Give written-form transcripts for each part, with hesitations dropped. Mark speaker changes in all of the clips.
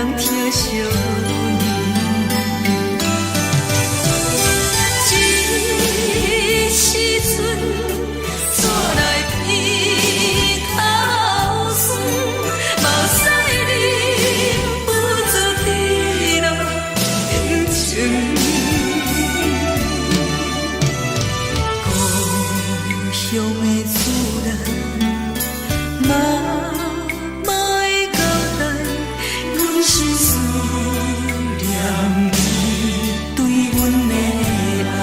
Speaker 1: 人疼惜阮。这时阵煞來鼻頭酸，目屎忍不住滴落眼睛。故鄉的厝內，媽媽的交代，阮是思念你對阮的愛。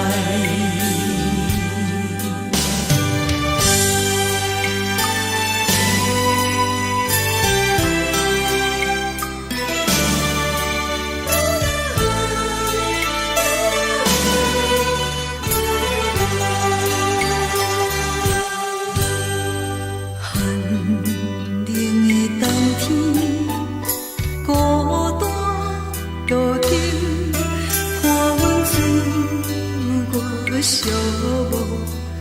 Speaker 1: 寒冷的冬天，孤單路頂，伴阮自我寂寞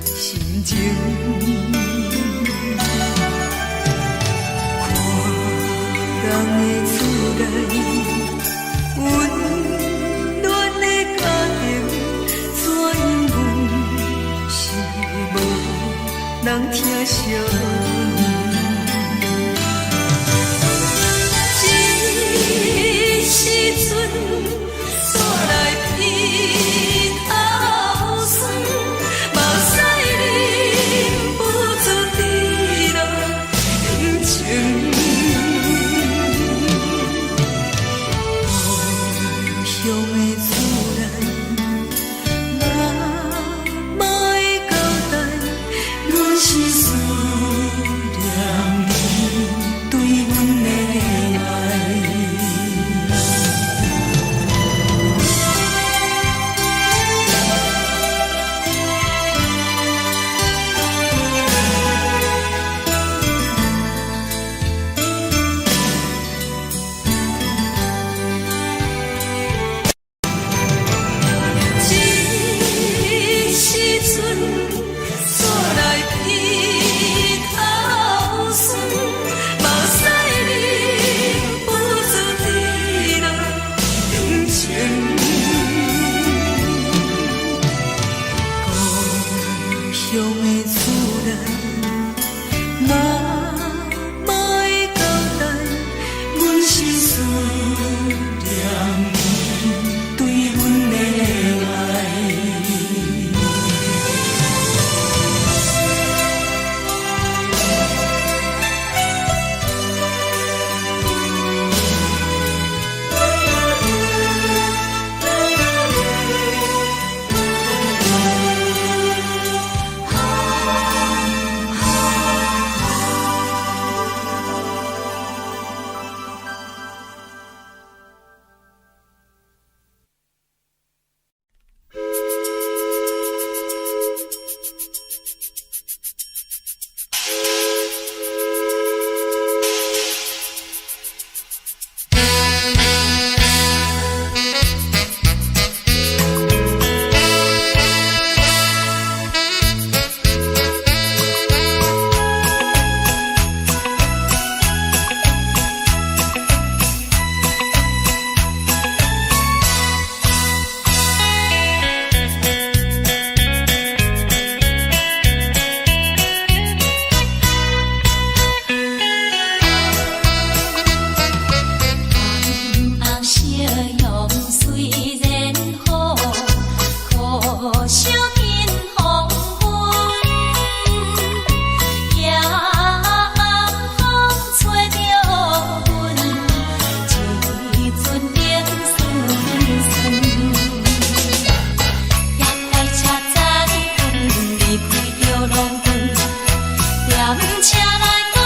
Speaker 1: 心情。看人的厝內，溫暖的家庭，怎樣阮是無人疼惜阮。這時陣煞來鼻頭酸，目屎忍不住滴落眼睛。故鄉的厝內，媽媽的交代，阮是思念你對阮的愛。這時陣煞來鼻頭酸，目屎忍不住滴落眼睛。故鄉的厝內，媽媽的交代，阮是思念你對阮的愛。
Speaker 2: 紅夕陽雖然好，可惜見黃昏。夜暗風吹著阮，一陣冷酸酸。夜來車載阮離開著郎君，踮車內孤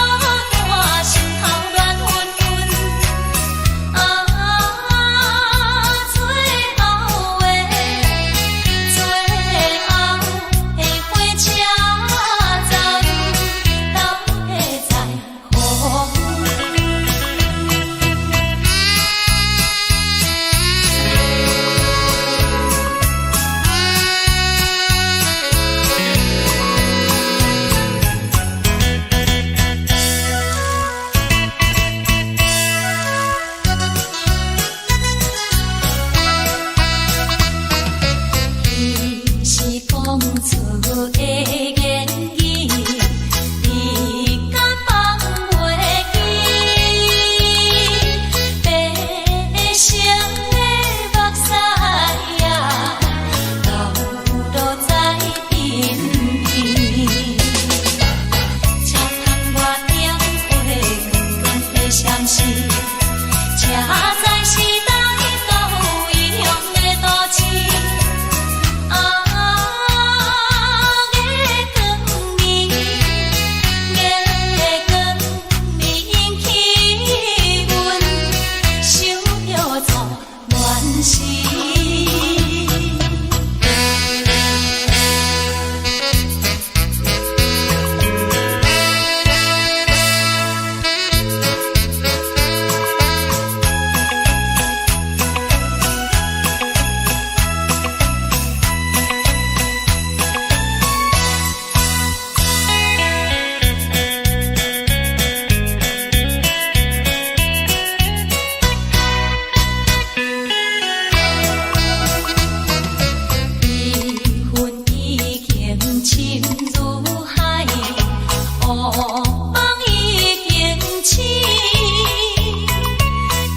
Speaker 2: 單，心頭亂紛紛。啊，最後的最當初的言語，你敢放袂記？白色的目屎啊，流落在鬢邊。車窗外燈火光光的閃烁，這才是來到異鄉的都市。啊，月光暝，月光暝引起阮想著初戀時。悲恨已經深如海，惡夢已經醒。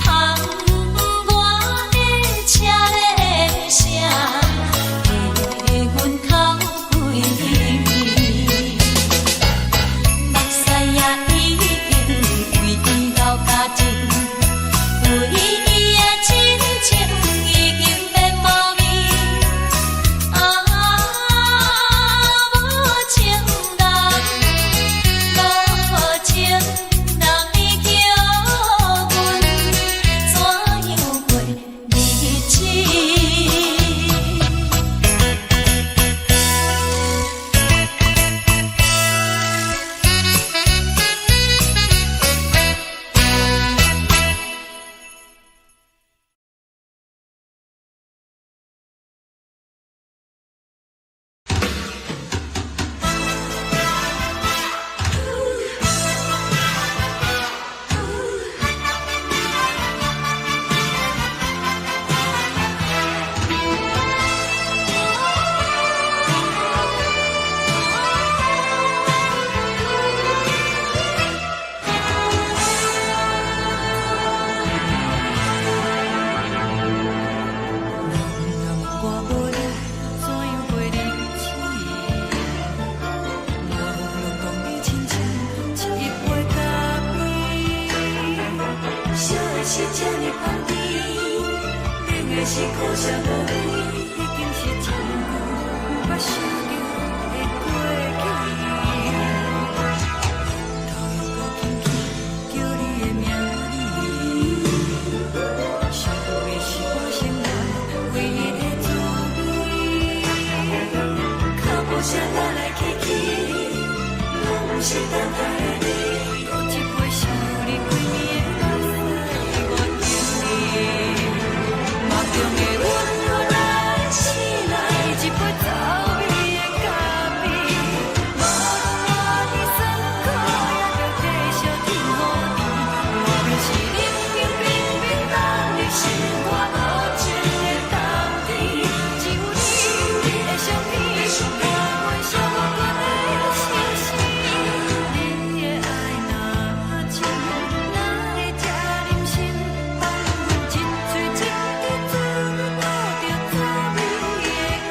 Speaker 2: 窗外的車鈴聲，替阮哭規暝。目屎也已經為伊流乾淨，為伊的真情已經變無味。啊，無情人，無情人，你叫阮怎樣過日子？
Speaker 1: 人若无我無你，怎樣過日子？我攏講你親像一杯咖啡，燒的是這呢香甜，冷的是苦澀無味，已經是真久毋捌想著的過去。頭又閣輕輕叫你的名字，想的是我生活唯一的滋味。腳步聲來來去去，攏毋是等待的你。閣一杯想你規暝的目屎，我敬你。夢中的阮又來醒來，一杯走味的咖啡。無論活佇酸苦，也著繼續天雨甜。無論是冷冰冰冰凍入心肝無情的冬天，只有你的相片，伴阮寂寞的生死。你的愛若真，哪會這忍心放阮一喙一支嘴吐著滋味的咖啡？人若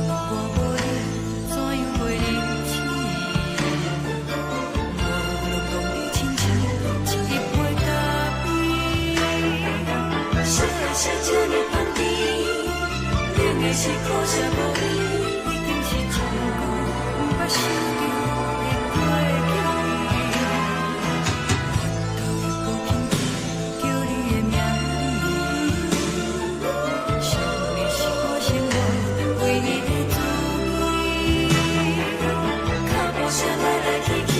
Speaker 1: 無我無你，怎樣過日子？我攏講你親像一杯咖啡，燒的是這呢香甜，冷的是苦澀無味，已經是真久毋捌想著的過去。頭又閣輕輕叫你的名字，想的是我生活唯一的滋味。腳步聲來來去去，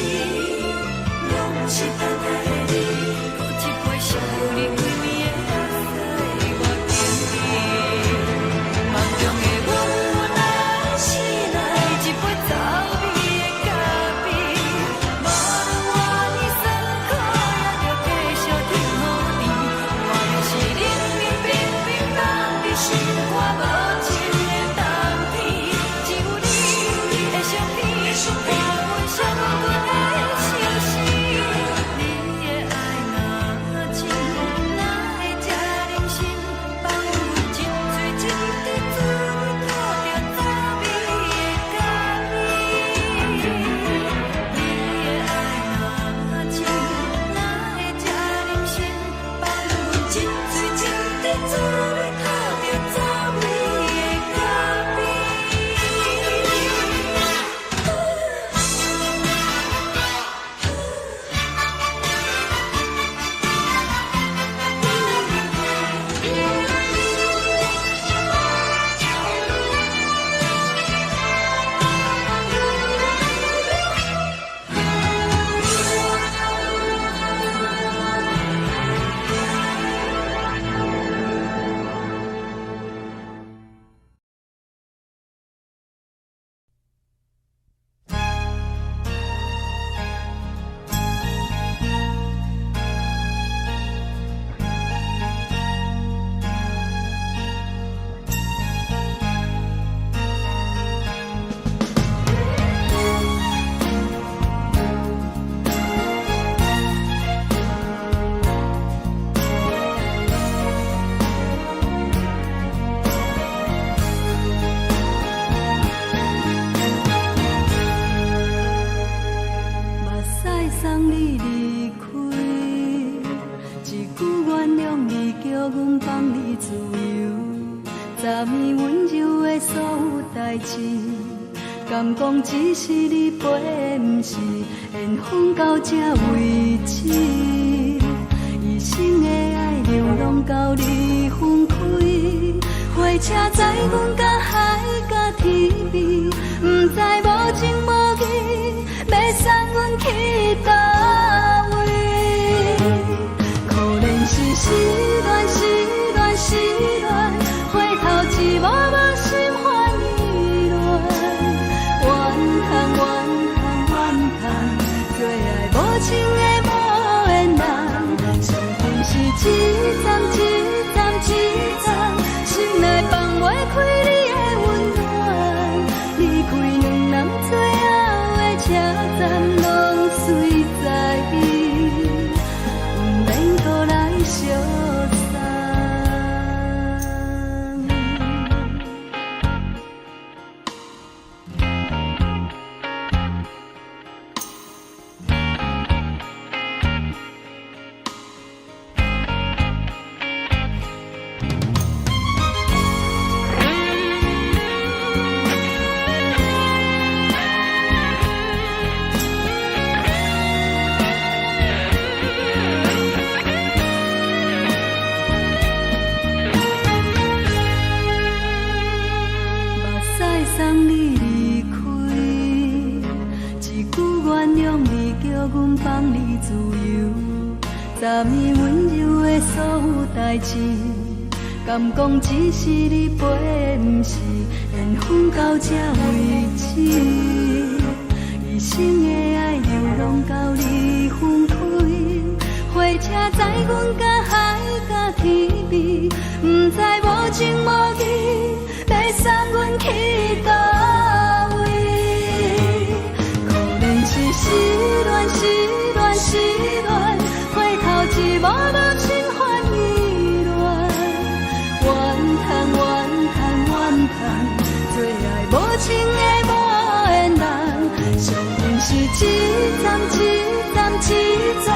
Speaker 1: 敢講只是你陪，毋是緣分到這為止。一生的愛流浪到你分開，火車載阮到海角天邊，毋知無情無義，欲送阮去佗位。可憐是失戀，失戀，失戀，回頭一幕幕心煩意亂。怨嘆怨嘆怨嘆，做愛無情的無緣人，上恨是一站一站一站，心內放袂開你的溫暖。離開兩人最後的車站，攏隨在，毋免閣來相送。目屎送你離開，一句原諒你，叫阮放你自由。昨暝溫柔的所有代誌，敢講只是你陪，毋是緣分到這為止。一生的愛流浪到你分開，火車載阮到海角天邊，毋知無情無義，欲送阮去佗位。可憐是失戀，失戀，失戀，回頭一幕幕心煩意亂。怨嘆怨嘆怨嘆，做愛無情的無緣人，上恨是一站一站一站，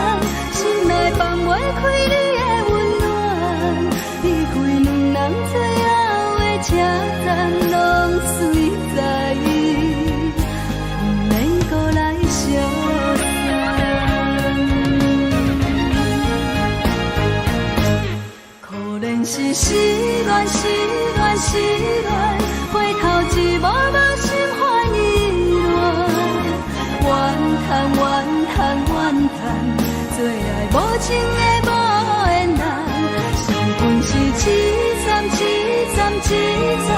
Speaker 1: 心內放袂開你的溫暖。離開兩人最後的車站，攏隨在，毋免閣來相送。可憐是失戀，失戀，失戀，回頭一幕幕心煩意亂。怨嘆怨嘆怨嘆，做愛無情的無緣人，上恨是一站一站一站，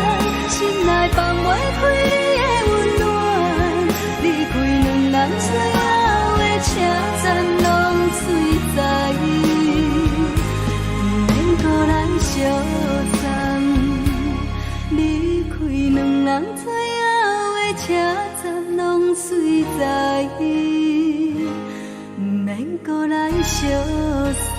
Speaker 1: 心內放袂開你的溫暖。離開兩人最後的車站，攏隨在，毋免閣來相送。離開兩人最後的車站，攏隨在，毋免閣來相送。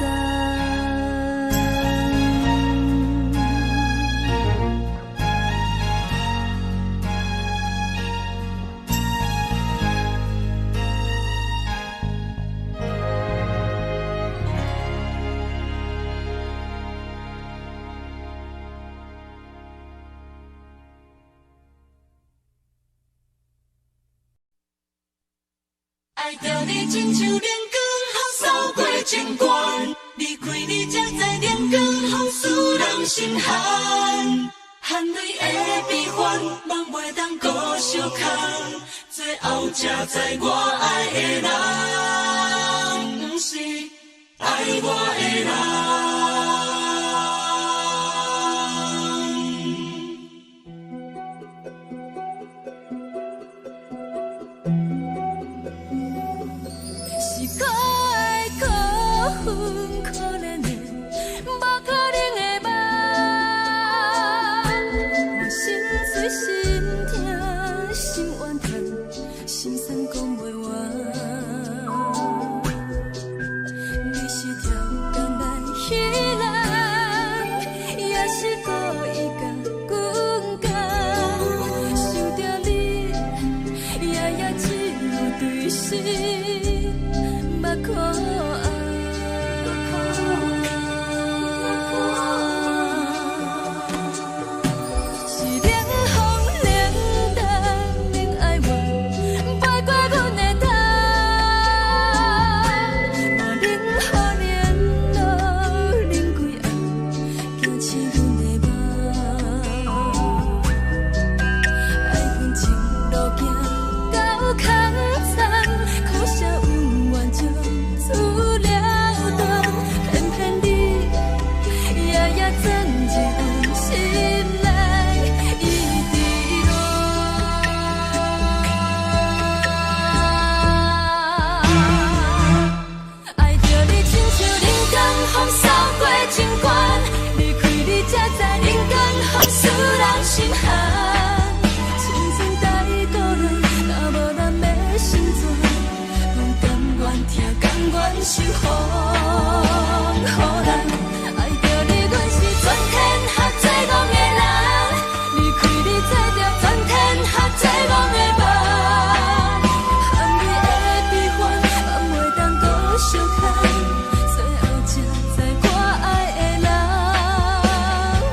Speaker 3: 愛著你親像冷光予掃過情關，離開你才知冷光予使人心寒。含淚的悲歡，夢袂當閣相空，最後才知我愛的人，毋是愛我的人。
Speaker 1: 是可愛可恨可憐的，無可能的夢。我心碎心痛心怨嘆，心酸講袂完。你是超工來彼人，也是故意共阮講。想著你，夜夜只有對心目苦紅。是冷風冷淡，冷愛願受風雨人。愛著你，阮是全天下最戇的人。離開你，做著全天下最戇的夢。含淚的悲歡，放袂當閣相牽。最後才知我愛的人，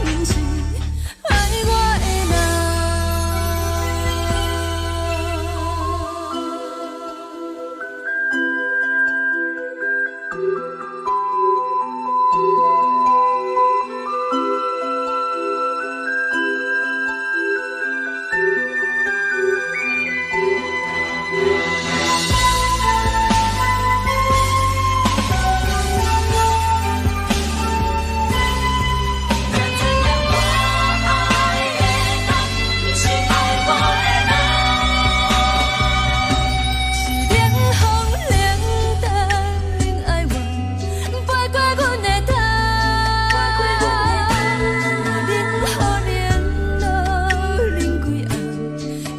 Speaker 1: 毋是愛我的人。才知影我愛的人，毋是愛我的人。是冷風冷淡，恁愛我，飛過阮的頭。冷雨冷露，冷幾暗，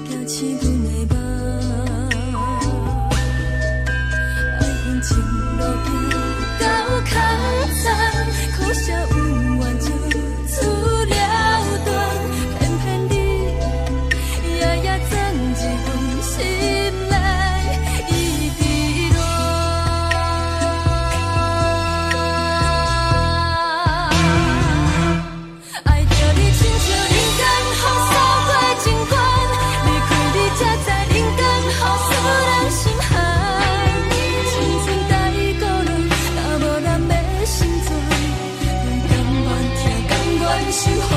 Speaker 1: 驚醒阮的夢。愛恨情路行到空残，可惜有緣就此了斷，偏偏你夜夜鑽入阮心內，一直戀。愛著你親像人間風掃過情關，離開你才知人間雨使人心寒。青春太孤單，若無人欲成全，阮甘願疼，甘願受風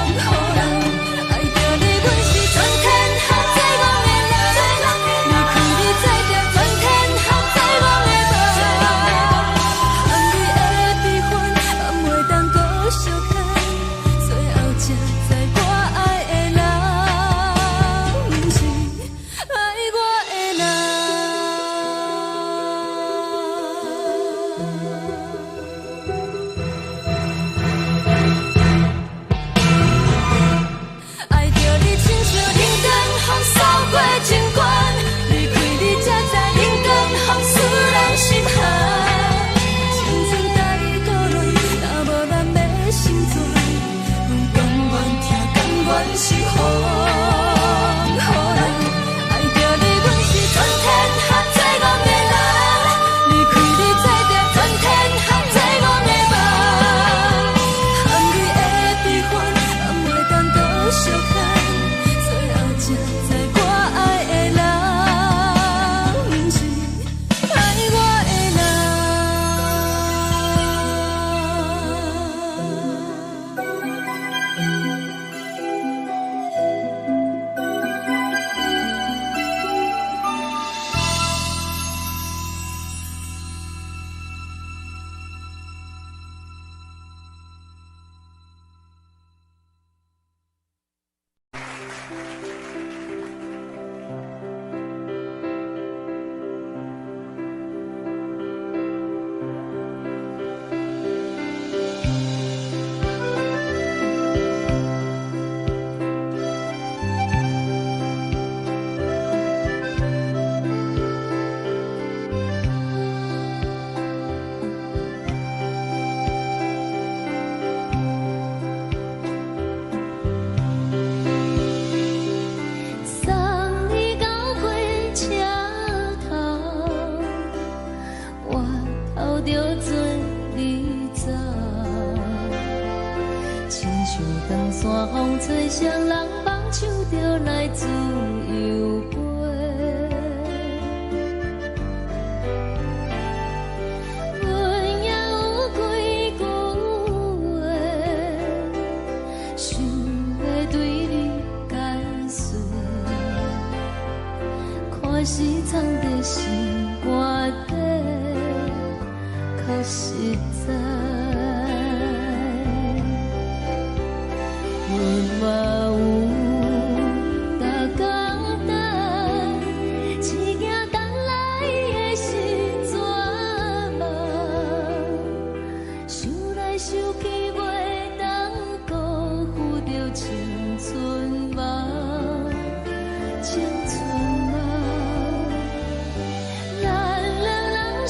Speaker 1: 雨人。愛著你，阮是全天下最戇的人。離開你，做著全天下最戇的夢。含淚的悲歡，放袂當閣相牽。最後才知我愛的人，毋是愛我的人。愛著你親像人間風掃過情關，離開你才知人間風使人心寒。青春太孤單，若無人欲成全，阮甘願疼，甘願受風雨人。愛著你，阮是全天下最戇的人。離開你，做著全天下最戇的夢。含淚的悲歡，放袂當閣相牽。最後才知我愛的人，毋是愛我的人。
Speaker 2: 送你到火車頭，我偷著做你走，親像長山風吹誰人放手就來自由飛。阮也有幾句話，想欲對你解釋，看是藏佇心肝底，較實在。阮嘛有逐工等，只驚等來的是绝望。想來想去，袂當辜負著青春夢，青春夢。咱兩人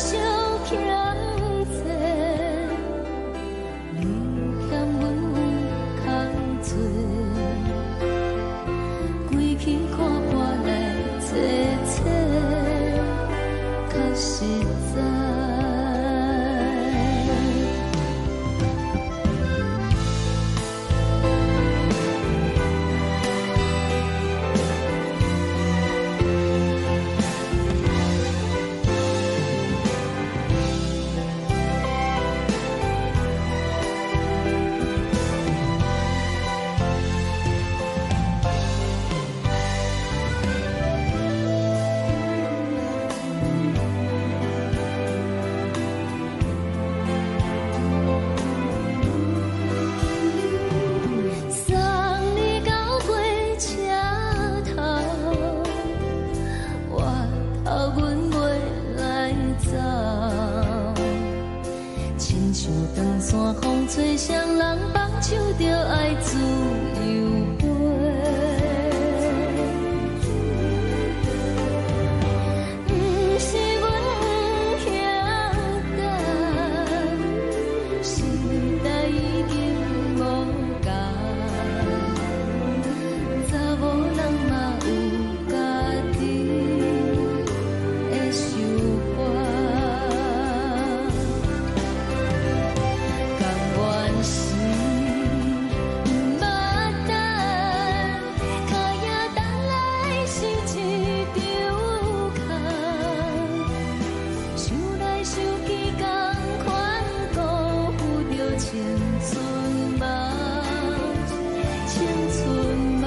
Speaker 1: 阮袂來走。親像長山風吹，誰人放手就愛自由飛。毋是阮不曉等，時代已經無仝，查某人嘛有家己的想法。甘願是毋捌等，跤也等來是一場空。想來想去，仝款辜負著青春夢，青春夢。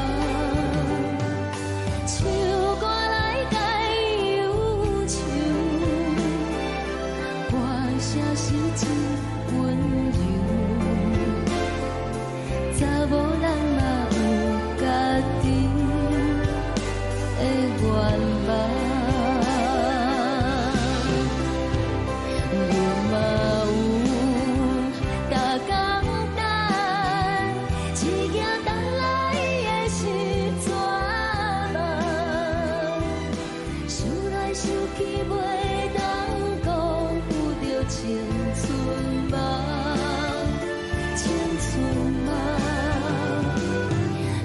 Speaker 1: 唱歌來解憂愁，歌聲是真溫柔。查某人嘛有家己的願望，阮嘛有逐工等，一行等來的是绝望。想來想去，袂當辜負著青春夢，青春夢。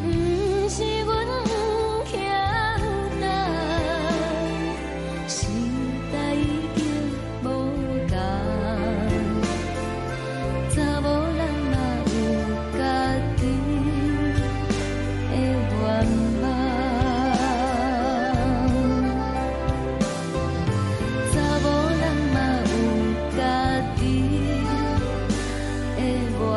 Speaker 1: 毋是阮不曉等，時代已經無仝，查某人嘛有家己的願望。查某人嘛有家己的願望。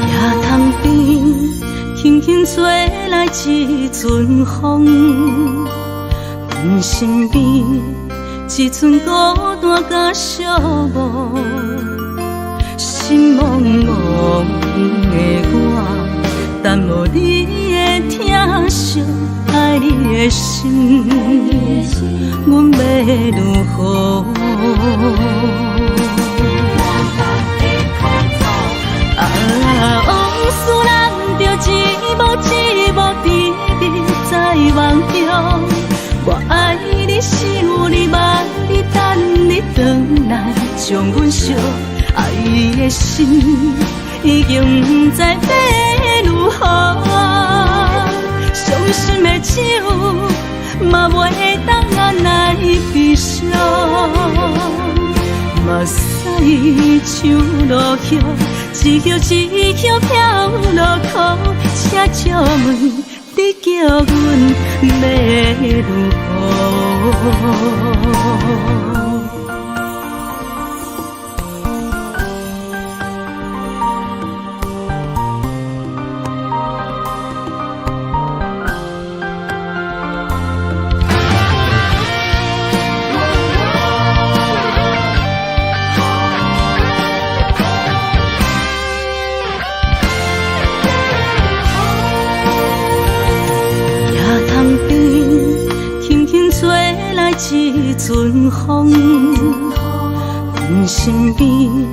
Speaker 3: 野潭邊，輕輕吹來一陣風，阮身邊一陣孤單佮寂寞，心茫茫的我，等無你的疼惜，愛你的心，阮欲如何？啊，往事咱著一幕一幕甜蜜在夢中。我愛你，想你，望你，等你轉來，將阮惜愛的心已經不知欲如何。傷心的酒嘛袂當按來悲傷。目屎像落雨，一葉一葉飄落苦，請借問你叫阮欲如何？野潭邊，輕輕吹來一陣風，
Speaker 1: 身邊，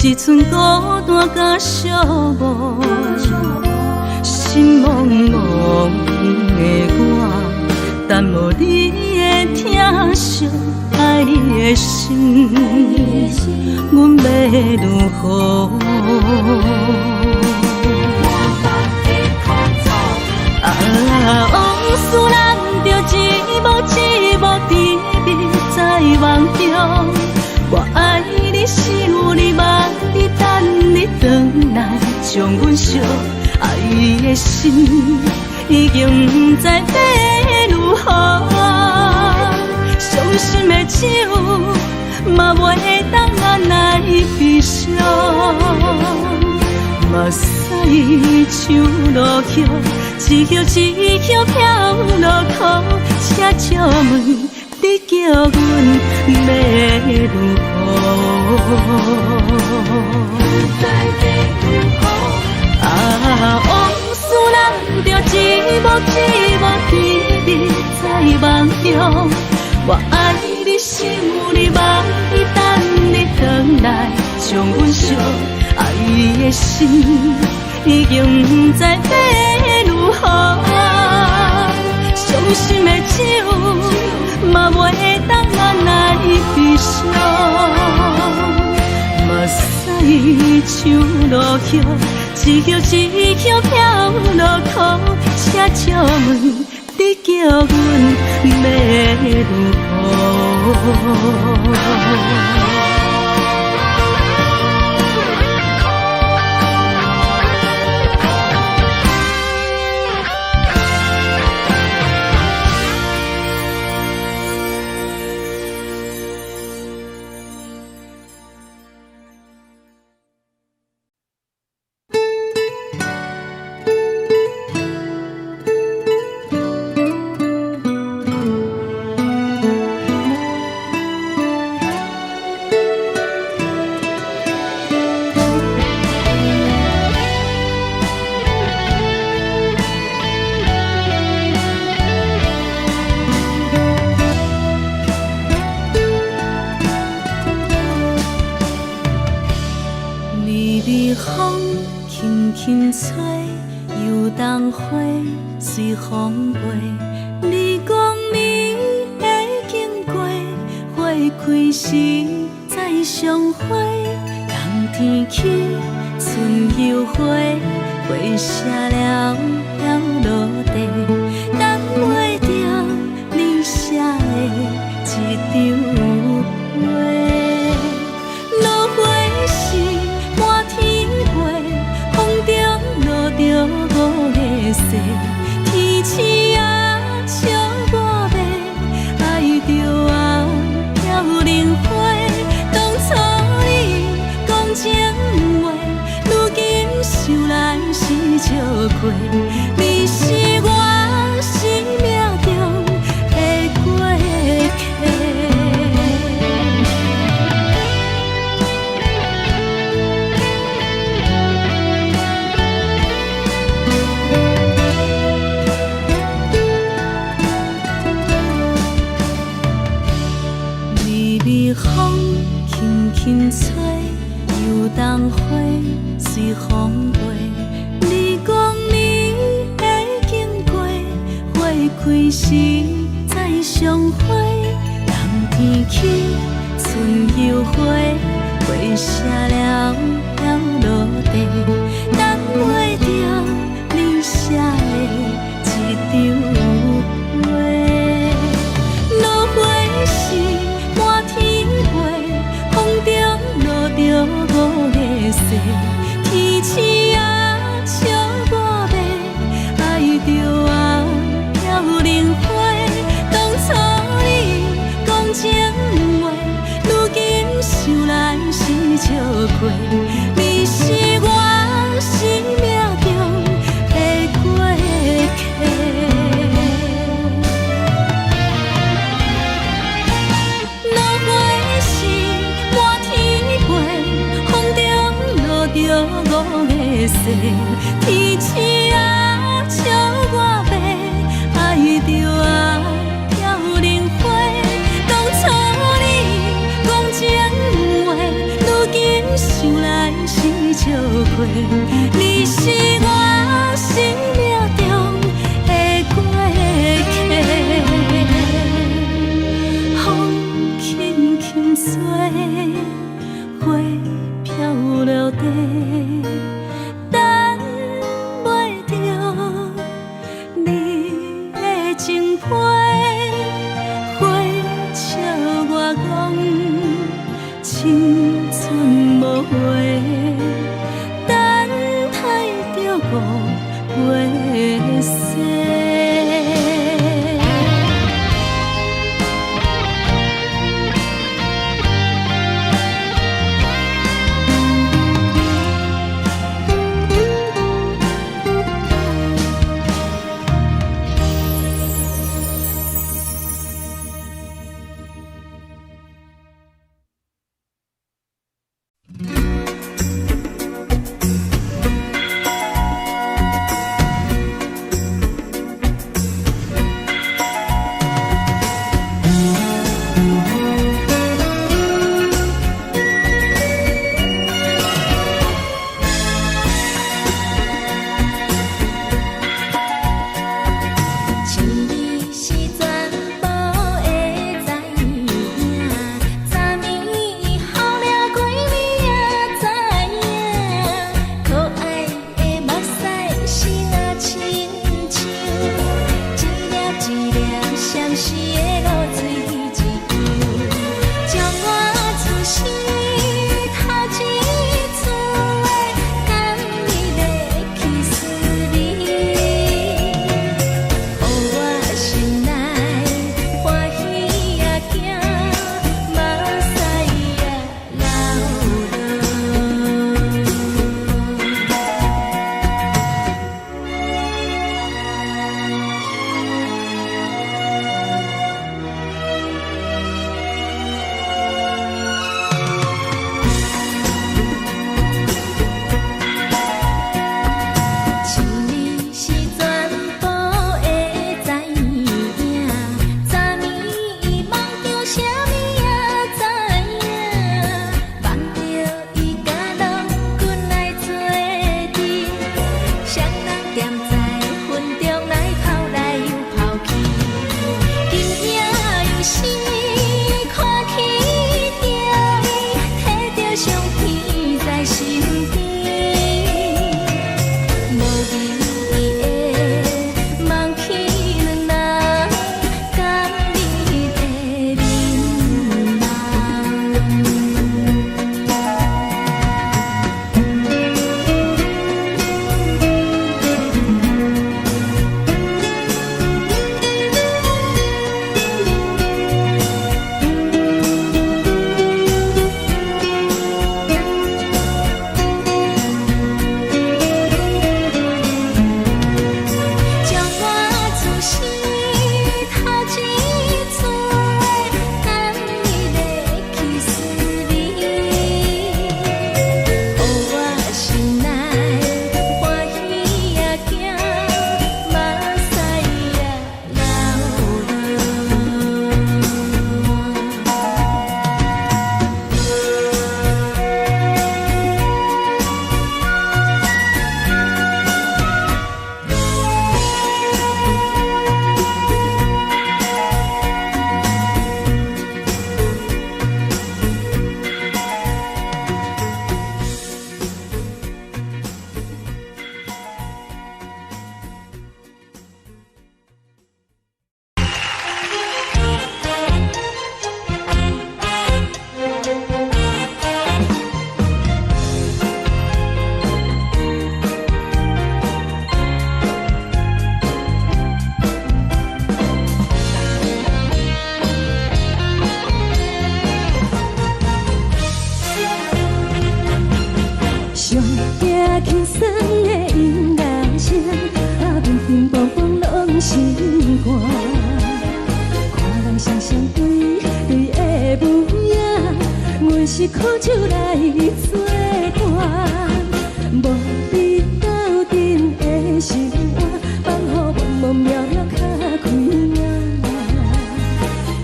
Speaker 1: 一寸孤單佮寂寞，心茫茫的我，等無你的疼惜，愛你的心，阮欲如何？啊，往事難著一幕一幕甜蜜在夢中。我愛你，想你，望你，等你轉來，將阮惜。愛的心已經毋知欲如何，傷心的酒嘛袂當按捺悲傷。目屎像落雨，一葉一葉飄落苦，請借問你叫阮欲如何？啊，往事難著一幕一幕甜蜜在夢中。我愛你，想你，望你，等你轉來，將阮惜。愛的心已經毋知欲如何，傷心的酒嘛袂當按捺悲傷。目屎像落雨，一葉一葉飄落苦，請借問你叫阮欲如何？微微風輕輕吹，油桐花隨風飛。你講你會經過，花開時再相會。冬天起，春又回，花謝了飄落地，等袂著你寫的這張批。落花時滿天飛，風中落著五个誓，天鼠仔笑我欲愛著啊飄零花。當初你講情話，如今想來是笑話，你是我生命中的過客。微微風輕輕吹，油桐花隨風飛。你講你會經過，花開時再相會。冬天起，春又回，花謝了飄落地，等袂著你寫的這張批。落花時滿天飛，風中落著五个誓，天鼠仔笑我欲愛著啊飄零花。當初你講情話，如今想來是笑話，你是我生命中的過客。落花時滿天飛，風中落著五个誓，天鼠仔笑我欲愛著啊飄零花。當初你講情話，笑過。你是我生命中的過客，風輕輕吹，花飄落地，等袂著你的情批，花笑我講青春無話，等待著5月四。
Speaker 2: 情你是全部的知影，昨暝予掠过你也知影，可爱的目屎是若亲像一粒一粒相思的露水一样，将我此生头一次的甘蜜的去思你。予我心内歡喜也驚，目屎也流落。情你是全部的知影，昨暝夢著啥物也知影，夢著伊佮郎君來做陣，雙人踮在雲中來跑來又跑去，今夜又是看起著伊，提著相片在身邊。無味的夢去兩人，甘蜜的面夢。將我此生頭一次的甘蜜的去思你，予我心內歡喜也驚，目屎也流落。
Speaker 1: 上驚輕鬆的音樂聲，啊，乒乒乓乓攏心肝。看人雙雙對對的舞影，阮是苦酒來做伴，無比鬥陣的生活，放予茫茫渺渺較開眼。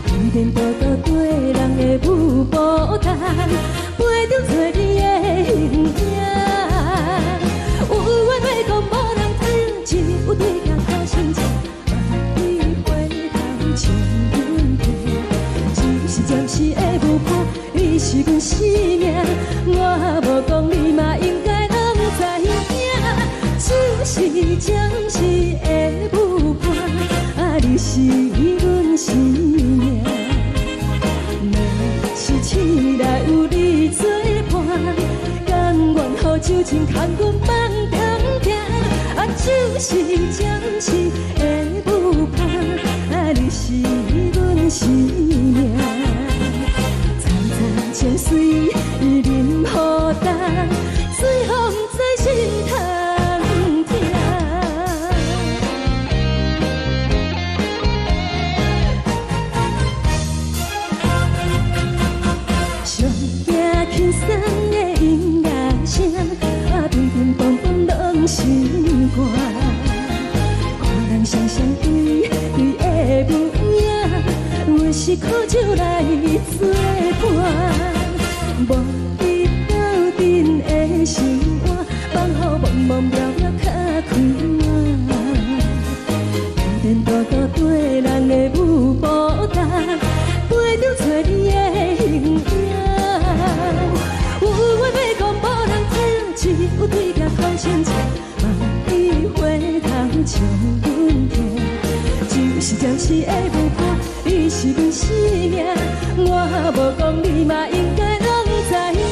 Speaker 1: 伊連步倒對人的舞步動，陪著找你的形影。酒精牽阮夢中行，啊，就是暫時的舞伴，啊，你是阮生命。層層情水啉予乾，醉予毋知心通疼。上驚輕鬆的音樂聲，啊，乒乒乓乓攏心肝。看人雙雙對對的舞影，阮是苦酒來作伴。無你鬥陣的生活，放予茫茫渺渺較快活。天天多多對人的舞步動，陪著找你的形影。有話欲講無人聽，只有對鏡講親情，望你回頭笑阮聽。就是暫時的舞伴，你是阮生命，我無講你嘛應該攏知影。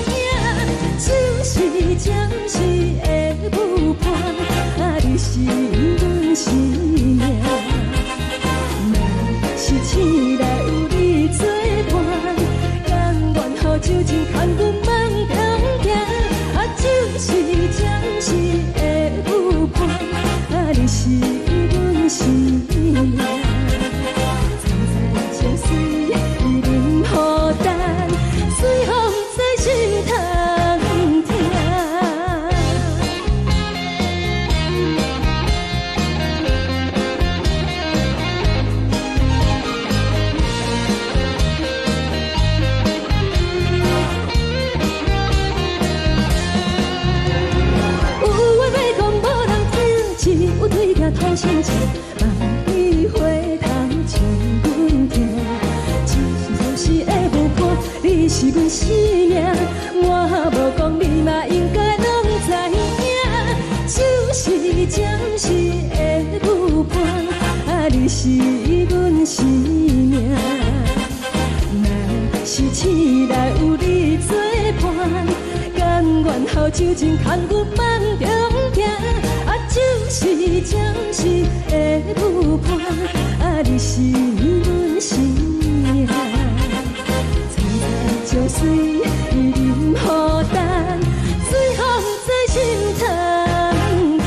Speaker 1: 就是暫時的舞伴，啊，你是阮生命。若是醒來有你作伴，甘願予酒精牽阮夢中行，啊，就是暫時的舞伴，啊，你是阮生命。層層情水啉予乾，醉予毋知心通疼。有話欲講無人聽，只有對鏡吐心情，望你回頭笑阮聽。只是暫時的舞伴，你是阮生命，我無講你嘛應該攏知影。就是暫時的舞伴，啊，你是阮生命。若是醒來有你作伴，甘願予酒精牽阮夢中行，啊，就是暫時的舞伴，啊，你是阮生命。層層情水啉予乾，醉予毋知心通疼。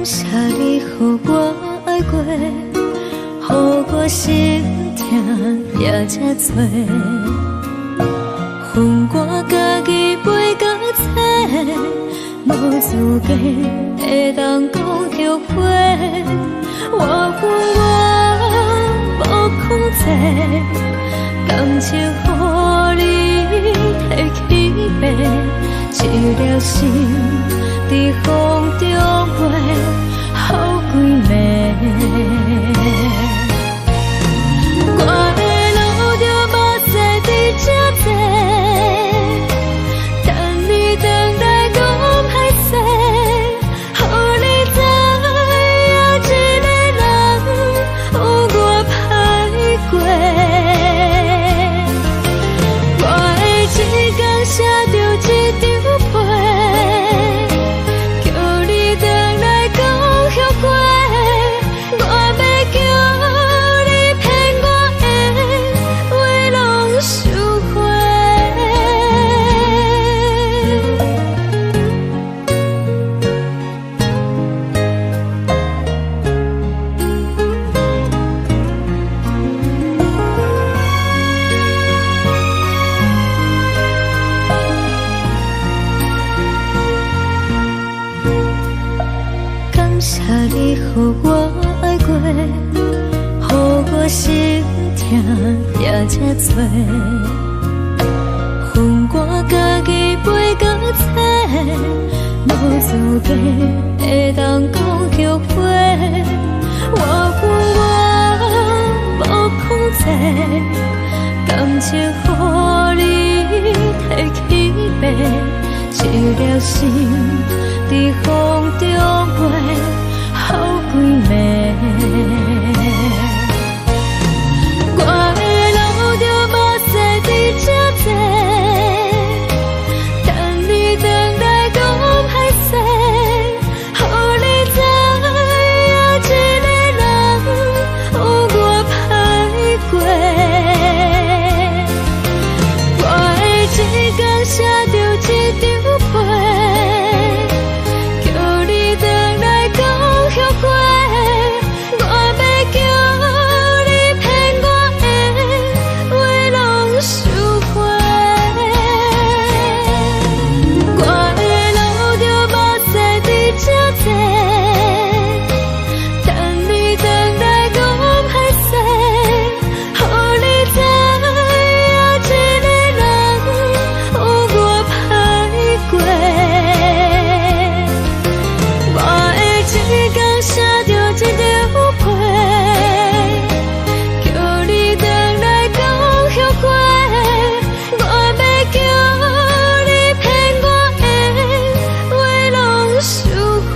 Speaker 2: 謝你予我愛過，予我心疼也這多。予我家己背甲冊，無資格會當講後悔。我有我無控制，感情予你提去爬，一粒心佇風中飛，予規暝。我會流著目屎佇這坐，等你轉來講歹勢，予你知影一个人有偌歹過。我會一工寫著一張批，叫你轉來講後悔。我欲叫你騙我的話攏收回。感謝你予我愛過，予我心疼也這多。予我家己背甲冊，無資格會當講後悔。我有我無控制，感情予你提去爬，一粒心佇風中飛，予規暝。我會流著目屎佇這坐，等你轉來講歹勢，予你知影一個人有偌歹過。我會一工寫著一張批，叫你轉來講後悔。我欲叫你騙我的話攏收回。我會流著目屎佇這坐，等你轉來講歹勢，予你知影一個人有偌歹過。我會一工寫著一張批，叫你轉來講後悔。我欲叫你騙我的話攏收回。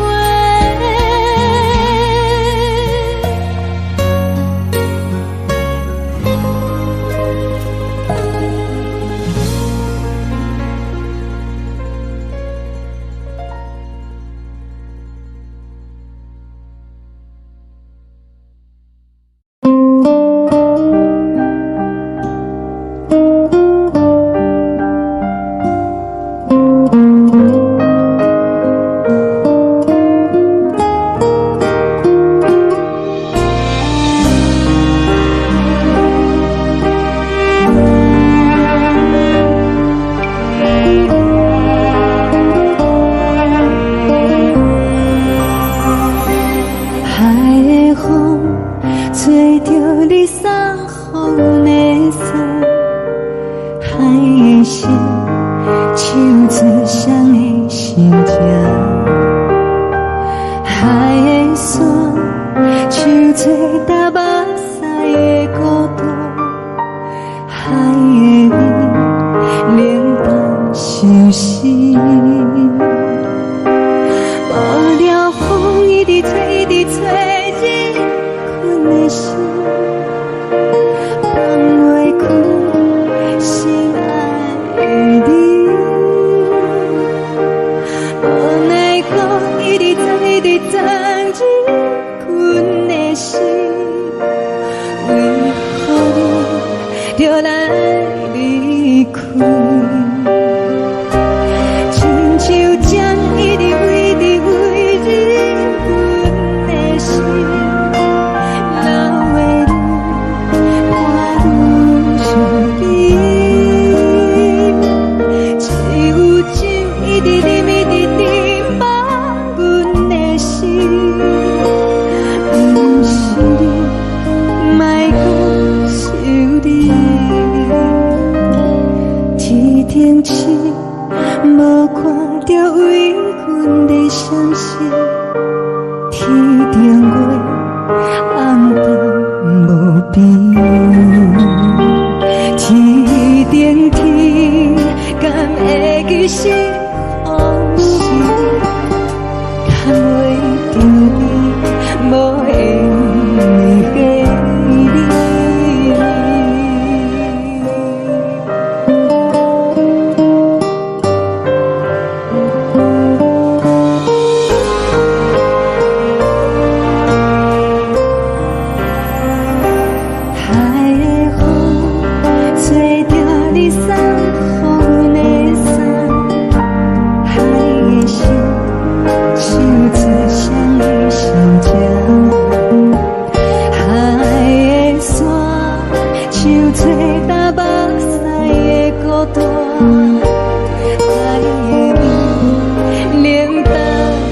Speaker 1: 海的風吹著你送予的衫，海的心唱出誰的心情，海的山唱出搭目屎的孤單，海的味冷淡相思。無聊風一直吹，一直吹，入困的心，放袂開心愛的你。無奈何一直藏，一直藏入困的心，為何你著來離開？親像針一直飛，一直飛入困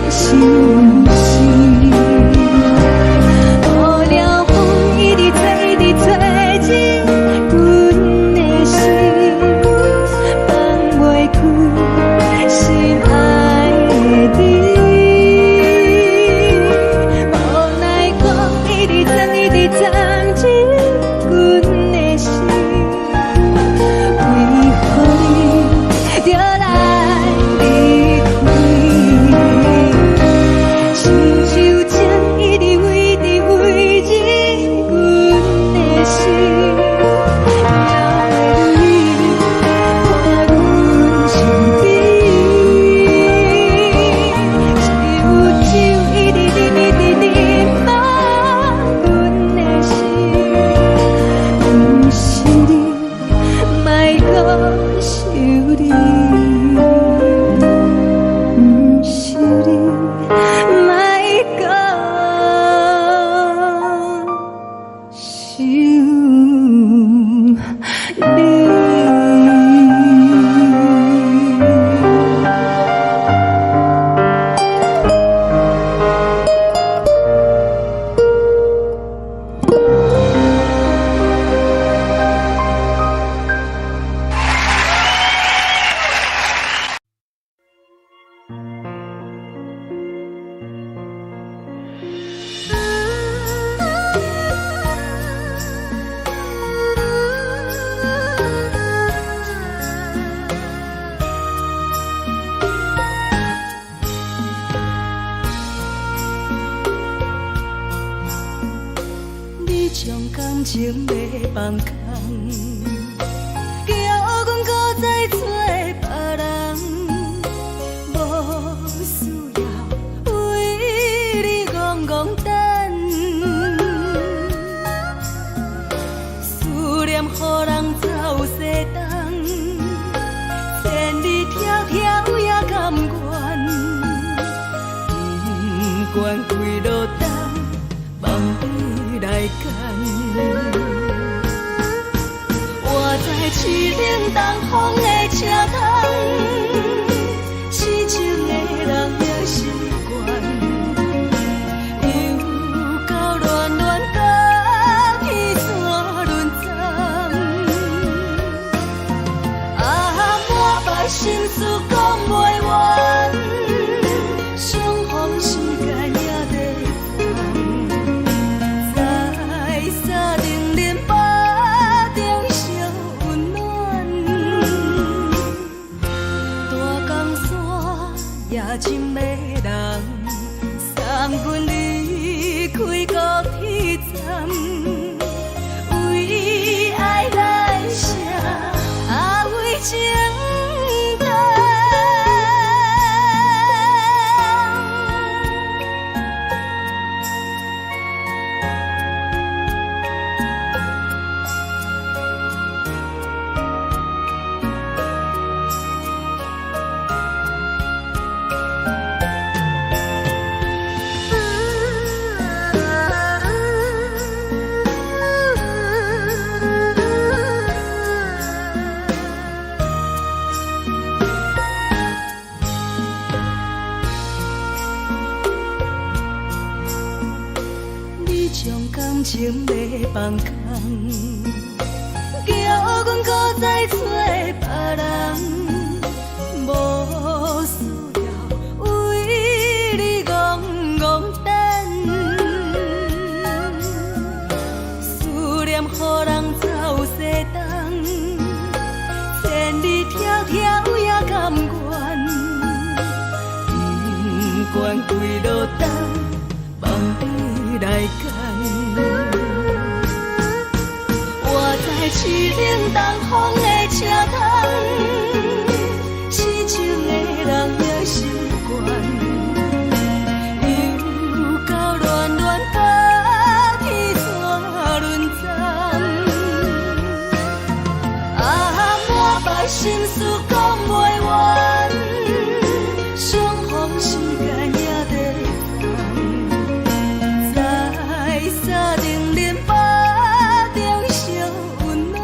Speaker 1: 心事。无聊风一直吹，一直吹进阮的心，放袂开心爱的你。无奈讲一直藏，一直藏进阮的心，为何你著来离开？亲像情一直飞，一直飞进阮的心，留你伴阮身边。只有酒一直啉，一直啉满阮的心，毋是你，莫阁想你，毋是你，莫阁想你。
Speaker 3: 你將感情欲放空，叫阮閣再找別人，無需要為你戇戇等，思念予人走西東，千里迢迢也甘願，不管幾落冬，望你來牽。我知凄冷東風的車窗，痴情的人也習慣，又到恋恋甲彼山轮转，啊，满腹心事講袂完，相逢時間也在轉，在三重林腹中相溫暖，大江山也真迷人，送阮離開高鐵站，為愛來寫，啊為情等。你將感情欲放空，叫阮閣再找別人，無需要為你戇戇等，思念予人走西東，千里迢迢也甘願，不管幾落冬，望你來牽。我知凄冷東風的車窗，痴情的人也習慣，又到恋戀甲彼山轮转，啊，滿腹心事講袂完，相逢時間也在轉，在三重林腹中相溫暖，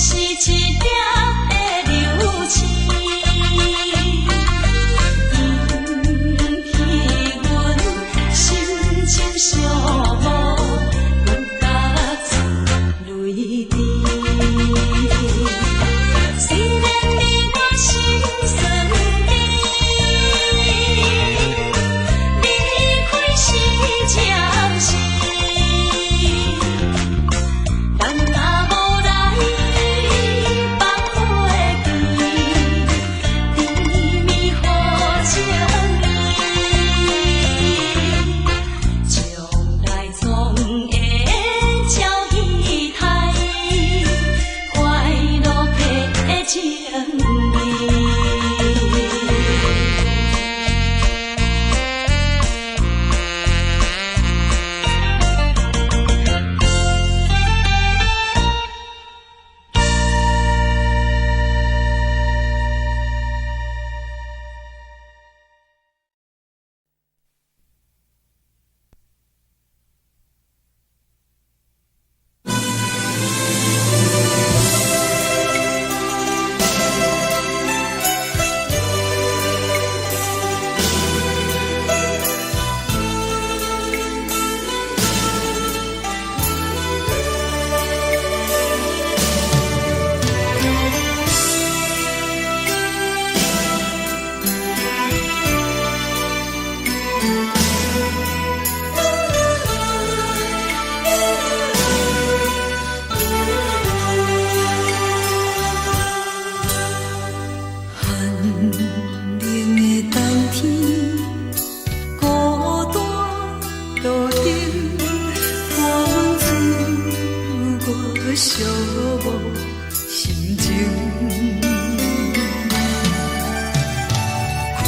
Speaker 2: 是一粒的流星，引起阮心情寂寞，搁甲出泪滴。虽然你我心酸甜，离开是暂时，人若无来放袂记，甜蜜予情意，将来总会照期待，快乐的情意。
Speaker 1: 寒冷的冬天，孤单路灯，伴阮自我寂寞心情。看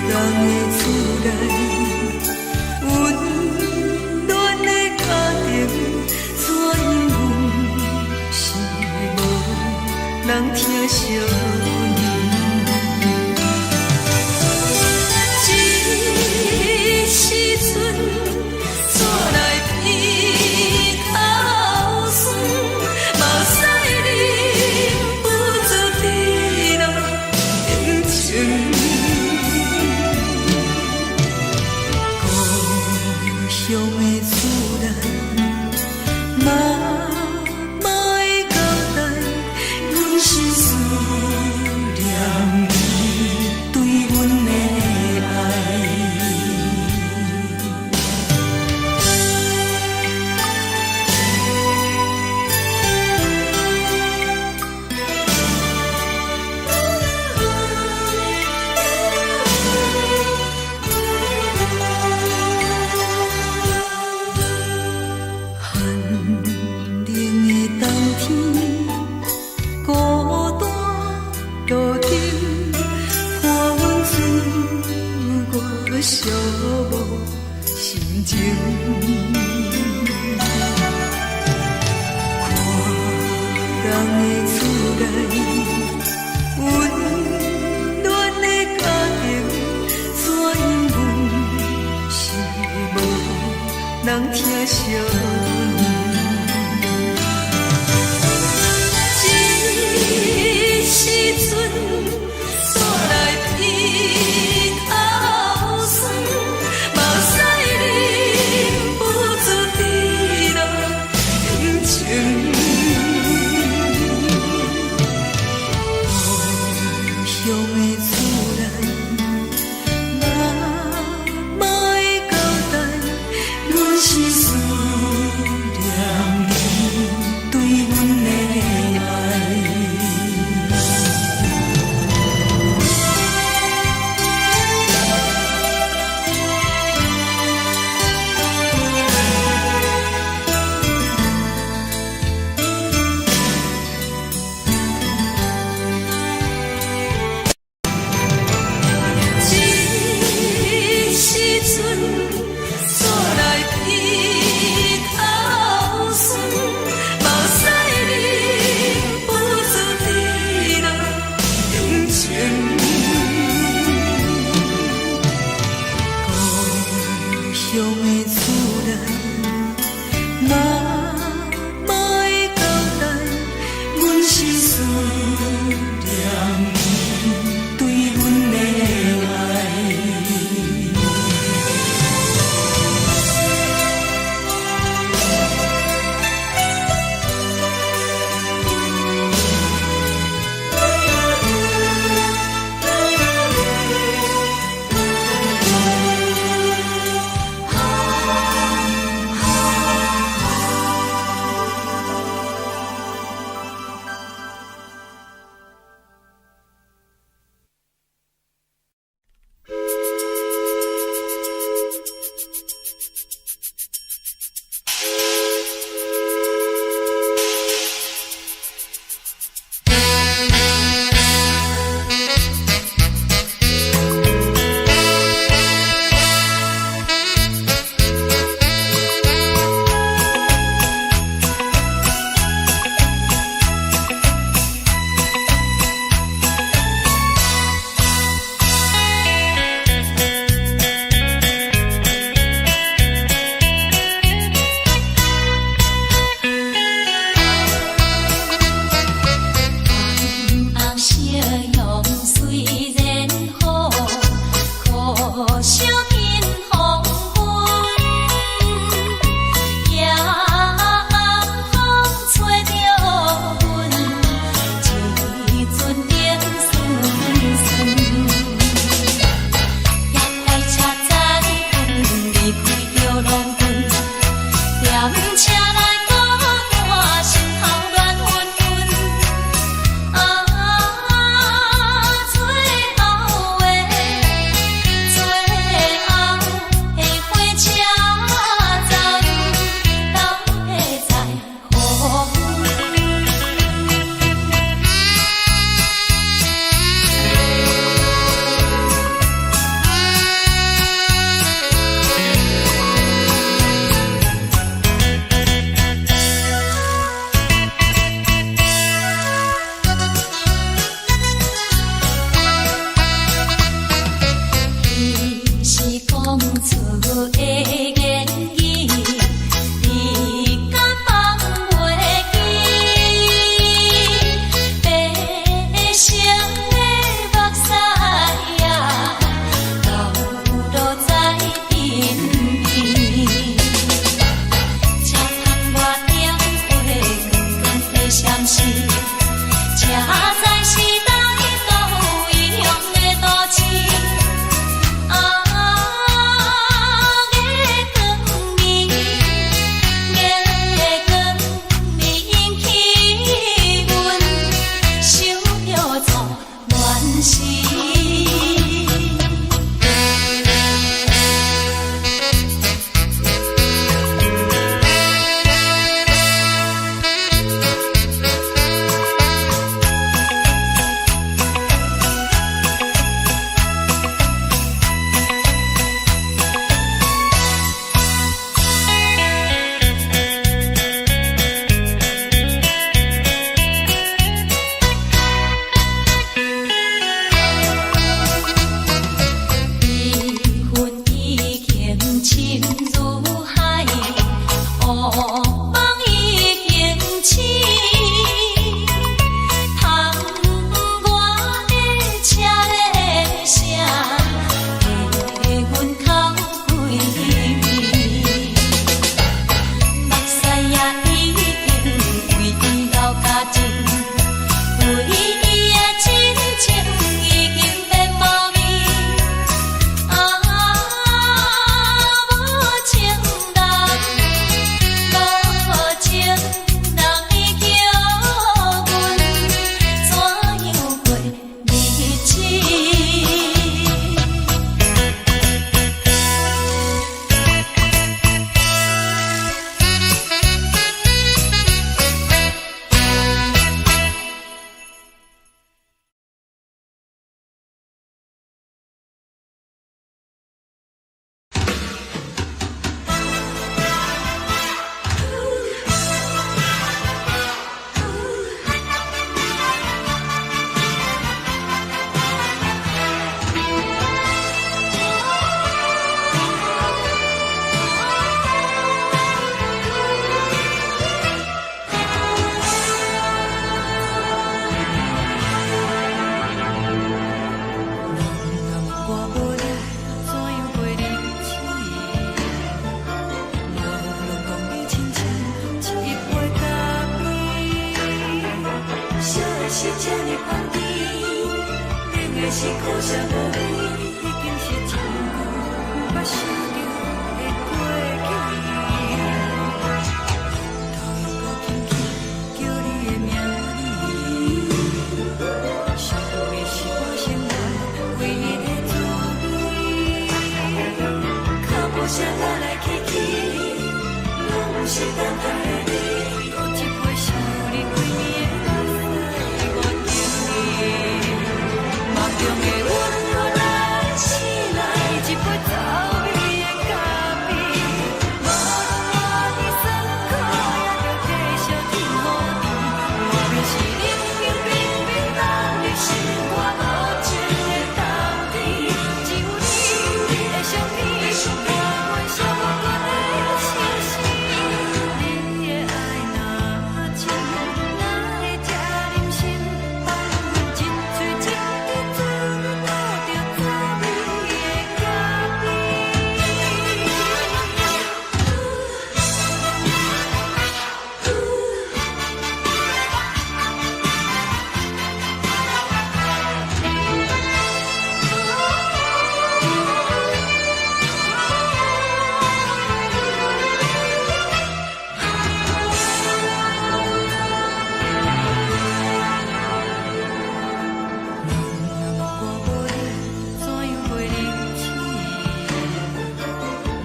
Speaker 1: 人的厝内，温暖的家庭，怎样阮是无人疼惜阮。这时阵，煞来鼻头酸，目屎忍不住滴落眼睛。故乡的厝内，妈妈的交代，阮是思念伊对阮的爱。寒冷的冬天，孤单路灯，伴阮自我寂寞心情。看人的厝内，温暖的家庭，怎样阮是无人疼惜阮。这时阵，煞来鼻头酸，目屎忍不住滴落眼睛。故乡的厝内，妈妈的交代，阮是思
Speaker 2: 時，才知是佗去到異鄉的都市。啊，月光暝，月光暝引起阮想著初戀時。悲恨已經深如海，烏夢已經醒。窗外的車咧聲，替阮哭規暝。目屎也已經為伊流乾淨，為伊的真情已經變無味。啊，無情人，無情人，你叫阮怎樣過日子？
Speaker 1: 若我無你，怎樣過日子？無論講你親像一杯咖啡，燒的是這呢香甜，冷的是苦澀無味，已經是真久毋捌想著的過去。頭又閣輕輕叫你的名字，想你是我生活唯一的滋味。腳步聲來來去去，攏是等待的你。閣一杯想你規暝的目屎，我敬你。夢中的阮來醒來，一杯走味的咖啡。無論活佇酸苦，也著繼續天好甜。無論是冷冷冰冰冬日，心肝無情的冬天，只有你的相片，伴阮寂寞的相思。你的愛若真，哪會這忍心放阮一喙一滴水吐著滋味的咖啡？若我無你，怎樣過日子？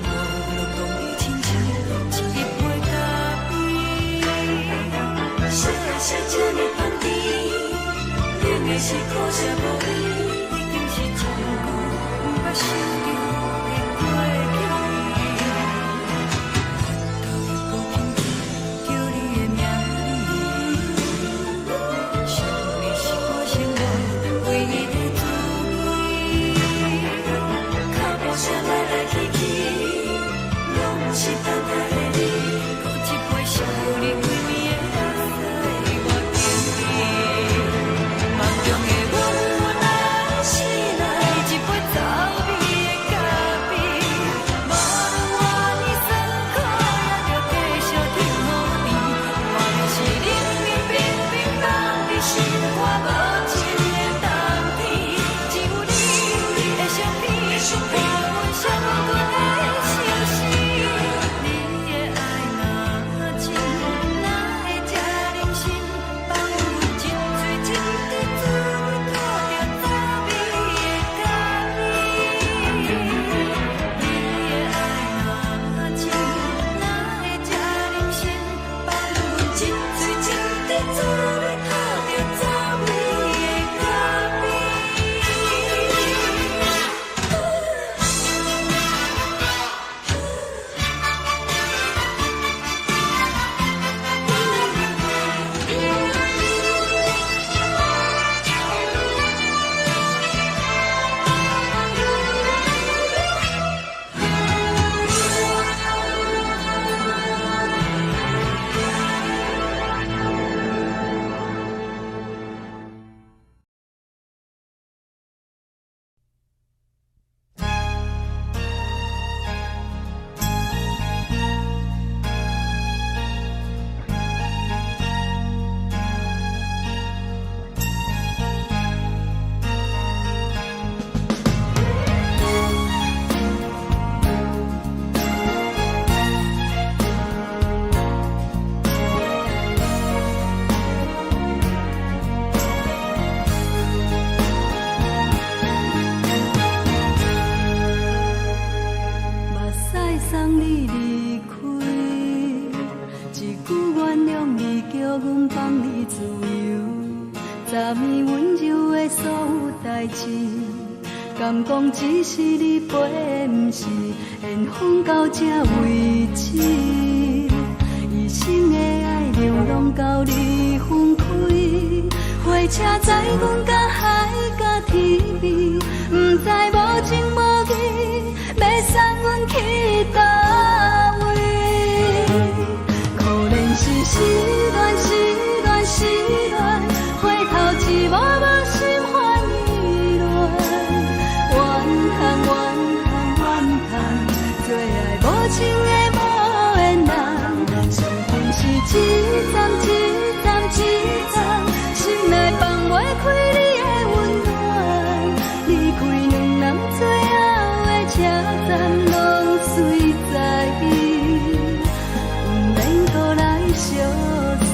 Speaker 1: 無論講你親像一杯咖啡。
Speaker 3: 燒的是這呢香甜，冷的是苦澀無味，
Speaker 1: 已經是真久毋捌想著的過去。頭又閣輕輕叫你的名字，想你是我生活唯一的滋味。
Speaker 3: 腳步聲來來去去，攏是等待的你。
Speaker 1: 閣一杯想你規暝的目屎，我敬你。夢中的阮來醒來，一杯走味的咖放你自由。昨暝溫柔的所有代誌，敢講只是你陪，毋是緣分到這為止。一生的愛流浪到你分開，火車載阮甲海甲天邊，毋知無情無義，欲送阮去佗位。可憐是失戀，失戀，失戀，回頭一幕幕心煩意亂。怨嘆怨嘆怨嘆，做愛無情的無緣人，相逢是一站一站一站，心內放袂開你的溫暖。離開兩人最後的車站，攏隨在意，毋免閣來相送。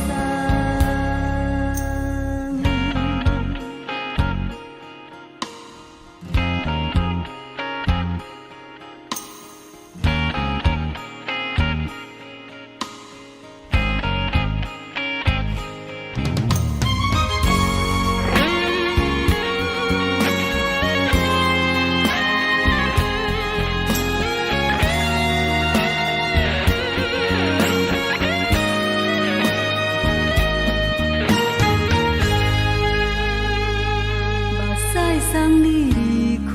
Speaker 1: 目屎送你離開，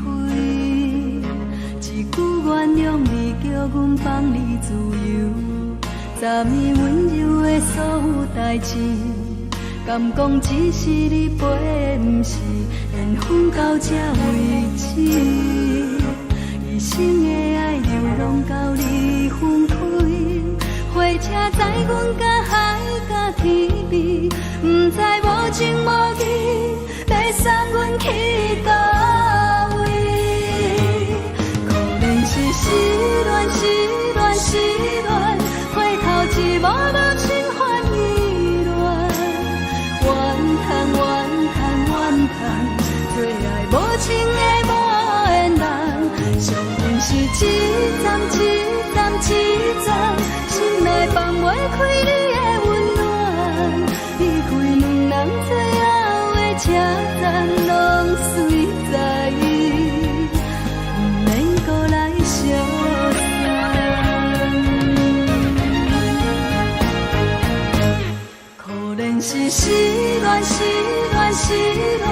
Speaker 1: 一句原諒你，叫阮放你自由。昨暝溫柔的所有代誌，敢講只是你陪，毋是緣分到這為止。一生的愛流浪到你分開，火車載阮甲海甲天邊，毋知無情無義，欲送阮去佗位。可憐是失戀，失戀，失戀，回頭一幕幕心煩意亂。怨嘆怨嘆怨嘆，做愛無情的無緣人，相逢是一站一站一站，心內放袂開你的溫暖。離開兩人最後的車站，攏隨在意，毋免閣來相送。可憐是失戀，失戀，失戀，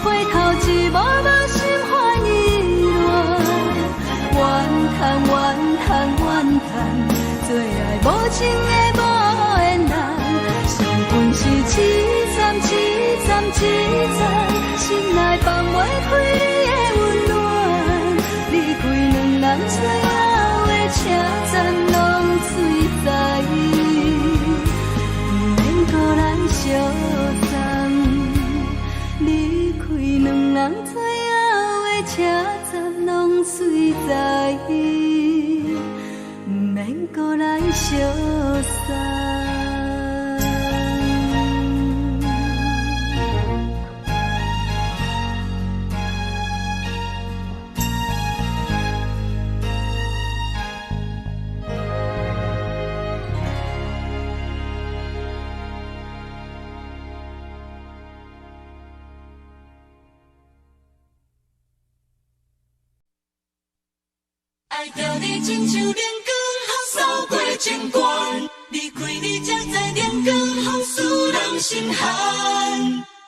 Speaker 1: 回頭一幕幕心煩意亂。怨嘆怨嘆怨嘆，做愛無情的無緣人，相逢是一站一站一站，心內放袂開你的溫暖。離開兩人最後的車站，攏隨在意，毋免閣來相送。離開兩人最後的車站，攏隨在意，毋免閣來相送。
Speaker 3: 愛著你親像冷光予掃過情關，離開你才知冷光予使人心寒，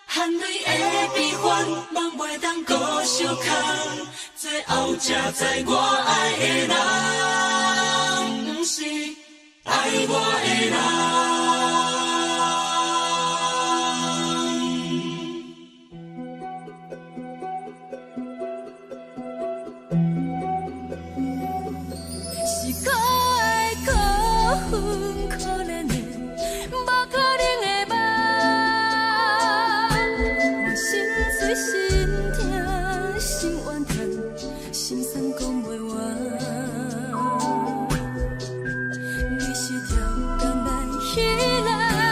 Speaker 3: 汗淚的悲歡，夢袂當閣相牽，最後才知我愛的人，毋是愛我的人。
Speaker 1: 是可愛可恨可憐的，無可能的夢。我心碎心疼心怨嘆，心酸講袂完。你是超工來彼人。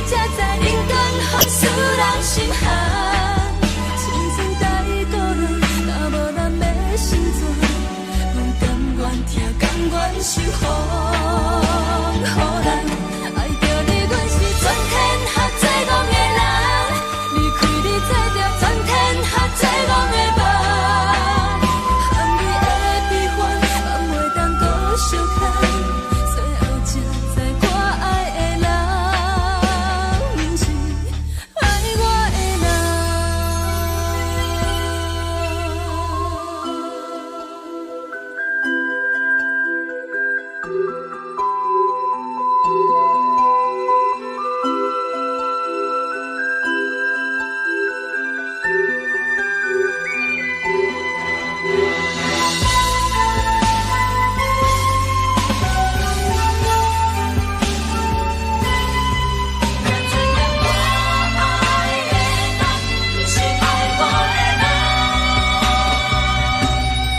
Speaker 1: 才知冷光予使人心寒。青春太孤单，若無咱欲生存，阮甘願疼，甘願受風雨難。愛著你，阮是全天下最戇的人。離開你，做著全天下最戇的夢。含淚的悲歡，放袂當閣相牽。最後才知我愛的人，毋是愛我的人。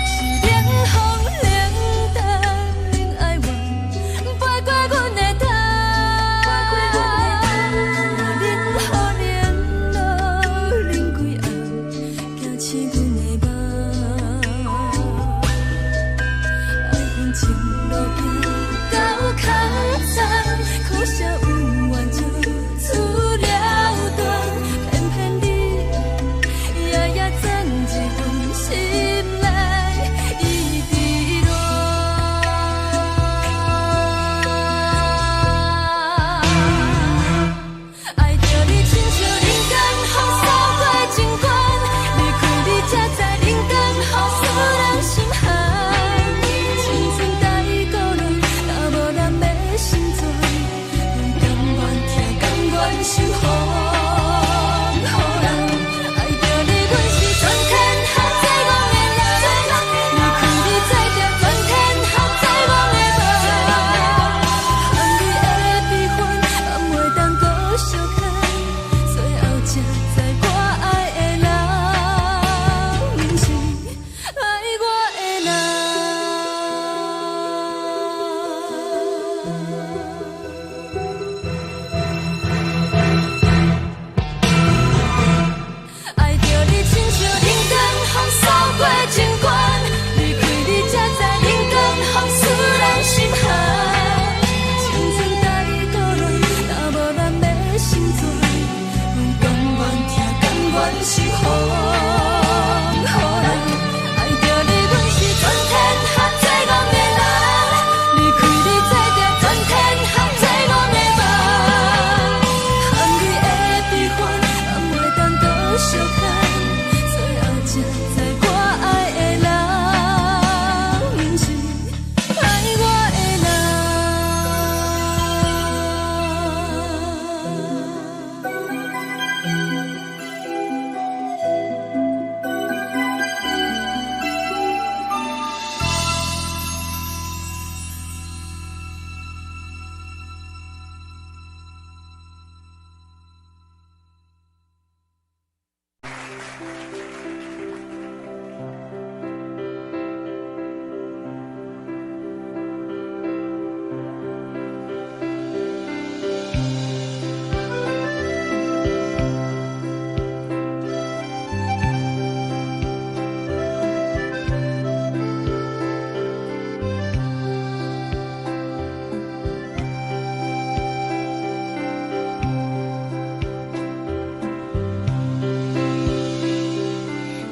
Speaker 1: 是冷風冷淡冷哀怨，飛過阮的頭。冷雨冷露冷規暗，驚醒阮的夢。愛用情路行到空残，可惜有緣就此了斷，偏偏你夜夜鑽入阮心內，一直戀。愛著你親像冷光予掃過情關，離開你才知冷光予使人心寒。青春太孤單，若無咱欲生存，阮甘願疼，甘願受風雨難。愛著你，阮是全天下最戇的人。離開你，做著全天下最戇的夢。含淚的悲歡，放袂當閣相牽。最後才知我愛的人，毋是愛我的人。愛著你親像冷光予掃過情關，離開你才知冷光予使人心寒。青春太孤單，若無咱欲生存，阮甘願疼，甘願受風雨難。愛著你，阮是全天下最戇的人。離開你，做著全天下最戇的夢。含淚的悲歡，放袂當閣相牽。最後才知我愛的人，毋是愛我的人。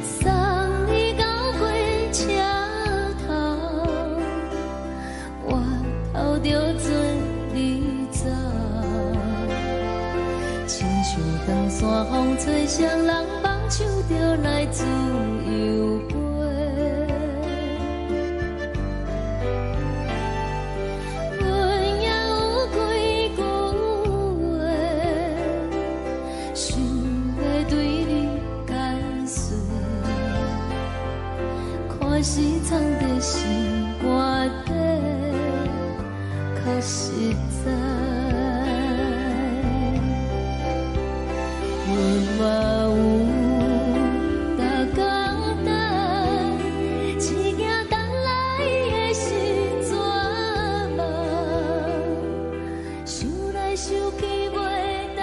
Speaker 2: 送你到火車頭，我頭著准你走。親像冬山風吹，雙人放手就來自由飛。阮也有幾句話，想欲對你解說。看是藏佇心肝底，較實在。阮嘛有逐工等，一行等來的是绝望，想來想去袂當。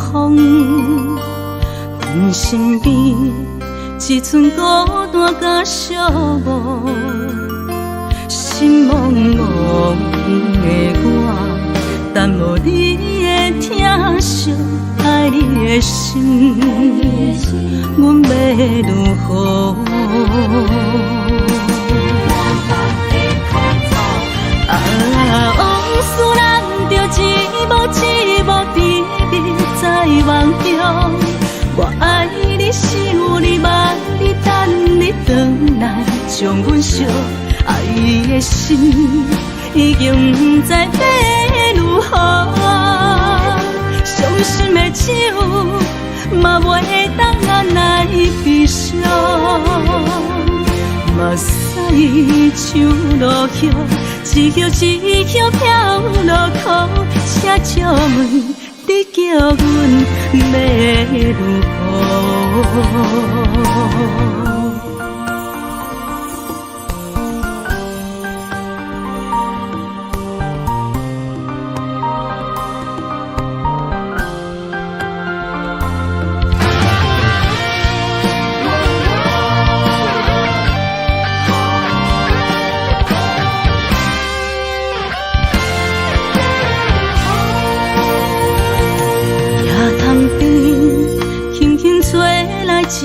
Speaker 1: 風，阮身邊一寸孤單佮寂寞，心茫茫的我，等無你的疼惜，愛你的心，阮欲如何？啊，往事咱著一幕一幕甜蜜在夢中。我愛你，想你，望你，等你轉來，將阮惜。愛的心已經毋知欲如何，傷心的酒嘛袂當按來悲傷，目屎像落葉，一葉一葉飄落空，請借問你叫阮欲如何？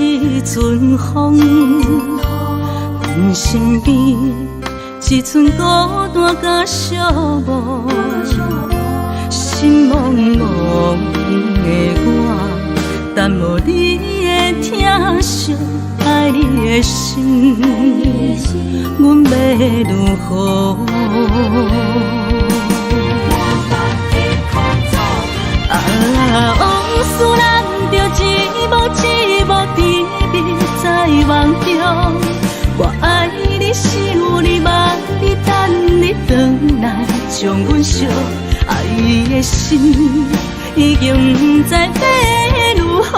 Speaker 1: 一陣風，阮身邊一寸孤單佮寂寞，心茫茫的我，等無你的疼惜，愛你的心，阮欲如何？啊，往事咱著一幕一幕甜蜜在夢中。我愛你，想你，望你，等你轉來，將阮惜。愛的心已經毋知欲如何，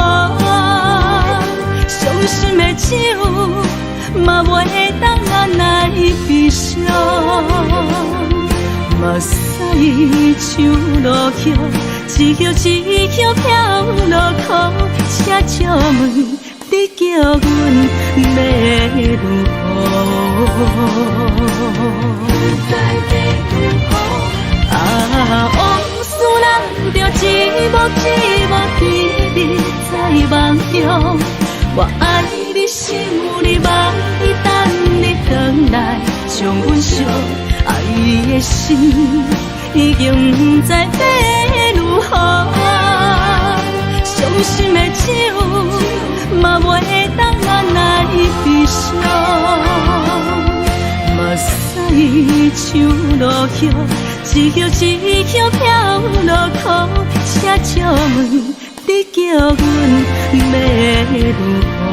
Speaker 1: 傷心的酒嘛袂當按來悲傷，目屎像落葉，一葉一葉飄落空，請借問你叫阮欲如何？啊，往事咱著一幕一幕甜蜜在夢中。我愛你，想你，望你，等你轉來，將阮惜。愛的心已經毋知欲如何，傷心的酒嘛袂當按來悲傷，目屎像落葉，一葉一葉飄落空，請借問你叫阮欲如何？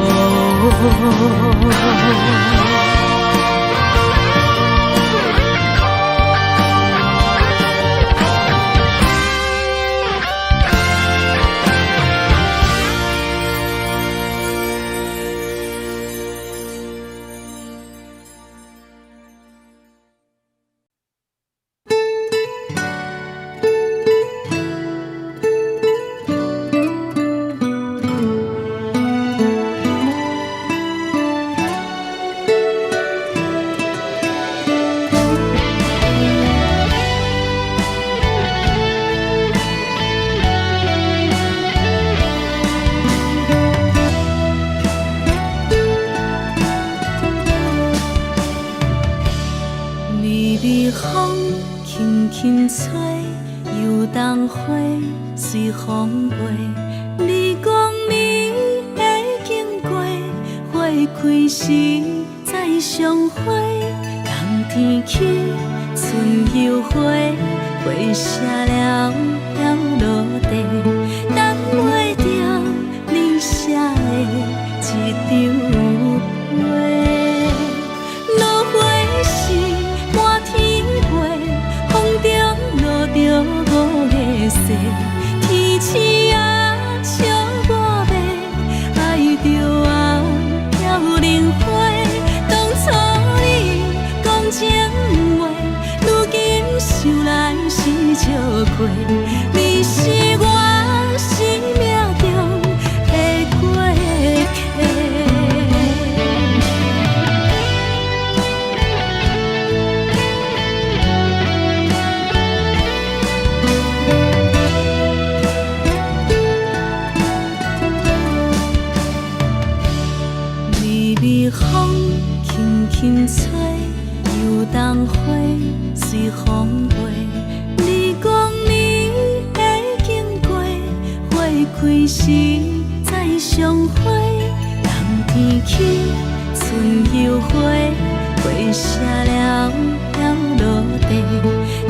Speaker 1: 微微風輕輕吹，油桐花隨風飛。你講你會經過，花開時再相會。冬天起，春又回，花謝了飄落地，等袂著你寫的這張批。落花時滿天飛，風中落著五个雪，天鼠仔笑我欲愛著啊飄零花。當初你講情話，如今想來是笑虧，你是我。開時再相會，冬天起春又回，花謝了飄落地，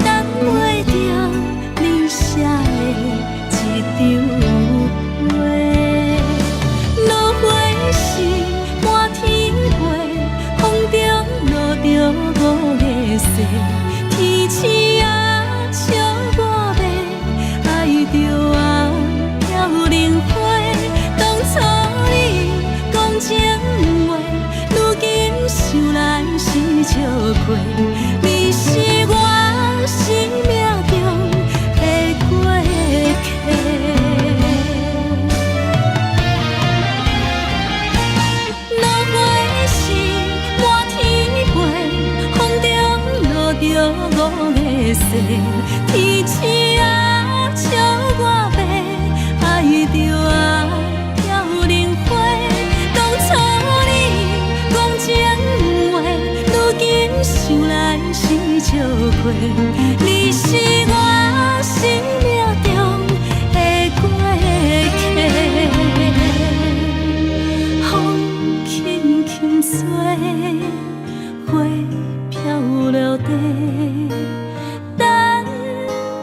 Speaker 1: 等袂著你寫的這張批。落花時滿天飛，風中落著五个誓，天星啊笑我欲，愛著啊飄零花。當初你講情話，如今想來是笑虧。你是我生命中的過客。落花時滿天飛，風中落著五个誓，天星啊笑我欲，愛著啊飄零花。當初你講情話，如今想來是笑虧。你是我生命中的過客。風輕輕吹，花飄落地，等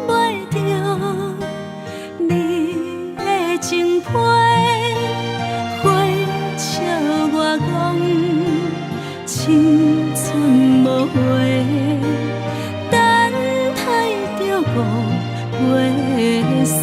Speaker 1: 袂著你的情批，花笑我講青春無回，等待著五月雪。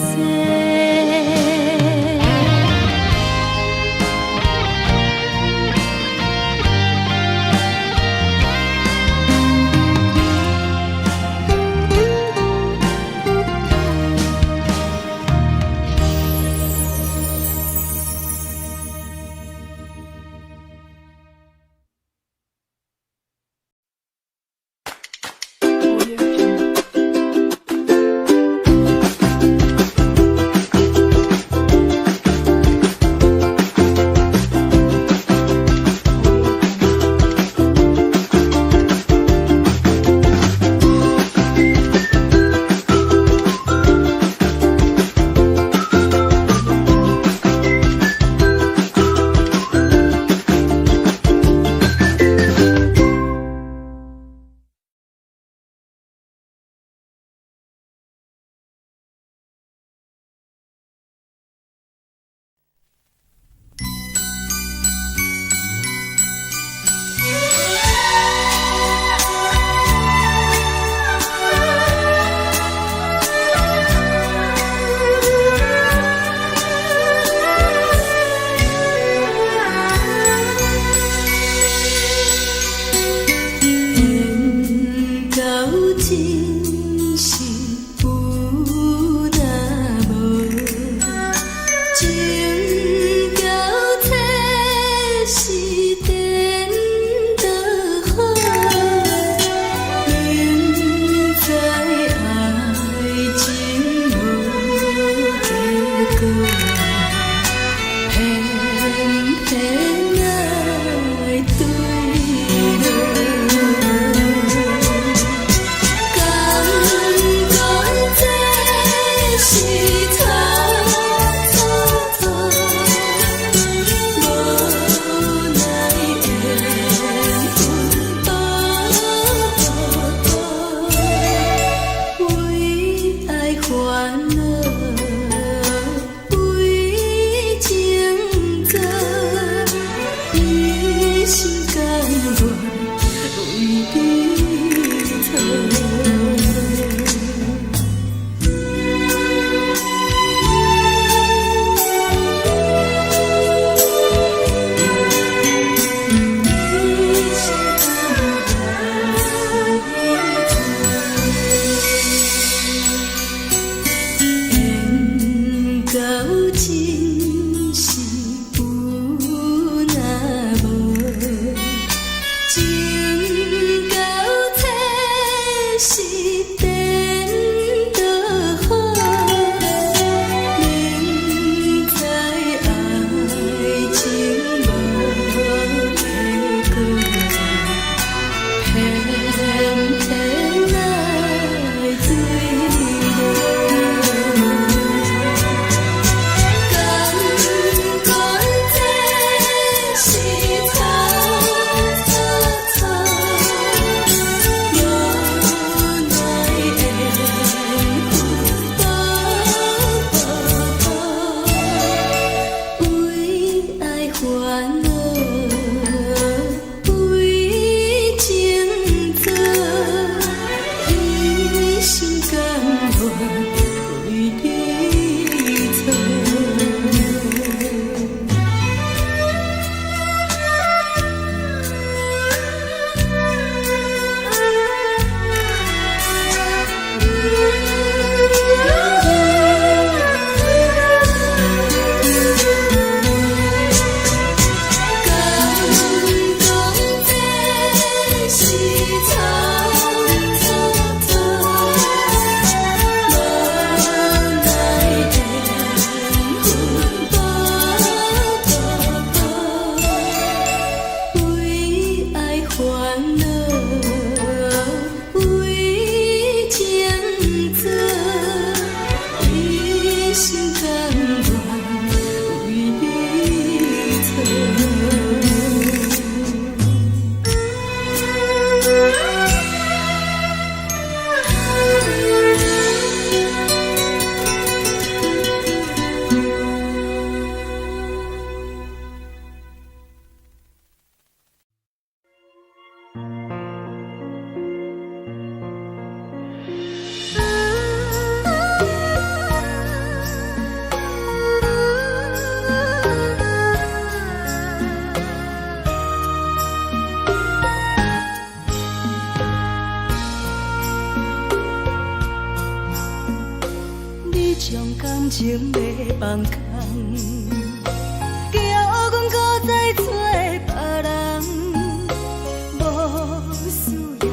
Speaker 1: 情欲放空，叫阮閣再揣別人，無需要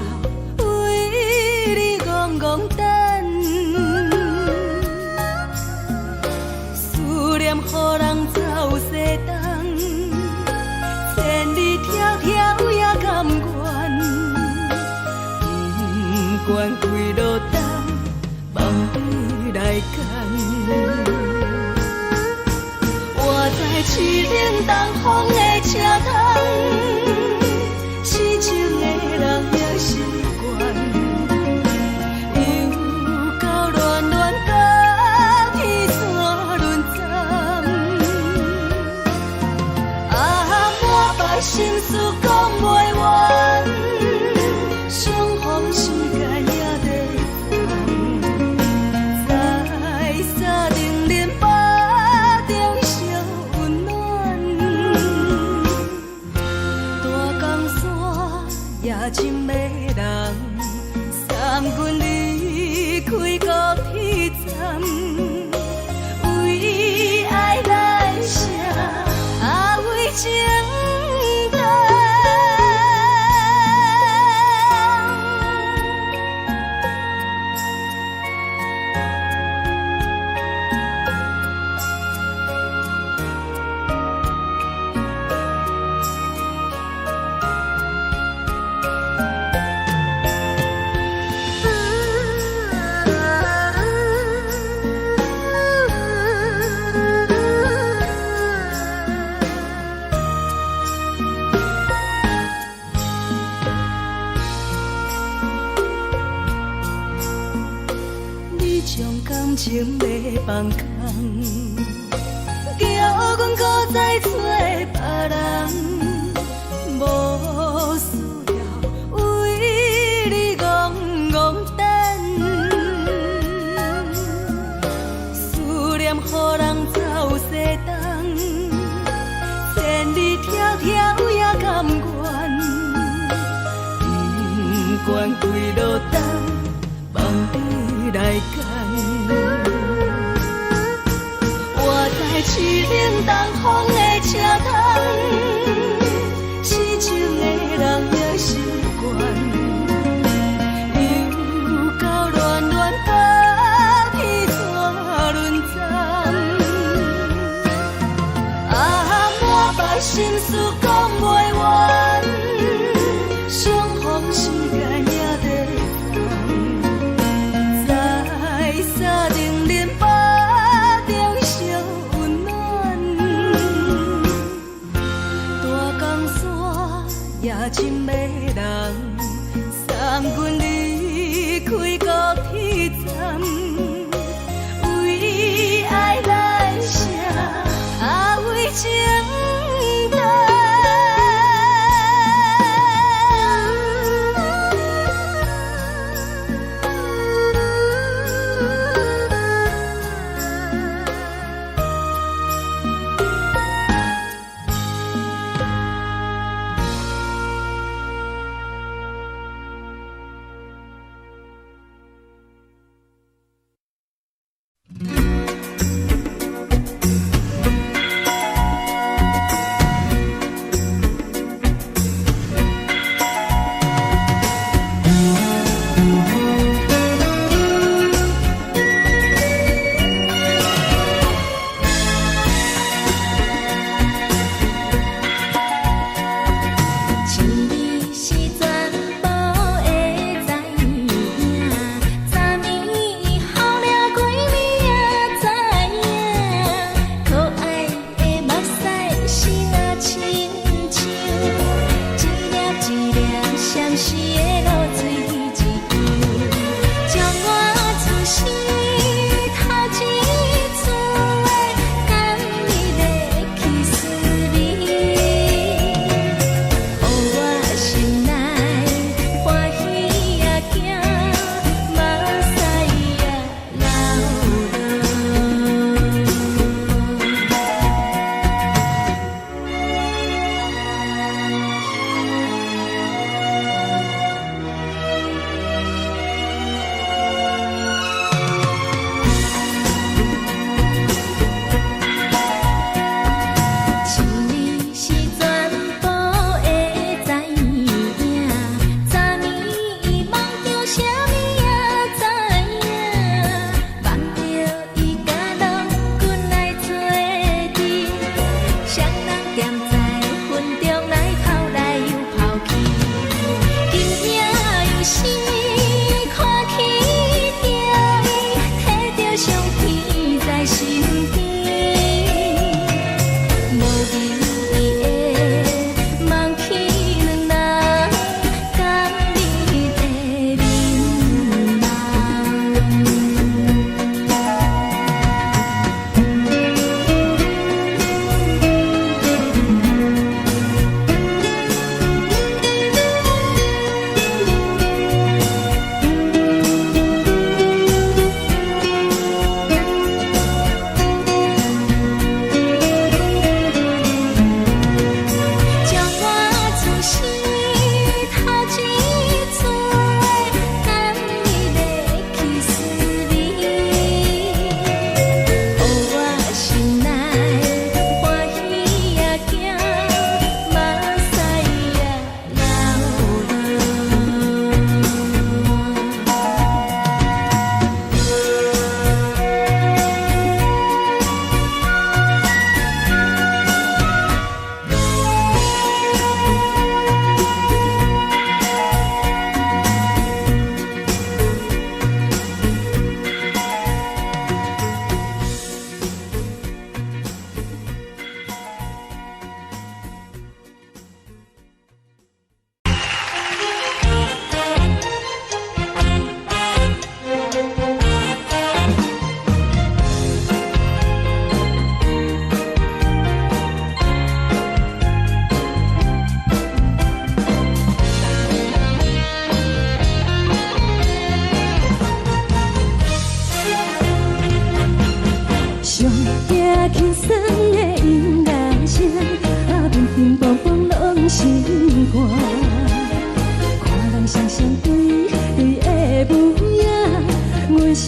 Speaker 1: 為你戇戇等，思念予人走西東，千里迢迢也甘願，不管幾落冬，望你來牽。我知凄冷東風的車窗，痴情的人也習慣，又到暖暖甲天山輪站，啊，满腹心事講袂完，相逢時間也在站，在三重林腹中相溫暖，大江山也真迷人，送阮離開高鐵站，為愛來寫，啊為情等。你將感情欲放空，叫阮閣再揣別人，無需要為你戇戇等，思念予人走西東，千里迢迢也甘願，不管幾落冬，望你來牽。我知凄冷東風的車窗，痴情的人也習慣，又到暖暖甲天山輪站，啊，滿腹心事講袂完，相逢時間也在站，在三重林腹中相溫暖，大江山也真迷人，送阮離開高鐵站，為愛來寫，啊為情等。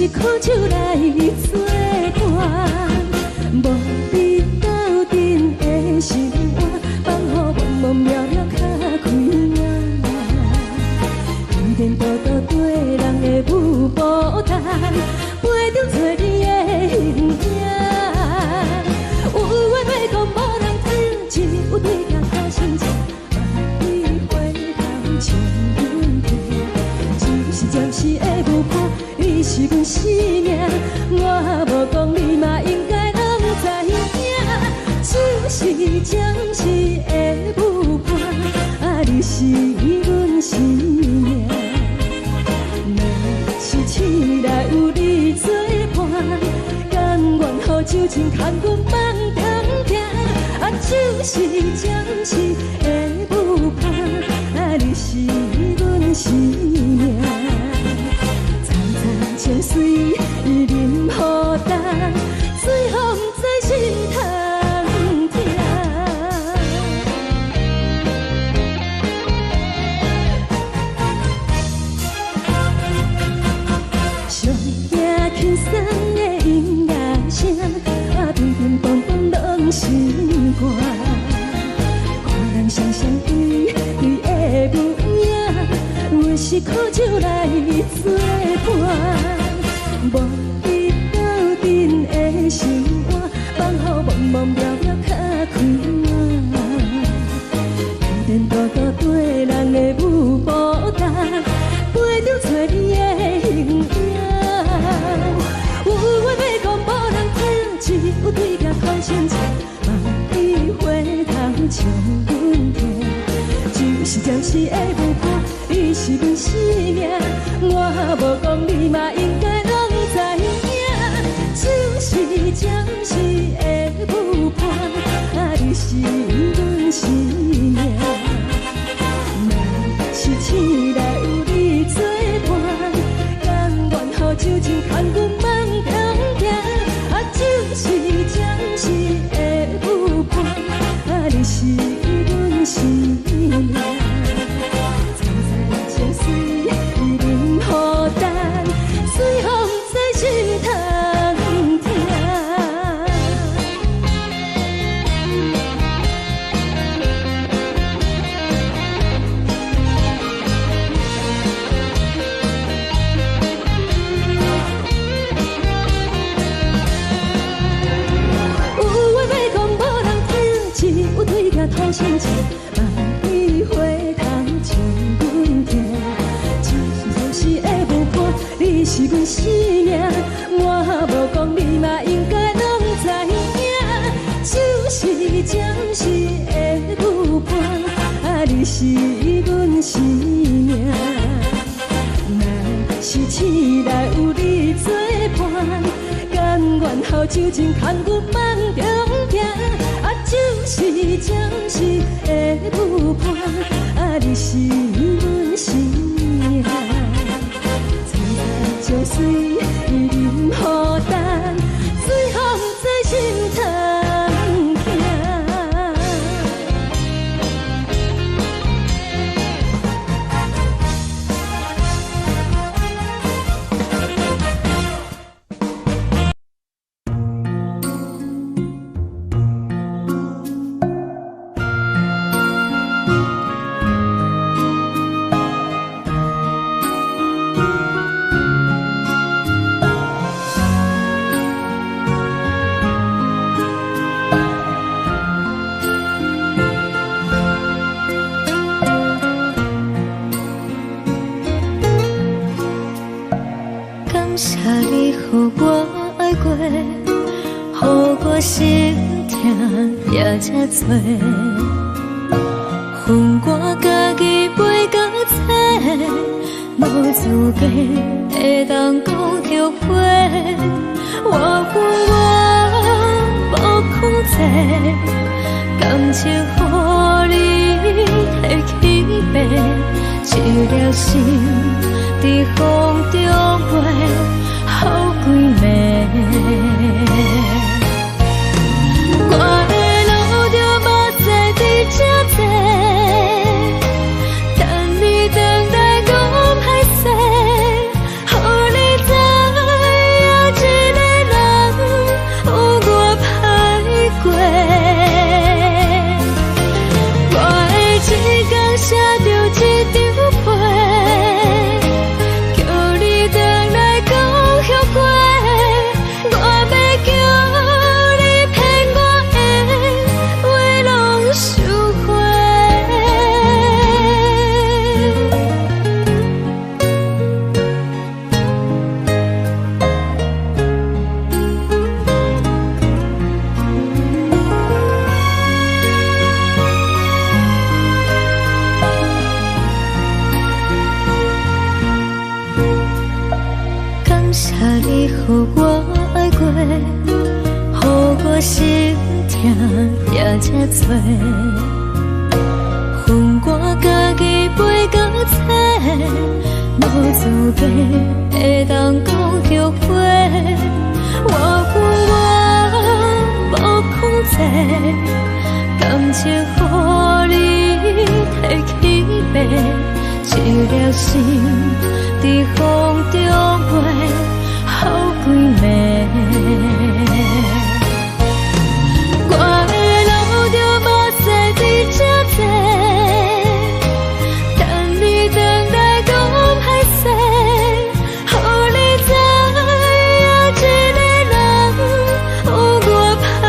Speaker 1: 是苦酒來做伴，無你鬥陣的生活，放予茫茫渺渺較開眼。天天多多對人的舞步動，陪著找你的形影。有話欲講無人聽，只有對鏡看心情，望你回頭笑阮聽。只是暫時的舞伴，你是阮生命，我無講你嘛應該攏知影。只是暫時的舞伴，啊，你是阮生命。若是醒來有你做伴，甘願予酒精牽阮夢中行。啊，只是暫時的舞伴，啊，你是阮生命。層層情水啉予乾，最予毋知心通疼。上驚輕鬆的音樂聲，啊，乒乒乓乓攏心肝。看人雙雙對對的舞影，阮是苦酒來做伴，無你鬥陣的生活，放予茫茫渺渺較開眼。天天多多對人的舞步動，陪著找你的形影。有話欲講無人聽，只有對鏡看心情，望你回頭笑阮聽。只是暫時的舞伴，你是阮生命，我無講你嘛應該攏知影。只是暫時的舞伴，啊，你是阮生命。若是醒來有你做伴，甘願予酒精牽阮夢中行。啊，只是暫時的舞伴，啊，你是阮生命。層層情水啉予乾，最予毋知心通疼。有話欲講無人聽，只有對鏡吐心情，望你回頭笑阮聽。只是暫時的舞伴，你是阮生命，我無講你嘛應該攏知影。只是暫時的舞伴，啊，你是阮生命。若是醒來有你做伴，甘願予酒精牽阮夢中行。啊，只是暫時的舞伴，啊，你是阮生命。層層情水啉予乾，最予毋知心通疼。
Speaker 2: 感謝你予我愛過，予我心疼也這多。分我家己飛到找，無資格會當講後悔。我有我無控制，感情予你提去爬，一粒心佇風中飛，予規暝。我會流著目屎佇這坐，等你轉來講歹勢，予你知
Speaker 1: 心疼也這多。予我家己飞到找，無資格會當講後悔。我有我無控制，感情予你提去爬，一粒心佇風中飛，予規暝。我會流著目屎佇這坐，等你轉來講歹勢，予你知影一个人有偌歹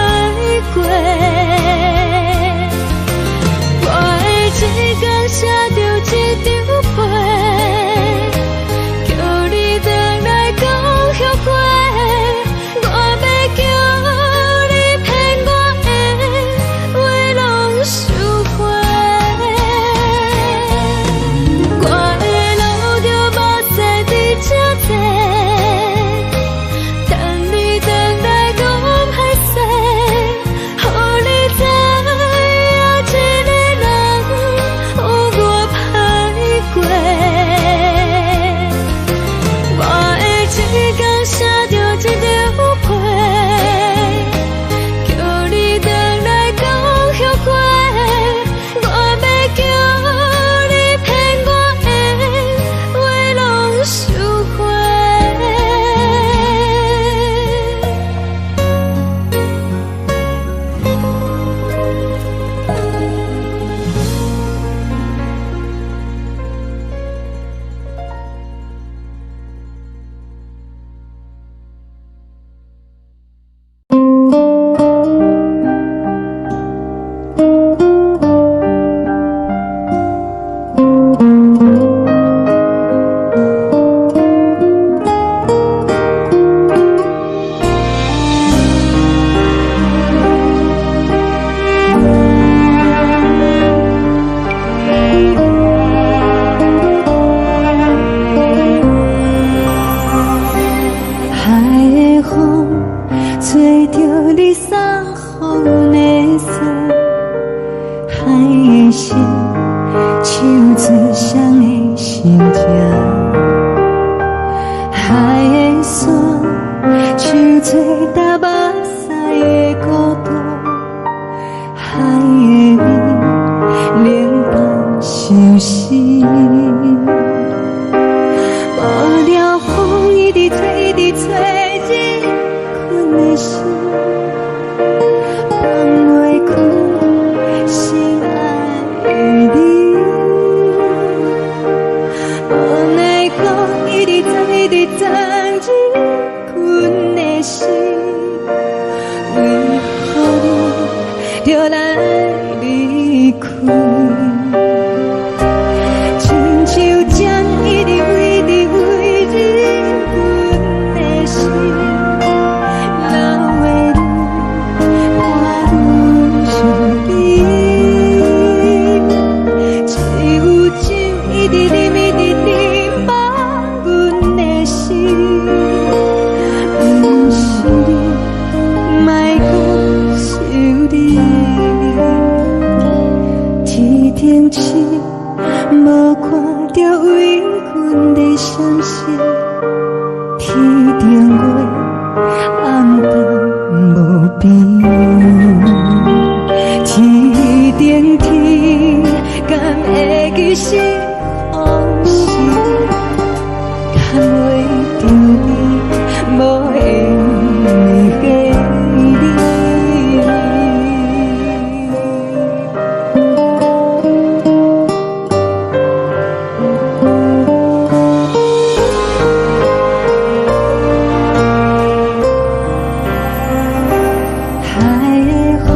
Speaker 1: 過。我會一工寫著一張批，叫你轉來講後悔。我欲叫你騙我的話攏收回。我會流著目屎佇這坐，等你轉來講歹勢，予你知影一個人有偌歹過。我會一工寫著一張批，叫你轉來講後悔。我欲叫你騙我的話攏收回。
Speaker 3: 海的風吹著你送予阮的衫，海的心唱出誰的心情，海的山唱出踏目屎的孤單，海的味冷淡相思。無聊風一直吹，一直吹，入阮的心，放袂開心愛的你。無奈何一直鑽，一直鑽入阮的心，為何你著來離開？親像針一直一直飛入阮的心，流的淚伴阮相依。只有酒一直啉，一直啉，放阮的心，毋是你，莫閣想你。天頂星無看著為阮咧閃爍，天頂月暗淡無邊。天頂天，敢會記是予是？牽袂著你，無緣的你。海的風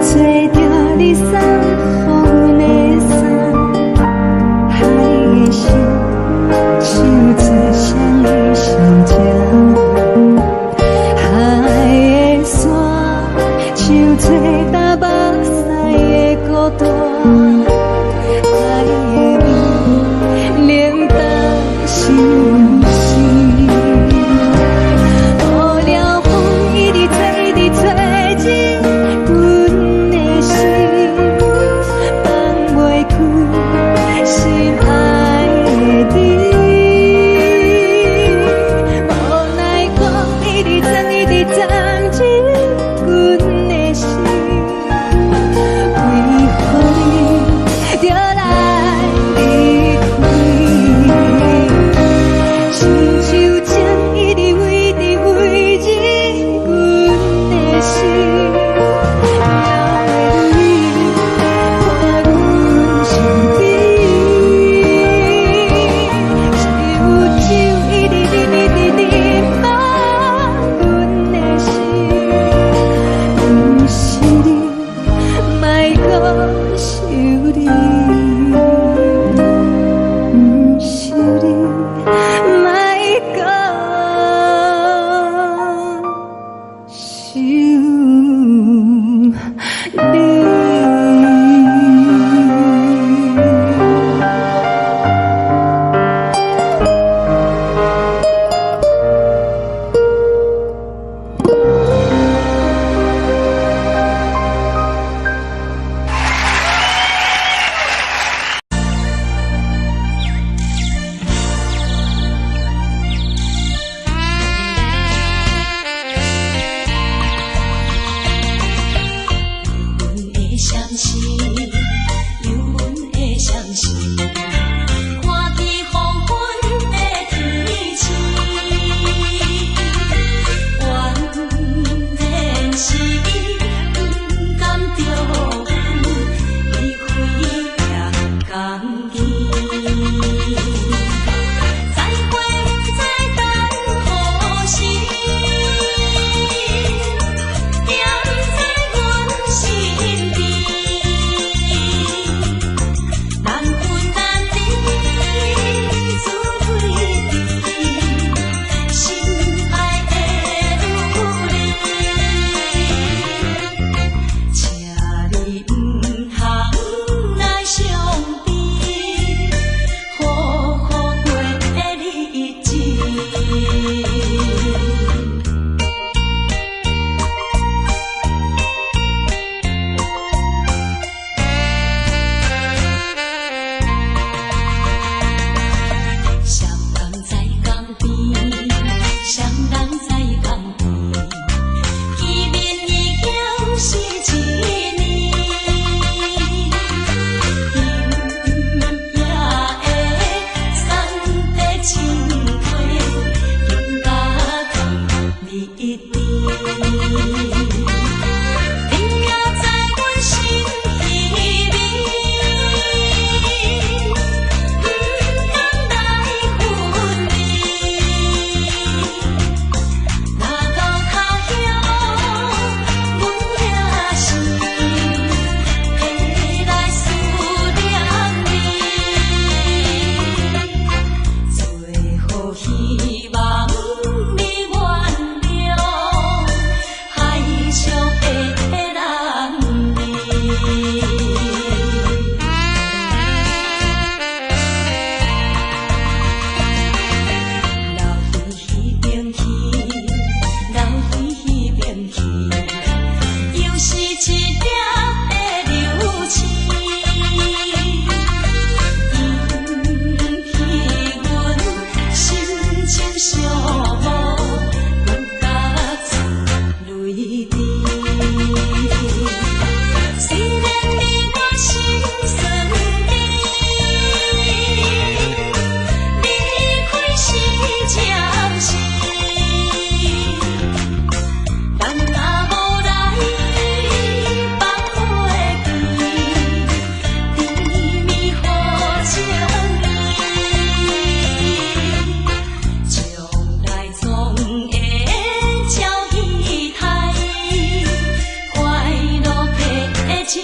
Speaker 3: 吹著你送予阮的衫，海的心唱出誰的心情，海的山唱出踏目屎的孤單，海的味冷淡相思。無聊風一直吹，一直吹。
Speaker 1: 是有阮的相思，看见黃昏的天星，原來是伊不甘著阮離開也甘願。再會不知等何時，惦在阮身邊，難分難離，自淚滴，心愛的女兒，請你毋通來傷悲，好好過日子。雙人在江邊，雙人在江邊，見面已經是一年。今夜的送的情批，更加甜蜜甜。你也在阮心彼边，不甘來分離。若到他鄉，阮也是會來思念你。最好希望你原諒海上的男兒。留伫彼邊去，留伫彼邊去，又是一粒的流星，引起阮心情寂寞，搁加出淚滴。雖然你我心酸甜，離開是暫時，人若無來放袂記，甜蜜予情意，將來總會照期待，快樂的情意。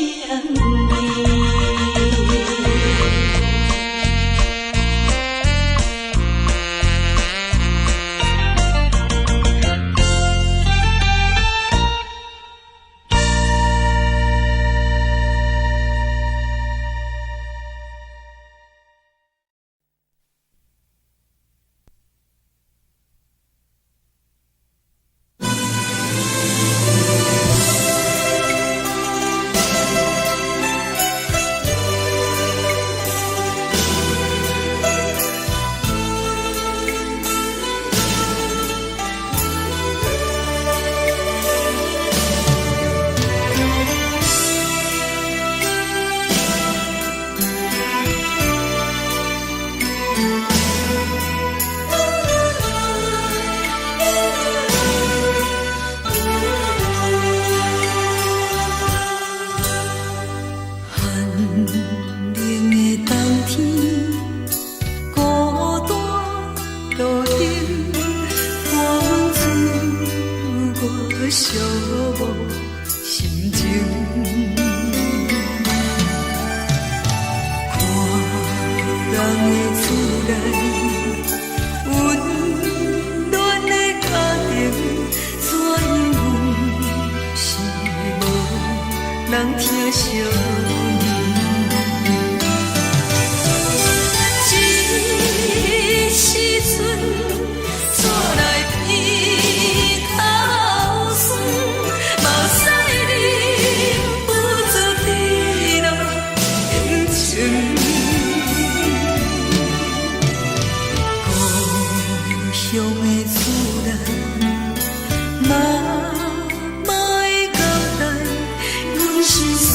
Speaker 3: 寒冷的冬天，孤單路燈，伴阮自我寂寞心情。看人的厝內，溫暖的家庭，怎樣阮是無人疼惜你。這時陣怎來鼻頭酸，目屎忍不住滴落眼睛。故鄉的厝內，媽媽的交代，阮是思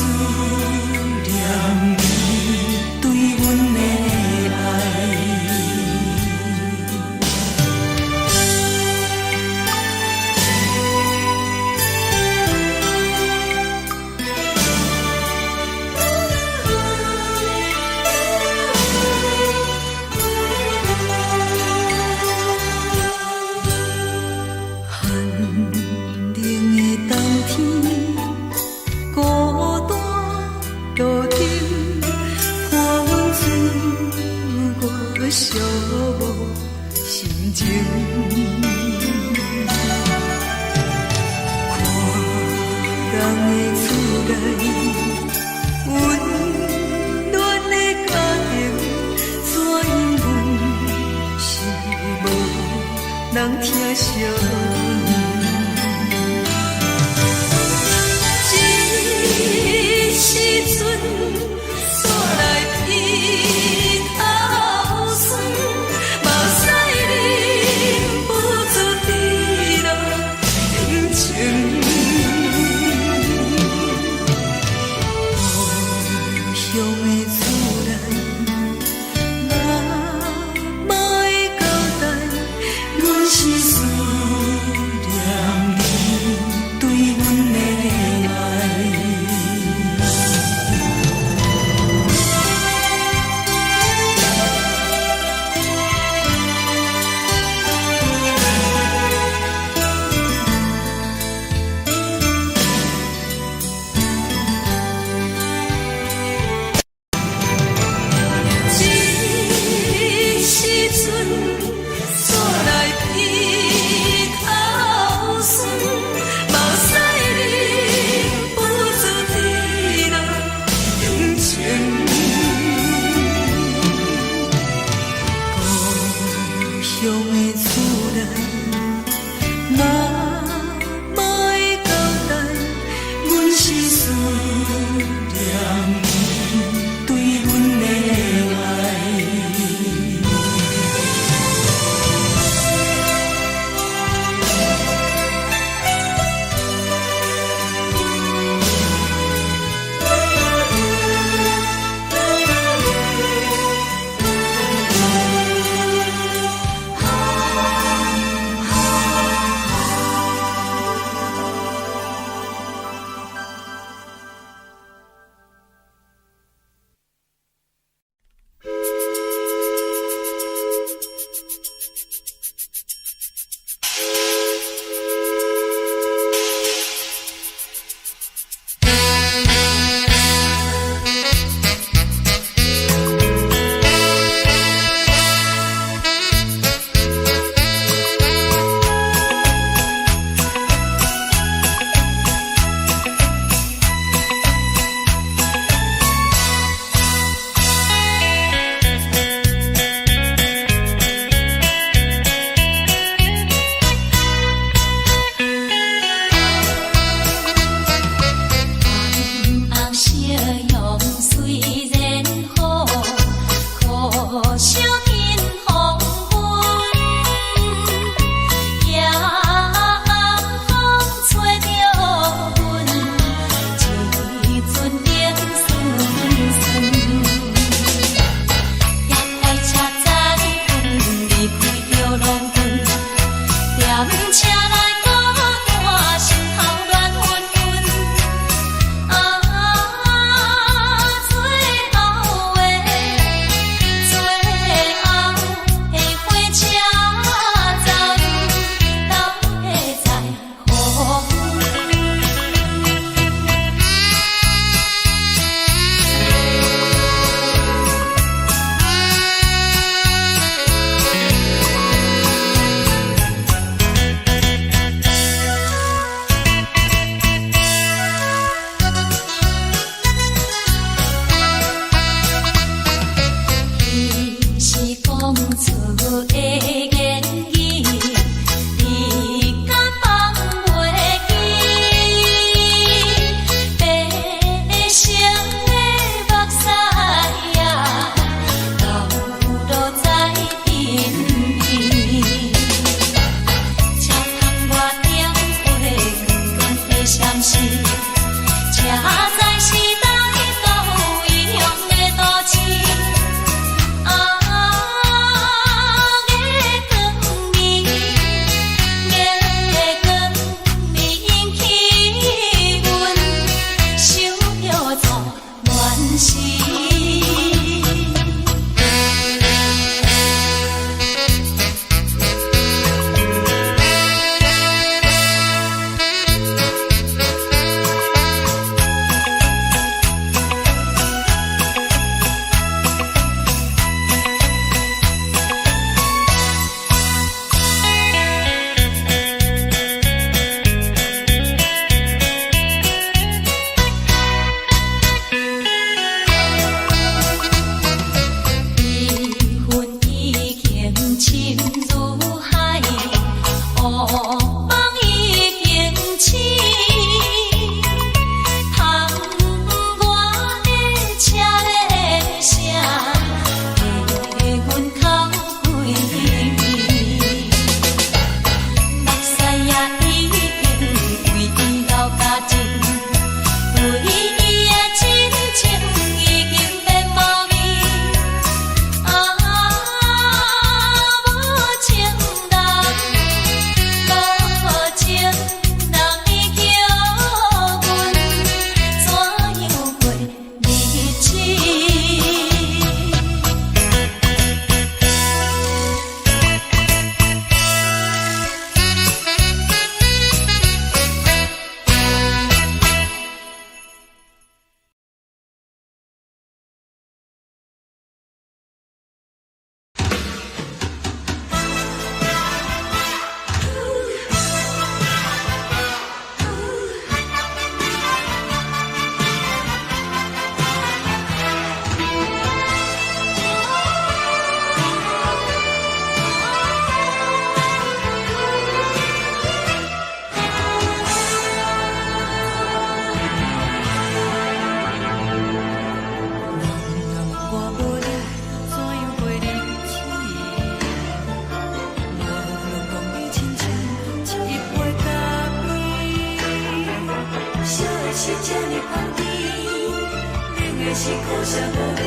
Speaker 1: 是苦涩無味，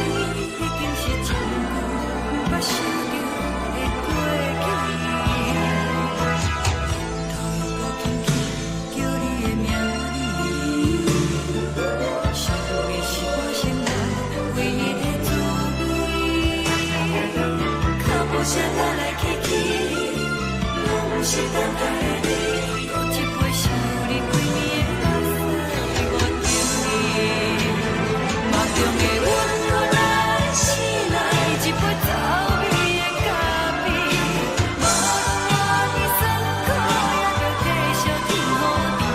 Speaker 1: 已經是真久毋捌想著的過去。頭又閣輕輕叫你的名字，想你是我生活唯一的滋味。腳步聲來來去去，攏是等待的你。閣一杯想你規暝的目屎，我等你。夢中的阮予咱醒來，一杯走味的咖啡。無論偌尼酸苦，也著繼續天雨甜。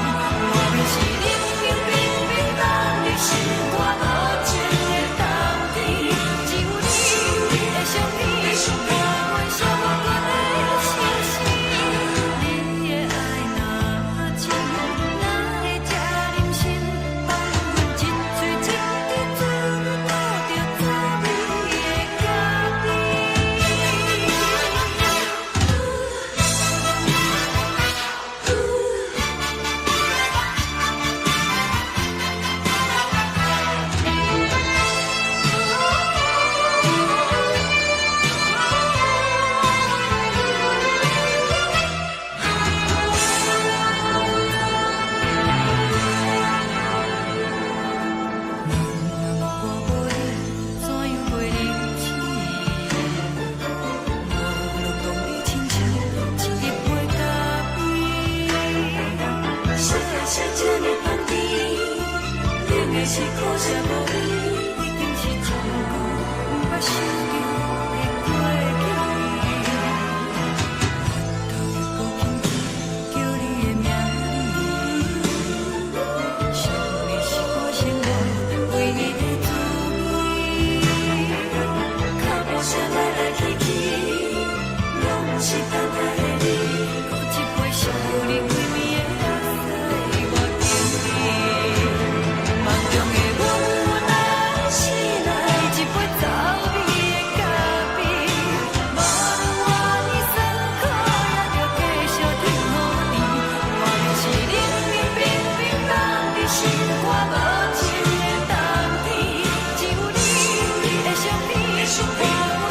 Speaker 1: 外面是冷冷冰冰凍入心肝無情的冬天，只有你的相片，伴阮寂寞的相思。你的愛若深，哪會這忍心放阮一喙一滴水吐著滋味的咖啡？我無你，怎樣過日子？無論當你親像一杯咖啡。啥啥這呢香甜，冷的是苦澀無味，已經是真久毋捌想著的過去。頭又閣輕輕叫你的名字，想你是我生活唯一的滋味。腳步聲來來去去，攏是等待的你。閣一杯想你規暝的目屎，我等你。夢中的阮咱醒來，一杯走味的咖啡。無論偌尼酸苦，也著繼續天雨甜。外面是冷冷冰冰凍入心肝無情的冬天，只有你的相片，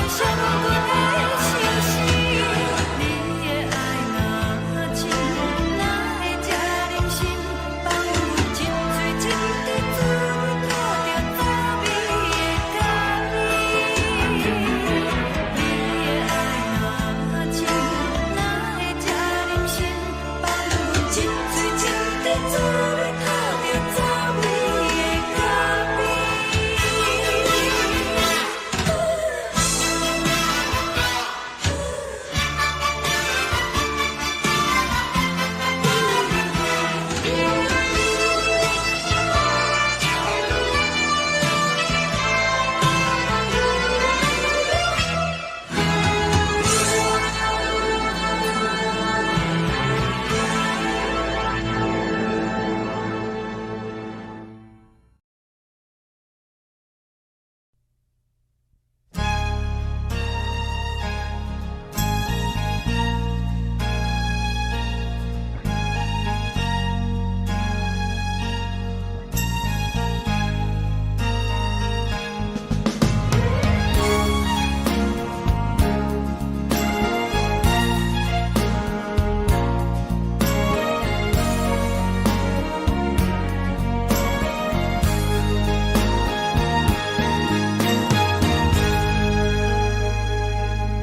Speaker 1: 伴阮寂寞的相思。你的愛若深，哪會這忍心放阮一喙一滴水吐著滋味的咖啡？你的愛若深，哪會這忍心放阮一喙一滴水吐著滋味的咖啡？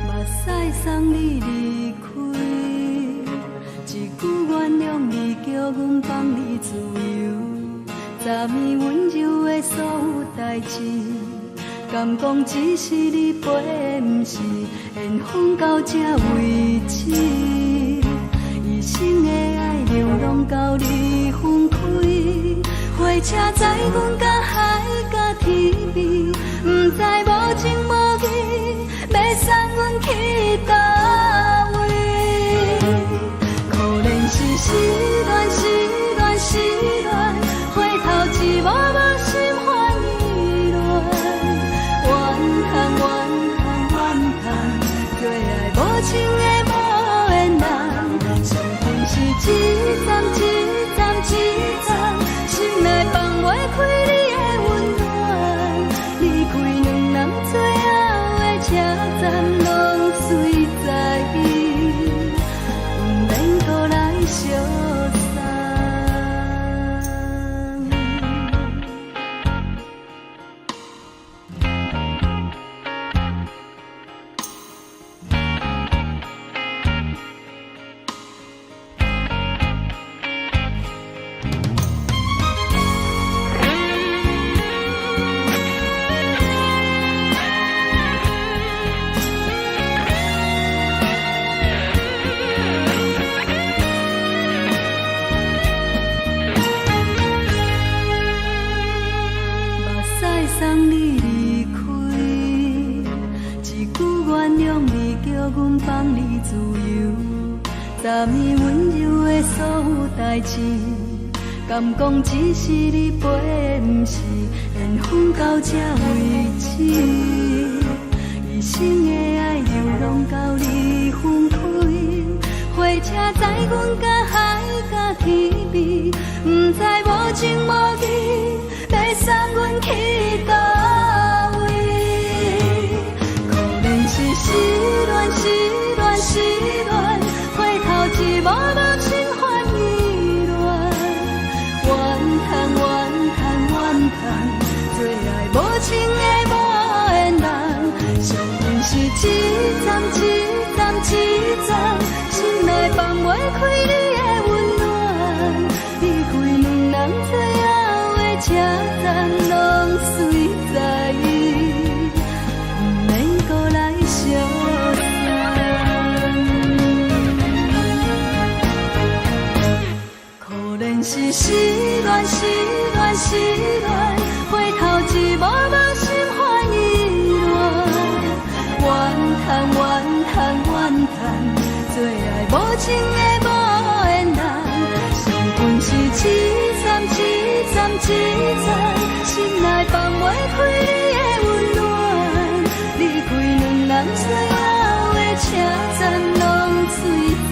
Speaker 3: 目屎送你離開，一句原諒你，叫阮放你自由。昨暝溫柔的所有代誌，敢講只是你陪的，毋是緣分到這為止。一生的愛流浪到你分開，火車載阮到海角天邊，毋知無情無義，欲送阮去佗位？可憐是失戀，失戀，失戀，回頭一幕幕心煩意亂，怨恨，怨恨，怨恨，做愛無情的無緣人，生命是一站一站一站，心內放袂開你的位。
Speaker 1: 送你離開。一句原諒你，叫阮放你自由。昨暝溫柔的所有代誌，敢講只是你陪的，毋是緣分到這為止。一生的愛流浪到你分開，火車載阮甲海甲天邊，毋知無情無義，欲送阮去佗位。可憐是失戀，失戀，失戀，回頭一幕幕心煩意亂。怨嘆怨嘆怨嘆，做愛無情的無緣人，傷痕是一站一站一站，心內放袂開你的溫暖。離開兩人最後的車站，攏隨在，毋免閣來相送。可憐是失戀，失戀，失戀，回頭一幕幕心煩意亂。怨嘆怨嘆怨嘆，做愛無情的無緣人，傷痕是一站一站一站，心內放袂開你的溫暖。離開兩人最後的車站，攏隨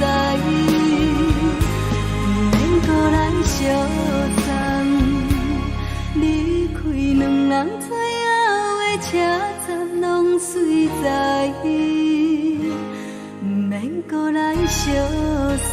Speaker 1: 在，毋免閣來相送。離開兩人最後的車站，攏隨在，毋免閣來相送。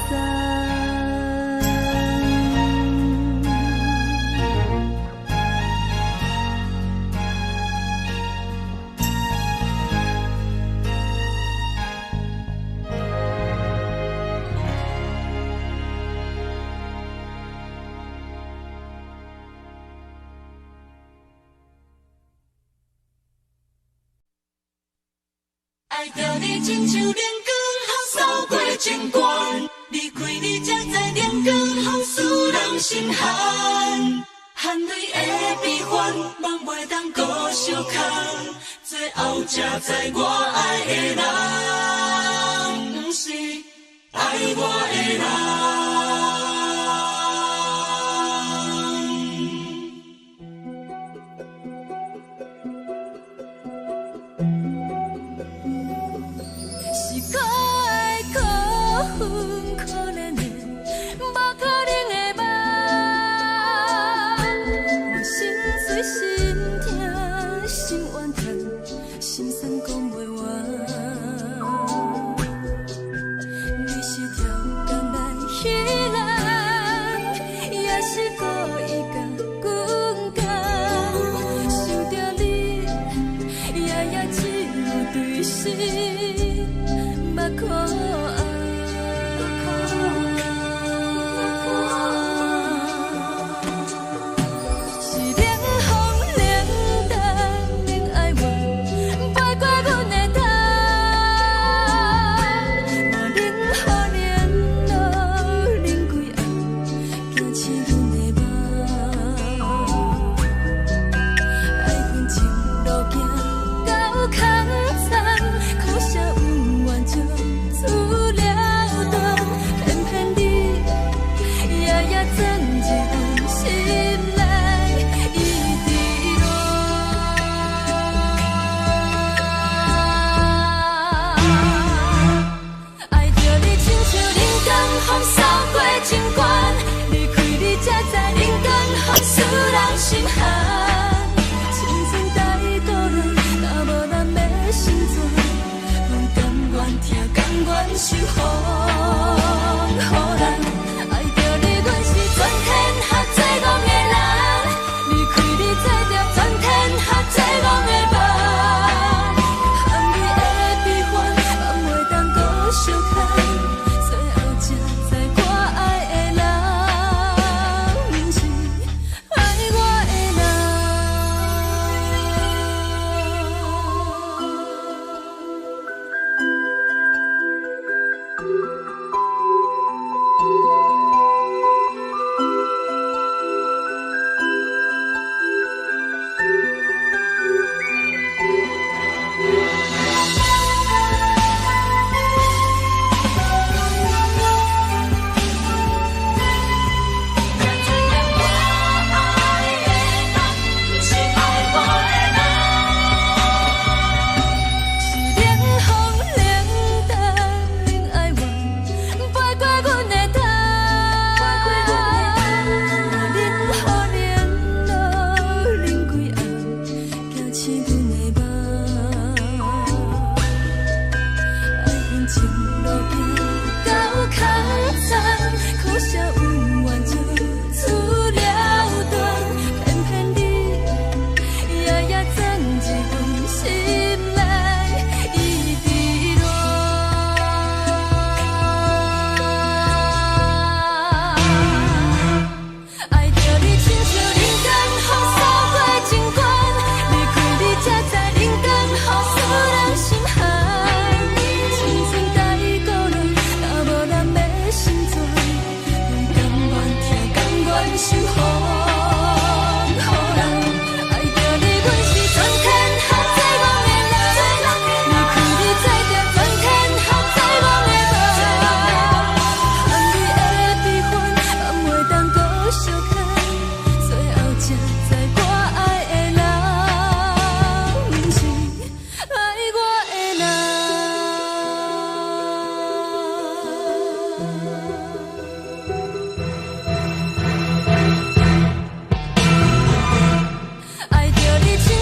Speaker 3: 愛著你親像冷光予掃過情關，離開你才知冷光予使人心寒，含淚的悲歡，夢袂當閣相牽，最後才知我愛的人，毋是愛我的人。
Speaker 1: 是可愛可恨可憐的，無可能的夢。我心碎心疼心怨嘆，心酸講袂完。你是超工來彼人，也是故意共阮講？想著你，夜夜只有對心目苦紅。是冷風冷淡冷哀怨，飞過阮的頭。我冷雨冷露冷規暗，驚醒阮的夢。愛恨情路行到空残，可惜恩怨就此了斷。偏偏你夜夜鑽入阮心內，一直亂。愛著你親像冷光予掃過情關，離開你才知冷光予使人心寒。青春帶倒亂，若無咱欲成全，阮甘願疼，甘願受風雨難。愛著你，阮是全天下最戇的人，離開你做著全天下最戇的夢。含淚的悲歡，放袂當閣相牽，最後才知我愛的人，毋是愛我的人。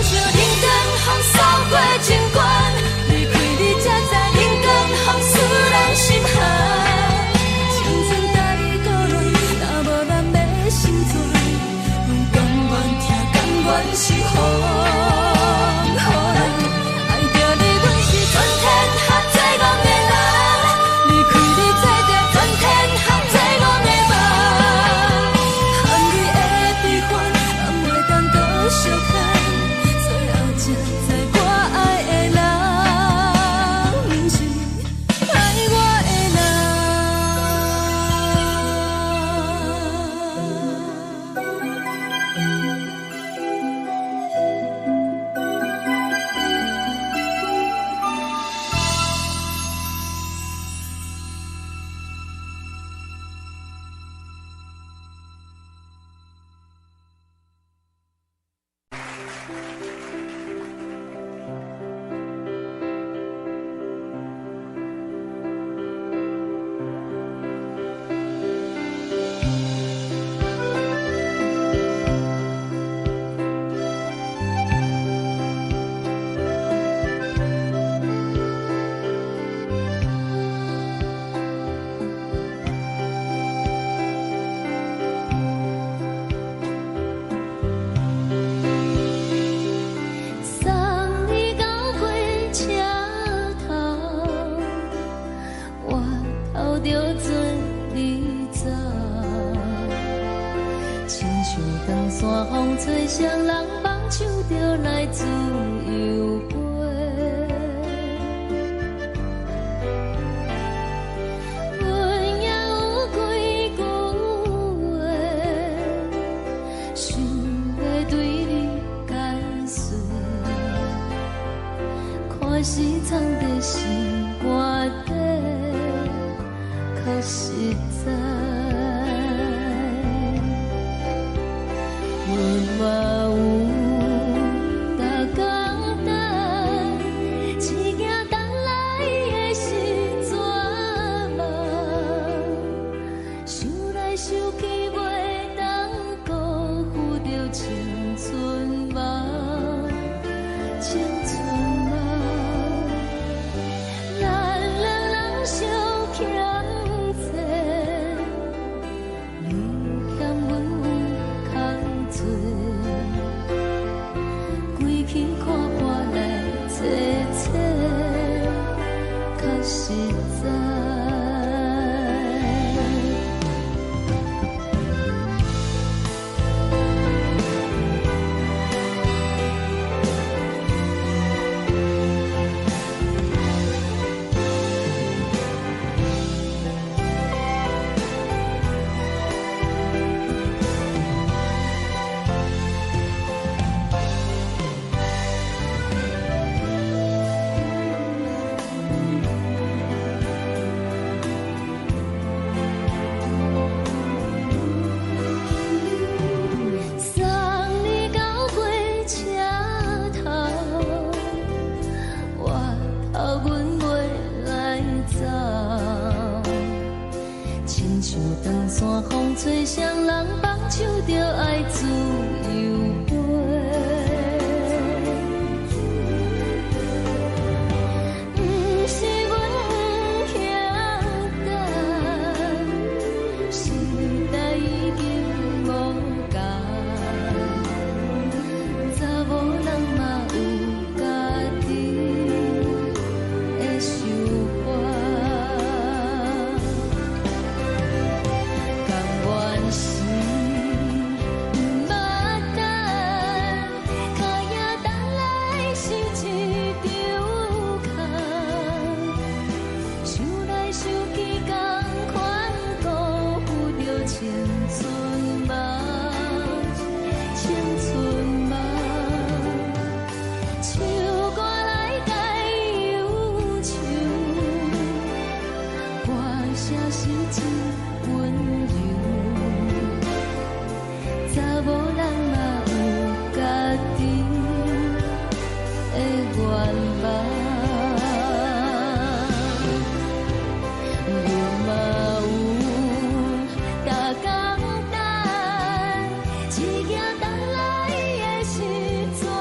Speaker 1: 像冷光风扫过情关，离开你才知冷光风使人心寒。青春太孤单，若无咱欲成全，阮甘愿疼，甘愿是风予人。爱著你，阮是全天下最戆的人。离开你，做著全天下最戆的梦。含泪的悲欢，人袂当阁相牵。最后才知我爱的人，毋是爱我的人。
Speaker 2: 送你到火车头，我头著做你走。亲像长线风吹，谁人放手就来自由飞。阮也有几句话，想欲对你解释。看是藏在心肝底，较实在。阮嘛有逐工等，只惊等来的是绝望。想来想去，袂当辜负著青春梦，青春梦。咱两人相欠债，你欠阮有空济，规气看破来找找，较实在。送你到火车头，我头阮袂来走。亲像长线风吹，谁人放手就爱自由飞。毋是阮不肯等，时代已经无仝，查某人嘛有家己的想法。甘愿是毋捌等，脚影等来是一场空。想来想去，仝款辜负著青春梦，青春梦。唱歌来解忧愁，歌声是真温柔。查某人嘛有家己的愿望。阮嘛有逐工等，只惊等来的是绝望。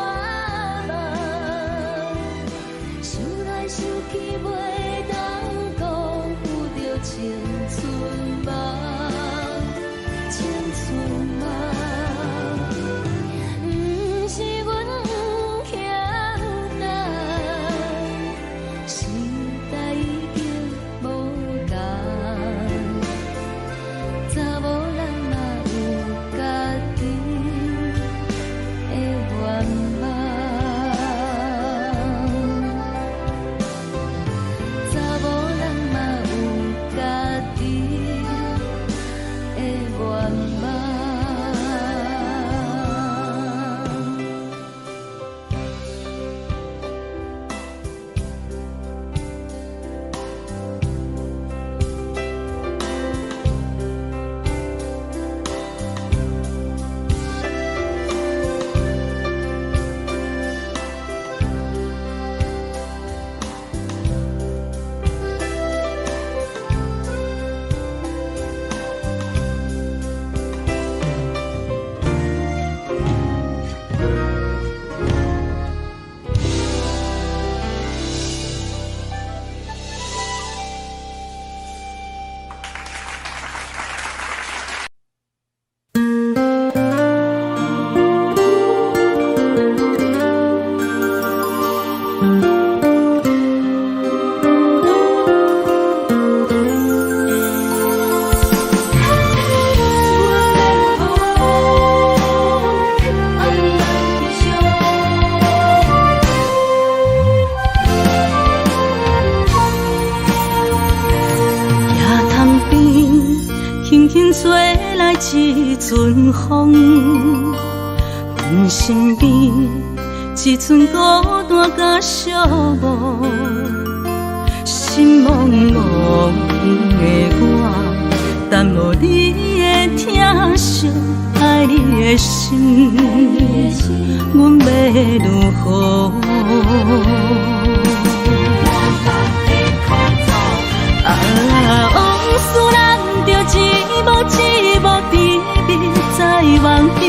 Speaker 3: 吹來一陣風，阮身邊一陣孤單佮寂寞，心茫茫的我，等無你的疼惜，愛你的心，阮欲如何？啊，往事咱著一幕一幕甜蜜在夢中。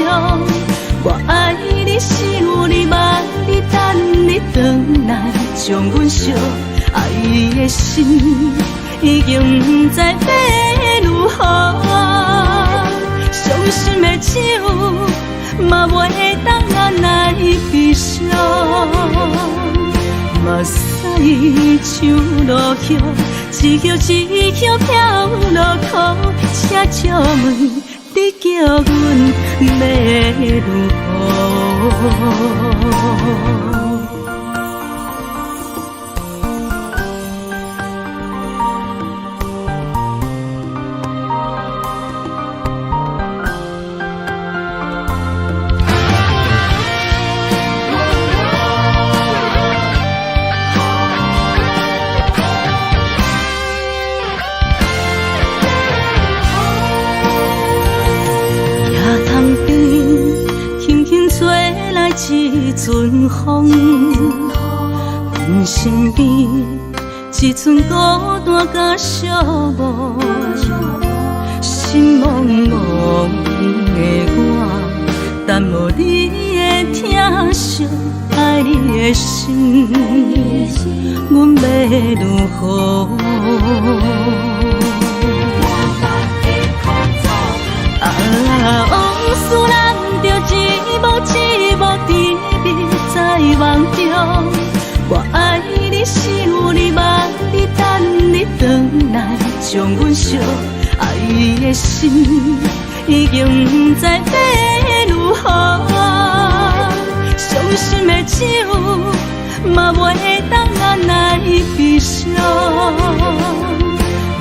Speaker 3: 我愛你，想你，夢你，等你轉來，將阮惜。愛的心已經毋知欲如何，傷心的酒嘛袂當按捺悲傷。目屎像落雨，一葉一葉飄落苦，請借問你叫阮欲如何？一陣風，阮身邊一陣孤單佮寂寞，心茫茫的我，等無你的疼惜，愛你的心，阮欲如何？啊，往事咱著一幕一幕甜蜜在夢中。我愛你，想你，夢你，等你轉來，將阮惜。愛的心已經毋知欲如何，傷心的酒嘛袂當按捺悲傷。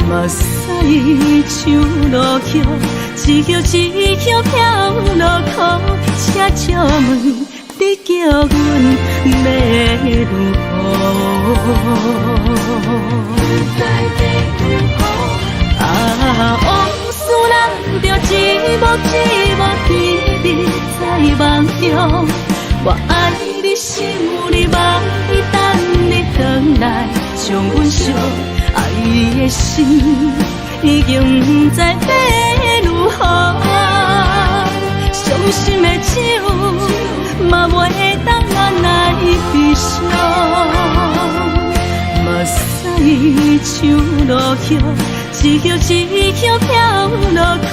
Speaker 3: 目屎像落雨，一葉一葉飄落苦，請借問你叫阮欲如何？啊，往事咱著一幕一幕甜蜜在夢中。我愛你，想你，夢你，等你轉來，將阮惜。愛的心已經毋知欲如何，傷心的酒嘛袂當按捺悲傷。目屎像落雨，一葉一葉飄落苦，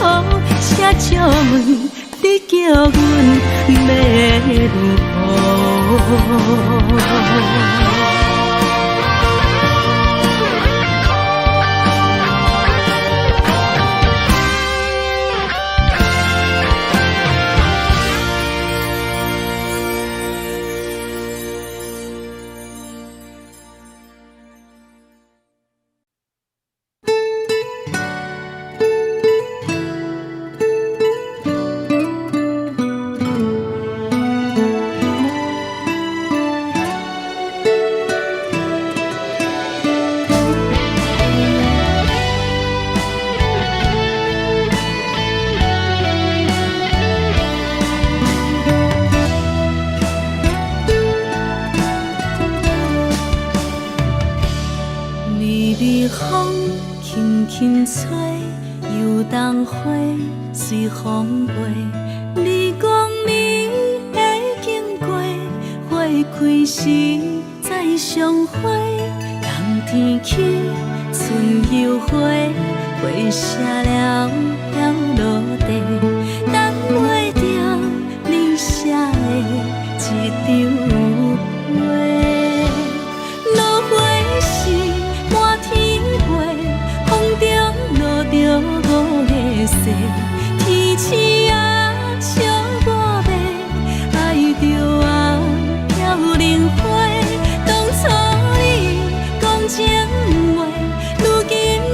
Speaker 3: 請借問你叫阮欲如何？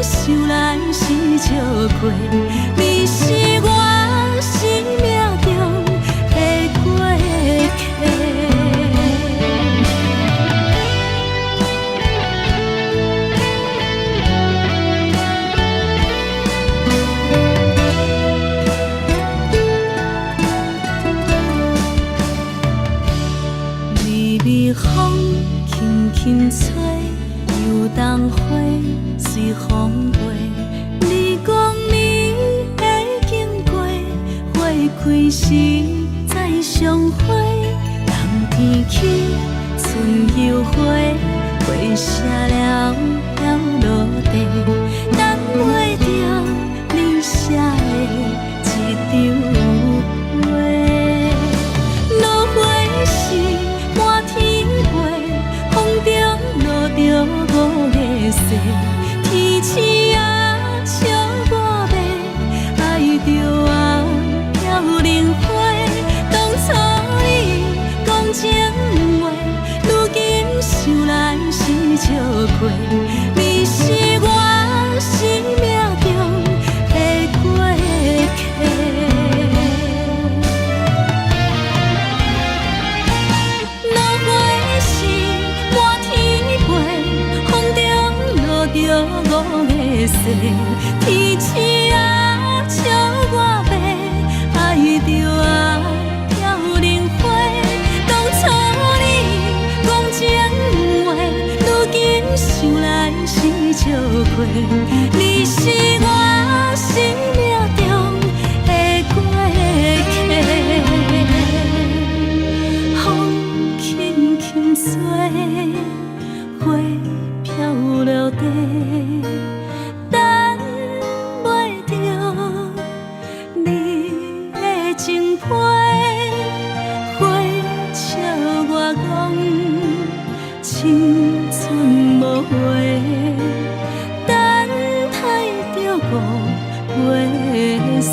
Speaker 1: 想來是笑過，你是隨風輕輕吹，油桐花隨風飛。你講你會經過，花開時再相會。冬天起，春又回，花謝了飄落地，等袂著你寫的一張批。落花是滿天飛，風中落著五个誓，天鼠仔笑我欲，愛著啊飄零花。當初你講情話，如今想來是笑虧。你是我生命中的過客。落花是滿天飛，風中落著五个誓，天鼠仔笑我欲，愛著啊飄零花。當初你講情話，如今想來是笑虧。你是我生命中的過客。風輕輕吹，花飄落地，等袂著你的情批。花笑我講青春無話，等待著五月雪。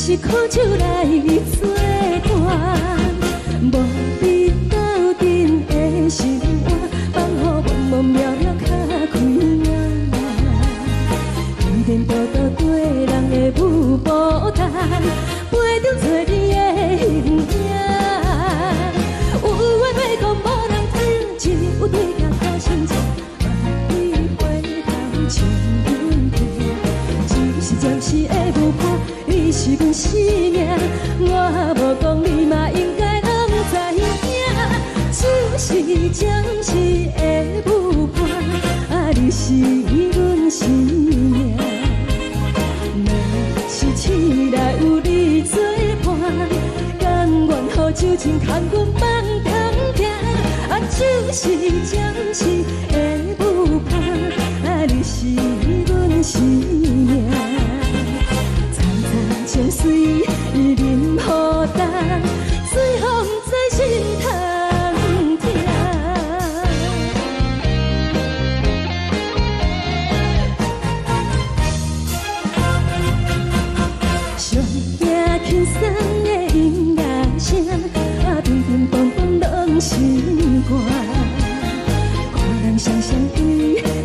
Speaker 1: 是苦酒來做伴，無比鬥陣的心肝，放予茫茫渺渺較開眼。天顛倒倒對人的舞步動，陪著找你的形影。有話欲講無人聽，只有對鏡苦心情，望你回頭笑阮聽。只是暫時的舞伴，你是阮生命，我無講你嘛應該攏知影。只是暫時的舞伴，啊，你是阮生命。若是醒來有你做伴，甘願予酒精牽阮放通行。啊，只是暫時的舞伴，啊，你是阮生命。層層情隨淋雨重，最予毋知心通疼。上驚輕鬆的音樂聲，啊，乒乒乓乓攏心肝。看人雙雙對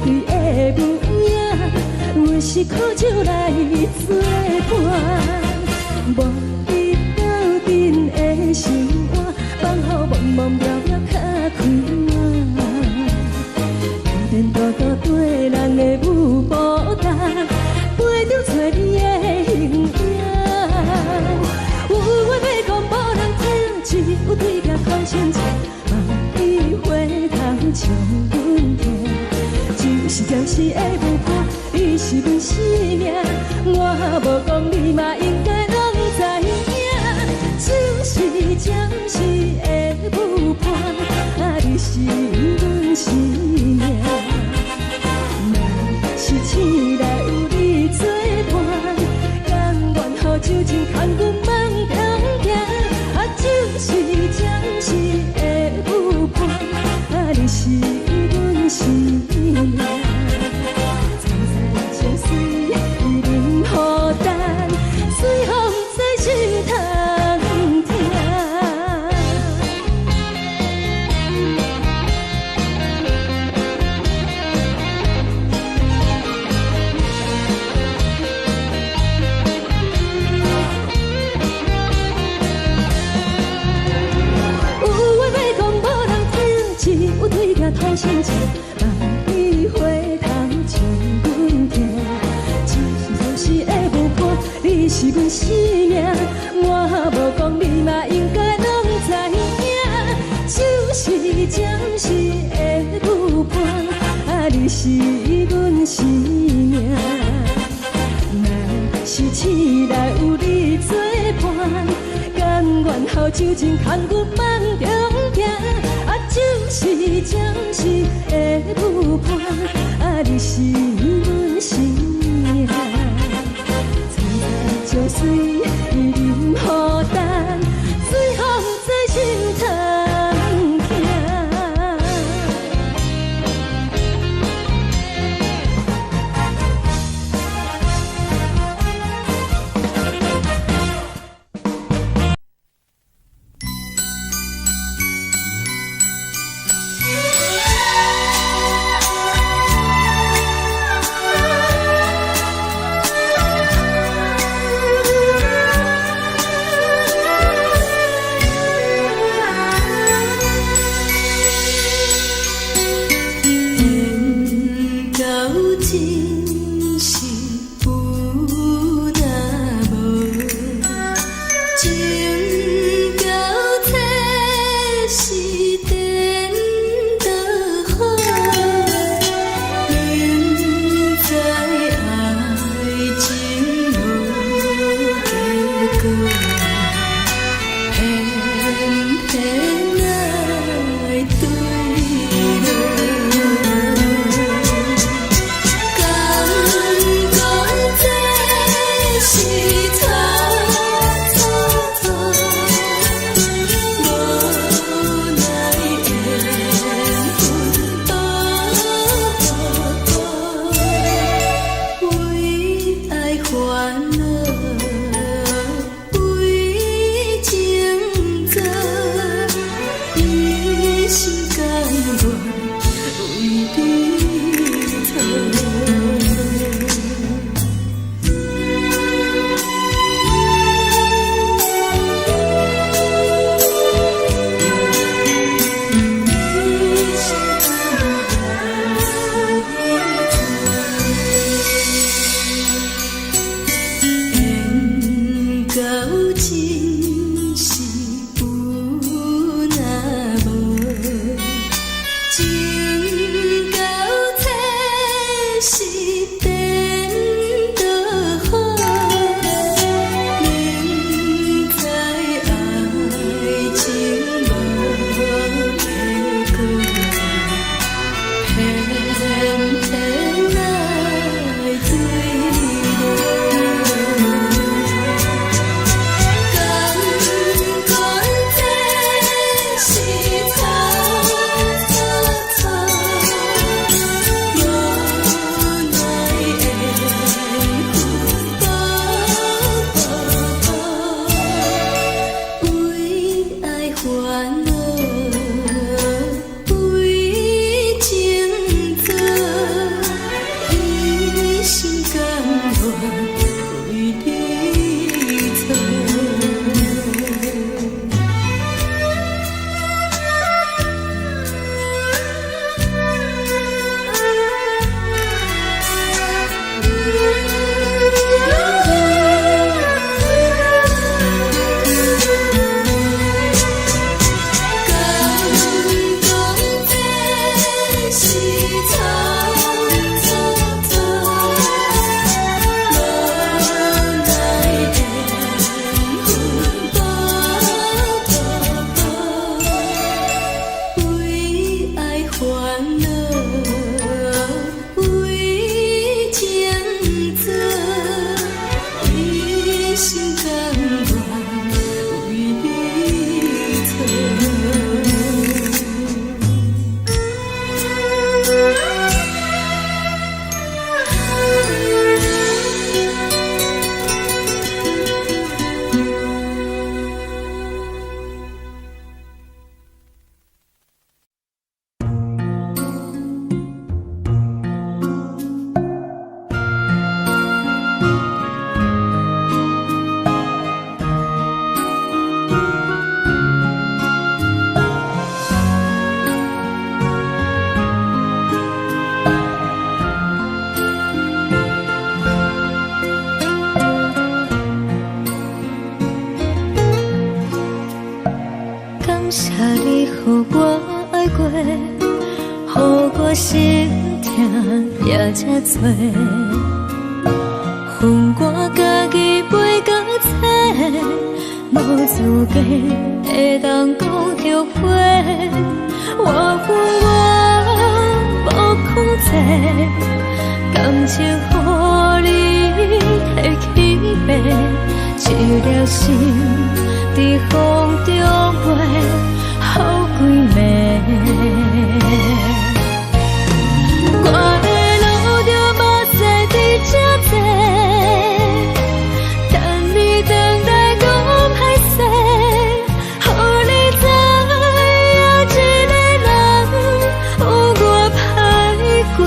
Speaker 1: 對的舞影，阮是苦酒來做伴，無比鬥陣的心肝，放予茫茫渺渺較開眼。天顛倒倒對人的舞步動，陪著找你的形影。有話欲講無人聽，只有對鏡苦心情，望你回頭笑阮聽。只是暫時的舞伴，你是阮生命，我無講你嘛應該攏知影。只是暫時的舞伴，啊，你是阮生命。若是醒來有你做伴，甘願予酒精牽阮放通行。啊，只是暫時的舞伴，啊，你是阮生命。層層情隨淋雨重，最予毋知心通疼。有話欲講無人聽，只有對鏡吐心情，望你回頭笑阮聽。只是暫時的舞伴，你是阮生命，我無講你嘛應該攏知影。只是暫時的舞伴，啊，你是阮生命。若是醒來有你做伴，甘願予酒精牽阮放中行。啊，只是暫時的舞伴，啊，你是阮生命。層層情隨淋雨重，最予毋知心通疼。心甘願為你做。
Speaker 2: 感謝你予我愛過，予我心疼也這多。予我家己飛到找，無資格會當講後悔。我有我無控制，感情予你提去爬，一粒心佇風中飛，予規暝。我會流著目屎佇這坐，等你轉來講歹勢，予你知影一个人有偌歹過。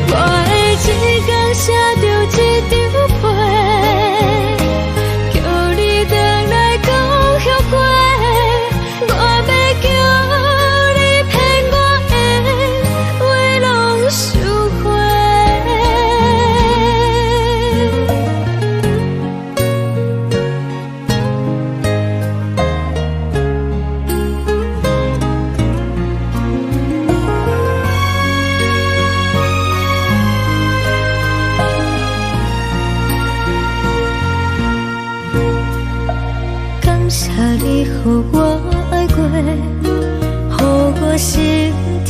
Speaker 2: 我會一工寫著一張批，叫你轉來講後悔。我欲叫你騙我的話攏收回。感謝你予我愛過，予我心疼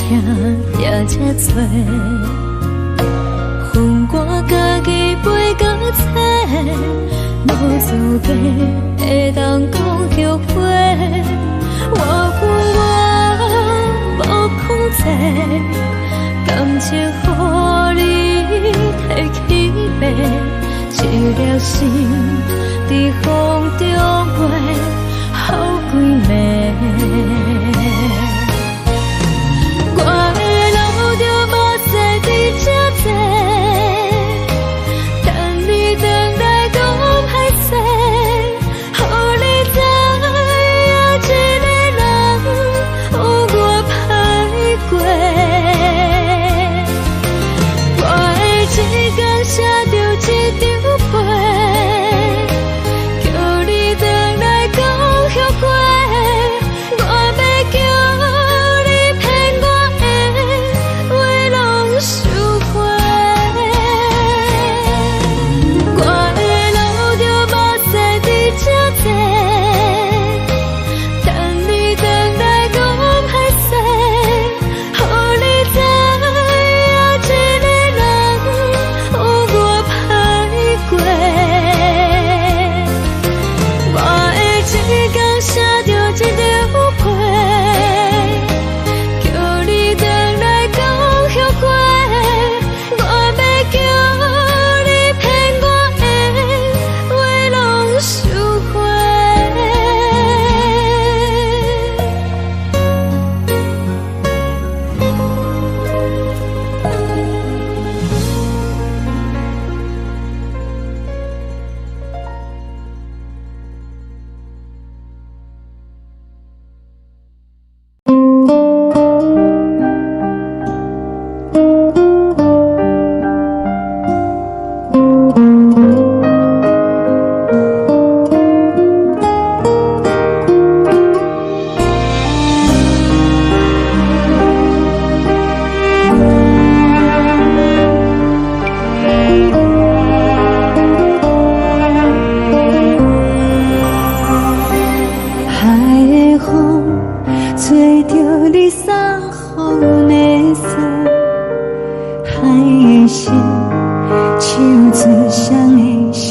Speaker 2: 也這多。予我家己飛到找，無資格會當講後悔。我有我無控制，感情予你提去爬，一粒心佇風中飛，予規暝。我會流著目屎佇這坐，等你轉來講歹勢，予你知影一個人有偌歹過。我會一工寫著一張批，叫你轉來講後悔。我欲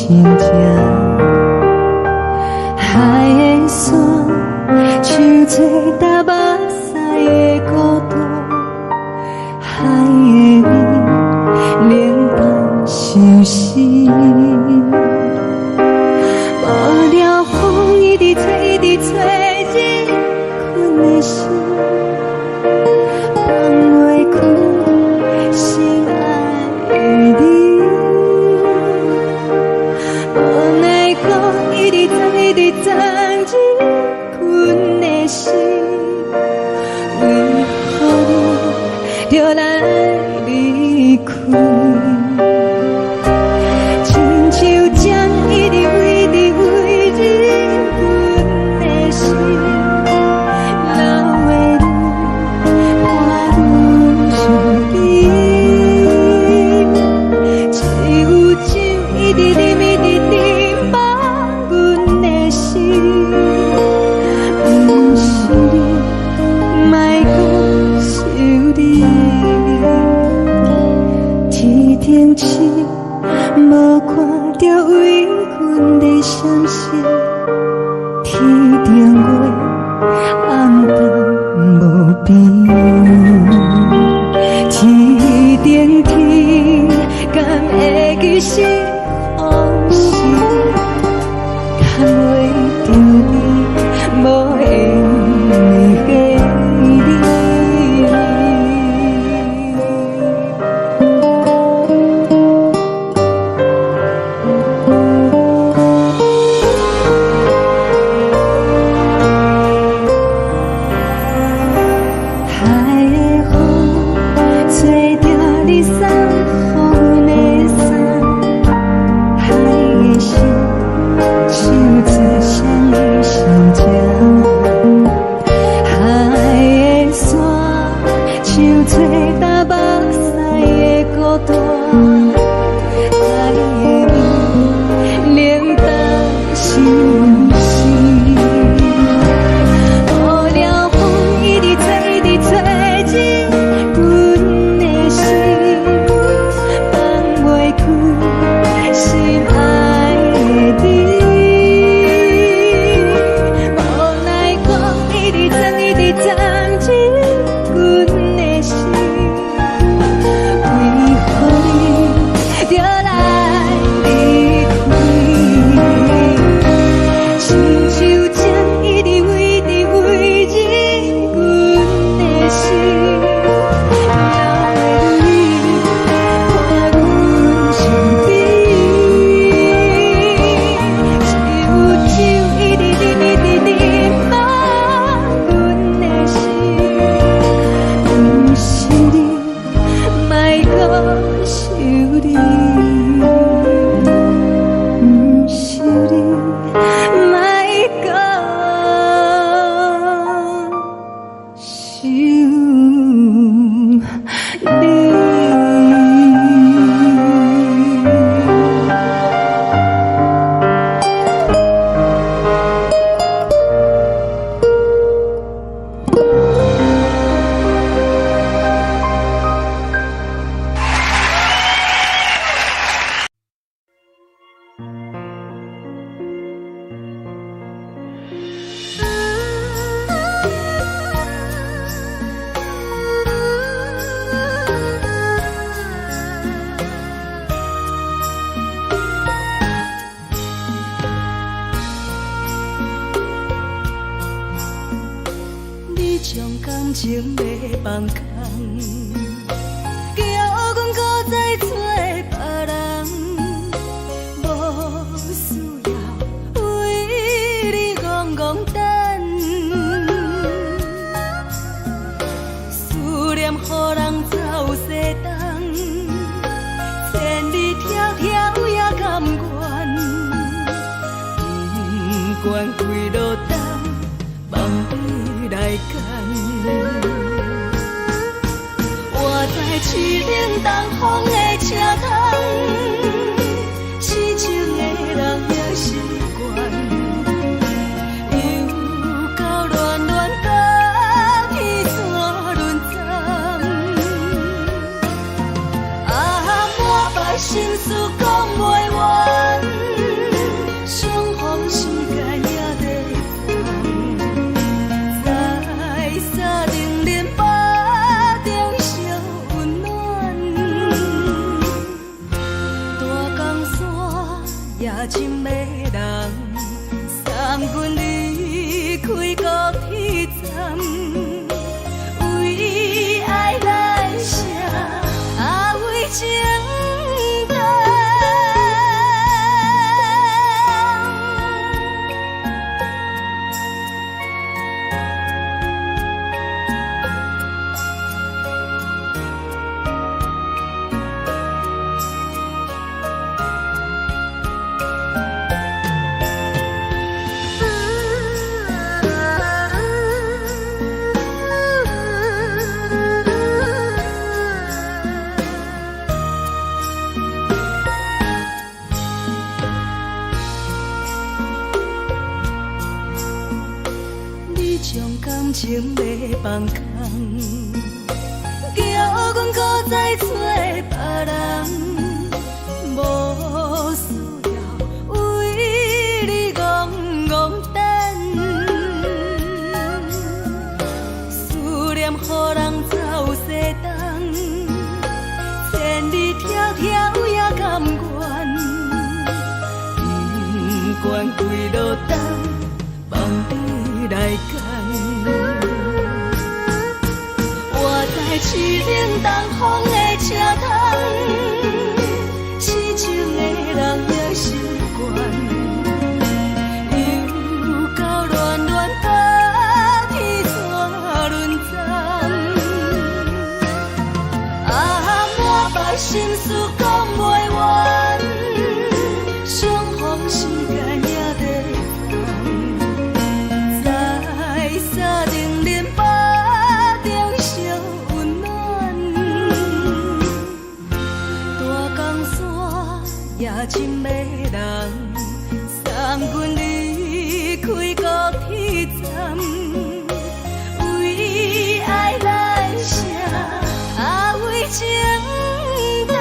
Speaker 1: 親情。海的山，像做焦目屎的孤單，海的暝，冷淡相思。無聊風一直吹，一直吹，入阮的心，放袂開心愛的你。無奈何一直藏，一直藏入阮的心，為何你著來離開？親像針一直為直為入阮的心，流的淚伴阮相依。只有酒一直啉，一直啉，放阮的心，毋是你，莫閣想你。天頂星無看著為阮咧閃爍，天頂月暗淡無邊。天頂天，敢會記是予是？趁袂著你，無緣的你。海的風吹著你送予阮的衫，海的心像做誰的心情？海的山像做焦目屎的孤單，海的暝冷淡相思。無聊風一直吹，一直吹入阮的心，放袂開心愛的你。無奈何一直藏，一直藏入阮的心，為何你著來離開？親像針一直為直為入阮的心，流的淚伴阮相依。只有酒一直啉，一直啉，放阮的心，毋是你，莫閣想你。毋是你，莫閣想你。
Speaker 3: 你將感情欲放空，叫阮閣再找別人，無需要為你戇戇等，思念予人走西東，千里迢迢也甘願，不管幾落冬，望你來牽。
Speaker 1: 也真迷人，送阮離開高鐵站，為愛來寫，啊為情等。你將感情欲放空，叫阮閣再揣別人，無需要為你戇戇等，思念予人走西東，千里迢迢也甘願，不管幾落冬，放你來揀。我在凄冷東風的車窗，痴情的人也習慣，又到暖暖冬天怎輪轉？啊，滿腹心事講袂完，相逢時間也短暫，在三重林腹中相溫暖。大江山也真迷人，送阮離開高鐵站，為愛來寫，啊為情等。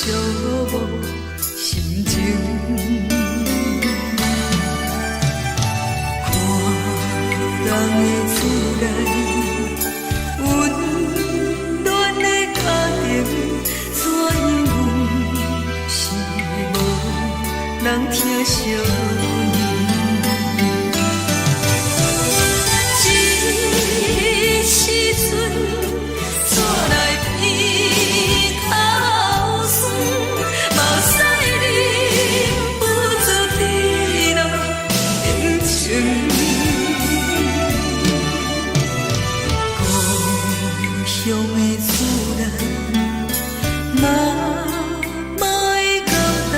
Speaker 1: 寂寞心情。看人的厝內，溫暖的家庭，怎樣阮是無人疼惜阮。這時陣，煞來鼻頭酸，目屎忍不住滴落眼睛。故鄉的厝內，媽媽的交代，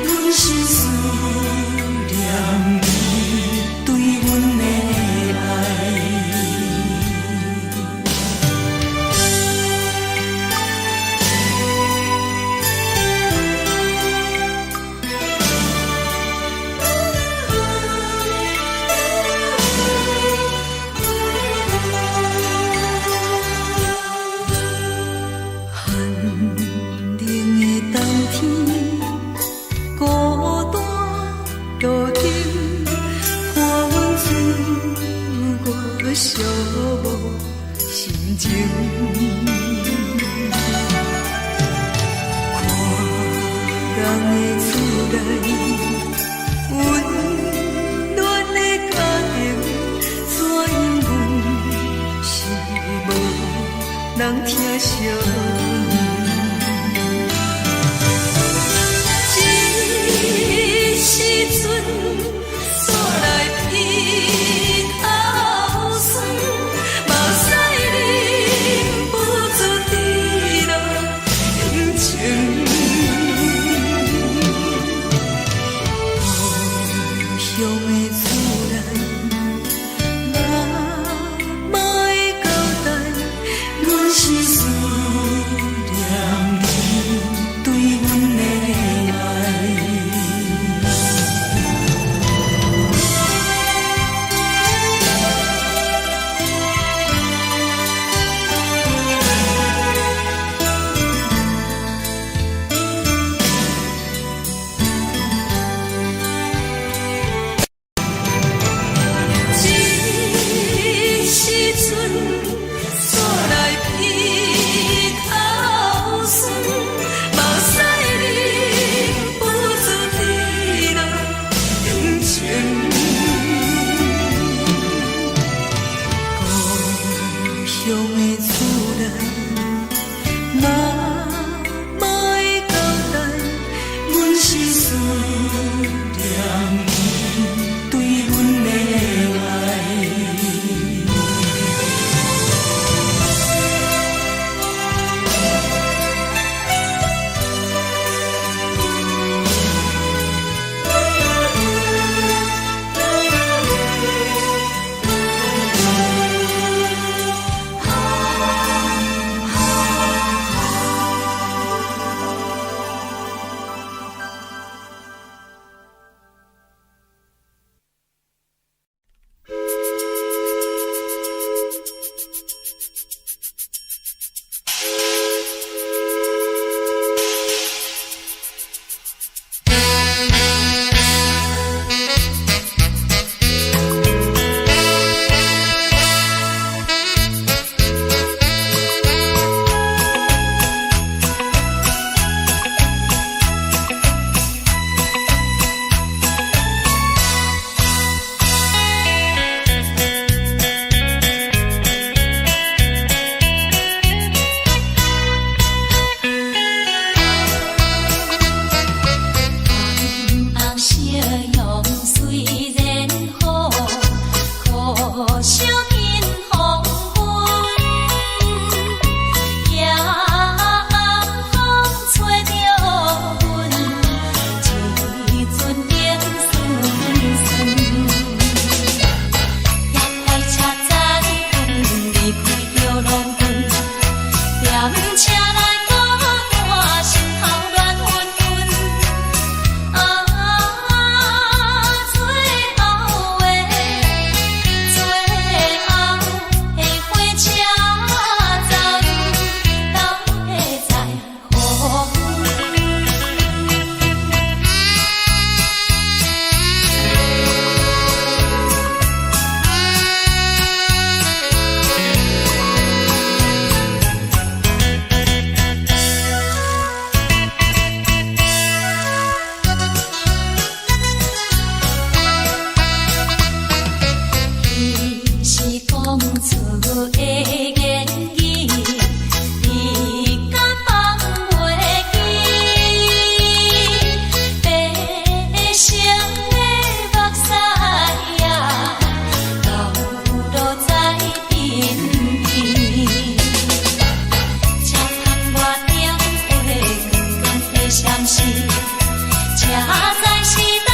Speaker 1: 阮是思念你對阮的愛。寒冷的冬天，孤單路頂，看阮自我寂寞心情。看人的厝內，溫暖的家庭，怎樣阮是無人疼惜阮。這時陣，煞來鼻頭酸，目屎忍不住滴落眼睛。故鄉的厝內，媽媽的交代，阮是思
Speaker 2: 時，才知時代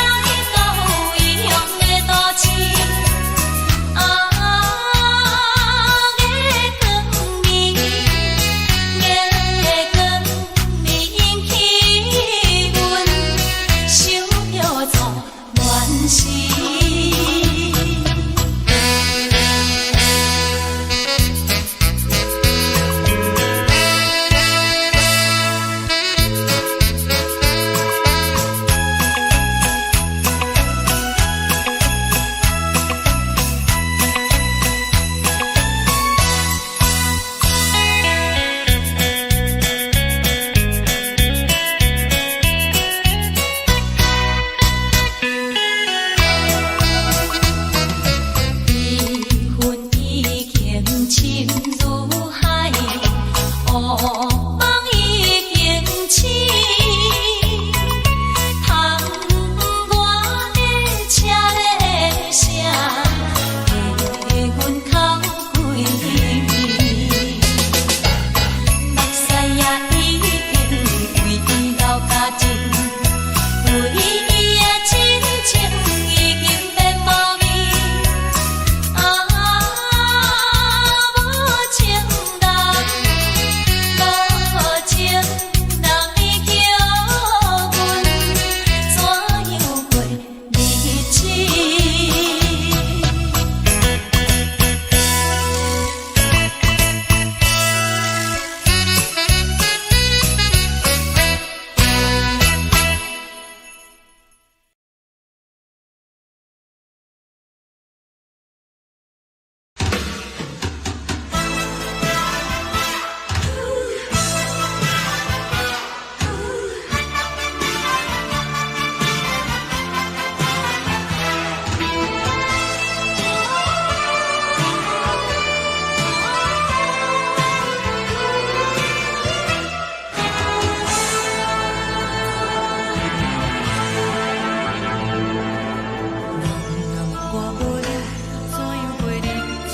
Speaker 2: 到異鄉的都市。啊，月光暝，月光暝引起阮想著做亂時。悲恨已經深如海，惡夢已經醒。窗外的車鈴聲，替阮哭規暝。目屎也已經為伊流乾淨，為伊的真情已經變無味。啊，無情人，無情人，你叫阮怎樣過日子？
Speaker 1: 人若问我无你，怎樣過日子？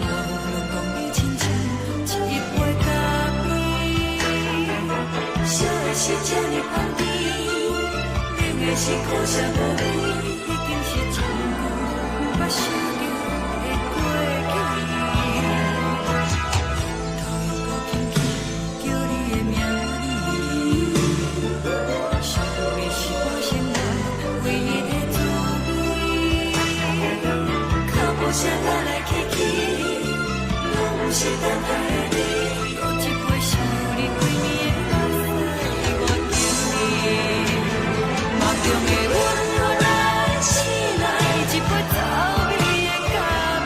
Speaker 1: 我攏講你親像一杯咖啡，燒的是這呢香甜，冷的是苦澀無味，已經是真久毋捌想著的過去。頭又閣輕輕叫你的名字，想你是我生活唯一的滋味。腳步聲來來去去，攏毋是等待的你。閣一杯想你規暝的目屎，我敬你。夢中的阮予咱醒來，一杯走味的咖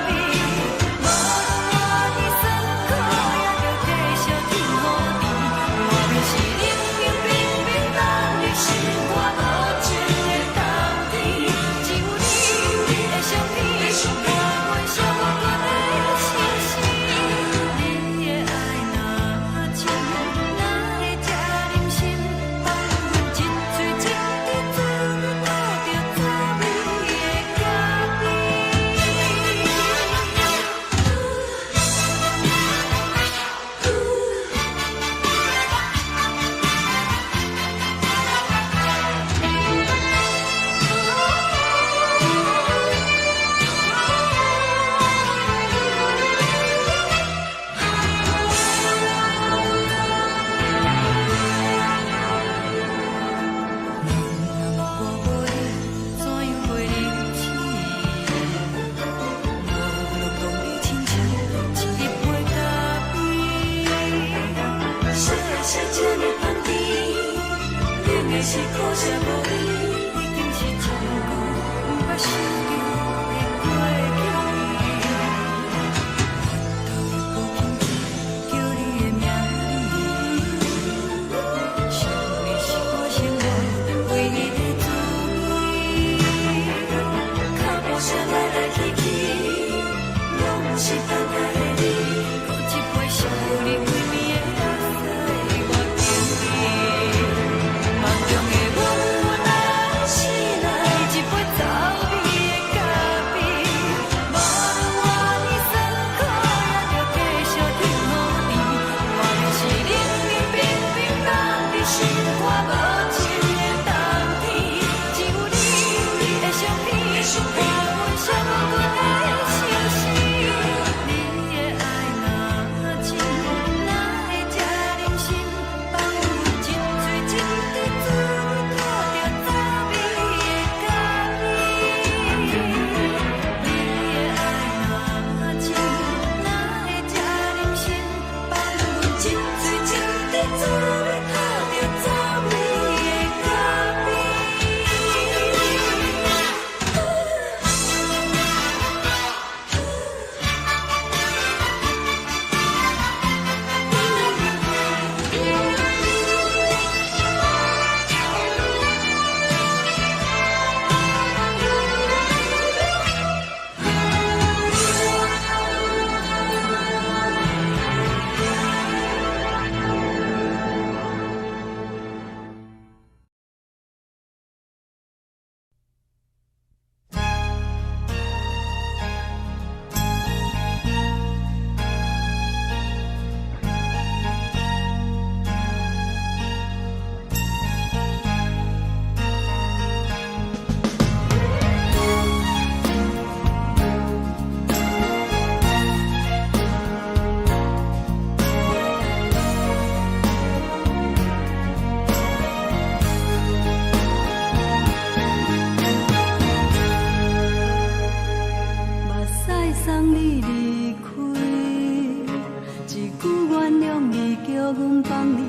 Speaker 1: 啡。無論偌尼酸苦，也著繼續天雨甜。外面是冷冷冰冰，冬日心肝無情的冬天。只有你的相片，伴阮寂寞的心事。你的愛若深，哪會這忍心放阮一喙一滴做阮倒著滋味的咖啡？人若問我無你，怎樣過日子？我攏講你親像一杯咖啡。
Speaker 3: 燒的是這呢香甜，冷的是苦澀無味，
Speaker 1: 已經是真久毋捌想著的過去。頭又閣輕輕叫你的名字，想你是我生活唯一的滋味。
Speaker 3: 腳步聲來來去去，攏毋是等待的你。
Speaker 1: 閣一杯想你規暝的目屎，我敬你。夢中的阮，
Speaker 3: 醒來
Speaker 1: 一杯走味的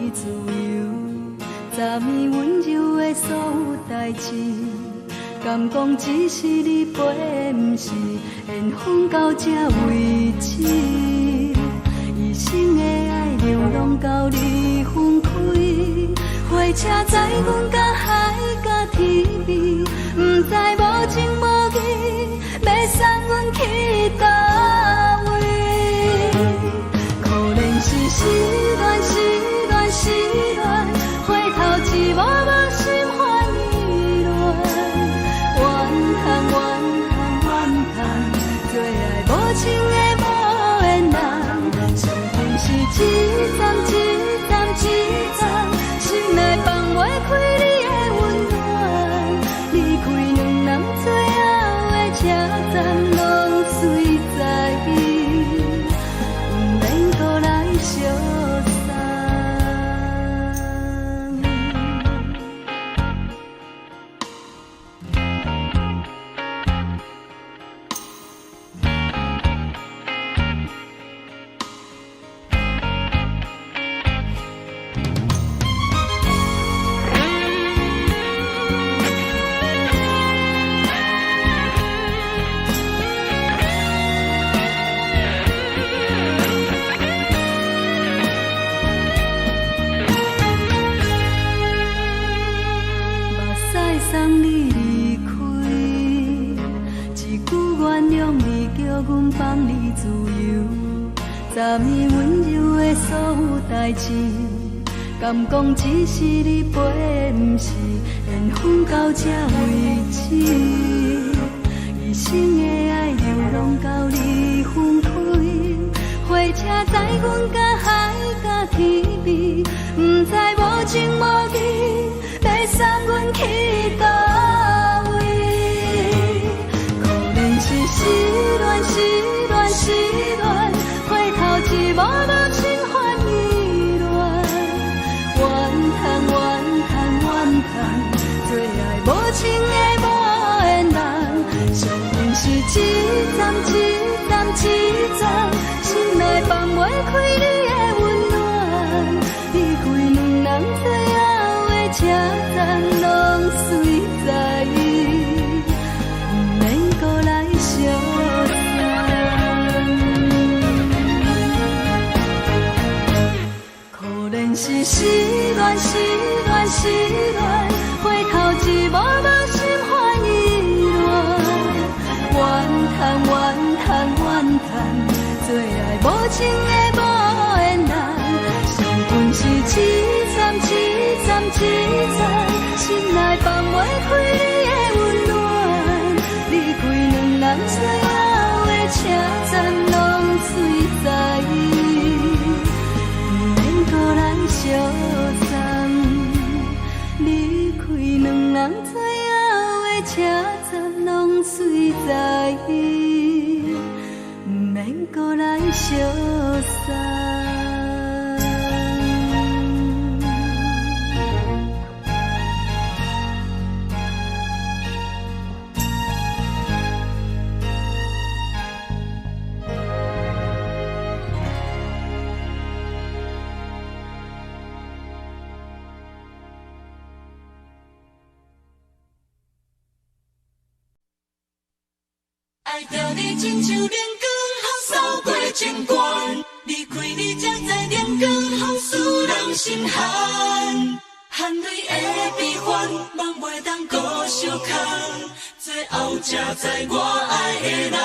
Speaker 1: 你自由。昨暝溫柔的所有代誌，敢講只是你陪，毋是緣分到這為止。一生的愛流浪到你分開，火車載阮到海角天邊，毋知無情無義，欲送阮去佗位。可憐是失戀，失戀，失戀，回頭一幕幕心煩意亂。怨嘆怨嘆怨嘆，做愛無情的無緣人，上恨是一站一站一站，心內放袂開你的溫暖。離開兩人最後的車站，攏隨在毋免閣來相送。目屎送你離開，一句原諒你，叫阮放你自由。昨暝溫柔的所有代誌，敢講只是你陪，毋是緣分到這為止。一生的愛流浪到你分開，火車載阮到海角天邊，毋知無情無義，欲送阮去佗位。可憐是失戀，失戀，失戀，回頭一幕幕心煩意亂。怨嘆怨嘆怨嘆，做愛無情的無緣人，上恨是一站一站一站，心內放袂開你的溫暖。離開兩人最後的車站，攏隨在毋免閣來相送。可憐是失戀，失戀，失戀，回頭一幕幕心煩意亂。怨嘆怨嘆怨嘆，做愛無情的無緣人，上恨是一站一站一站，心內放袂開你的溫暖。離開兩人最後的車站，攏隨在毋免閣來相送。離開兩人最後的車站，攏隨在毋免閣來相送。
Speaker 3: 愛著你親像冷光予掃過情關，離開你才知冷光予使人心寒，汗淚的悲歡，夢袂當閣相牽，最後才知我愛的人，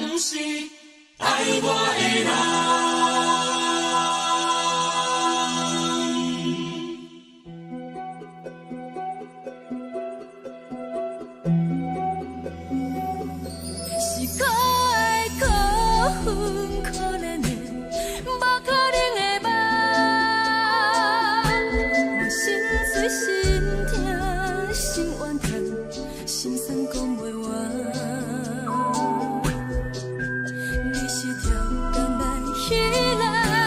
Speaker 3: 毋是愛我的人。
Speaker 1: 是可愛可恨可憐的，無可能的夢。我心碎心疼心怨嘆，心酸講袂完。你是超工來彼人。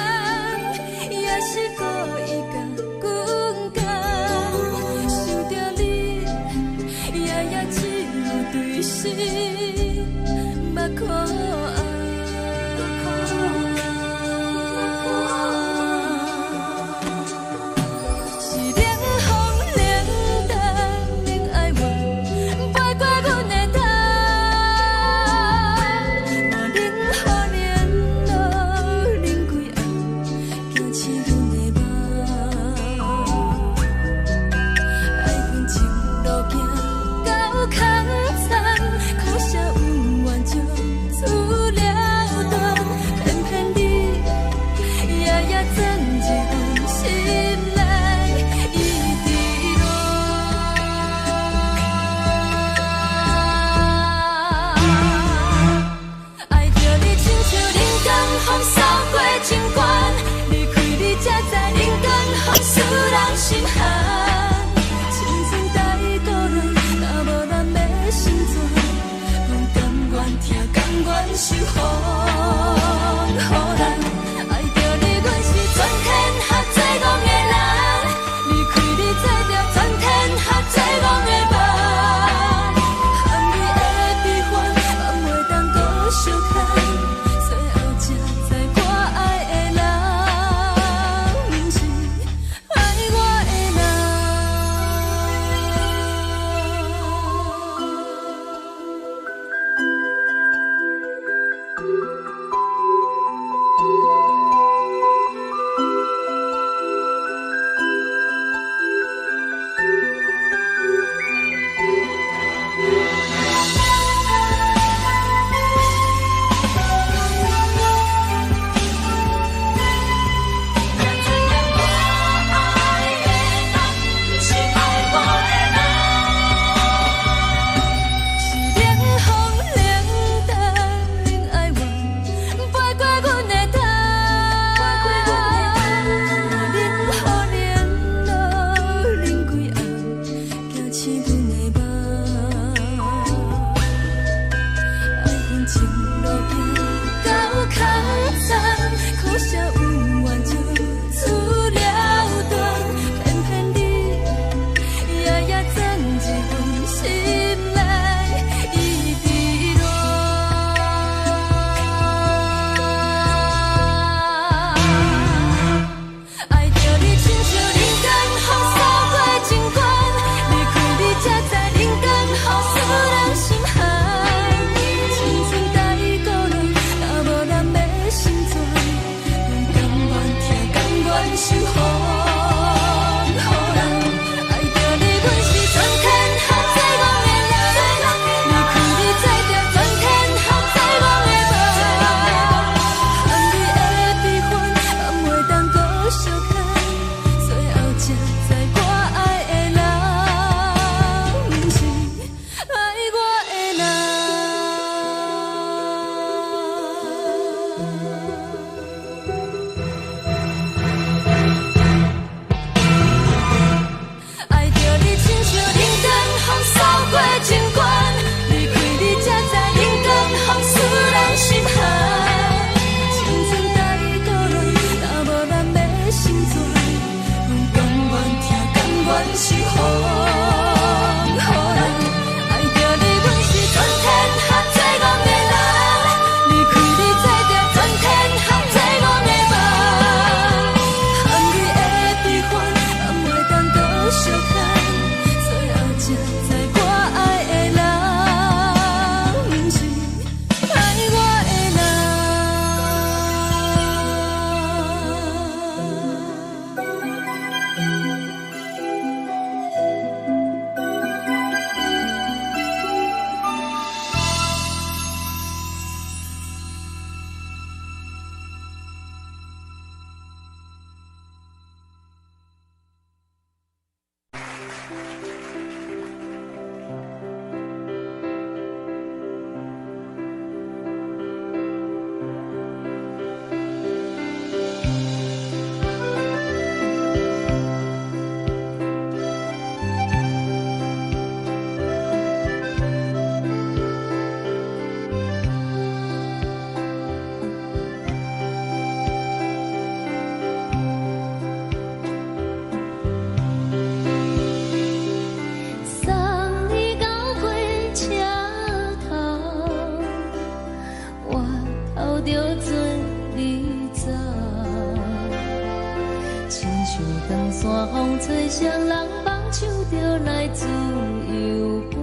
Speaker 2: 親像長山風吹，雙人放手就來自由飛。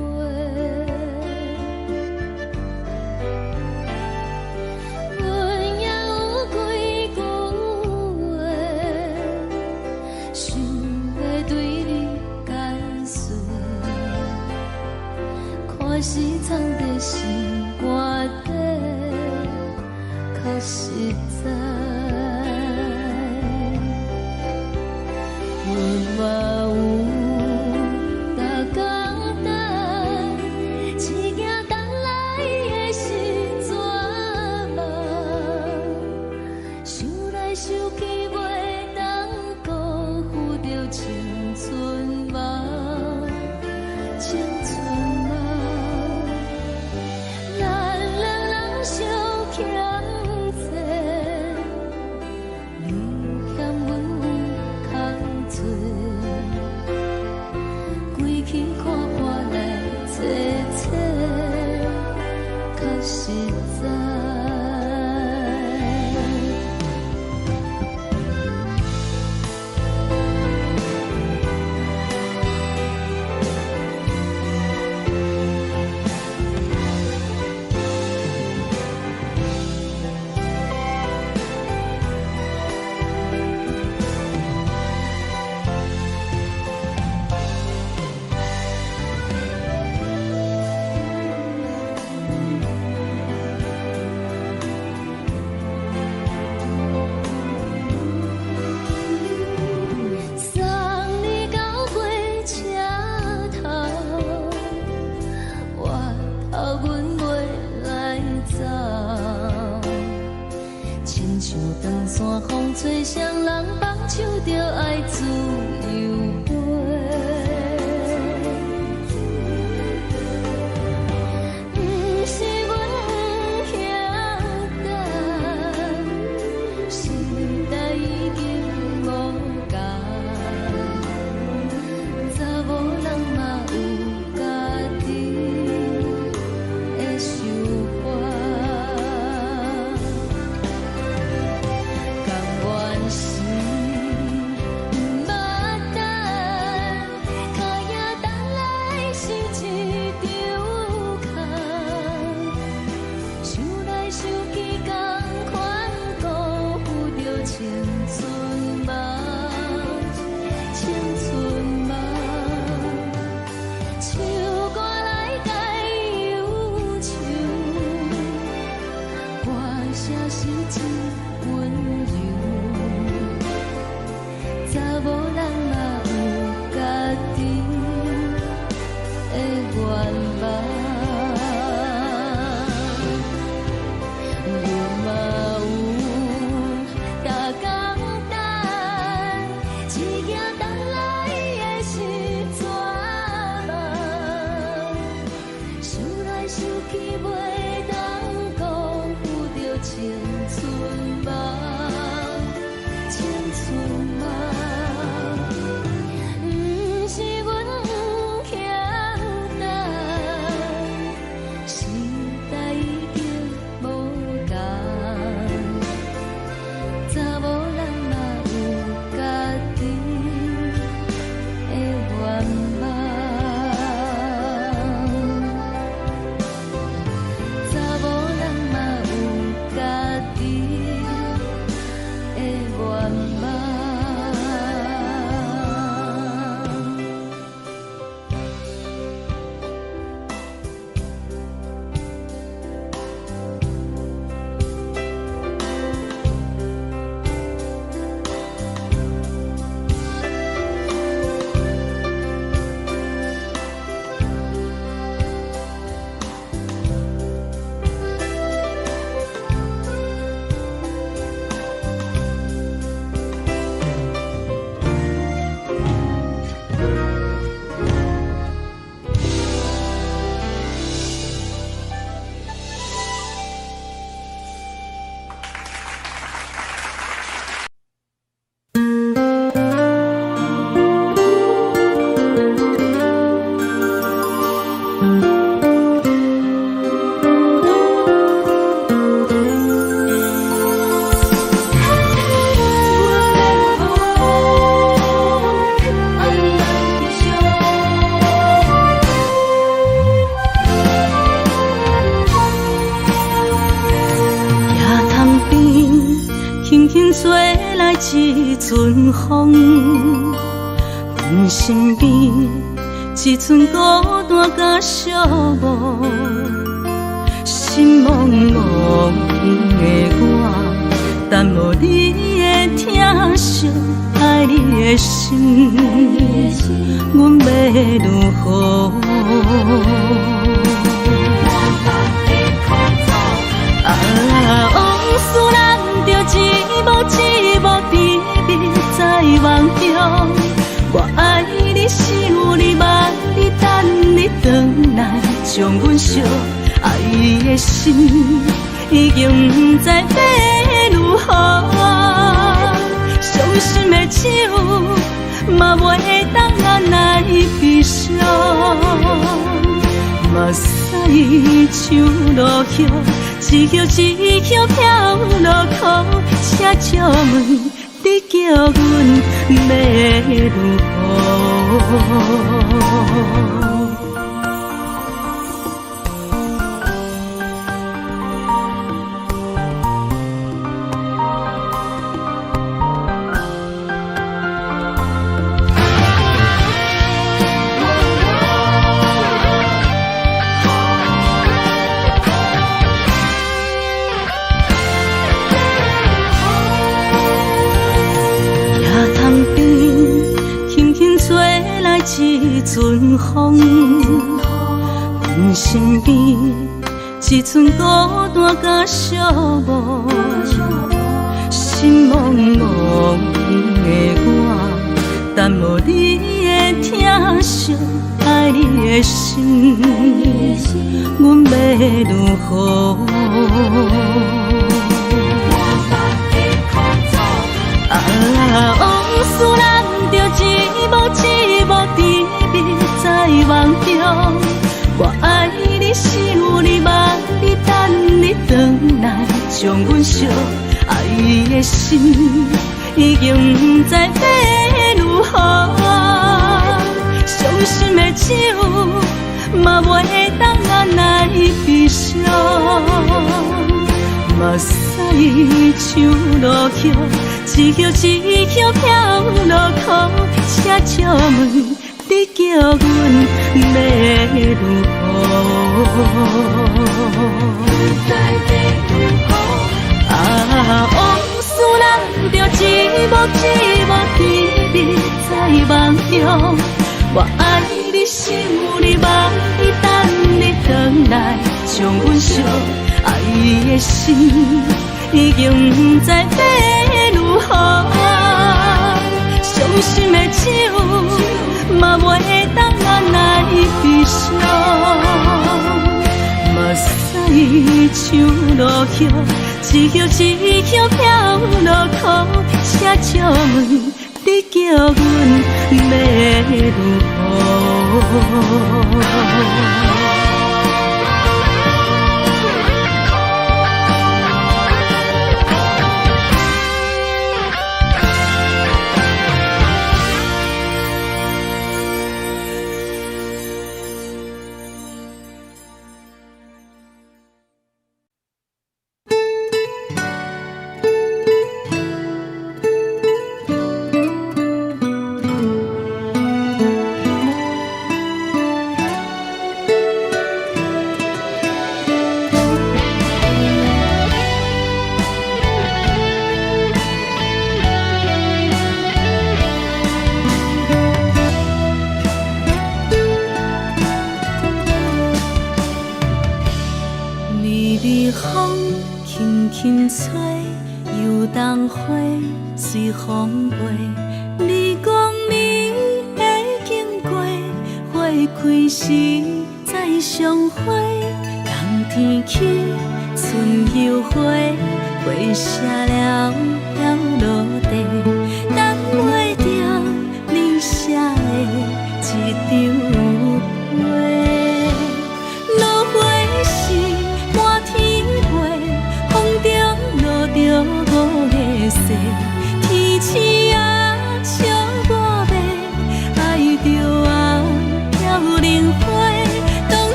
Speaker 2: 阮也有幾句話，想欲對你解說，看是藏佇心肝底，較實在。阮嘛有逐工等，只驚等來的是絕望。想來想去，袂當辜負著青春夢，青春夢。咱兩人相欠債，你欠阮有空濟，規氣看破來找找，較實在。送你到火車頭，我頭阮袂來走。親像長山風吹，雙人放手就愛自由飛。毋是阮不曉等，時代已經無仝，查某人嘛有家己的想法。甘願是毋捌
Speaker 1: 阮身邊一寸孤單佮寂寞，心茫茫的我，等無你的疼惜，愛你的心，阮欲如何？啊，往事咱著一幕一幕甜蜜在夢中。我愛你，想你，望你，等你轉來，將阮惜。愛的心已經毋知欲如何，傷心的酒嘛袂當按捺悲傷，目屎像落葉，一葉一葉飄落苦，請借問你叫阮欲如何？一阵風，阮身邊一寸孤單佮寂寞，心茫茫的我，等無你的疼惜，愛你的心，阮欲如何？啊，往事咱著一幕一幕甜蜜在夢中。我愛你，想你，望你，等你轉來，將阮惜。愛的心已經毋知欲如何，傷心的酒嘛袂當按捺悲傷，目屎像落葉，一葉一葉飄落苦，請借問你叫阮欲如何？啊，往事咱著一幕一幕甜蜜在夢中。我愛你，想你，望你，等你轉來，將阮惜。愛的心已經毋知欲如何，傷心的酒嘛袂當按捺悲傷，目屎像落葉，一葉一葉飄落苦，請借問你叫阮欲如何？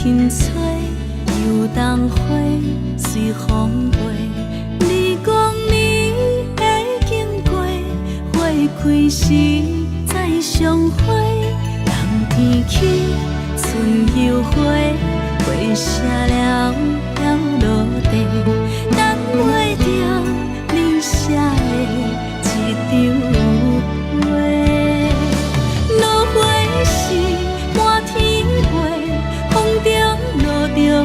Speaker 1: 輕吹，油桐花隨風飛。你講你會經過，花開時再相會。冬天起，春又回，花謝了了落地，等袂著你寫的一張批。落花是滿天飛，風中落著五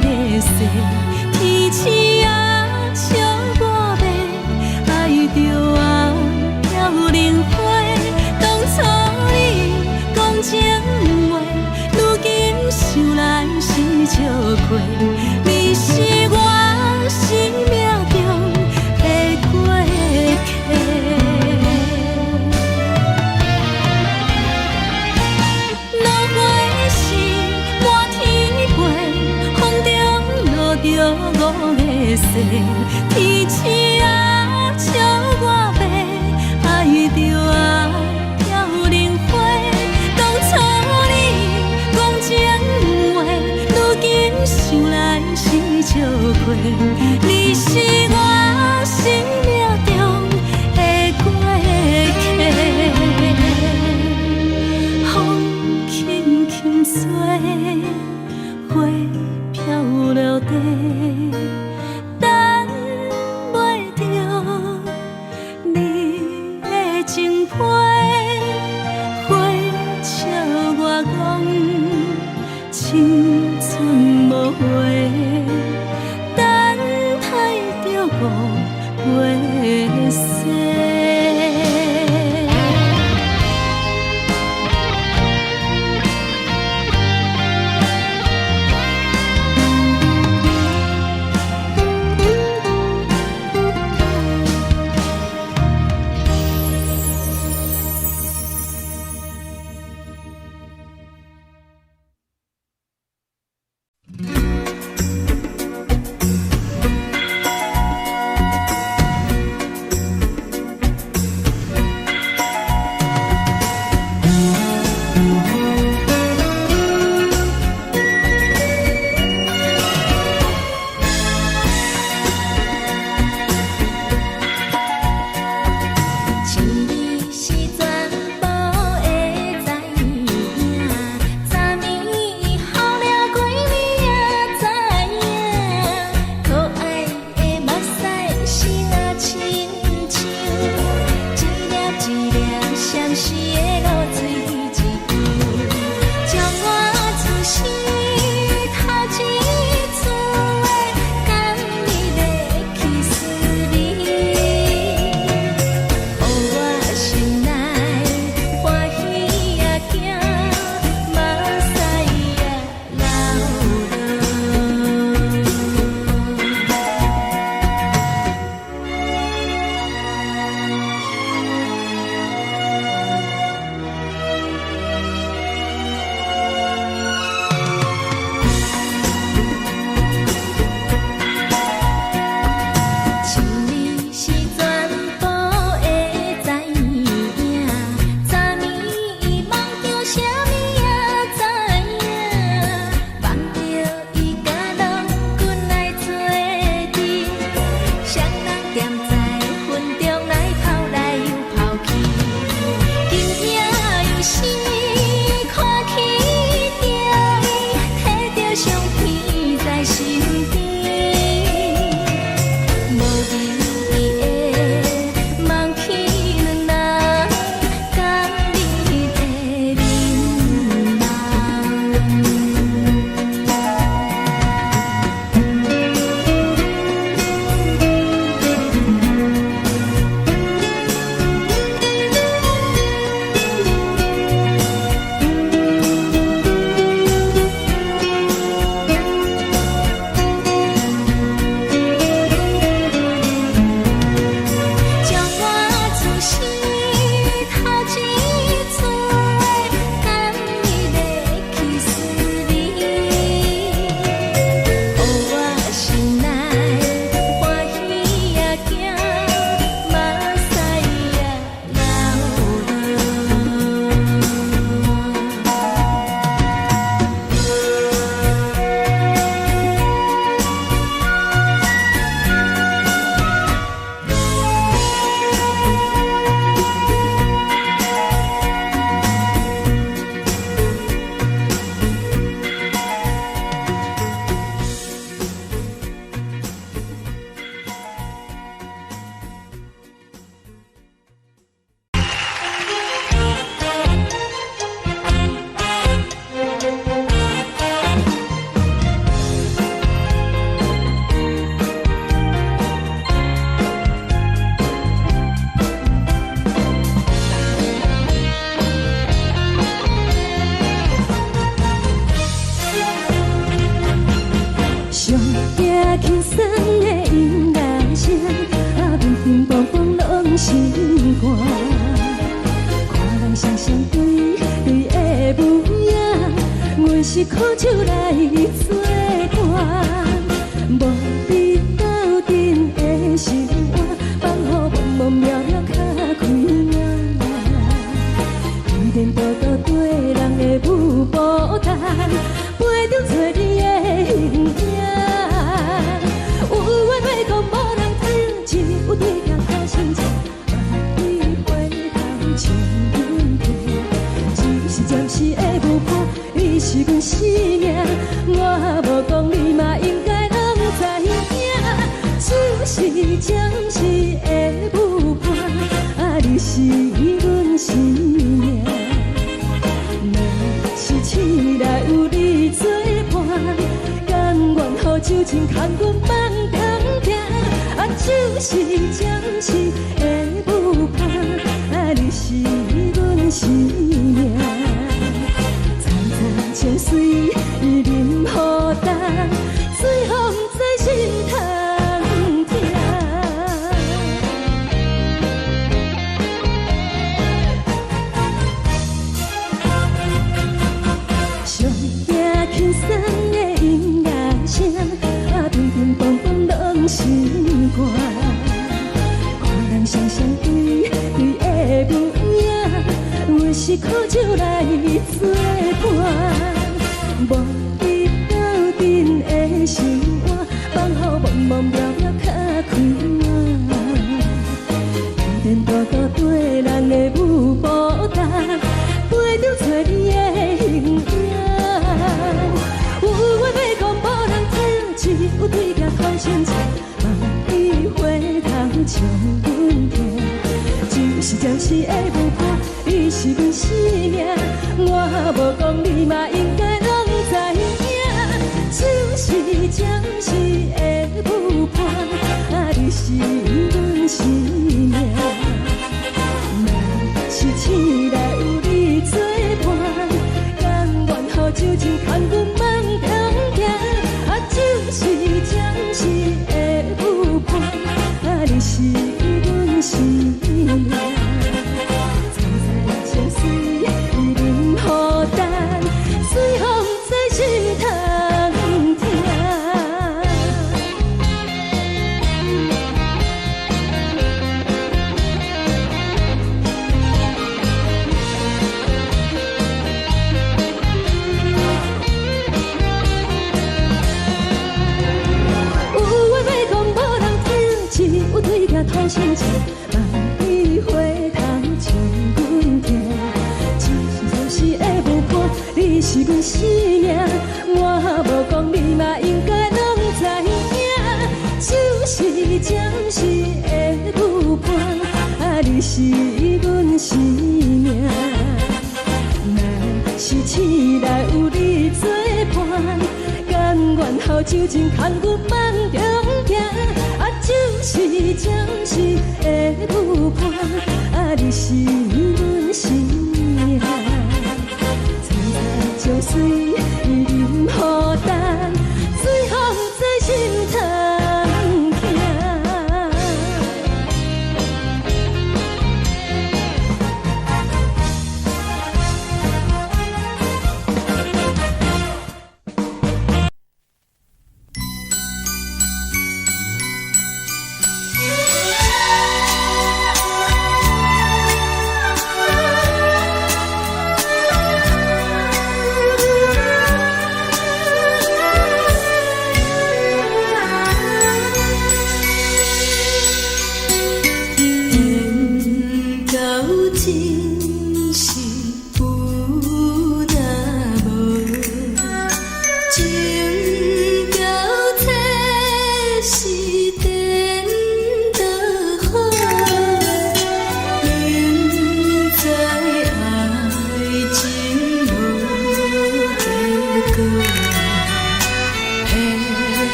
Speaker 1: 个誓，天鼠仔笑我欲，愛著啊飄零花。當初你講情話，如今想來是笑話。你是我生命中的過客。落花是滿天飛，風中落著五个誓，天鼠仔笑我欲，愛著啊飄零花。當初你講情話，如今想來是笑話。你是我生命中的過客。風輕輕吹，花飄落地，等袂著你的情批。花笑我講青春無話，等待著五月雪。
Speaker 2: 一日是全部會知影，昨暝予了幾暝也知影，可愛的目屎是若親像一粒一粒閃爍的露水一樣，將我此生頭一次的甘蜜的去思念。予我心內歡喜也驚，目屎也流落。
Speaker 1: 雙雙對對的舞影，阮是苦酒來做伴，無你鬥陣的生活，放予茫茫渺渺較開眼。天顛倒倒對人的舞步單，陪著找你的形影。有話欲講無人聽，只有對鏡苦心情，望你回頭笑阮聽。只是暫時的舞伴，你是阮生命，我無講你嘛應該攏知影。只是暫時的舞伴，啊，你是阮生命。若是醒來有你做伴，甘願予酒精牽阮放中行。啊，只是暫時的舞伴，啊，你是阮生命。層層情隨淋雨重，最予毋知心通疼。上驚輕鬆的音樂聲，啊，乒乒乓乓攏心肝。看人雙雙對對的舞影，阮是苦酒來做伴，無你鬥陣的生活，放予茫茫渺渺較開眼。天顛倒倒對人的舞步重，陪著找你的形影。有話欲講無人聽，只有對鏡苦心情，望你回頭笑阮聽。只是暫時的舞伴，你是阮生命，我無講你嘛應該攏知影。只是暫時的舞伴，啊，你是阮生命。若是醒來有你做伴，甘願予酒精牽阮放中行。啊，只是暫時的舞伴，啊，你是阮生命。層層情隨淋雨重，最予毋知心通疼。有話欲講無人聽，只有對鏡苦心情，望你回頭笑阮聽。只是暫時的舞伴，你是阮生命，我無講你嘛應該攏知影。只是暫時的舞伴，啊，你是阮生命。若是醒來有你做伴，甘願予酒精牽阮放中行。啊，只是暫時的舞伴，啊，你是阮生命。層層情隨淋雨重，最予毋知心通疼。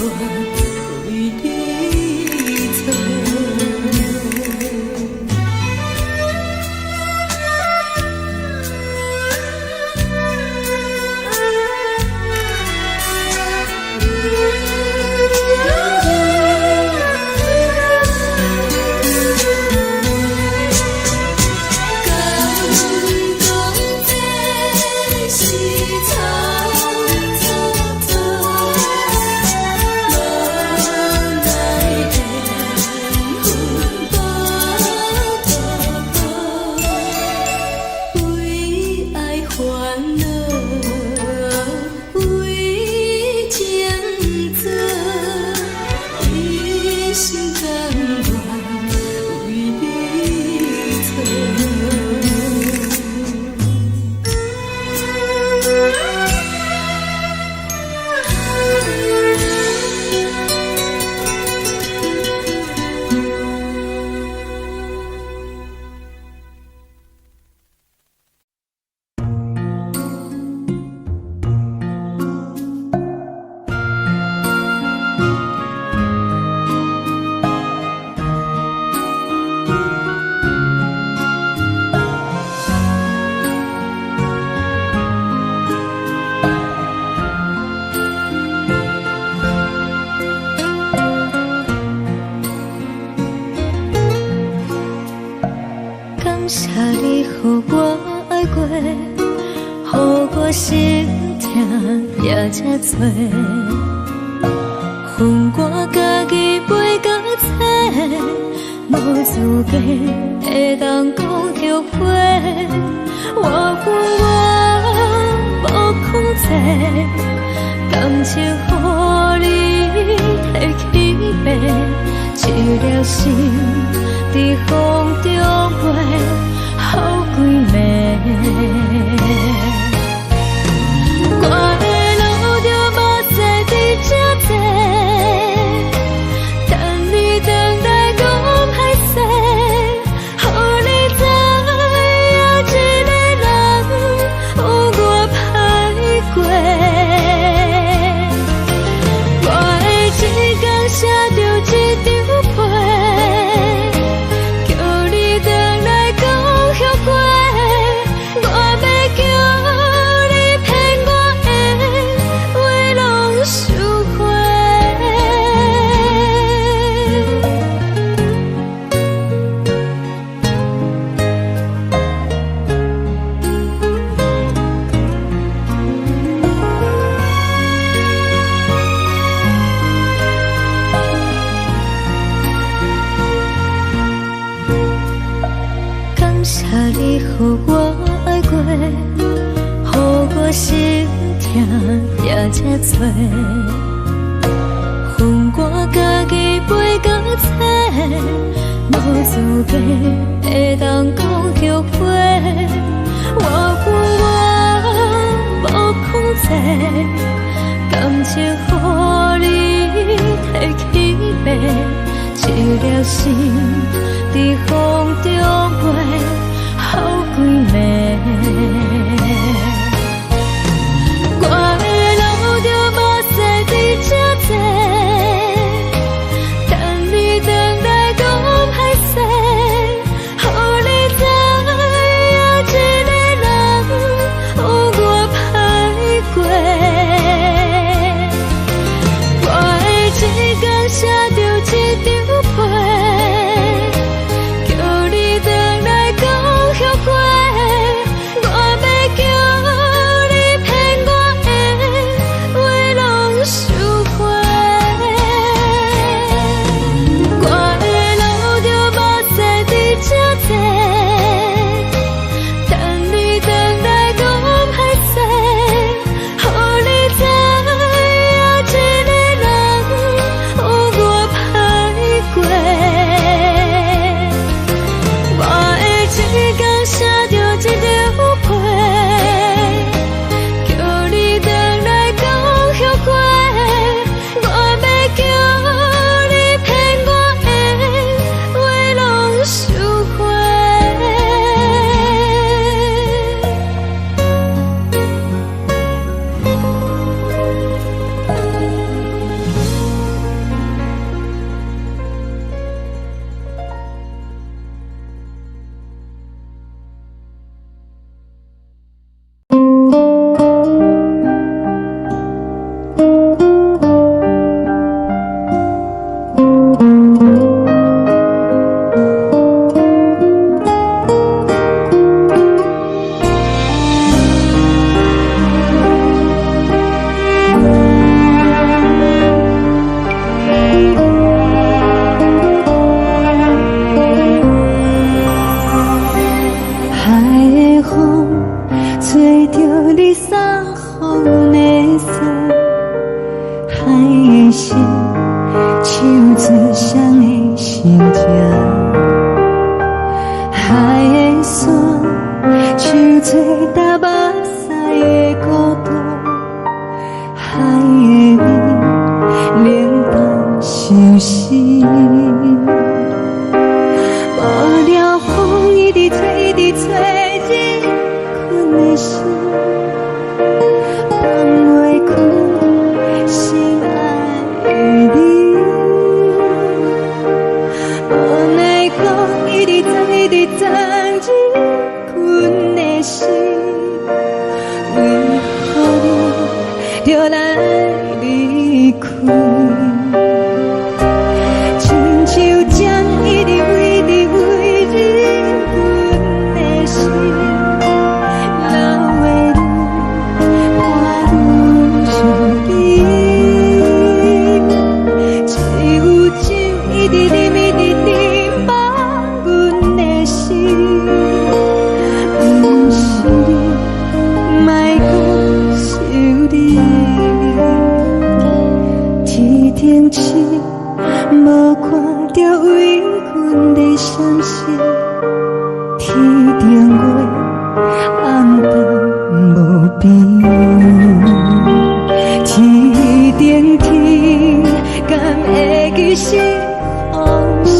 Speaker 1: 為你做。敢講這是草草草，無奈緣分薄薄薄，為愛煩惱，為情做，一生甘願為你做。
Speaker 2: 感謝你予我愛過，予我心疼也這多。分我家己飛到找，無資格會當講後悔。我有我無控制，感情予你提去爬，一粒心佇風中飛，予規暝。我會流著目屎佇這坐，等你轉來講歹勢，予你知影一个人有偌歹過。我會一工寫著一張批，叫你轉來講後悔。我欲叫你騙我的話攏收回。感謝你予我愛過，予我心疼也這多。分我家己飛到找，無資格會當講後悔。我有我無控制，感情予你提去爬，一粒心佇風中飛，予規暝。我會流著目屎佇這坐，等你轉來講歹勢，予你知影一個人有偌歹過。我會一工寫著一張批，叫你轉來講後悔。我
Speaker 1: 心，唱出誰的心情。海的山，像做焦目屎的孤單，海的味，冷淡相思。無聊風一直吹，一直吹，入阮的心，放袂開心愛的你。無奈何一直藏，一直藏入阮的心，為何你著來離開？親像針一直為直為入阮的心，流的淚伴阮身邊。只有酒一直啉，一直啉，放阮的心。毋是你，莫閣想你。天頂星，無看著為阮咧傷心，天頂月，暗淡無邊。天頂天，敢會記是予是？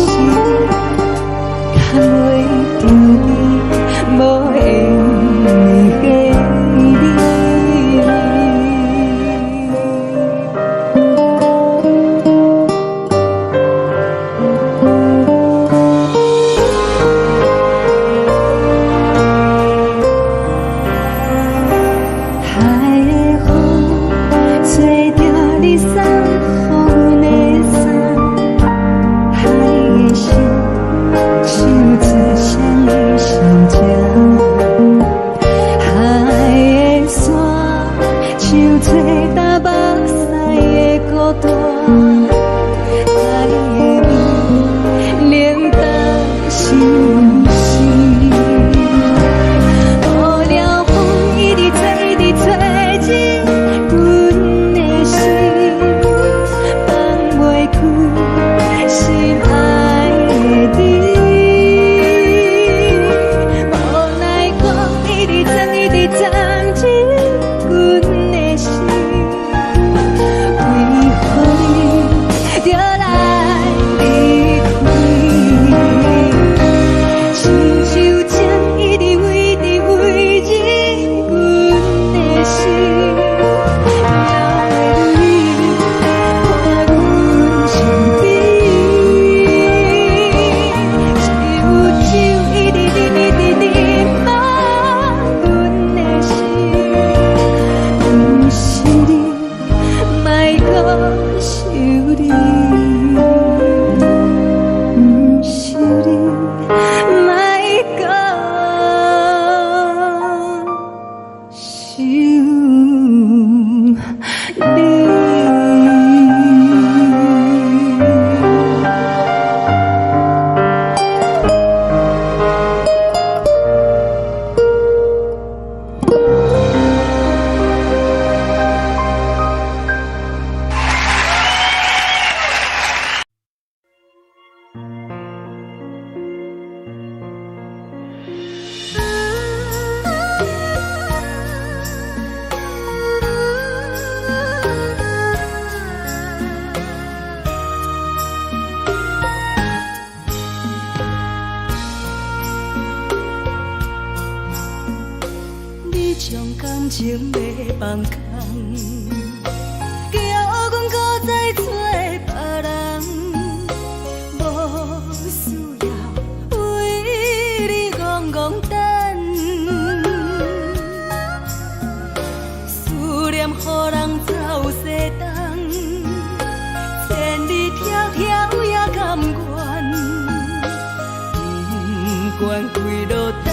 Speaker 1: 牽袂著你，無緣的你。海的風吹著你送予阮的衫，海的心唱出誰的心情。海的山像做焦目屎的孤單，海的味冷淡相思。無聊風一直吹，一直吹入阮的心，放袂開心愛的你。無奈何一直藏，一直藏入阮的心，為何你著來離開？親像針一直為直為入阮的心，流的淚伴阮身邊。只有酒一直啉，一直啉，放阮的心。毋是你，莫閣想你。毋是你，莫閣想你。
Speaker 3: 你將感情欲放空，叫阮閣再找別人，無需要為你戇戇等，思念予人走西東，千里迢迢也甘願，不管幾落冬，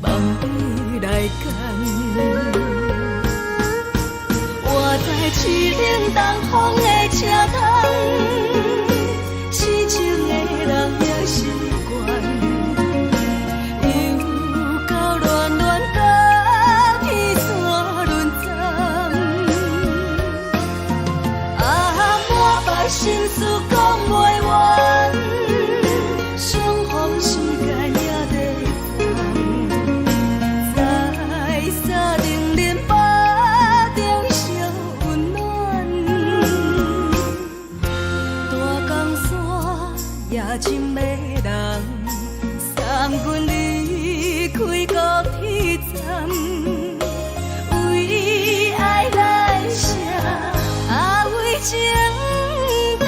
Speaker 3: 放你來揀。活在凄冷東風的車窗，痴情的人也習慣，又到暖暖甲天山輪鬃。阿媽，
Speaker 1: 心事講袂完，相逢時間也在等，在三重林腹中相溫暖。大江山也真迷人，送阮離開高鐵站，為愛來寫，啊為情等。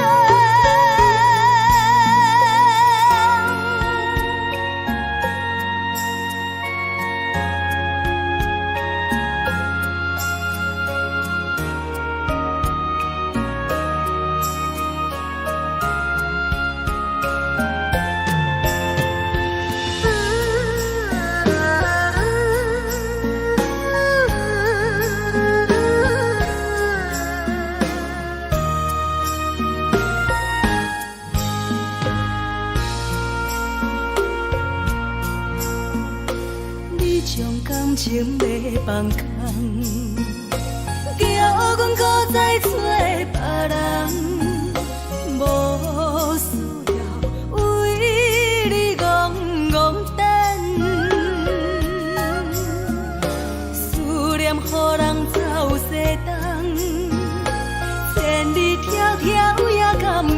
Speaker 1: 你將感情欲放空，叫阮閣再揣別人，無需要為你戇戇等，思念予人走西東，千里迢迢也甘願，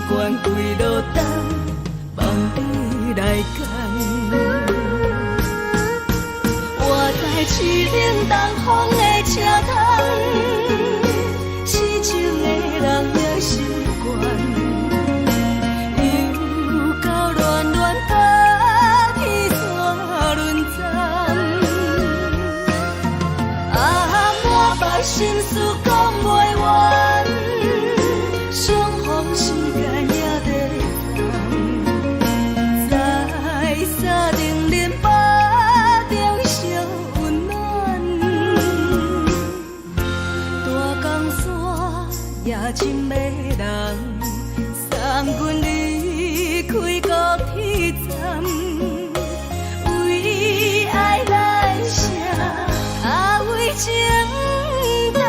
Speaker 1: 不管幾落冬，放你來揀。活在淒冷東風的車窗，痴情的人也習慣，又到暖暖甲天線輪轉。啊，滿腹心事講袂完，相逢時間也在等，在三重林腹中相溫暖。大江山也真迷人，送阮離開高鐵站，為愛來寫，啊為情等。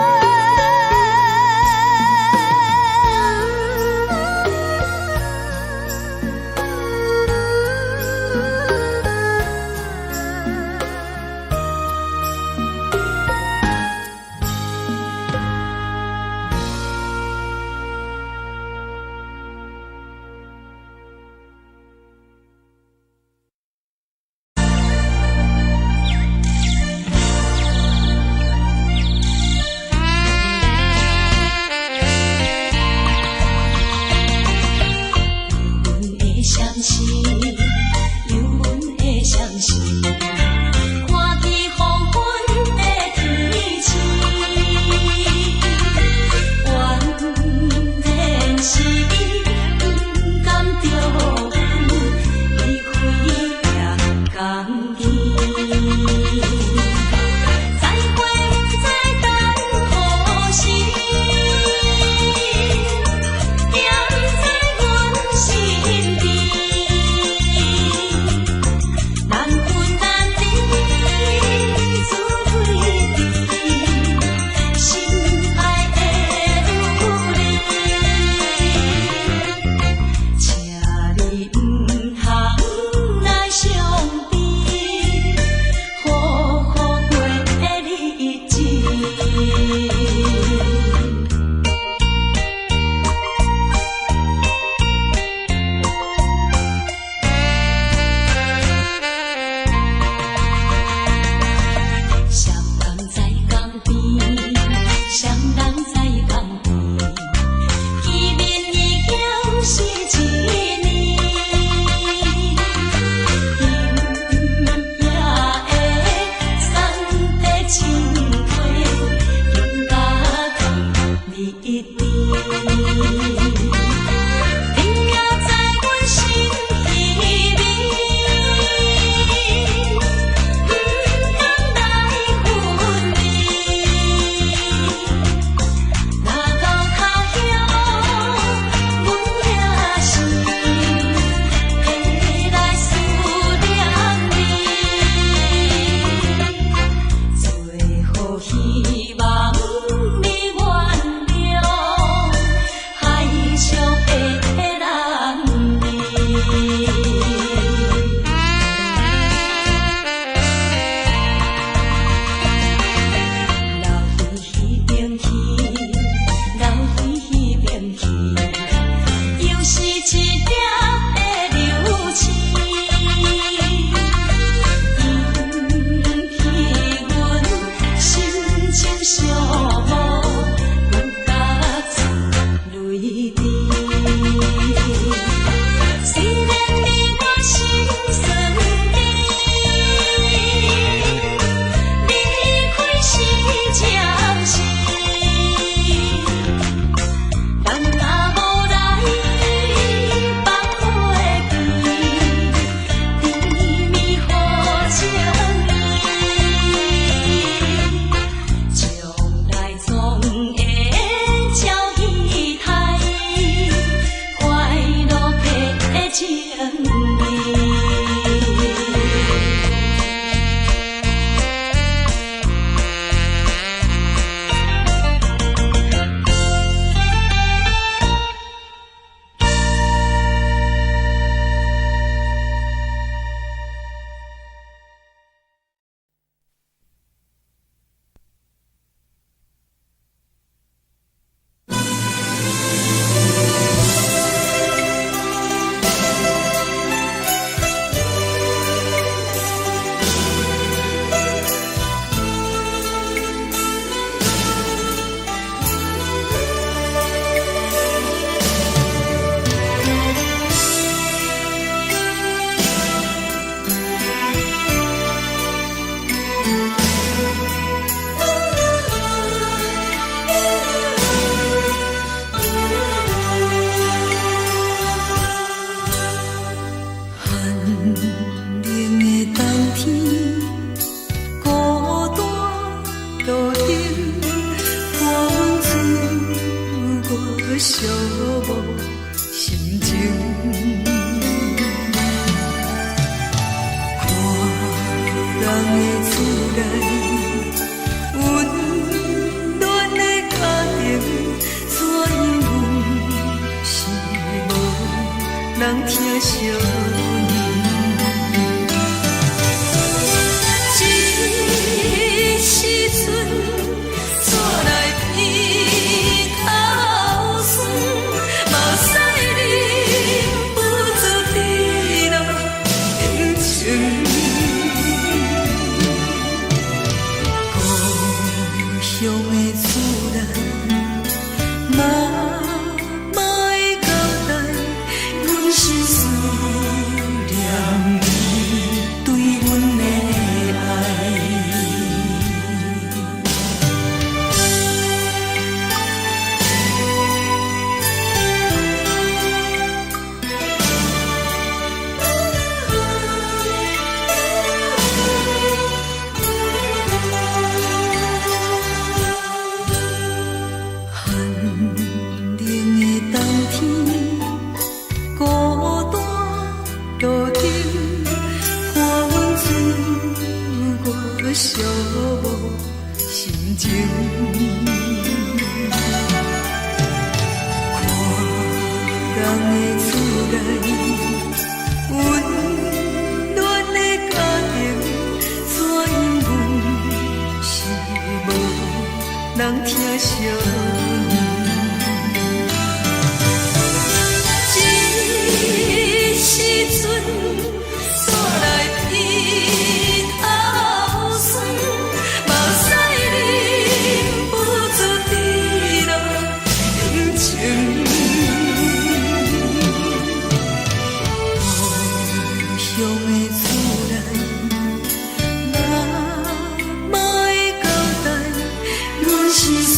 Speaker 1: 人疼惜你。這時陣，煞來鼻頭酸，目屎忍不住滴落眼睛。故鄉的厝內，媽媽的交代，阮是思念你對阮的愛。寒冷的冬天，孤單路燈，看阮自我寂寞心情。看人的厝內，溫暖的家庭，怎樣阮是無人疼惜你。這時陣，煞來鼻頭酸，目屎忍不住滴落眼睛。故鄉的厝內，媽媽的交代，阮是思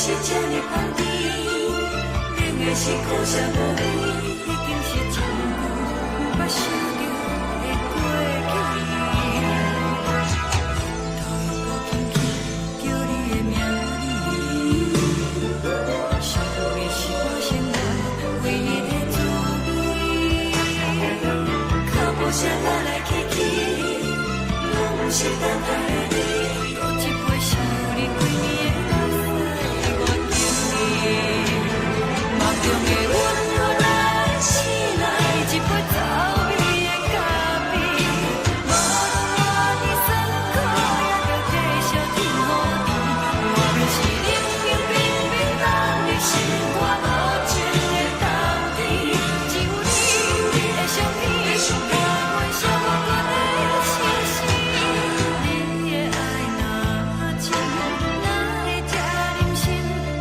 Speaker 1: 是這呢香甜，冷的是苦澀無味，已經是真久毋捌想著的過去。頭又閣輕輕叫你的名字，想你是我生活唯一的滋味。腳步聲來來去去，攏毋是等待的你。閣一杯想你規暝的目屎，我敬你。夢中的阮予咱醒來，一杯走味的咖啡。無論偌尼酸苦，也著繼續天雨甜。外面是冷冷冰冰冻入心肝無情的冬天，只有你的相片，伴阮寂寞的相思。你的愛若真，哪會這忍心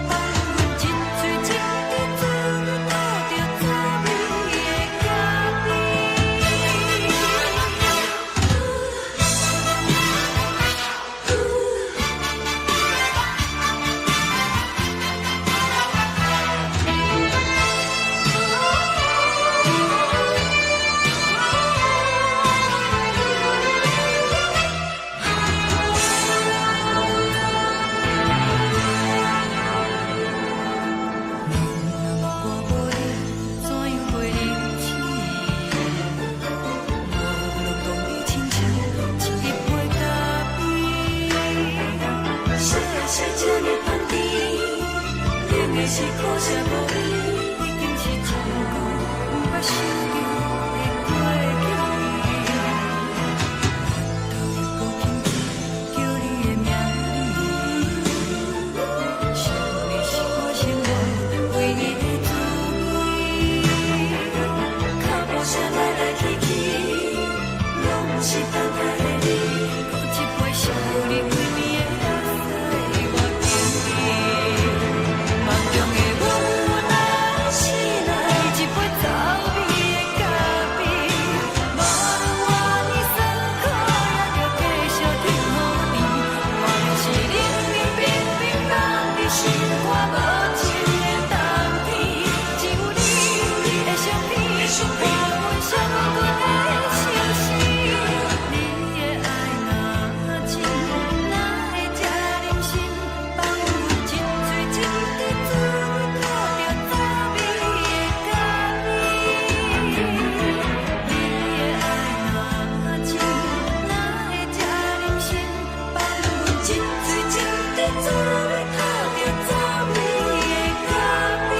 Speaker 1: 放阮一喙一滴做你吐著滋味的咖啡？若我無你，怎樣過日子？我攏當你親像一杯咖啡。啥是這呢香甜？冷的是苦澀無味，已經是真久毋捌想著的過去。頭又閣輕輕叫你的名字，想你是我生活唯一的滋味。腳步聲來來去去，攏毋是等待的你。閣一杯想你規暝的目屎，我敬你。夢中的阮來醒來，一杯走味的咖啡。無論偌尼酸苦，也著繼續天雨甜。外面是冷冷冰冰凍入心肝無情的冬天，只有你的相片，伴阮寂寞的相思。你的愛若真，哪會這忍心放阮一喙一滴做你吐著滋味的咖啡？你的愛若真，哪會這忍心放阮一喙一滴做你吐著滋味的咖啡？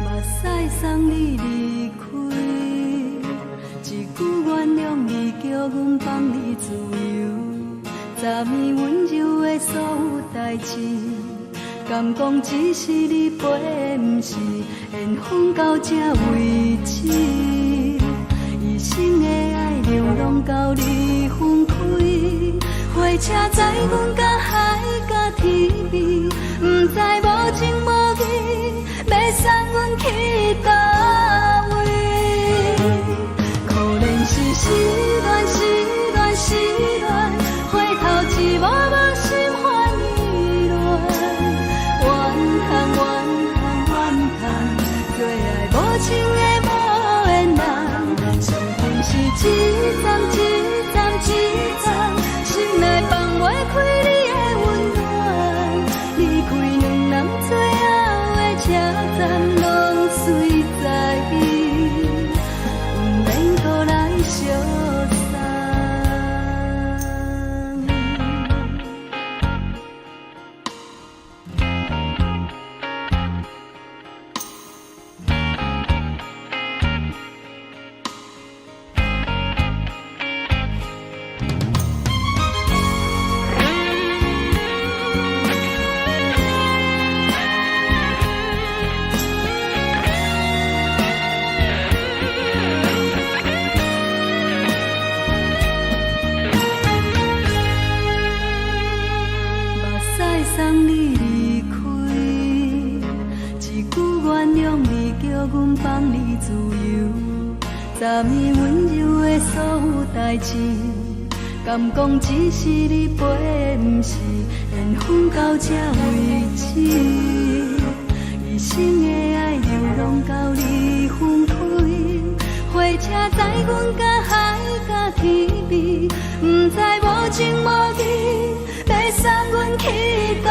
Speaker 3: 目屎送你離開，一句原諒你，叫阮放你自由。昨暝溫柔的所有代誌，敢講只是你陪，毋是緣分到這為止。一生的愛流浪到你分開，火車載阮到海角天邊，毋知無情無義，欲送阮去佗位？可憐是失戀，失戀，失戀，回頭一幕幕心煩意亂。怨嘆怨嘆怨嘆，做愛無情的無緣人，注定是一站一站一站，心內放。
Speaker 1: 的所有代誌，敢講只是你陪的，毋是緣分到這為止。一生的愛流浪到你分開，火車載阮甲海甲天邊，毋知無情無義，欲送阮去佗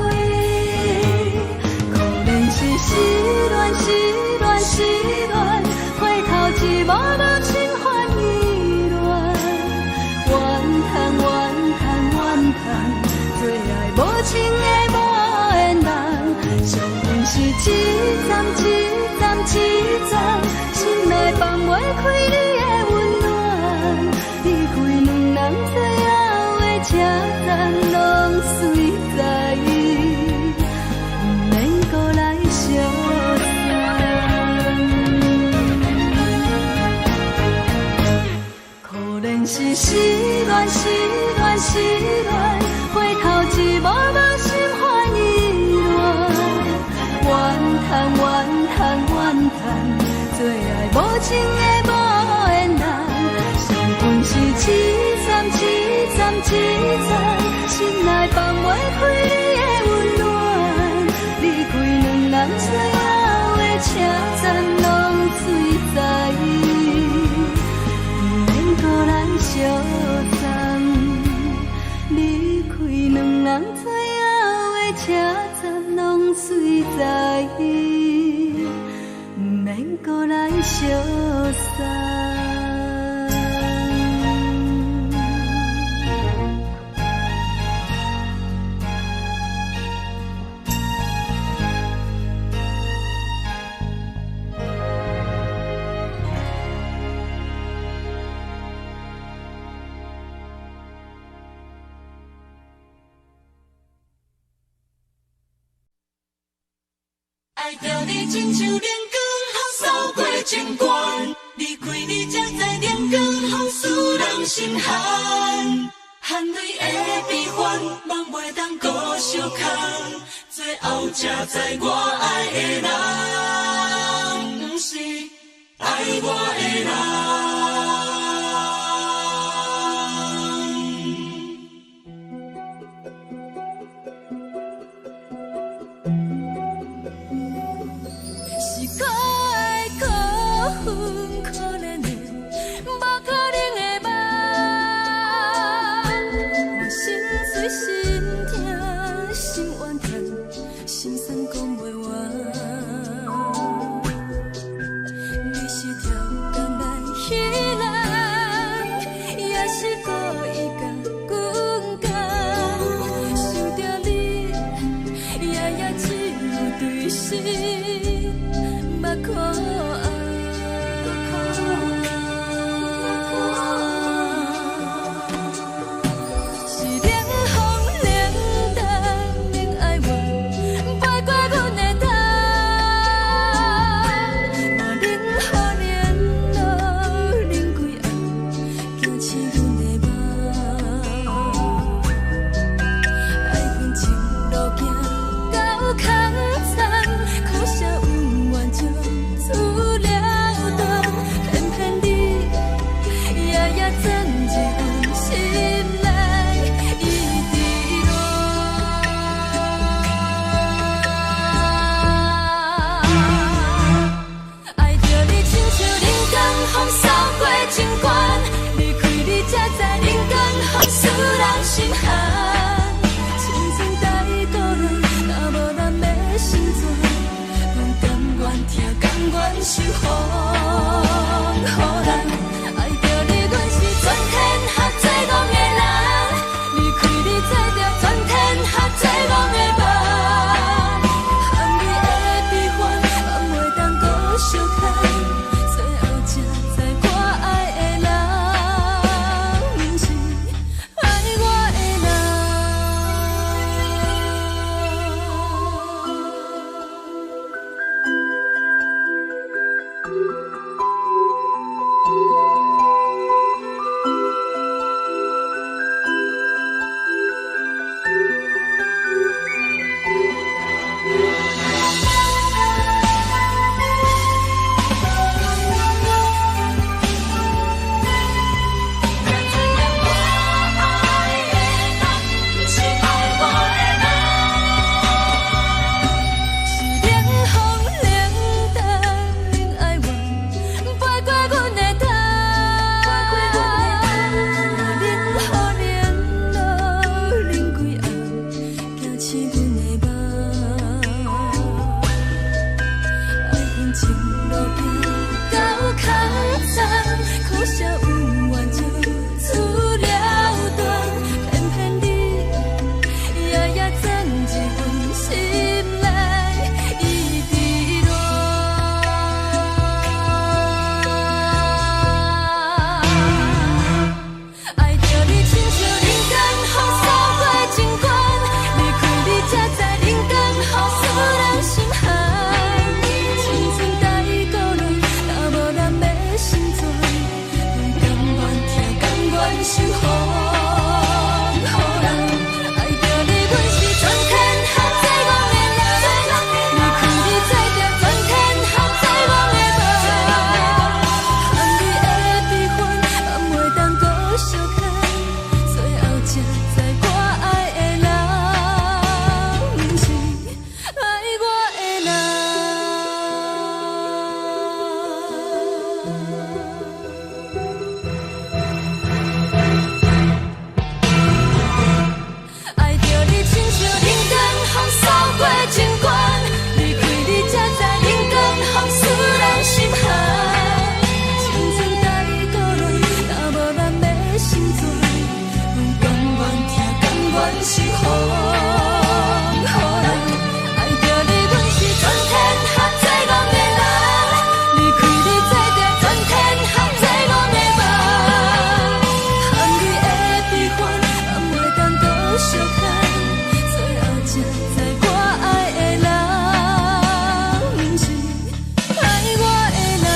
Speaker 1: 位？可憐是失戀，失戀，失戀，回頭一幕幕心煩意亂，怨嘆怨嘆怨嘆，做愛無情的無緣人，相逢是一站一站一站，心內放袂開你的溫暖，離開兩人最後的車站，攏隨在，毋免閣來相送。可憐是失戀，失戀，失戀，回頭一幕幕心煩意亂，怨嘆怨嘆怨嘆，做愛無情的無緣人，相逢是一站一站一站，心內放袂開你的溫暖，離開兩人最後的車站，攏隨在，毋免閣來相送。離開兩人最後的車站，攏隨在，毋免閣來相送。
Speaker 3: 愛著你親像冷光予掃過情關，離開你才知冷光予使人心寒，汗淚的悲歡，夢袂當閣相牽，最後才知我愛的人，毋是愛我的人。
Speaker 1: 是可愛可恨可憐的，無可能的夢。我心碎心痛心怨嘆，心酸講袂完。你是超工來彼人，也是故意共阮講。想著你，夜夜只有對心目苦紅。是冷風冷淡冷哀怨，飞過阮的頭。无冷雨冷露冷规暗，惊醒阮的梦。爱恨情路行到空残，可惜是予人。愛著你，阮是全天下最戇的人。離開你，才著全天下最戇的夢。含淚的悲歡，嘛袂當閣相牽。最後才知我愛的人，毋是愛我的人。愛著你，親像冷光風掃過情關，離開你才知冷光風使人心寒。青春帶孤戀，若無咱欲成全，阮甘願疼，甘願是予人。愛著你，阮是全天下最戇的人，離開你才著全天下最戇的夢。含淚的悲歡，嘛袂當閣相牽。最後才知我愛的人，毋是愛我的人。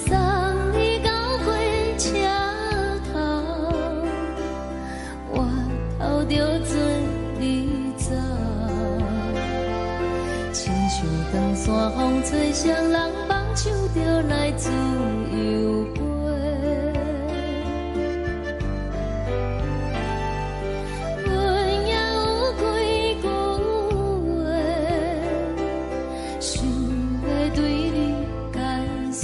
Speaker 2: 送你到火車頭，我頭著做你走。親像長山風吹，雙人放手就來自由飛。阮也有幾句話，想欲對你解說，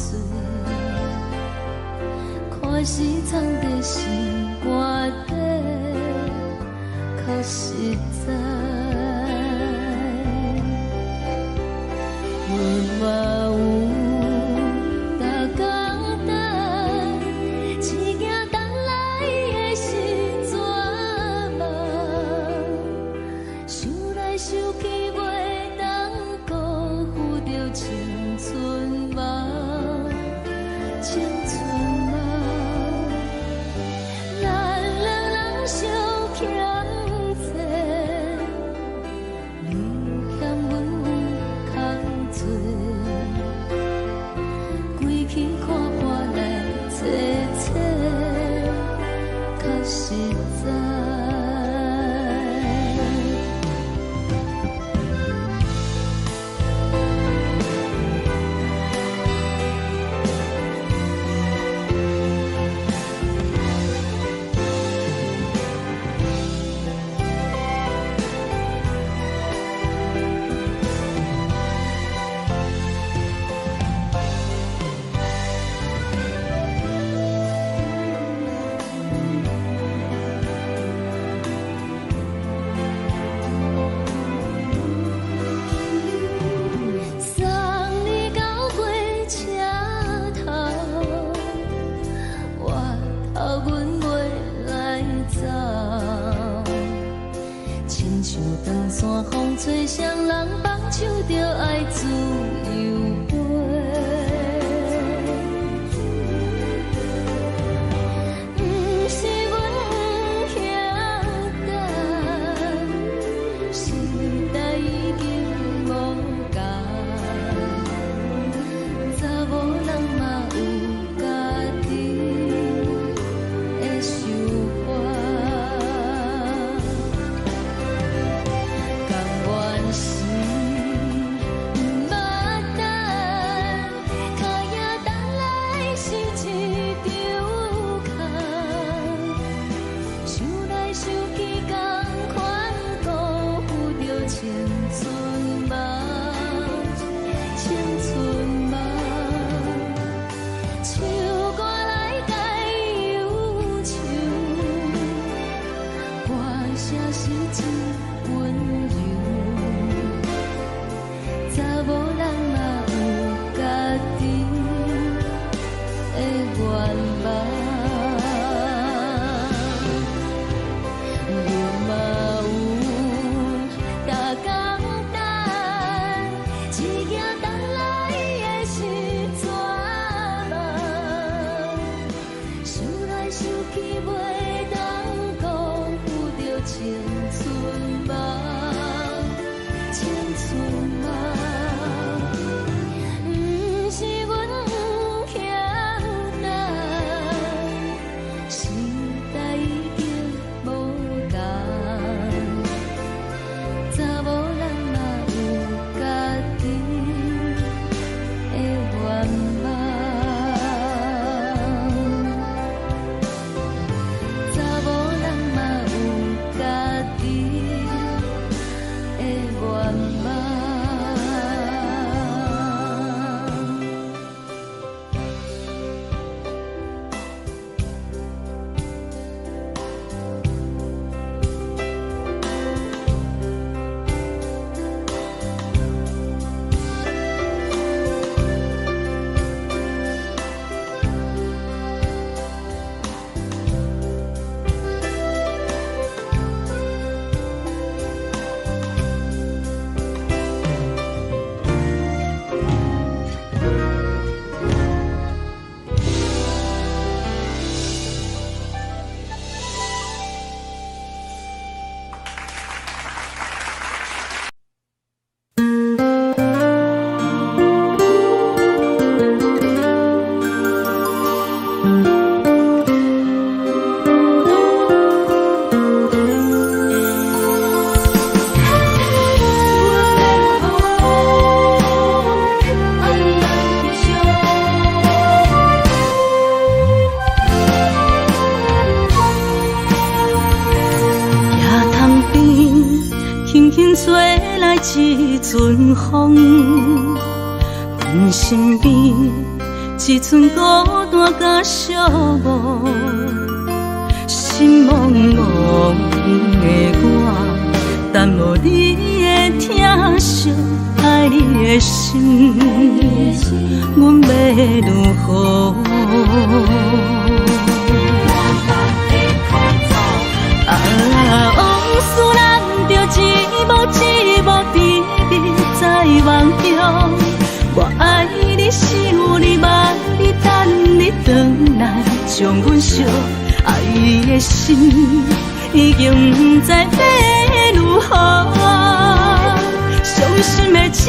Speaker 2: 看是藏佇心肝底，較實在。阮嘛有逐工等，一件等來的是绝望。想來想去，袂當辜負著青春夢，青春夢。咱兩人相欠債，你欠阮有空做，規氣看破來找找，較實在。送你到火車頭，我頭阮袂來走。親像長山風吹，雙人放手就愛自由飛。毋是阮不曉等，時代已經無仝，查某人嘛有家己的想法。甘願是毋捌
Speaker 1: 願望。
Speaker 3: 輕輕吹來一陣風，阮身邊一陣孤單佮寂寞，心茫茫的我，等無你的疼惜，愛你的心，阮欲如何？啊，往事咱著一幕一幕甜蜜在夢中，我愛你，想你，望你，等你轉來，將阮惜愛的心已經毋知欲如何，傷心的酒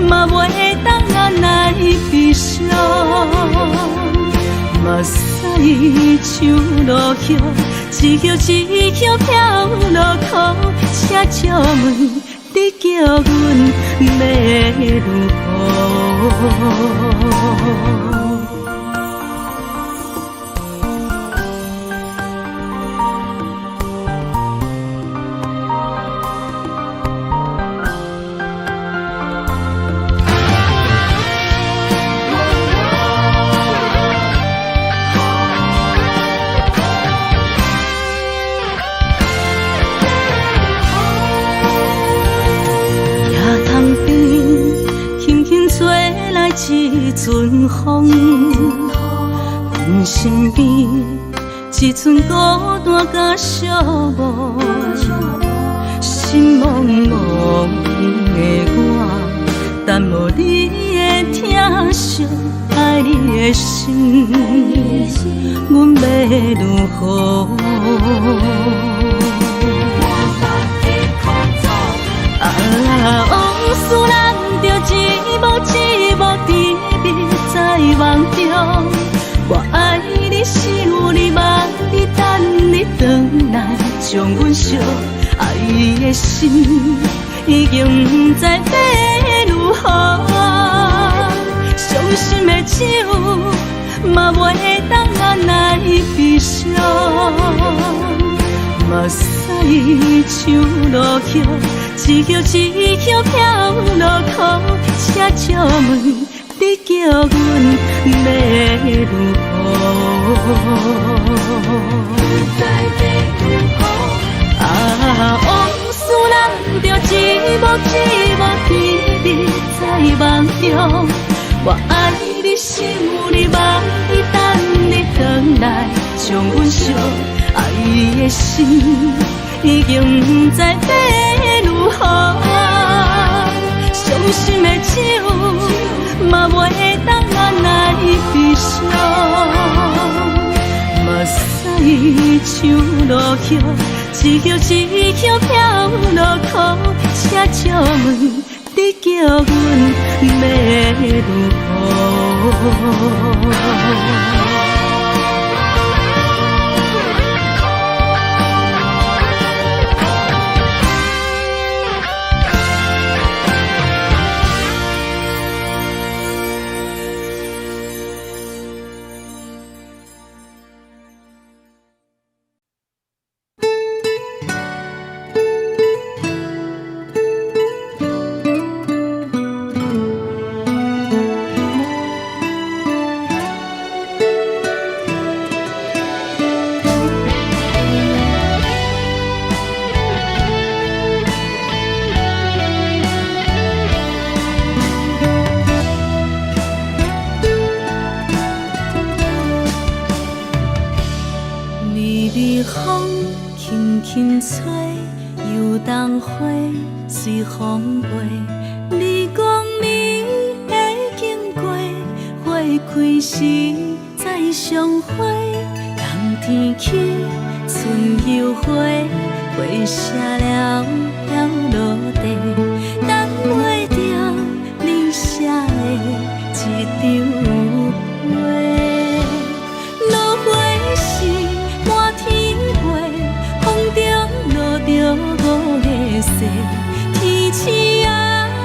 Speaker 3: 嘛袂當按來悲傷，目屎像落雨，一葉一葉飄落苦，請借問你叫阮欲如何？一陣風，阮身邊一陣孤單佮寂寞，心茫茫的我，等無你的疼惜，愛你的心，阮欲如何？啊，往事咱著一幕一幕甜蜜在夢中，我愛你，想你，望你，等你轉來，將阮惜愛的心已經毋知欲如何，傷心的酒嘛袂當按來悲傷，目屎像落雨，一葉一葉飄落苦，請借問你叫阮欲如何？啊，往事咱著一幕一幕甜蜜在夢中，我愛你，想你，望你，等你轉來，將阮惜愛的心已經毋知欲如何，傷心的酒嘛袂當按來悲傷，目屎像落雨，一葉一葉飄落苦，請借問你叫阮欲如何？
Speaker 1: 花隨風飛。你講你會經過，花開時再相會。冬天起，春又回，花謝了飄落地，等袂著你寫的一張批。落花時滿天飛，風中落著五个誓，天鼠仔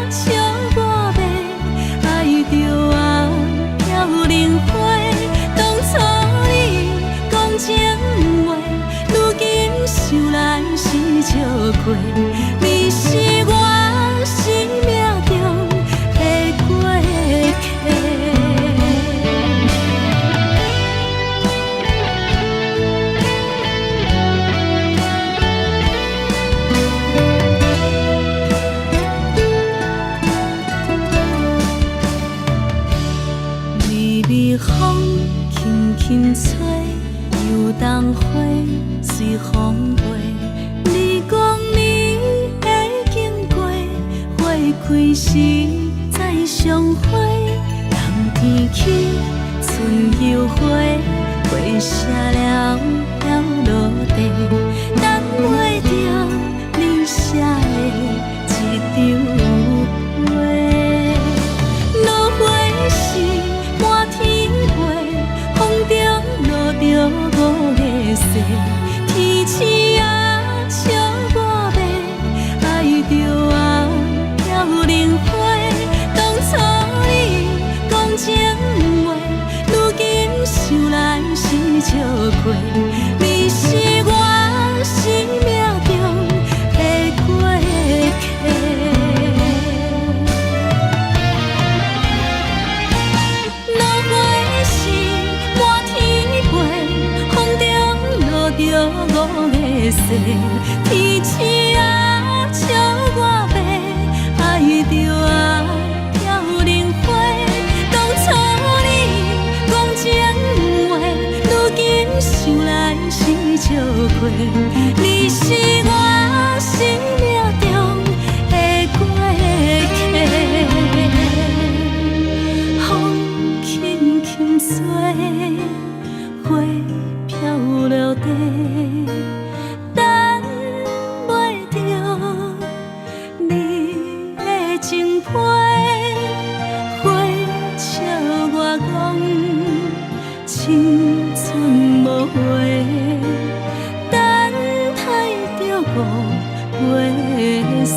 Speaker 1: 笑我欲，愛著啊飄零花。當初你講情話，如今想來是笑話。你是我生命中的過客。微微風輕輕吹，油桐花隨風飛。你講你會經過，花開時再相會。冬天起，春又回，花謝了飄落地，等袂著你寫的一張批。落花時滿天飛，風中落著五个誓，天鼠仔笑我欲，愛著啊飄零花。當初你講情話，如今想來是笑話。你是我生命中的過客。落花時滿天飛，風中落著五个誓，天鼠仔笑我欲，愛著啊飄零花。當初你講情話，如今想來是笑話。你是我生命中的過客。風輕輕吹，花飄落地，等袂著你的情批。花笑我講青春無回，等待著五月雪。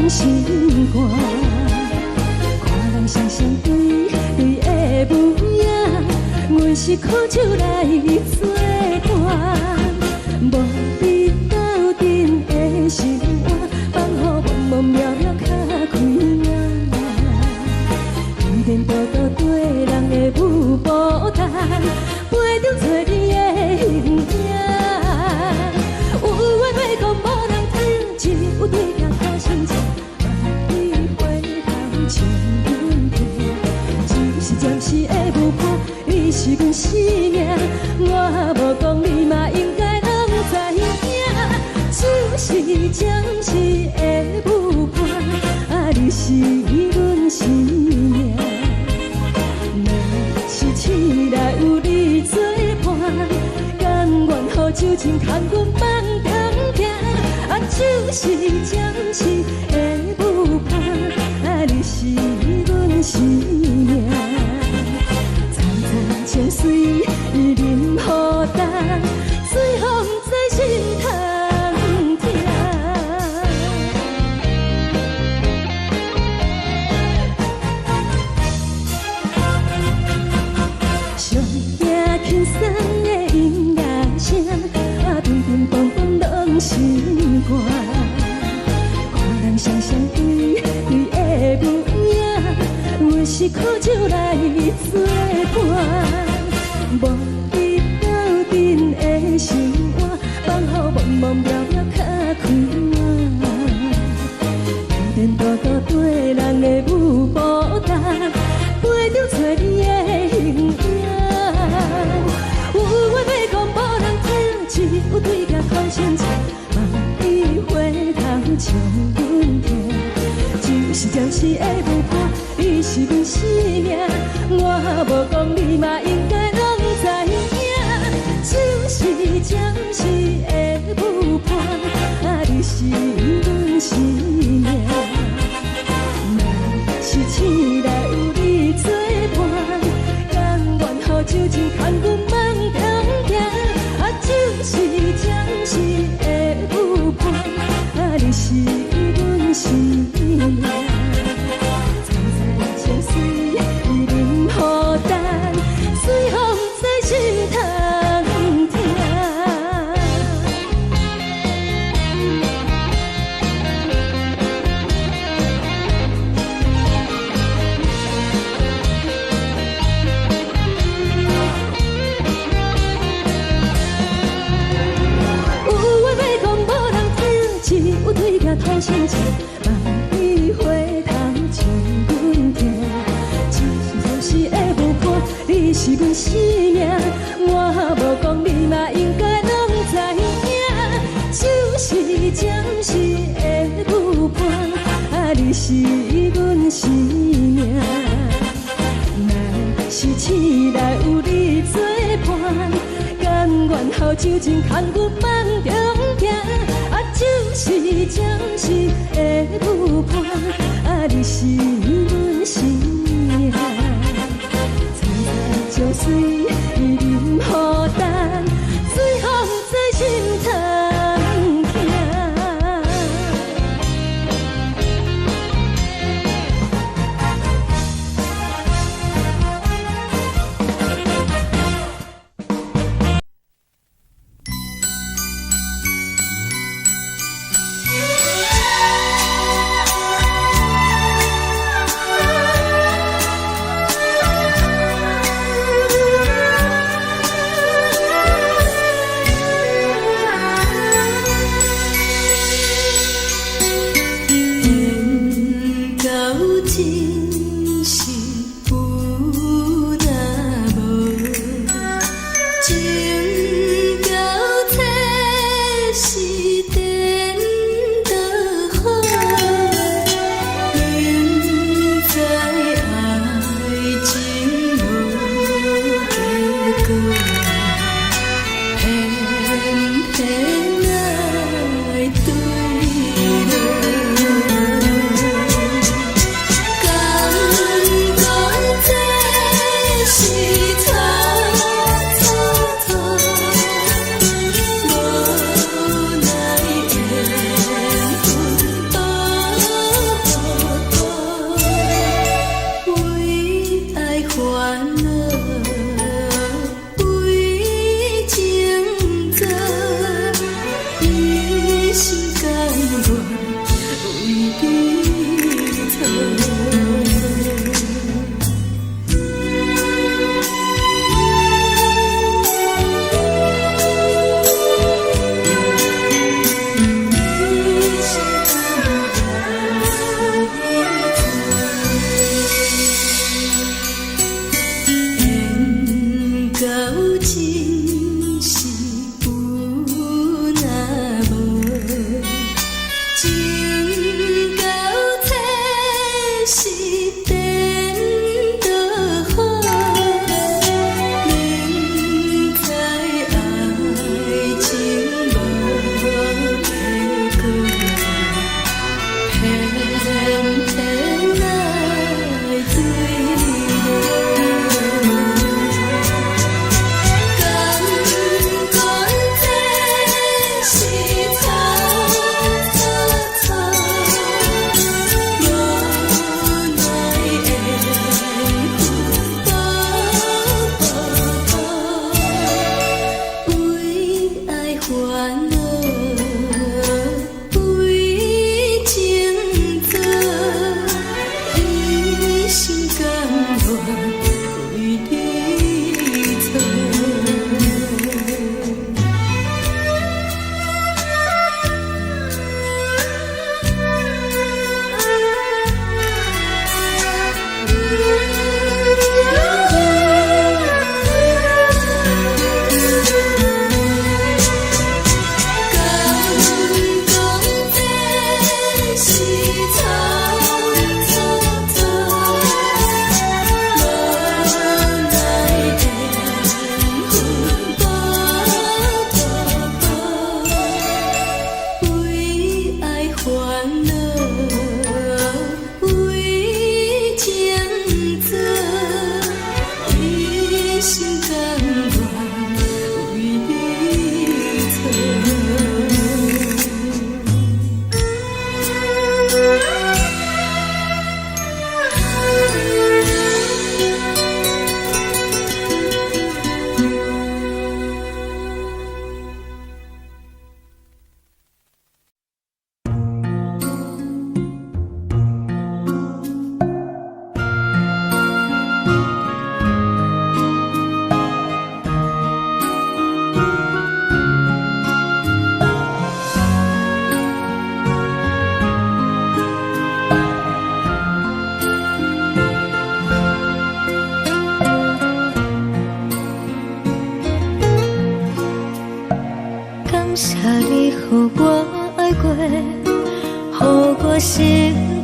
Speaker 3: 心肝。看人双雙對對的母影，阮是苦酒來做伴，無你鬥陣的生活，放予茫茫渺渺較開眼。天多多對人的舞步單，陪著找你的形影。有緣話講無人聽，只有對鏡苦心情，望你回頭笑阮聽。只是暫時的舞伴，你是阮生命，我無講你嘛應該攏知影。只是暫時的舞伴，啊，你是阮生命。若是醒來有你做伴，甘願予酒精牽阮夢中行。啊，只是暫時的舞伴，啊，你是阮生命。層層情隨淋雨重，水予毋知心通疼。上驚輕鬆的音樂聲，啊，乒乒乓乓攏心肝。看人雙雙對對的舞影，阮是苦酒來做伴，無你鬥陣的生活，放予茫茫渺渺較開眼。天多多對人的舞步重，陪著找你的形影。有話欲講無人聽，只有對鏡苦心情，望你回頭笑阮聽。只是暫時的舞伴，你是阮生命，我無講你嘛應該攏知影。只是暫時的舞伴，啊，你是阮生命。若是醒來有你做伴，甘願予酒精牽阮夢中行。啊，只是暫時的舞伴，啊，你是阮生命。層層情隨淋雨重，水予毋知心通疼。有話欲講無人聽，只有對鏡苦心情，望你回頭笑阮聽。只是暫時的舞伴，你是阮生命，我無講你嘛應該攏知影。只是暫時的舞伴，啊，你是阮生命。若是醒來有你做伴，甘願予酒精牽阮夢中行。啊，只是暫時的舞伴，啊，你是阮生命。層層情隨淋雨重，水予毋知心通疼。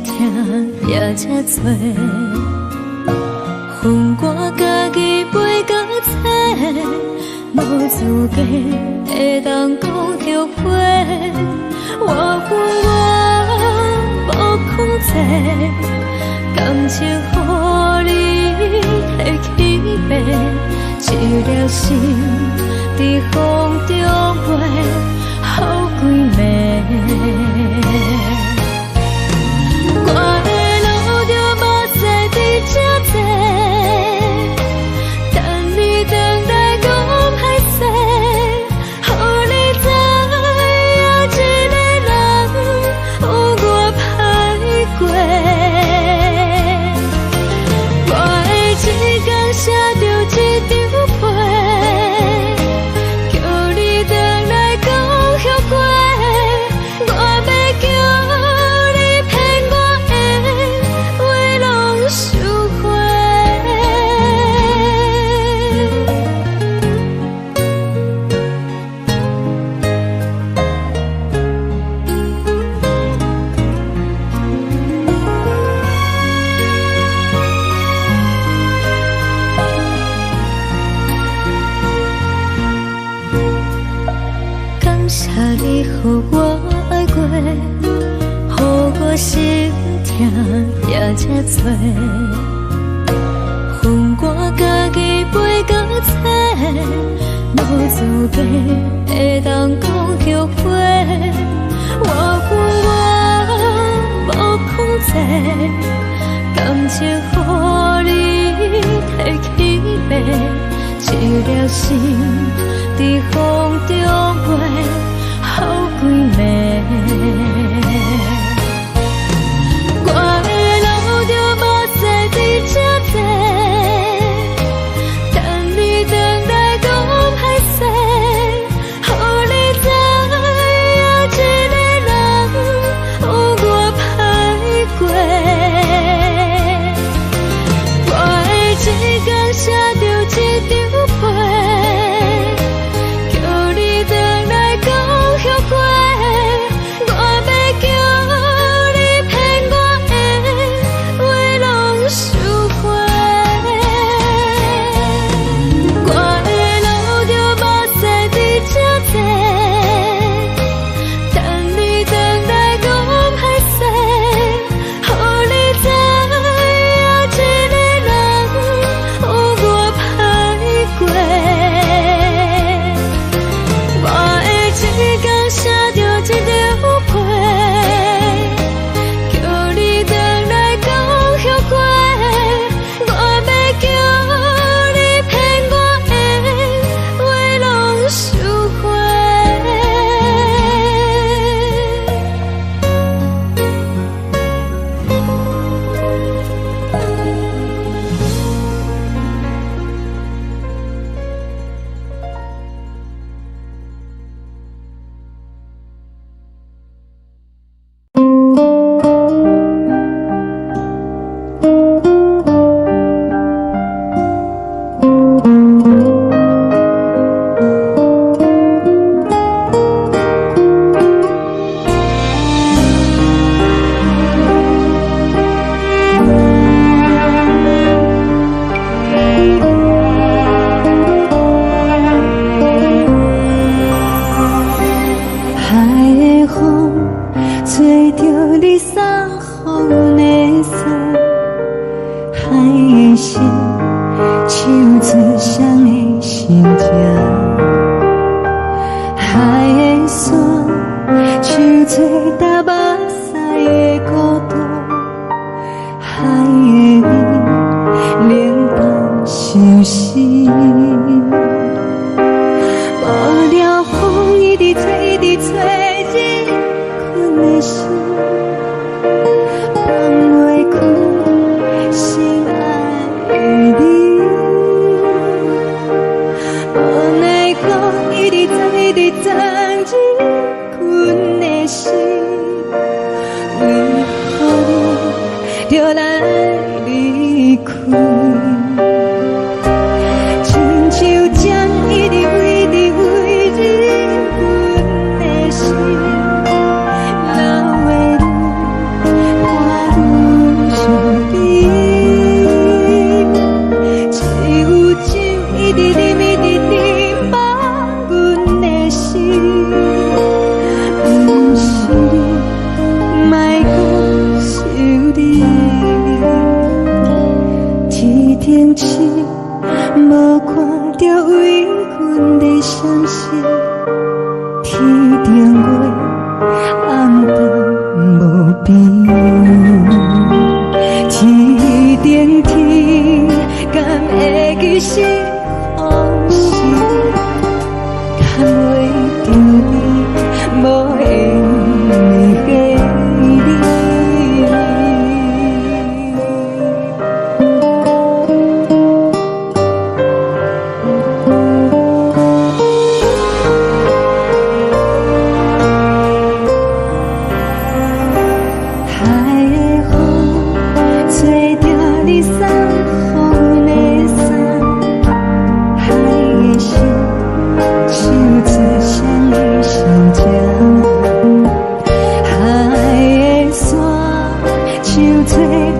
Speaker 1: 疼也這濟，予我家己飞到册，無資格會當講後悔。我恨我無控制，感情予你提去爬，一粒心佇風中飛，予規暝。我會流著目屎佇這坐，等你轉來講歹勢，予你知影一个人有偌歹過。我會一工寫著一張批，叫你轉來講後悔。我欲叫你騙我的話攏收回。感謝你予我愛過，予我心疼也這濟，予我家己飛到冊，無資格會當講後悔。我恨我無控制，感情予你提去爬，一粒心佇風中飛，予規暝。我會流著目屎佇這坐，等你轉來講歹勢，予你知影一個人有偌歹過。我會一工寫著一張批，叫你轉來講後悔。我欲叫你騙我的話攏收回。我會流著目屎佇這坐，等你轉來講歹勢，予你知影一個人有偌歹過。我會一工寫著一張批，叫你轉來講後悔。我欲叫你騙我的話攏收回。
Speaker 3: 海的風吹著你送予阮的衫，海的心唱出誰的心情，海的山唱出踏目屎的孤獨，海的雨冷淡相思。無聊風一直吹，一直吹，入困的心，放袂開心愛的你。無奈何一直鑽，一直鑽入困的心，為何你著來離開？親像針一直一直飛入阮的心，流的淚看愈
Speaker 1: 停止，無看著為阮的閃失，天頂月暗淡無邊，天頂天敢會記是予是牽袂著你無緣的彼你。海的風吹著你送予阮的衫，海的心唱出誰的心情？海的沙唱出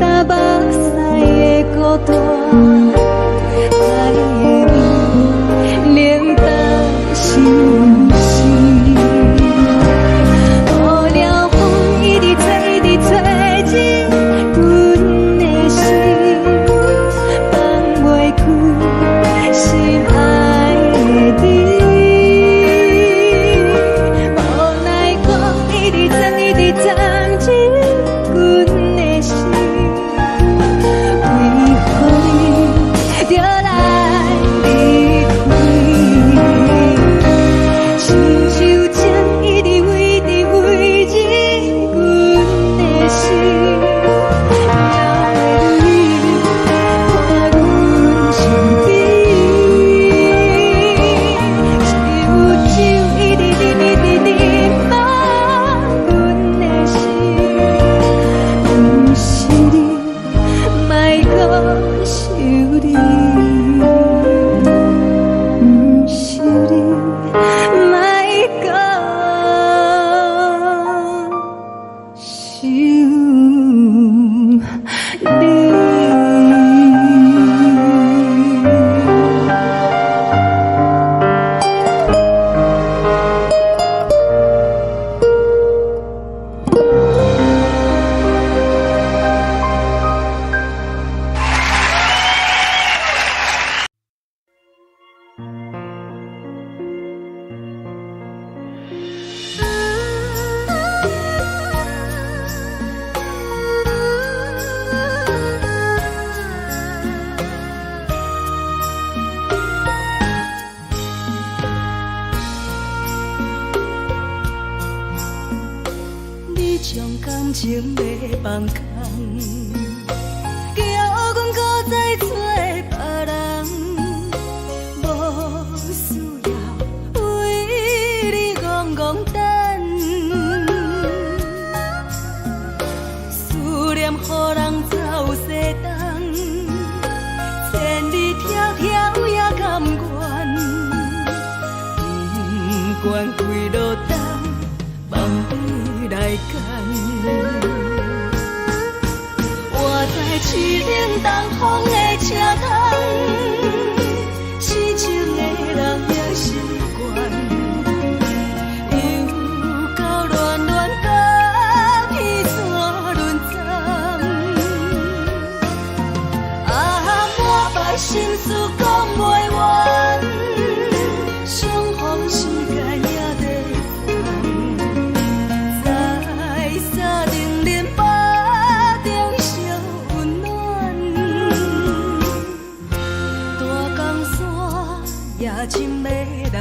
Speaker 1: 淡目屎的孤單，海的味冷淡心事。無聊風一直吹，一直吹入阮的心，放袂開心愛的你。無奈風一直鑽，一直鑽入阮的心，為何你著來離開？親像情一直圍直圍入阮的心，留你伴阮身邊。只有酒一直啉，一直啉滿阮的心，毋是你，莫閣想你，毋是你，莫閣想你。
Speaker 3: 你將感情欲放空，叫阮閣再找別人，無需要為你戇戇等，思念予人走西東，千里迢迢也甘願，不管幾落冬，放你來揀。活在凄冷東風的車窗，痴情的人已習慣，又到暖暖甲彼山轮站。啊，满腹心事講袂完，相逢時間也短暫，在三重林腹中相溫暖。大江山也真迷人，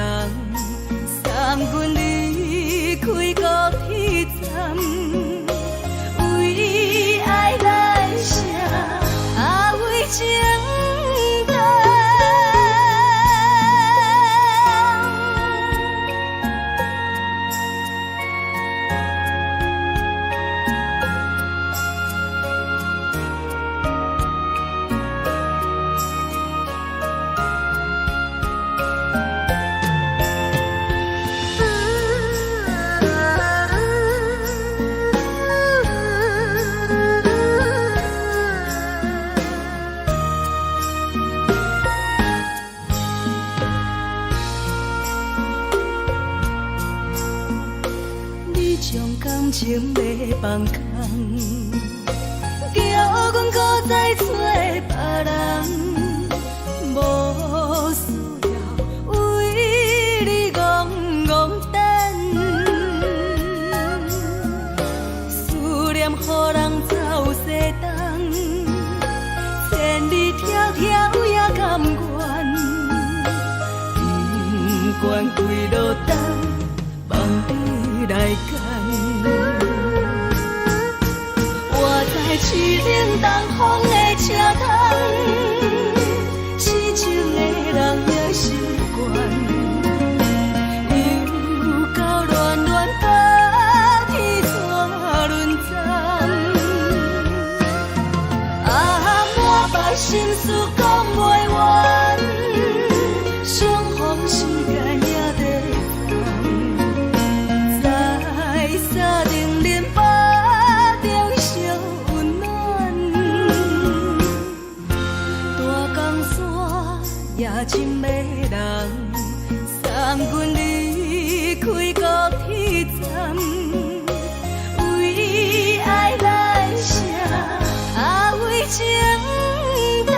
Speaker 3: 送阮離開高鐵站，為愛來寫，啊為情等。你將感情欲放空，叫阮閣再找別人。
Speaker 1: 願跪落等，望你來牽。我知凄冷東風的車窗，痴情的人也習慣。又到暖暖冬天怎輪轉？啊，滿腹心事講袂完，相逢時間也短暫，在三重林巴中相溫暖。大江山也真迷人，送阮離開高鐵站，為愛來寫，啊為情等。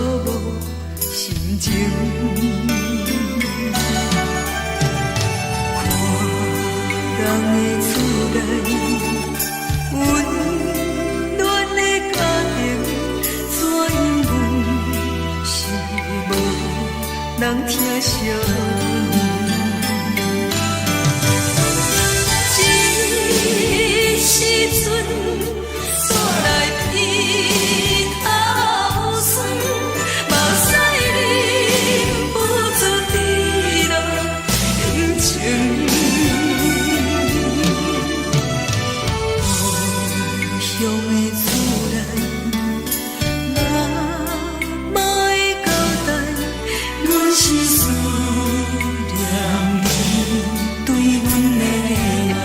Speaker 1: 無心情。看人的厝內，溫暖的家庭，怎樣阮是無人疼惜阮。這時陣煞來鼻頭酸，目屎忍不住滴落眼睛。故鄉的厝內，媽媽的交代，阮是思念你對阮的愛。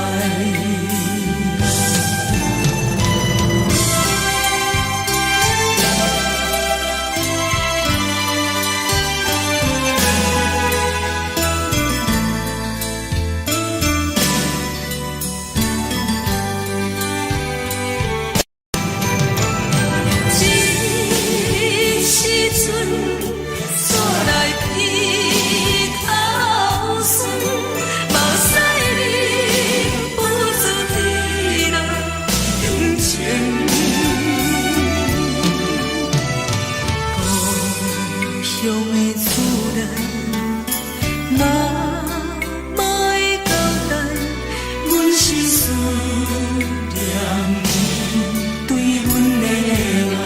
Speaker 1: 這時陣煞來鼻頭酸，目屎忍不住滴落眼睛。故鄉的厝內，媽媽的交代，阮是思念你對阮的愛。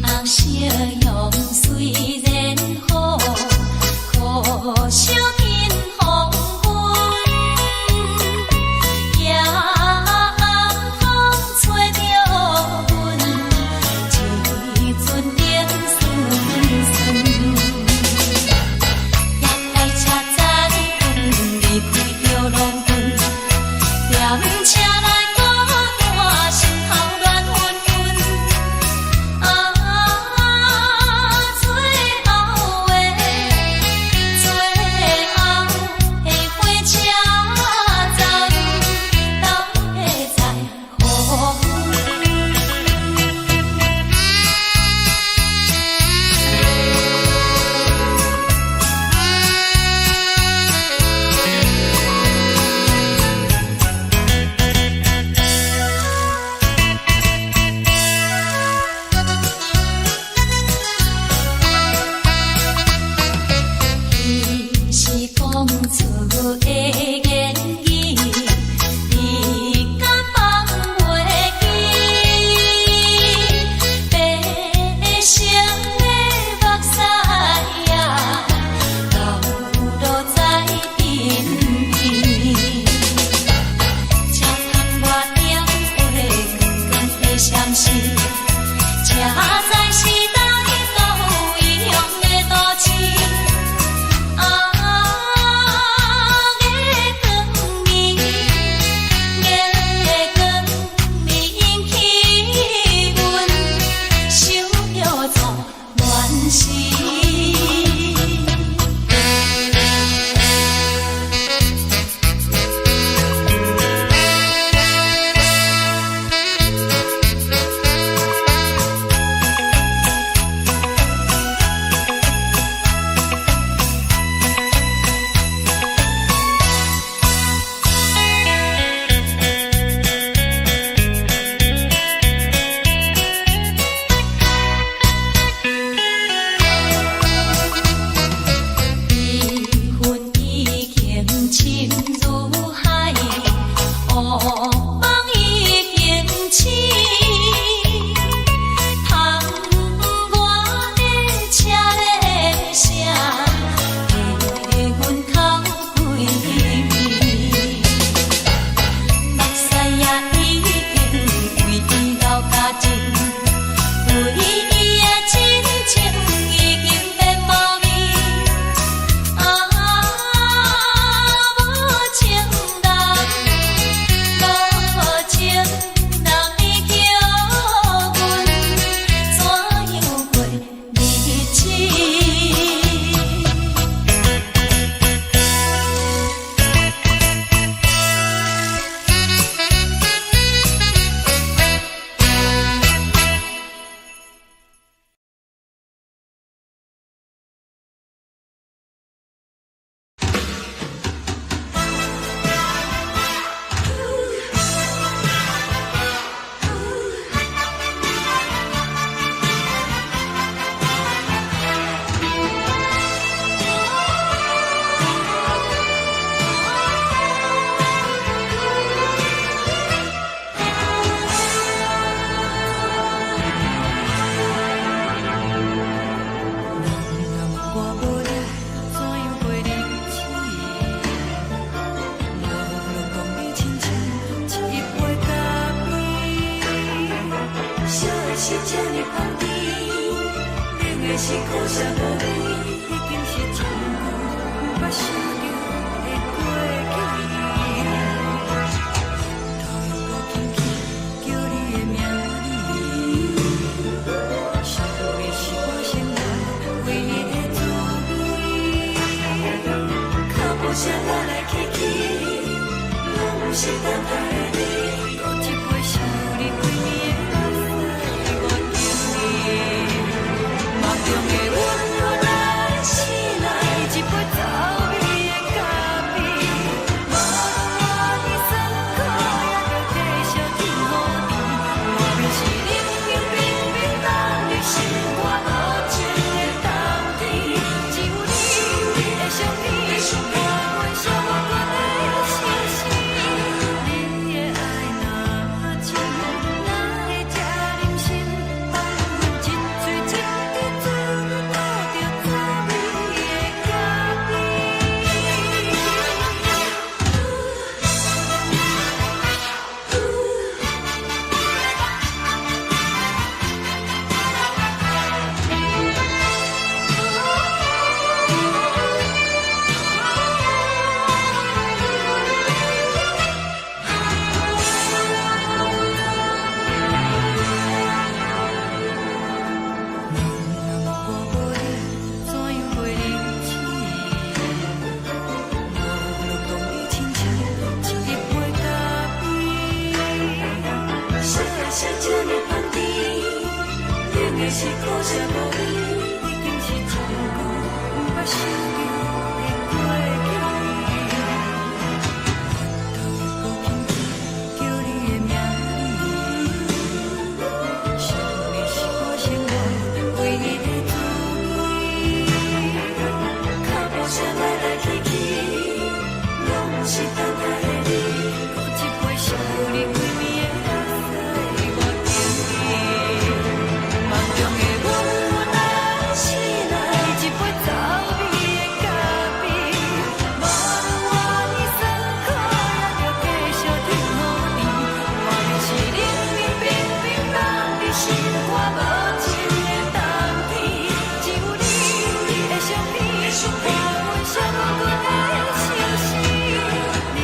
Speaker 2: 紅夕陽雖然好，可惜天黃昏。夜風吹著阮，一陣冷酸酸。夜來車載阮離開著郎君，踮車內孤單，心頭亂紛紛。啊，最後的最後的火車站，到底在何方？彼是講出的言語，你敢放袂記？白色的目屎啊，流落在鬢邊。車窗外燈火光光的閃烁，車載是來到異鄉的都市。啊，月光暝，深如海，烏夢已經醒，窗外的車鈴聲，伫阮口規暝。目屎也已經為伊流乾淨，為伊的真情已經變無味。啊，無情人，無情人，你叫阮怎樣過日子？
Speaker 1: 人若问我无你，怎样过日子？我拢讲你亲像一杯咖啡，烧的是这呢香甜，冷的是苦涩无味，已经是真久毋捌想著的过去。头又阁轻轻叫你的名字，想你是我生活唯一的滋味。脚步声来来去去，拢是等待的你。阁一杯想你规暝的目屎，我敬你。梦中的阮来醒来，一杯走味的咖啡，无论偌尼酸苦，也著继续天雨甜。外面是冷冷冰冰冻入心肝无情的冬天，只有你的相片，伴阮寂寞的相思。你的爱若深，哪会这忍心放阮一嘴一滴嘴吐著滋味的咖啡？人若问我无你，怎样过日子？我拢讲你亲像一杯咖啡，
Speaker 3: 烧的是这呢香甜，冷的是苦涩无味，
Speaker 1: 已经是真久毋捌想著的过去。头又阁轻轻叫你的名字，想你是我生活唯一的滋味。
Speaker 3: 脚步声来来去去，拢是等待的你。
Speaker 1: 阁一杯想你规暝的目屎，我敬你。梦中的阮来醒来，一杯走味的咖啡，无论偌尼酸苦，也著继续天雨甜。外面是冷冷冰冰冻入心肝无情的冬天，只有你的相片，伴阮寂寞的相思。你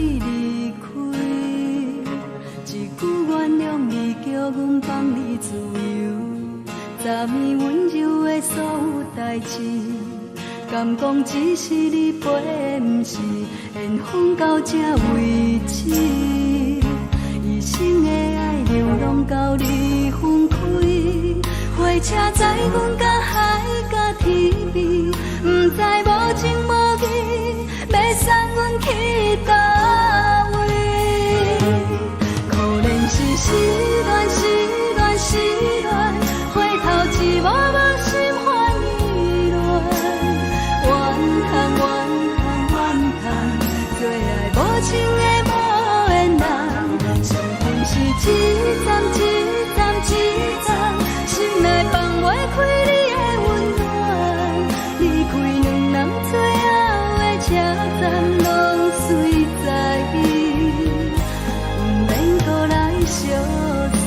Speaker 1: 你离开，一句原谅你，叫阮放你自由。昨暝温柔的所有代誌，敢講只是你陪的，毋是緣分到這為止。一生的愛流浪到你分開，火車載阮到海角天邊，毋知無情無義，欲送阮去佗位。可憐是失戀，失戀，失戀，回頭一幕幕心煩意亂。怨嘆怨嘆怨嘆，做愛無情的無緣人，上恨是一站一站一站，心內放袂開你的溫暖。離開兩人最後的車站，攏隨在意，毋免閣來相送。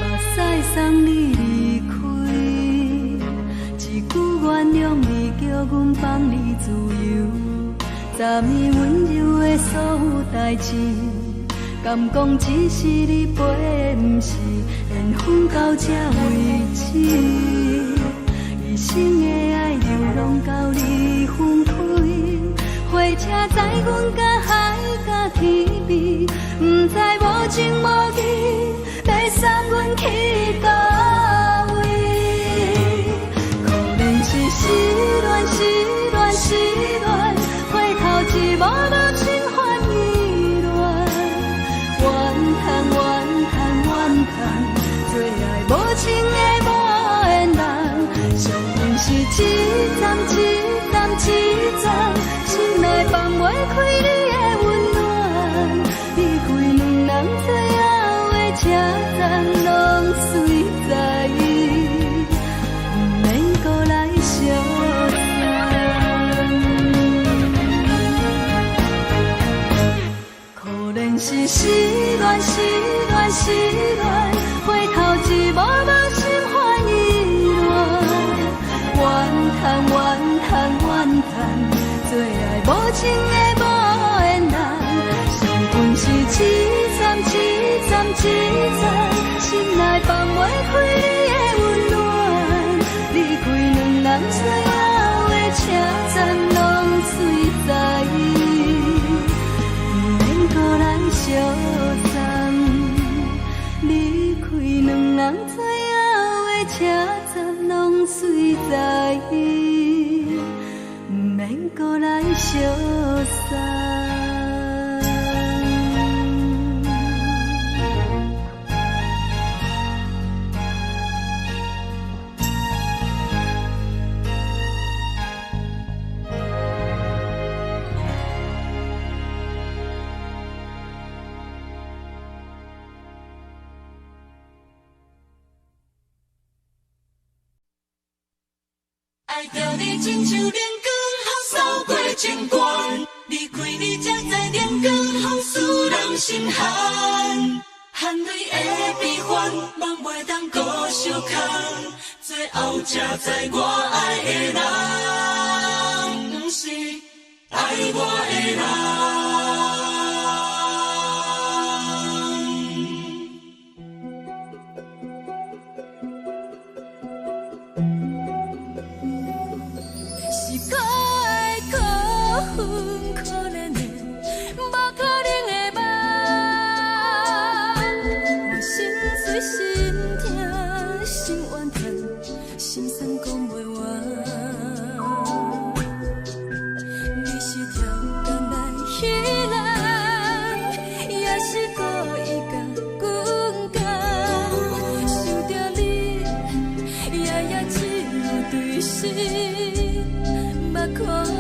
Speaker 1: 目屎送你離開，一句原諒你，叫阮放你自由。昨暝溫柔的所有代誌，敢講只是你陪的，毋是緣分到這為止。一生的愛流浪到你分開，火車載阮到海角天邊，毋知無情無義，欲送阮去佗位。可憐是失戀，失戀，失戀，回頭一幕幕心煩意亂。怨嘆怨嘆怨嘆，做愛無情的無緣人，上恨是一站一站一站，心內放袂開你的溫暖。離開兩人最後的車站，攏隨在意，毋免閣來相送。可憐是失戀，失戀，失戀，回頭一幕幕心煩意亂。怨嘆怨嘆怨嘆，做愛無情的無緣人，上恨是一站一站一站，心內放袂開你的溫暖。離開兩人最後的車站，攏隨在意，毋免閣來相送。離開兩人最後的車站，攏隨在意，毋免閣來相送。
Speaker 3: 愛著你親像冷光予掃過情關，離開你才知冷光予使人心寒，含淚的悲歡，夢袂當閣相牽，最後才知我愛的人，毋是愛我的人。
Speaker 1: 是可愛可恨可憐的，無可能的夢。我心碎心疼心怨嘆，心酸講袂完。你是超工來彼人，也是故意共阮講。想著你，夜夜只有對心。目看。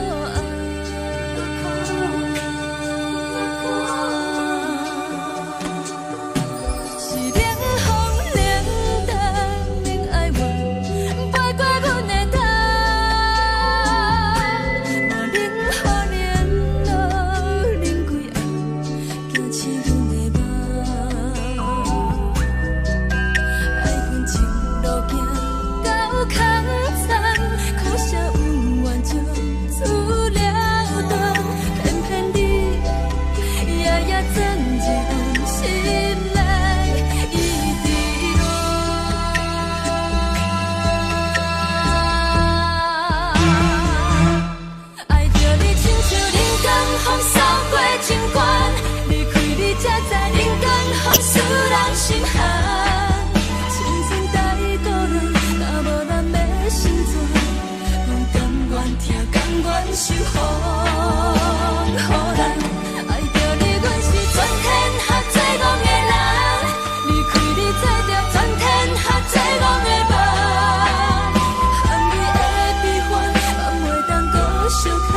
Speaker 1: 親像冷江風掃過情關，離開你才知冷江風使人心寒。青春太孤單，若無人欲成全，阮甘願疼，甘願受風雨難。愛著你，阮是全天下最戇的人，離開你做著全天下最戇的夢。含淚的悲歡，放袂當閣相牽，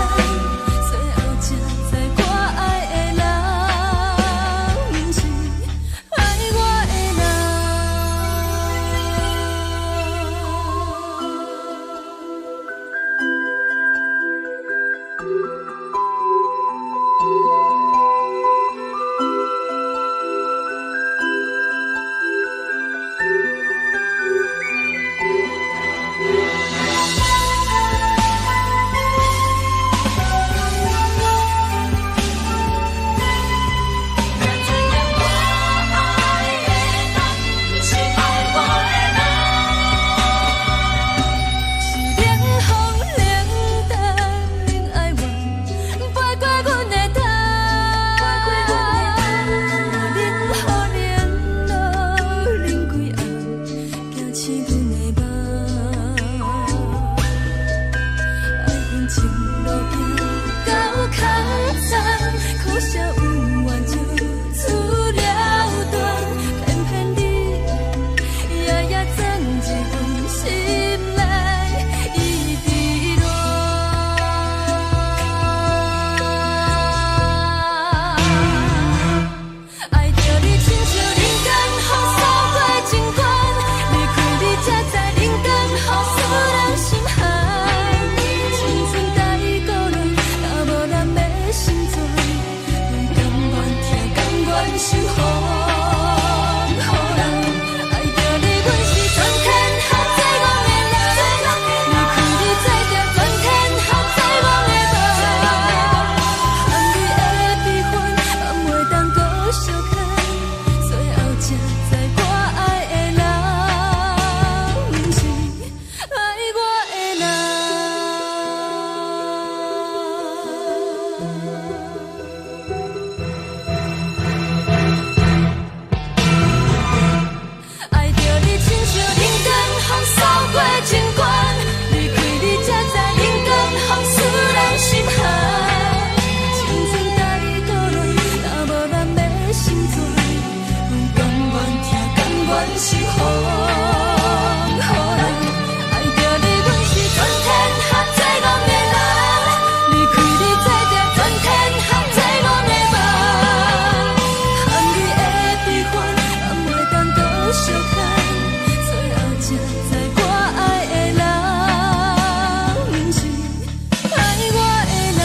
Speaker 1: 最後才知我愛的人，毋是愛我的人。才知影我愛的人，毋是愛我的人。是冷風冷淡，冷哀怨，飞過阮的頭。冷雨冷露冷規暗，驚醒阮的夢。愛恨情路行到空残，可惜有緣就此了斷，偏偏你夜夜鑽入阮心內，一直戀。愛著你親像冷江風掃過情關，離開你才知冷江風使人心寒。青春太孤單，若無人欲成全，阮甘願疼，甘願受風雨難。愛著你，阮是全天下最戇的人，離開你做著全天下最戇的夢。含淚的悲歡，放袂當閣相牽，最後才知我愛的人，毋是愛我的人。愛著你親像冷江風掃過情關，離開你才知冷江風使人心寒。青春太孤單，若無人欲成全，阮甘願疼，甘願受風雨難。愛著你，阮是全天下最戇的人，離開你做著全天下最戇的夢。含淚的悲歡，放袂當閣相牽，最後才知我愛的人，毋是愛我的人。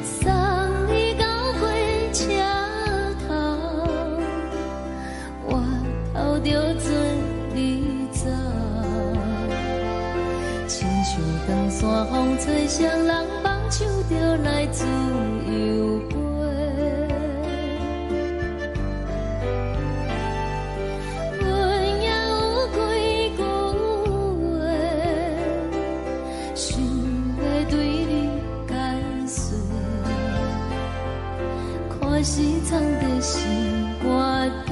Speaker 2: 送你到火車頭，我頭著准你走。親像長山風吹，誰人放手就來自由飛。阮也有幾句話，想欲對你解說，看是藏在心肝底，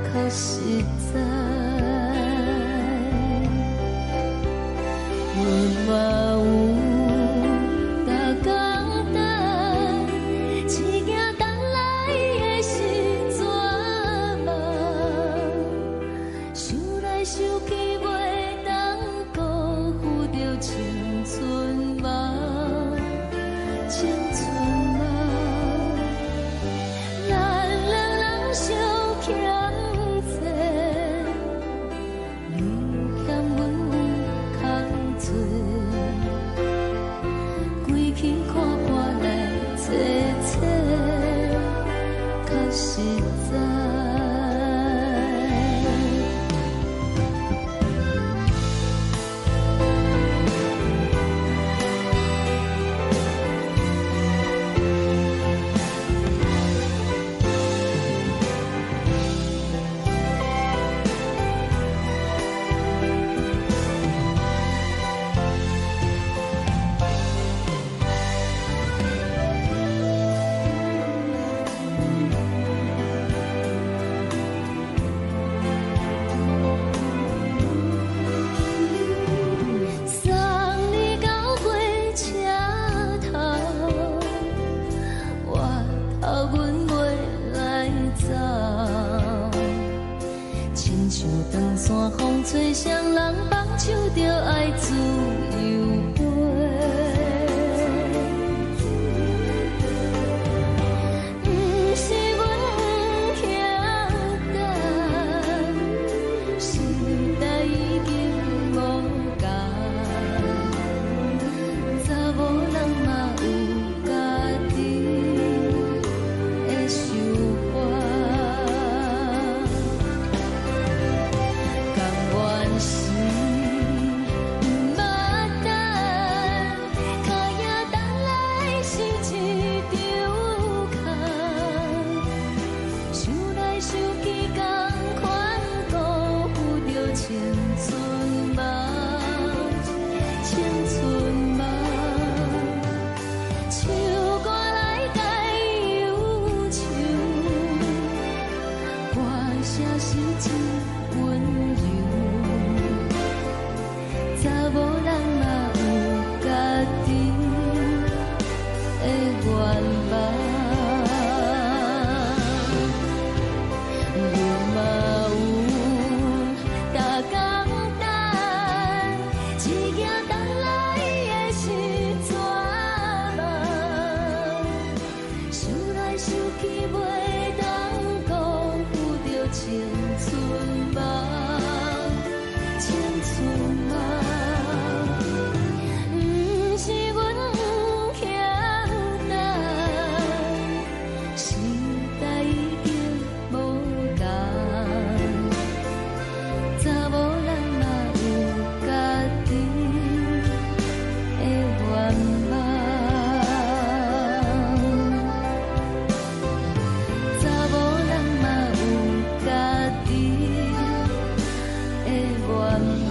Speaker 2: 較實在。阮嘛有逐工等，只驚等來的是絕望。像长山风吹，谁人放手就爱自由飞。毋是阮不肯等，时代已经无仝，查某人嘛有家己的想法。甘愿是毋捌等，脚影等来是一场空。想来想去，仝款辜负著青春梦，青春梦。唱歌来解忧愁，歌声是真温柔。查某人嘛有家己的愿望，阮嘛有逐工等，一行等来的是绝望。想来想去，袂当辜负著青春梦，青春梦。毋是阮不肯等，时代已经无仝，查某人嘛有家己的愿望，查某人嘛有家己的愿望。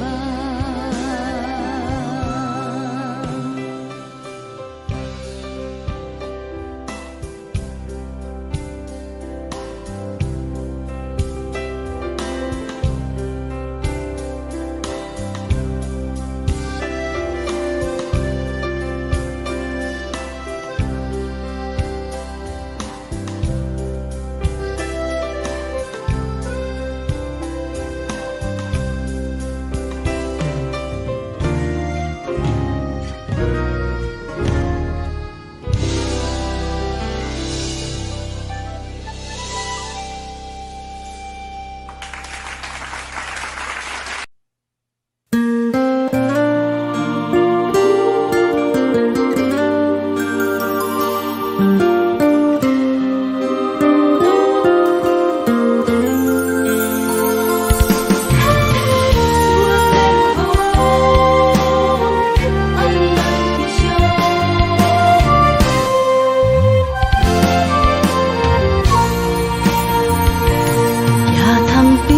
Speaker 3: 野塘边，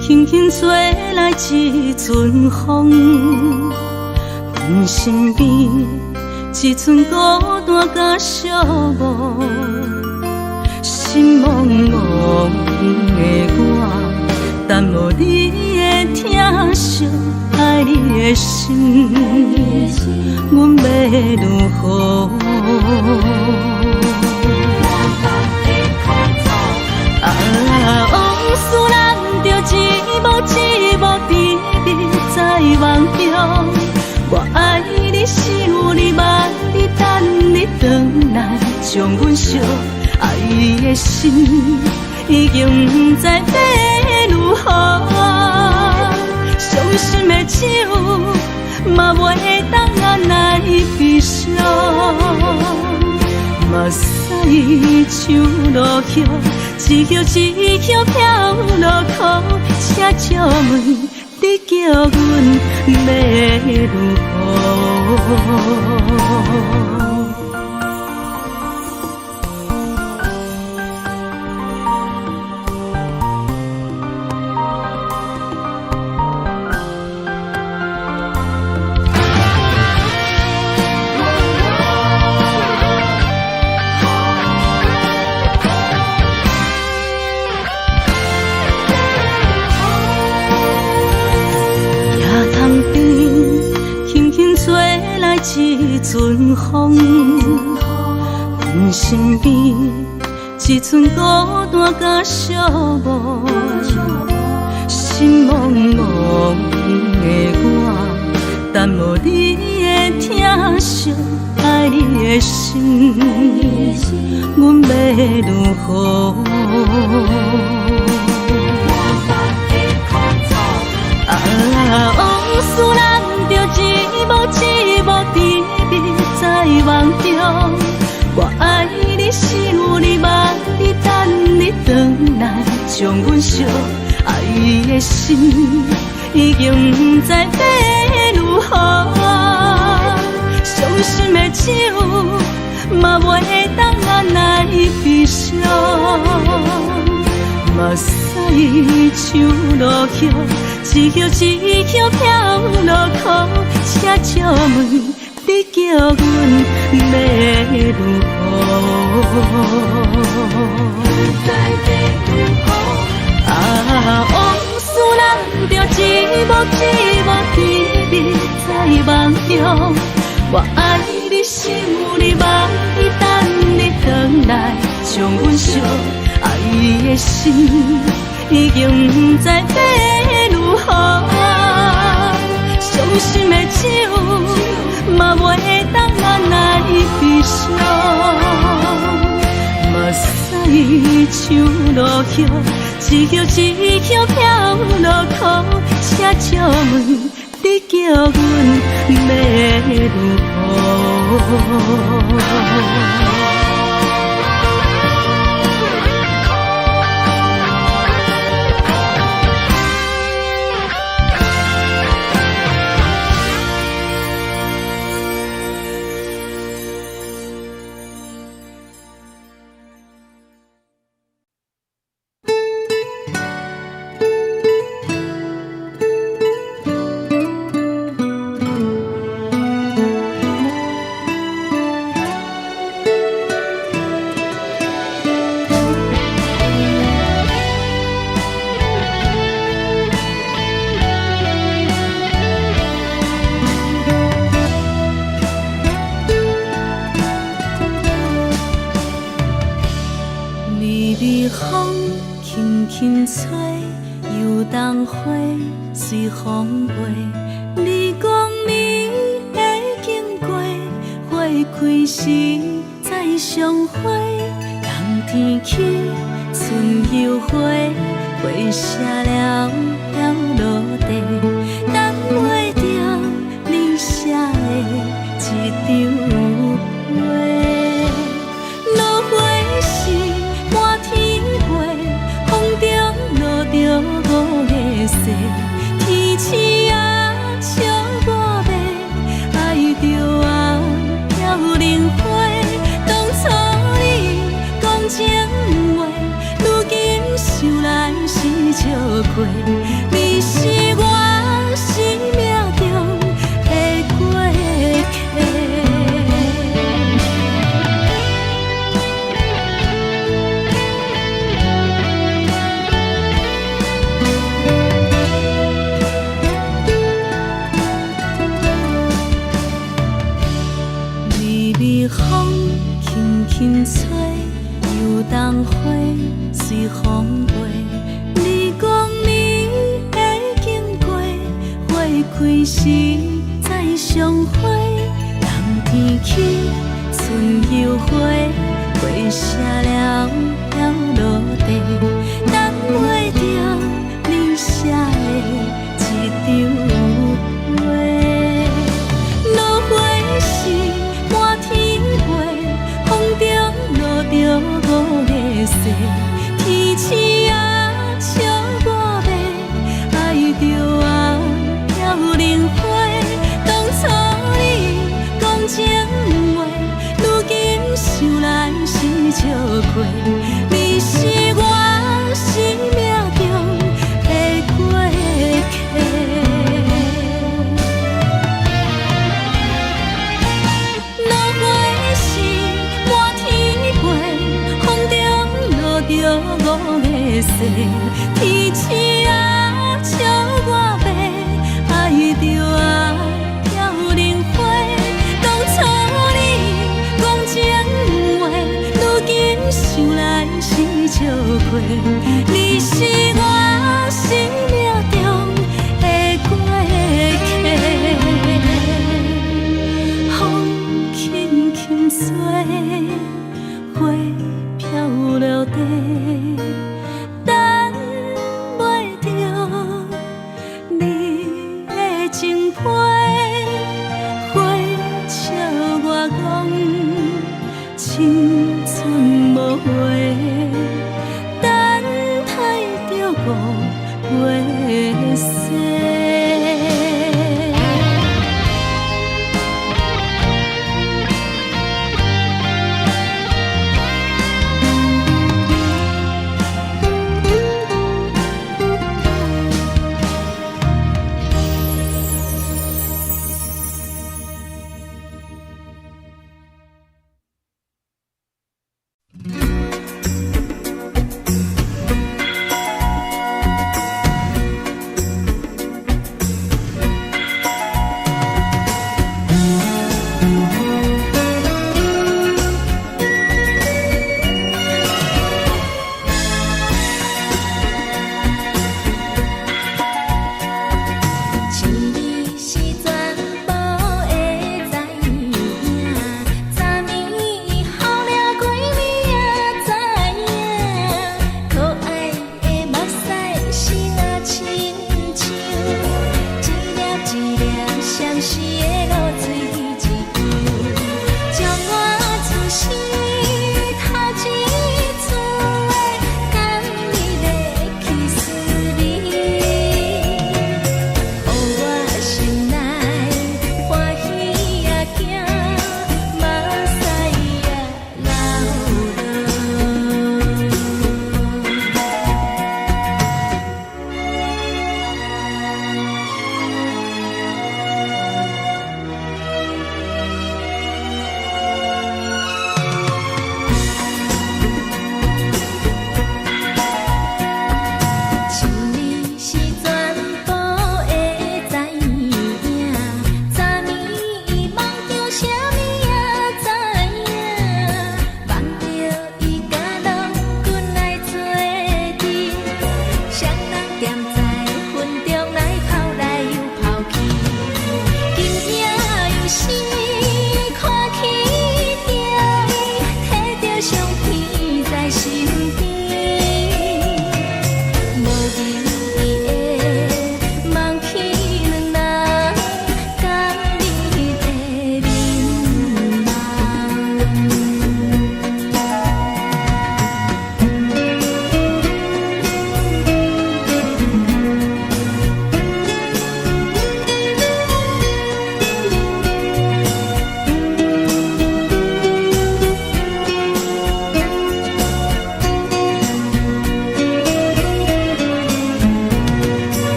Speaker 3: 轻轻吹来一阵风，阮身边一阵孤单佮寂寞，心茫茫的我，等无你的疼惜，爱你的心，阮欲如何？啊，往事咱著一幕一幕甜蜜在梦中。我爱你，想你，望你，等你转来，将阮惜。爱的心已经不知欲如何，伤心的酒嘛袂当按捺悲伤。目屎像落叶，一叶一叶飘落空，请借问你叫阮欲如何？野塘边，轻轻吹来一阵风，阮身边一阵孤单佮寂寞，
Speaker 1: 心茫茫的我，等無你的疼惜，愛你的心，阮欲如何？啊，往事難著一幕一幕甜蜜在夢中。我愛你，想你，夢你，等你轉來，將阮惜愛的心已經毋知欲如何。傷心的酒嘛袂當按捺悲傷，目屎像落雨，一葉一葉飄落苦，請借問你叫阮欲如何？啊，往事難著一幕一幕甜蜜在夢中。我愛你，想你，夢你，等你轉來，將阮惜愛的心已經毋知欲如何。傷心的酒嘛袂當按捺悲傷，目屎像落雨，一葉一葉飄落苦，請借問你叫阮欲如何？微微風輕輕吹，油桐花隨風飛。你講你會經過，花開時再相會。冬天起，春又回，花謝了飄落地，等袂著你寫的一張批。落花時滿天飛，風中落著五个誓，天鼠仔笑我欲愛著啊飄零花。當初你講情話，如今想來是笑話，你是我生命中的過客。微微風輕輕吹，油桐花隨風飛。你講你會經過，花開時再相會。冬天起，春又回，花謝了飄落地，等袂著你寫的一張批。落花時滿天飛，風中落著五个誓，天鼠仔笑我欲愛著啊飄零花。當初你講情話，如今想來是笑話，你是我生命中的過客。落花時滿天飛，風中落著五个誓，天鼠仔笑我欲愛著啊飄零花。當初你講情話，如今想來是笑話，你是我生命中顧過世。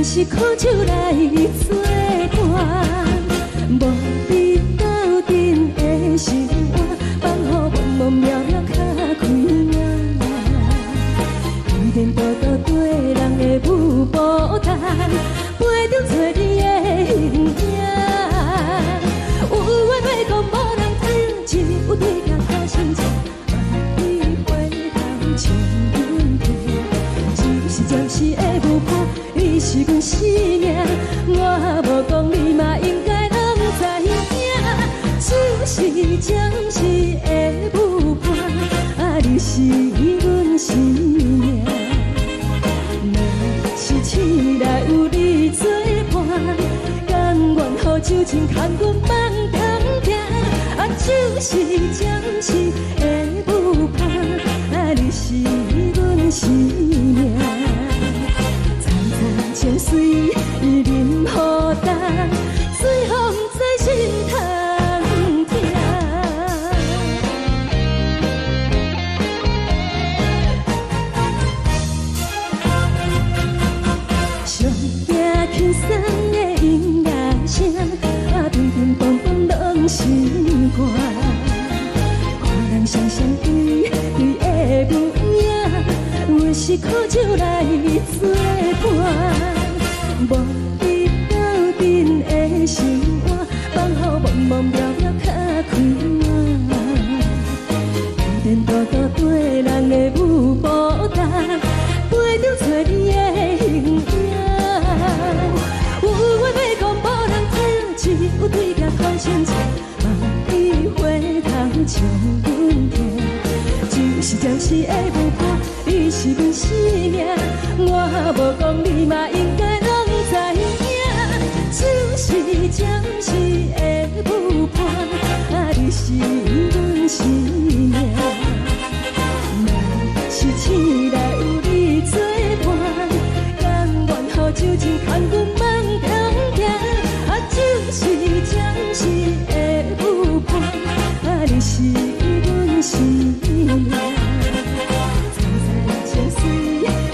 Speaker 3: 是苦酒來作伴，無比鬥陣的生活，放予茫茫渺渺較開眼。天天多多對人的舞步單，陪著找你的形影。有缘话講無人知，只有對甲看親像，萬里回頭穿阮地，只是暫時的舞伴，伊是阮生命。我無講你嘛應該攏知影，只是暫時的舞伴，啊，你是阮生命。若是醒來有你作伴，甘願予酒精牽阮放通行，啊，只就是暫時的舞伴，啊，你是阮生命。層層情隨淋雨重，水予毋知心通疼。上驚輕鬆的音樂聲，啊，乒乒乓乓攏心肝。看人雙雙對對的舞影，阮是苦酒來作伴。無你鬥陣的生活，放予茫茫渺渺較快活。天天度度綴人的舞步重，飞中找你的形影。有話欲講無人聽，只有對鏡講親情，望你回頭笑阮聽。就是暫時的舞伴，你是阮生命，我無講你嘛應該攏知影。就是暫時的舞伴，啊，你是阮生命。若是醒來有你作伴，甘願予酒精牽阮夢中行。啊，就是暫時的舞伴，啊，你是阮生命。層層情隨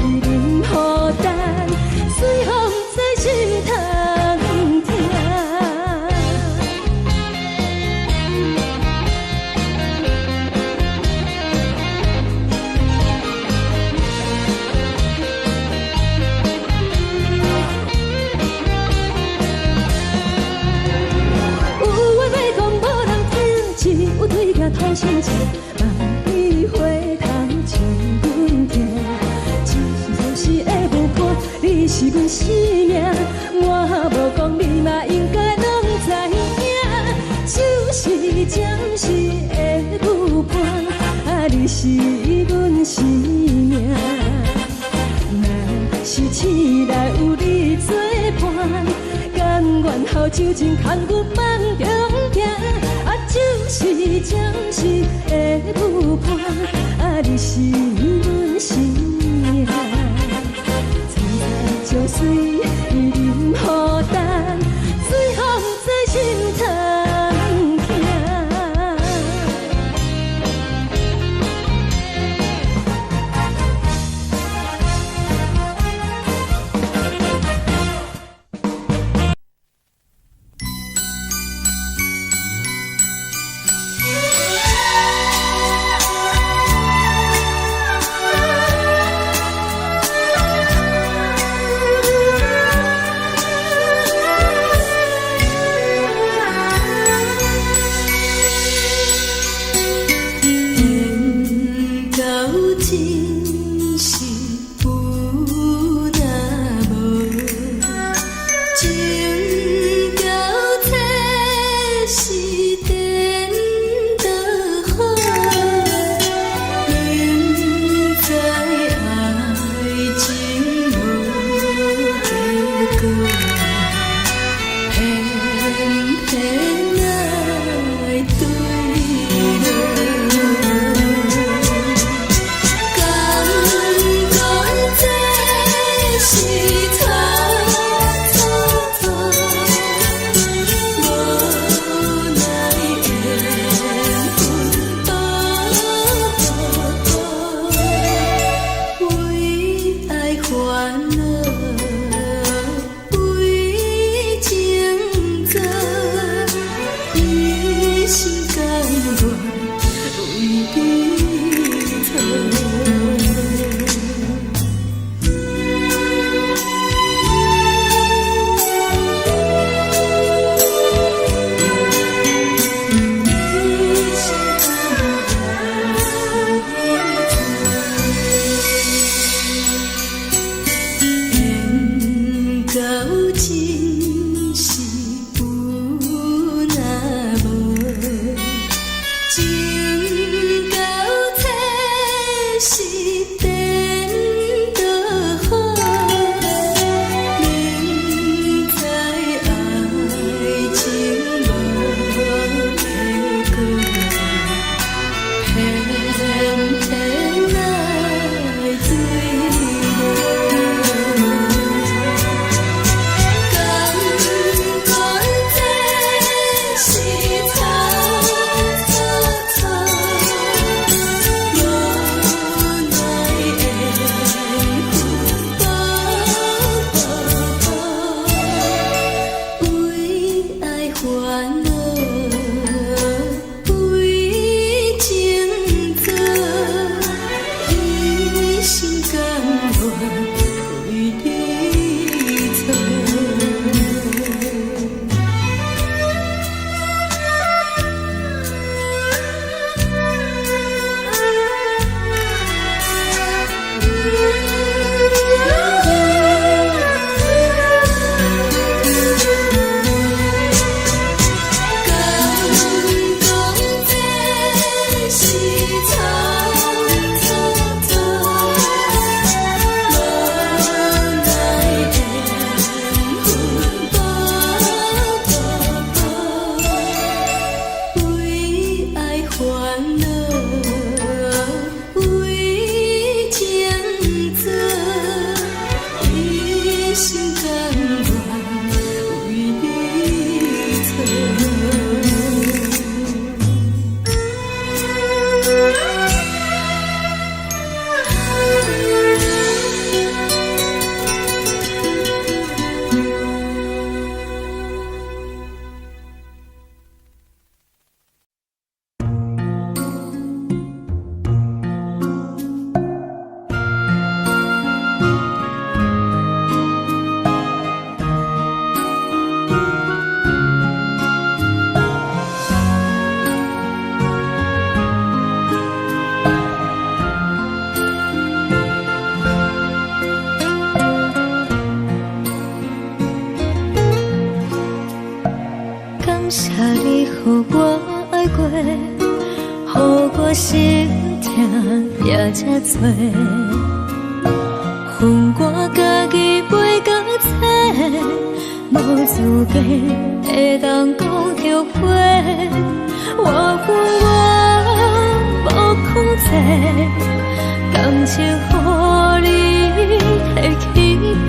Speaker 3: 淋雨重，水予毋知心通疼。有話欲講無人聽，只有對鏡吐心情，望你回頭笑阮聽。就是暫時的舞伴，你是阮生命，我無講你嘛應該攏知影。就是暫時的舞伴，啊，你是阮生命。若是醒來有你作伴，甘願予酒精牽阮夢中行。啊，就是暫時的舞伴，啊，你是阮生命。層層情隨淋雨重，水予毋知心通疼。
Speaker 1: 緣到真是有若無，情到這是顛倒好，明知愛情無結果，偏偏愛對落。敢講這是錯錯錯，無奈緣分步步，為愛煩惱，為情做，一心甘願為你錯。一心甘願為你做。緣到真是有若無，情惱為情做，一心甘願為你錯。
Speaker 2: 感謝你予我愛過，予我心疼也這多。恨我家己袂甘切，無資格會當講後悔。我恨我無控制，感情予你提去爬，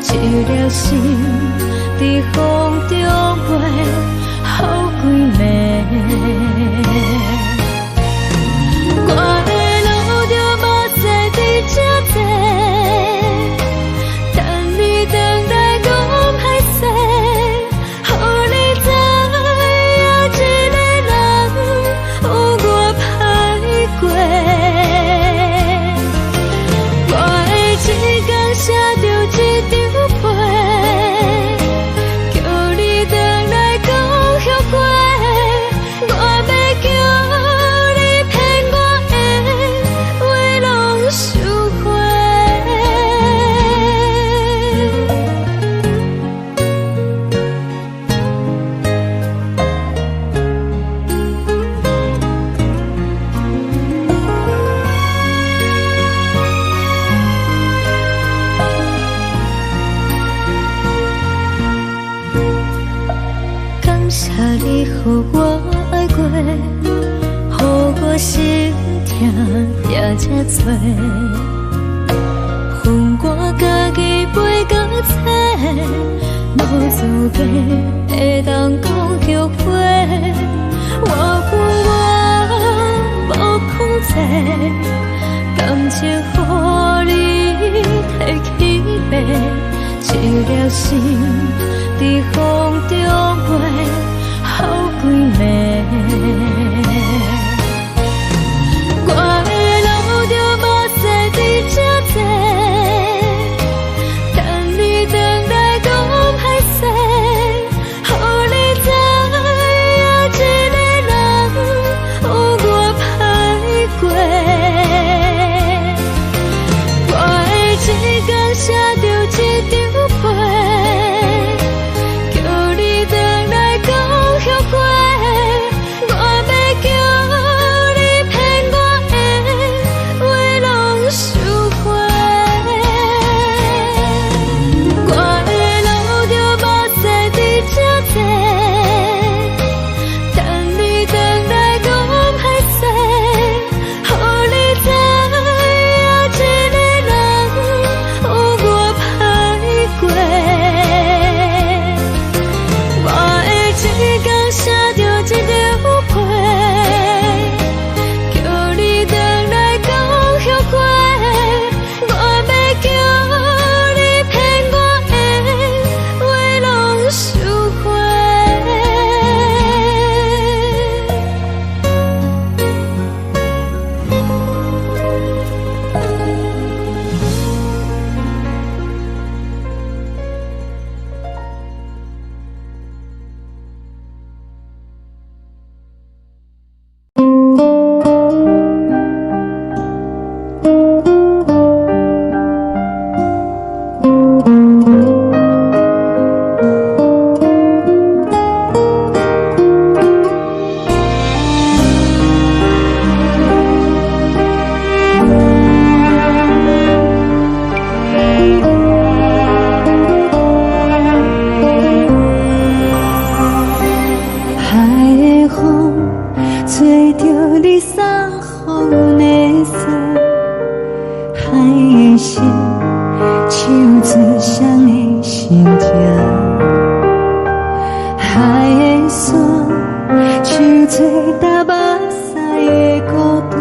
Speaker 2: 一粒心佇風中飛，予規暝。我會流著目屎佇這坐，等你轉來講歹勢，予你知影一個人有偌歹過。我會一工寫著一張批，叫你轉來講後悔。我欲叫你騙我的話攏收回。感謝你予我愛過，予我心疼也這多。恨我家己袂甘切，無資格會當講後悔。我恨我無控制，感情予你提去爬，一粒心佇風中飛，予規暝。我會流著目屎佇這坐，等你轉來講歹勢，予你知影一個人有偌歹過。我會一工寫著一張批，叫
Speaker 1: 你送予阮的衫，海的心，唱出誰的心情？海的山，唱出踏目屎的孤單，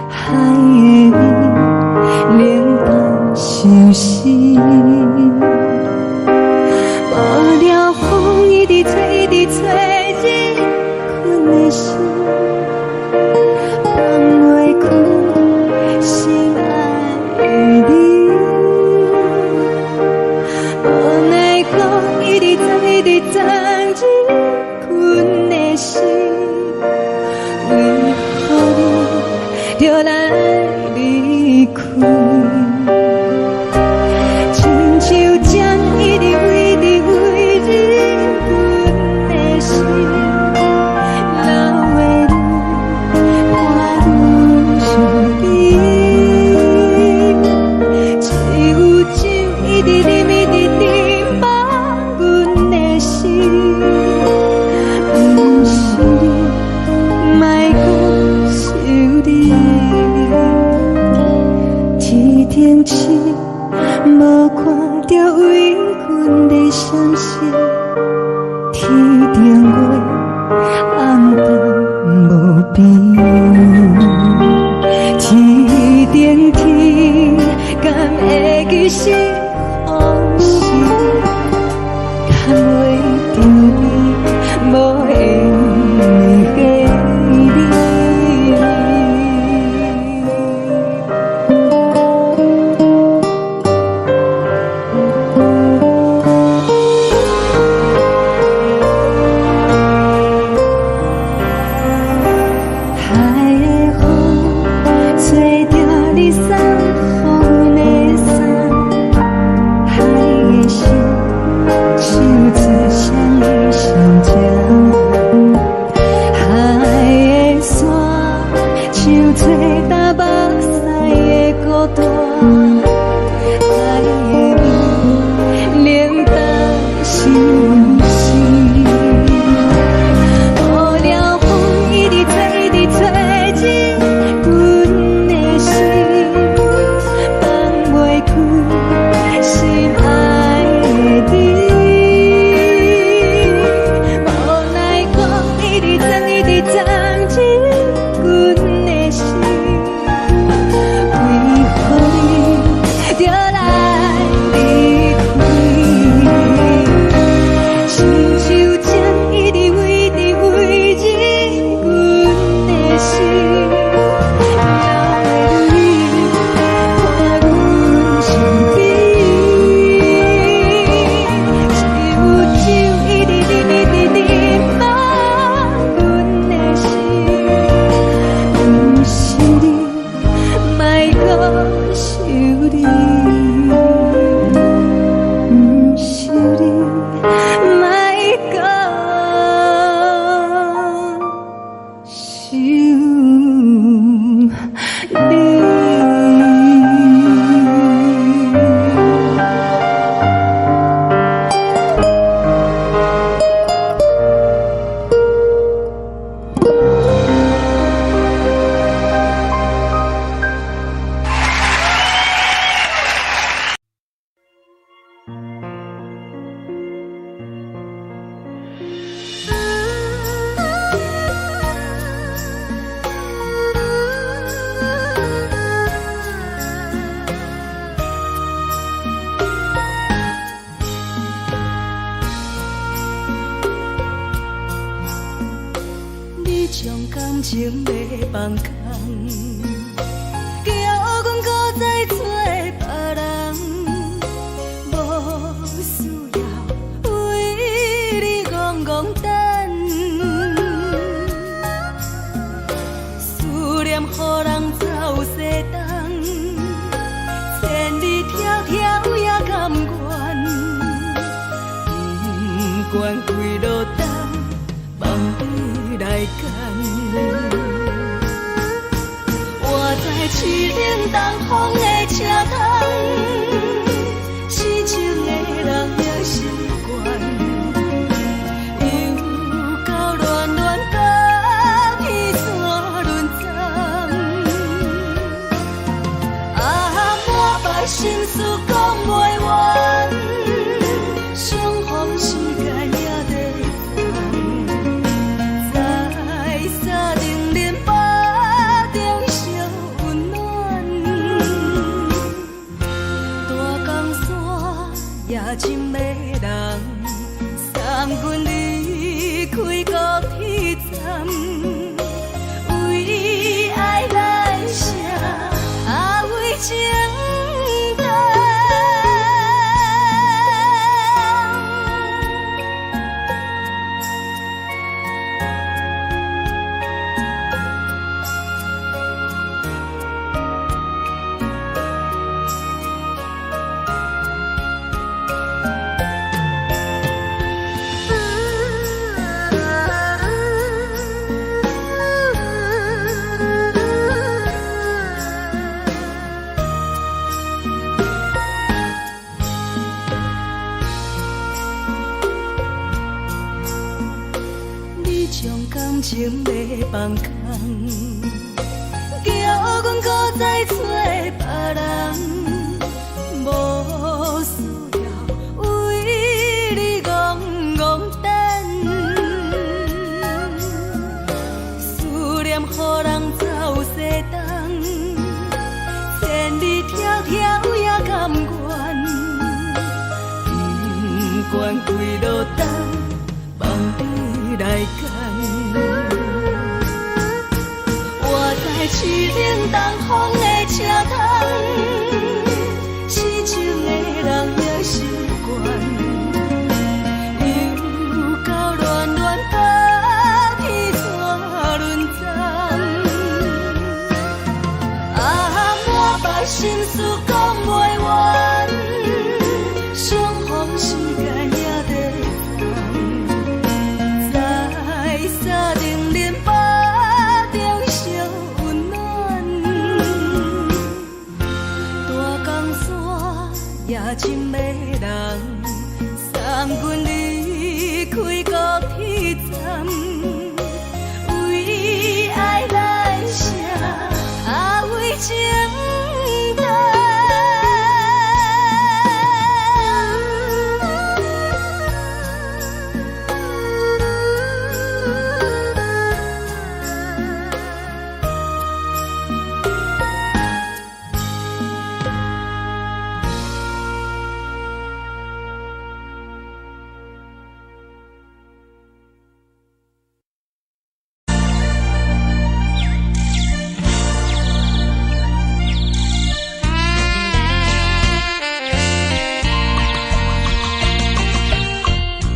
Speaker 1: 海的味，冷淡相思。無聊風一直吹，一直吹入阮的心，放袂開心愛的你。無奈何一直鑽，一直鑽入阮的心，為何你著來離開？親像針一直為直為入阮的心，流的淚伴阮相依。只有酒一直啉，一直沉放阮的心，毋是你，莫閣想你。天頂星無看著為阮咧傷心，天頂月暗淡無邊。天頂天敢會記是予時，牽袂著你無緣的你。海的風吹著你送予阮的衫，海的心唱出誰的心情？海的山唱出踏目屎的孤單，海的味冷淡相思。無聊風一直吹，一直吹入阮的心，放袂開心愛的你。無奈何一直鑽，一直鑽入阮的心，為何你著來離開？親像針一直為直為入阮的心，流的淚伴阮相依。只有酒一直啉，一直沉放阮的心，毋是你，莫閣想你。毋是你，莫閣想你。
Speaker 3: 你將感情欲放空，叫阮閣再找別人，無需要為你戇戇等，思念予人走西東，千里迢迢也甘願，不管幾落冬，放你來揀。我在凄冷東風的車窗，痴情的人也習慣，又到亂亂甲彼旋。
Speaker 1: 情欲放空，叫阮閣再揣別人，無需要為你戇戇等。思念予人走西東，千里迢迢也甘願，不管幾落冬，放你來揀。我知凄冷東風的車窗，痴情的人也習慣，又到暖暖冬天怎輪冬？啊，满腹心事講袂完，相逢時間也短暫，在三重林腹中相溫暖。大江山也真迷人，送阮離開高鐵站，為愛來寫，啊為情等。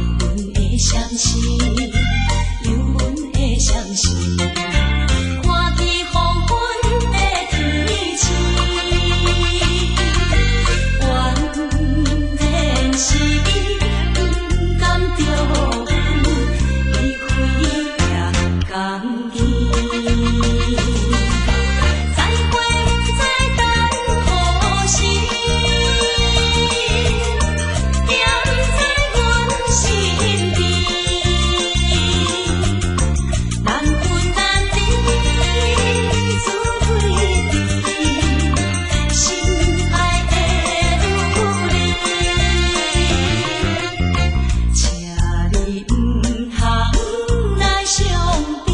Speaker 3: 阮的相思，有阮的相思，看见黃昏的天星，原來是伊不甘著阮，伊飛也甘去。再會不知等何時，惦在阮身邊。難分難離，自對對，心愛的有你，請你毋通來傷悲。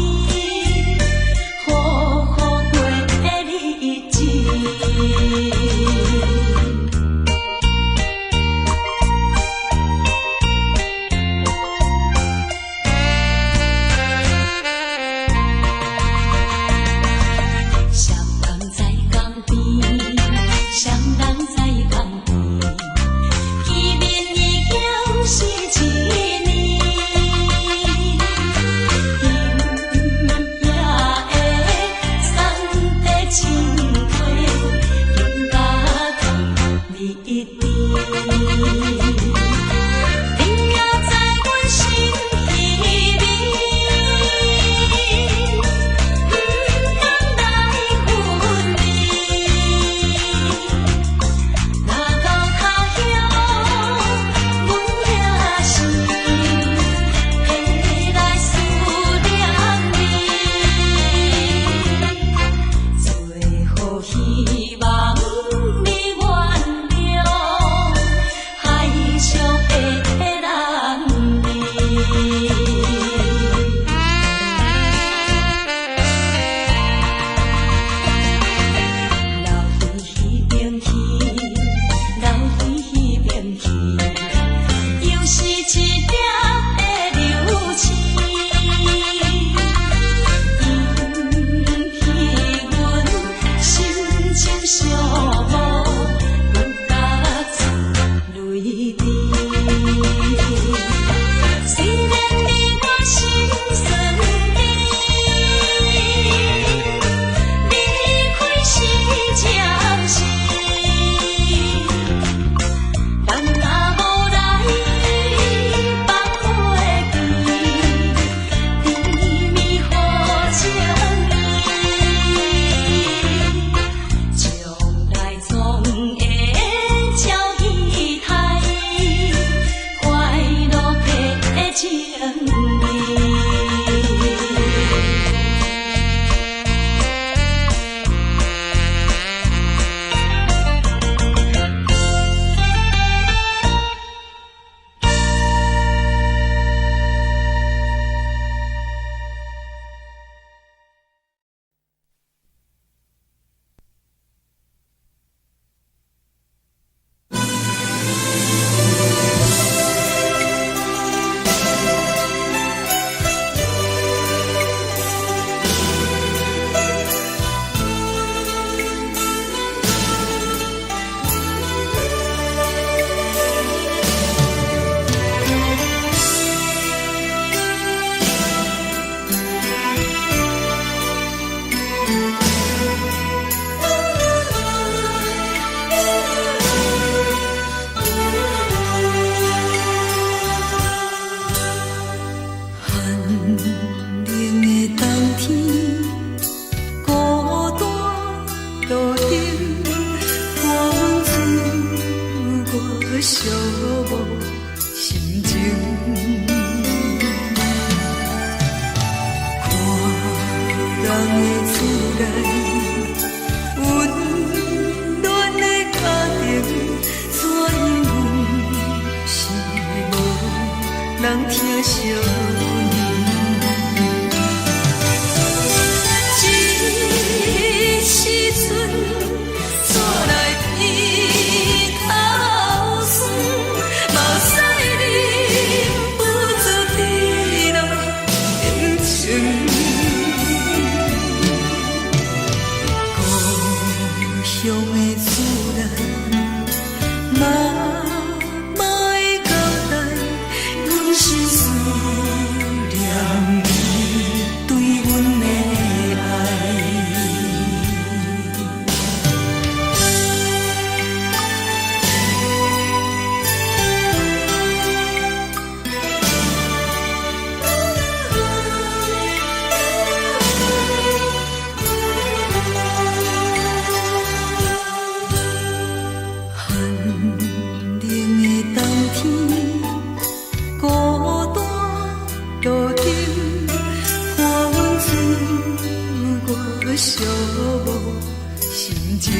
Speaker 1: 情。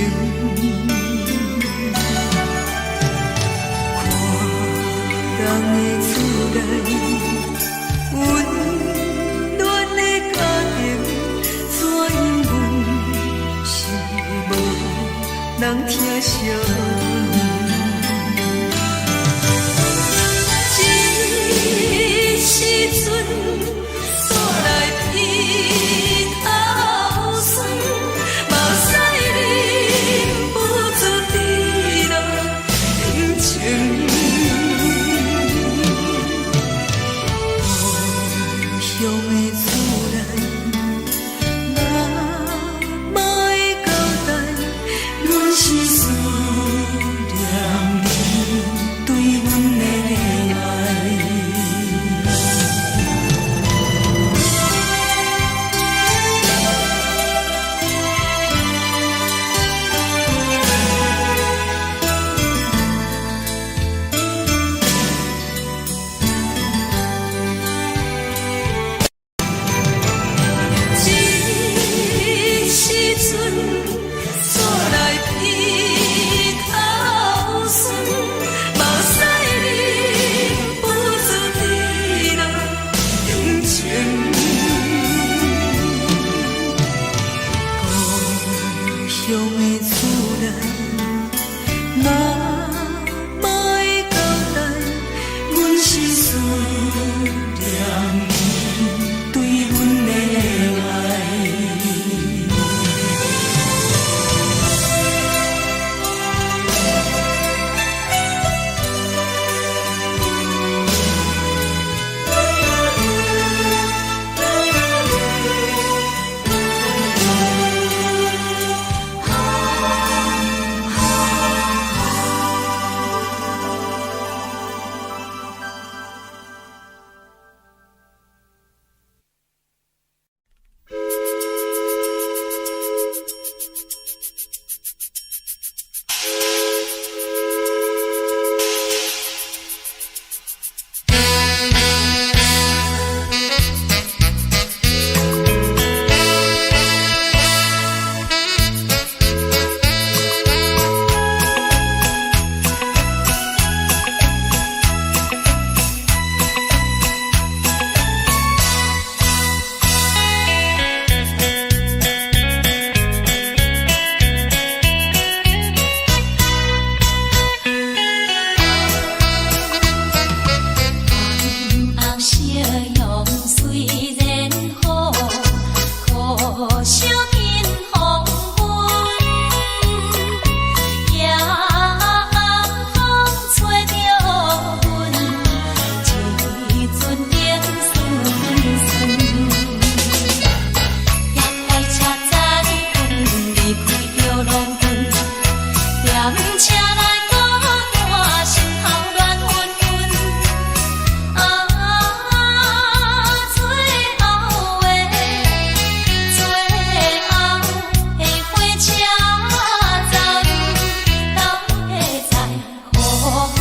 Speaker 1: 看人的厝內，溫暖的家庭，怎樣阮是無人疼惜阮。這時陣煞來鼻頭酸，目屎忍不住滴落眼睛。故鄉的厝內，媽媽的交代，阮是思念你對阮的愛。這時陣煞來鼻頭酸，目屎忍不住滴落眼睛。故鄉的厝內，媽媽的交代，阮是思念你對阮的愛。
Speaker 2: 紅夕陽雖然好，可惜見黃昏。夜暗風吹著阮，一陣冷酸酸。遐快車載阮離開著農村，踮車內孤單，心頭亂紛紛。啊，最後的最後的火車站，到底在何方？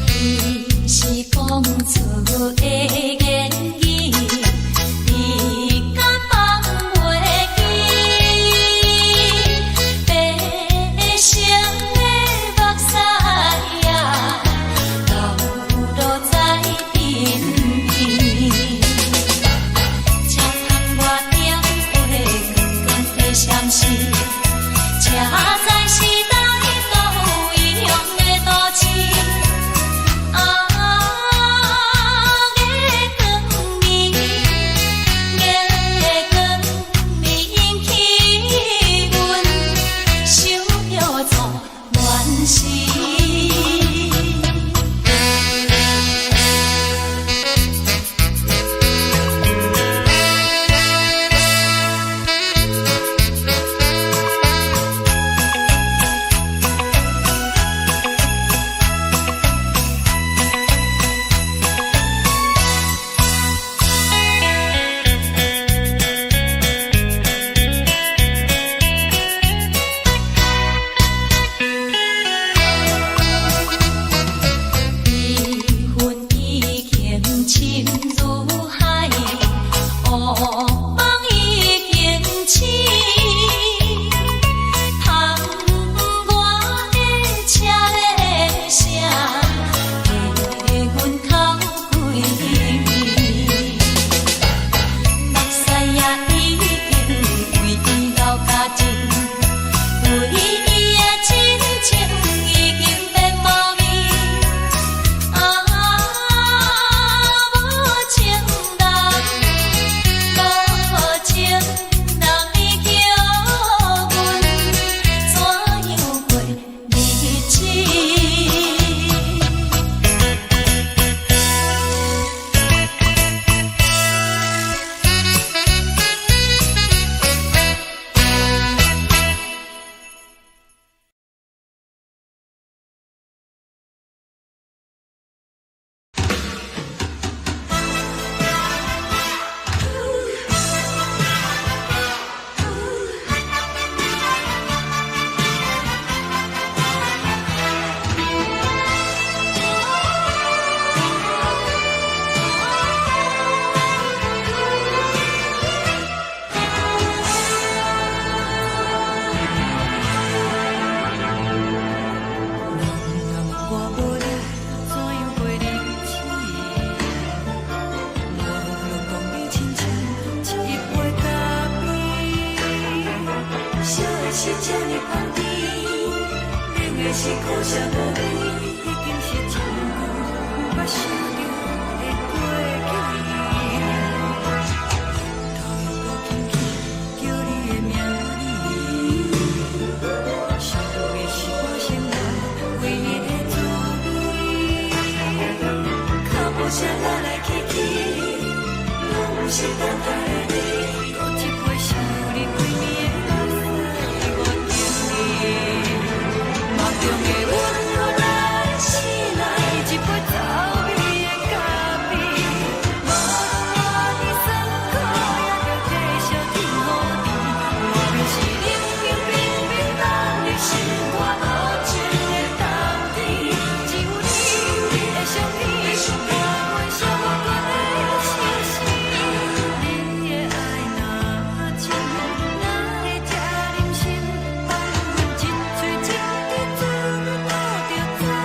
Speaker 2: 彼是講出的言語，你敢放袂記？白色的目屎啊，流落在鬢邊。車窗外燈火光光的閃烁，車載時代到異鄉的都市。啊，月
Speaker 3: 是可惜無你，已經是真久毋捌想著的過去。頭又閣輕輕叫你的名字，想你是我生活唯一的滋味。腳步聲來來去去，攏毋是等待的你。閣一杯想你規暝的目屎，我敬你。夢中的阮來醒來，一杯走味的咖啡。無論偌尼酸苦，也著繼續天雨甜。外面是冷冷冰冰冬日，心肝無情的冬天。只有你的相片，伴阮寂寞的相思。你的愛若深，哪會這忍心放阮一喙一滴做你吐著滋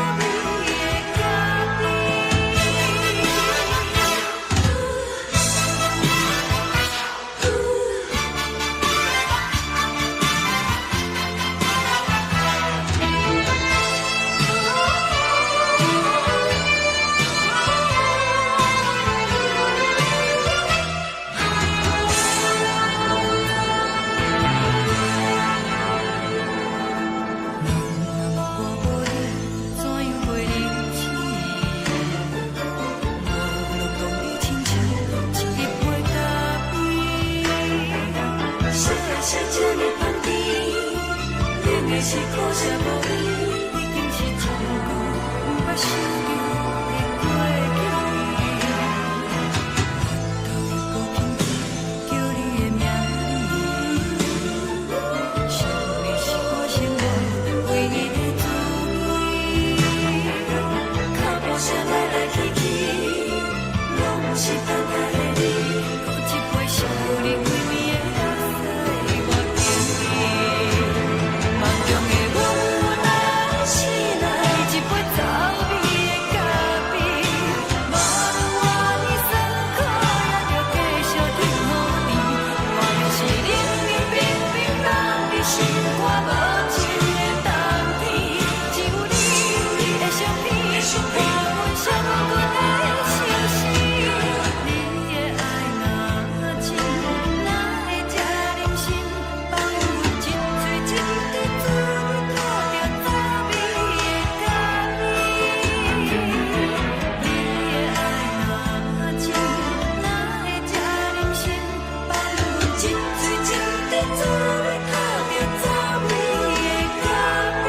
Speaker 3: 味的咖啡？若我無你，怎樣過日子？無論講你親像一杯咖啡。啥啥這呢香甜，冷的是可惜無你，已經是真久毋捌想著的過去。頭又閣輕輕叫你的名字，想你是我生活唯一的滋味。腳步聲來來去去，攏毋是等待的你。閣一杯想你規暝的目屎，我敬你。夢中的阮來醒來，一杯走味的咖啡。無論偌尼酸苦，也著繼續天雨甜。外面是冷冷冰冰冬日，心肝無情的冬天。只有你的相片，伴阮寂寞的相思。你的愛若深，哪會這忍心放阮一喙一滴做你吐著滋味的咖啡？你的愛若深，哪會這忍心放阮一喙一滴做你吐著滋味的咖啡？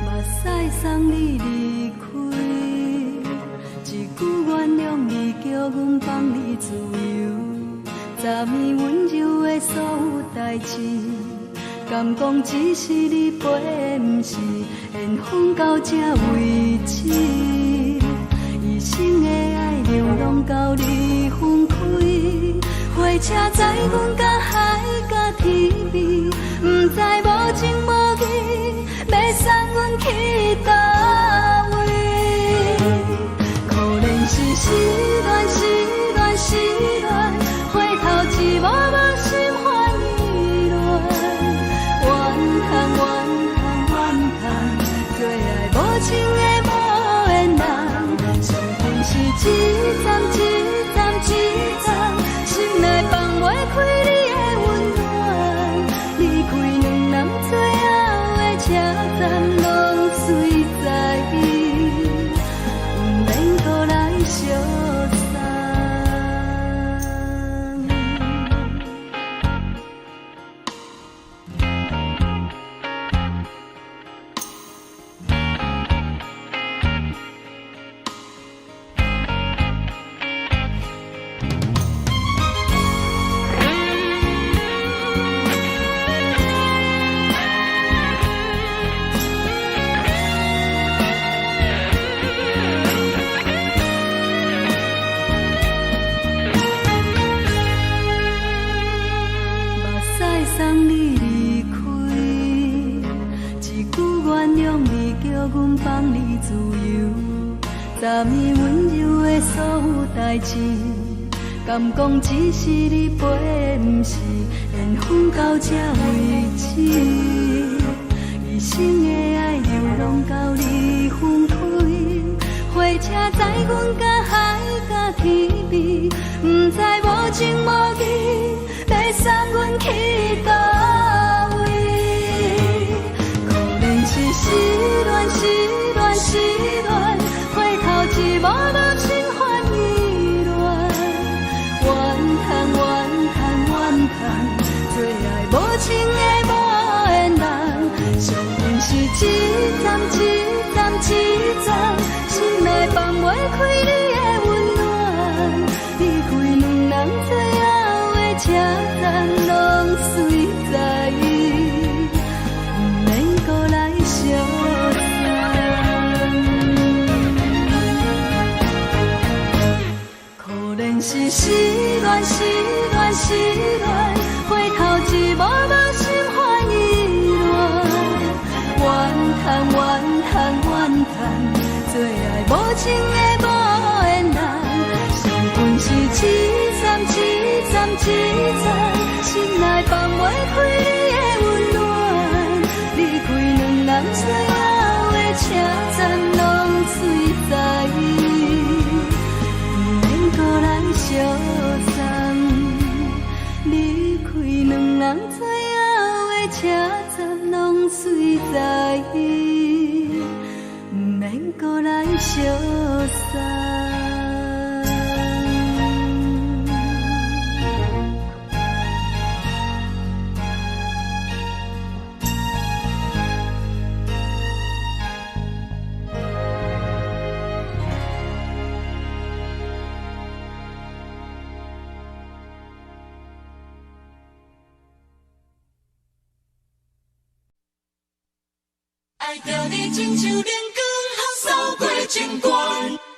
Speaker 1: 目屎送你離開，一句原諒你，叫阮放你自由。昨暝溫柔的所有代誌，敢講只是你陪的，毋是緣分到這為止。一生的愛流浪到你分開，火車載阮到海角天邊，毋知無情無義，欲送阮去佗位？可憐是失戀，失戀，失戀，回頭一幕幕心煩意亂。怨嘆怨嘆怨嘆，做愛無情的無緣人，傷心是一站一站一站，心內放袂開你的溫暖。離開你。阮放你自由。昨暝溫柔的所有代誌，敢講只是你陪，毋是緣分到這為止。一生的愛流浪到你分開，火車載阮甲海甲天邊，毋知無情無義，欲送阮去佗位？可憐是失戀，失戀，失戀，回頭一幕幕心煩意亂。怨嘆怨嘆怨嘆，做愛無情的無緣人，惜阮是一站一站一站，心內放袂開你的溫暖。離開兩人最後的車站，攏隨在，毋免閣來相送。可憐是失戀，失戀，失戀，回頭一幕幕心煩意亂。怨嘆怨嘆怨嘆，做愛無情的無緣人，惜阮是一站一站一站，心內放袂開你的溫暖。離開兩人最後的車站，攏隨在，毋免閣來相送。離開兩人最後的車站，攏隨在，毋免閣來相送。
Speaker 3: 愛著你親像冷光予掃過情關，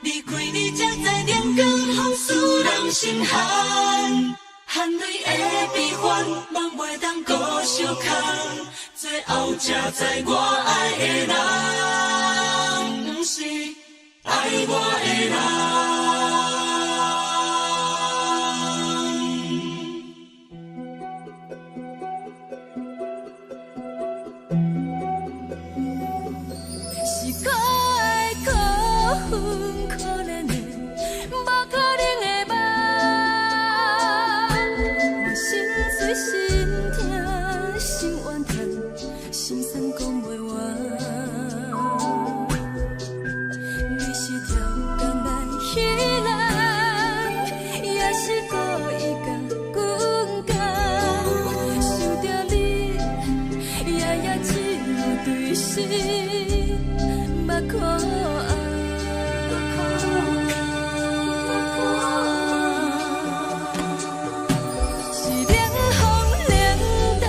Speaker 3: 離開你才知冷光予使人心寒，含淚的悲歡，夢袂當閣相牽，最後才知我愛的人，毋是愛我的人。
Speaker 1: 是可愛可恨可憐的，無可能的夢。我心碎心疼心怨嘆，心酸講袂完。你是超工來彼人，也是故意共阮講？想著你，夜夜只有對心目苦紅。是冷風冷淡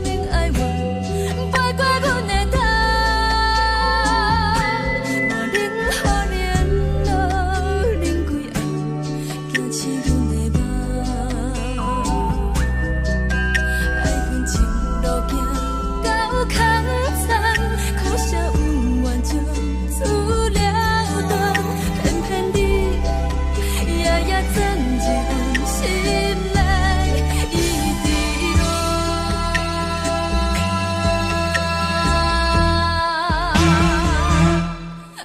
Speaker 1: 免哀怨，飞過阮的頭。嘛冷雨冷露冷規暗，驚醒阮的夢。愛恨情路行到空残，可惜恩怨從此了斷，偏偏你夜夜鑽入阮心內，一直戀。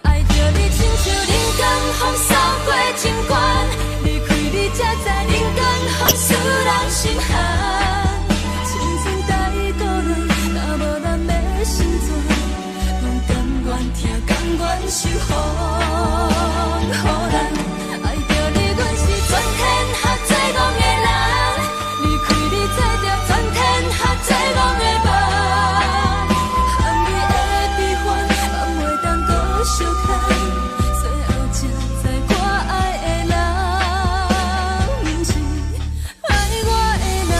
Speaker 1: 愛著你親像冷光予掃過情關，離開你才知冷光予使人心寒。青春帶倒來，若無咱欲成全，阮甘願疼，甘願受風雨難。愛著你，阮是全天下最戇的人，離開你做著全天下最戇的夢。含淚的悲歡，放袂當閣相牽，最後才知我愛的人，毋是愛我的人。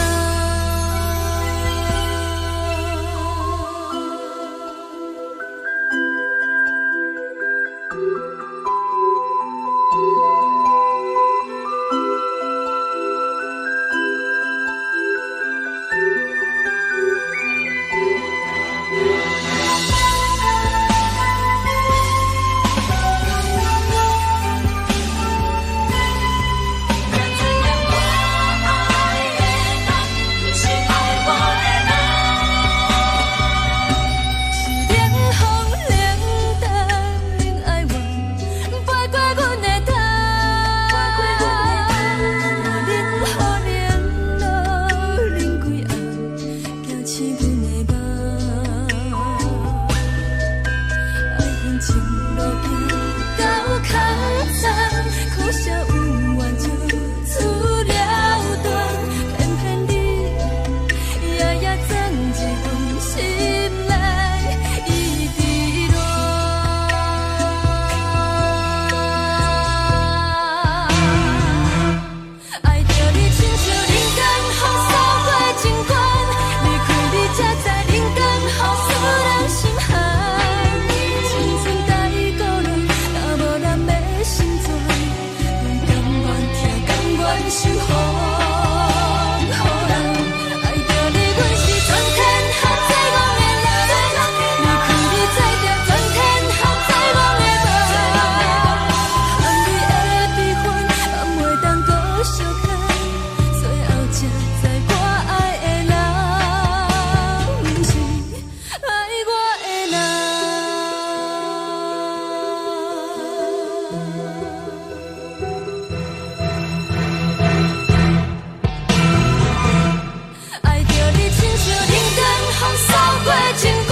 Speaker 1: 情路行到空山，可惜有缘就此了断，偏偏你夜夜钻入阮心内，一直恋。愛著你親像人間風掃過情關，離開你才知人間風使人心寒。青春太孤單，若無人欲成全，阮甘願疼，甘願受予人。愛著你，阮是全天下最戇的人。離開你才定全天下最戇的夢。含淚的悲歡，放袂當閣相牽，最後才知我愛的人，毋是愛我的人。愛著你親像人間風掃過情關，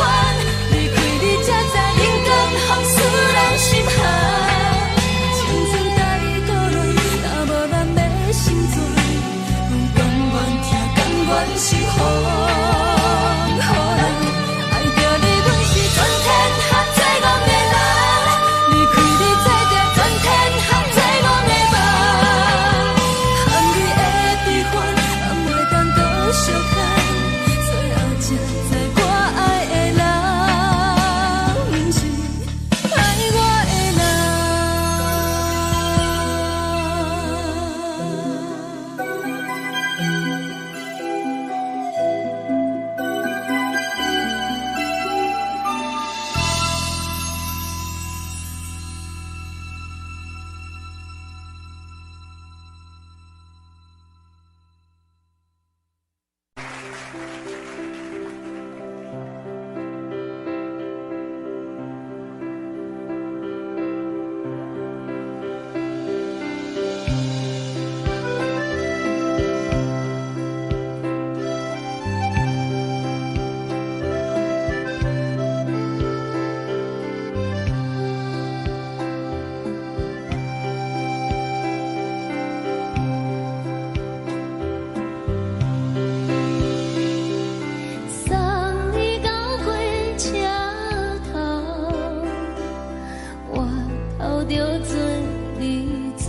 Speaker 1: 離開你才知人間風使人心寒。青春太孤單，若無人欲成全，阮甘願疼，甘願受予人。愛著你，阮是全天下最戇的人。離開你才定全天下最戇的夢。含淚的悲歡，放袂當閣相牽，最後才知我愛的人，毋是愛我的人。
Speaker 2: 送你到火車頭，我頭著做你走。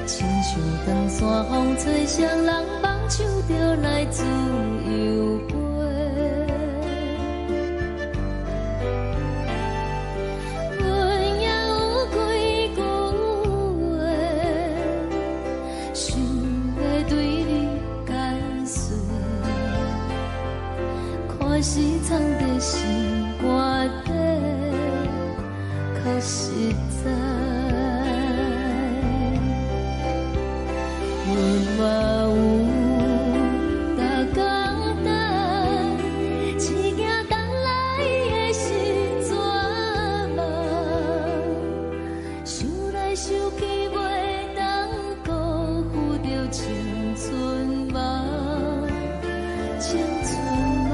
Speaker 2: 親像長山風吹，雙人放手就來自由飛。阮也有幾句話，想欲對你解說。看是藏在心肝底，較實在。阮嘛有逐工等，只驚等來的是绝望。想來想去，袂當辜負著青春夢，青春夢。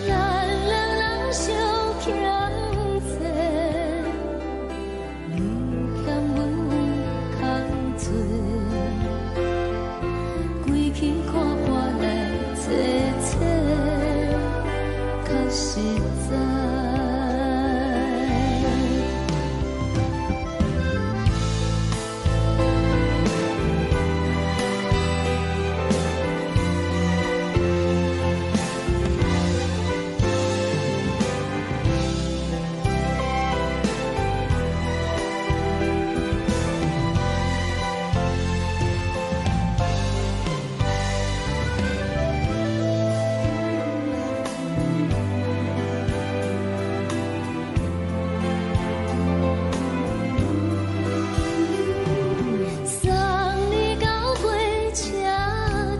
Speaker 2: 咱兩人相欠債，你欠阮較濟，規氣看破來找找，較實在。送你到火車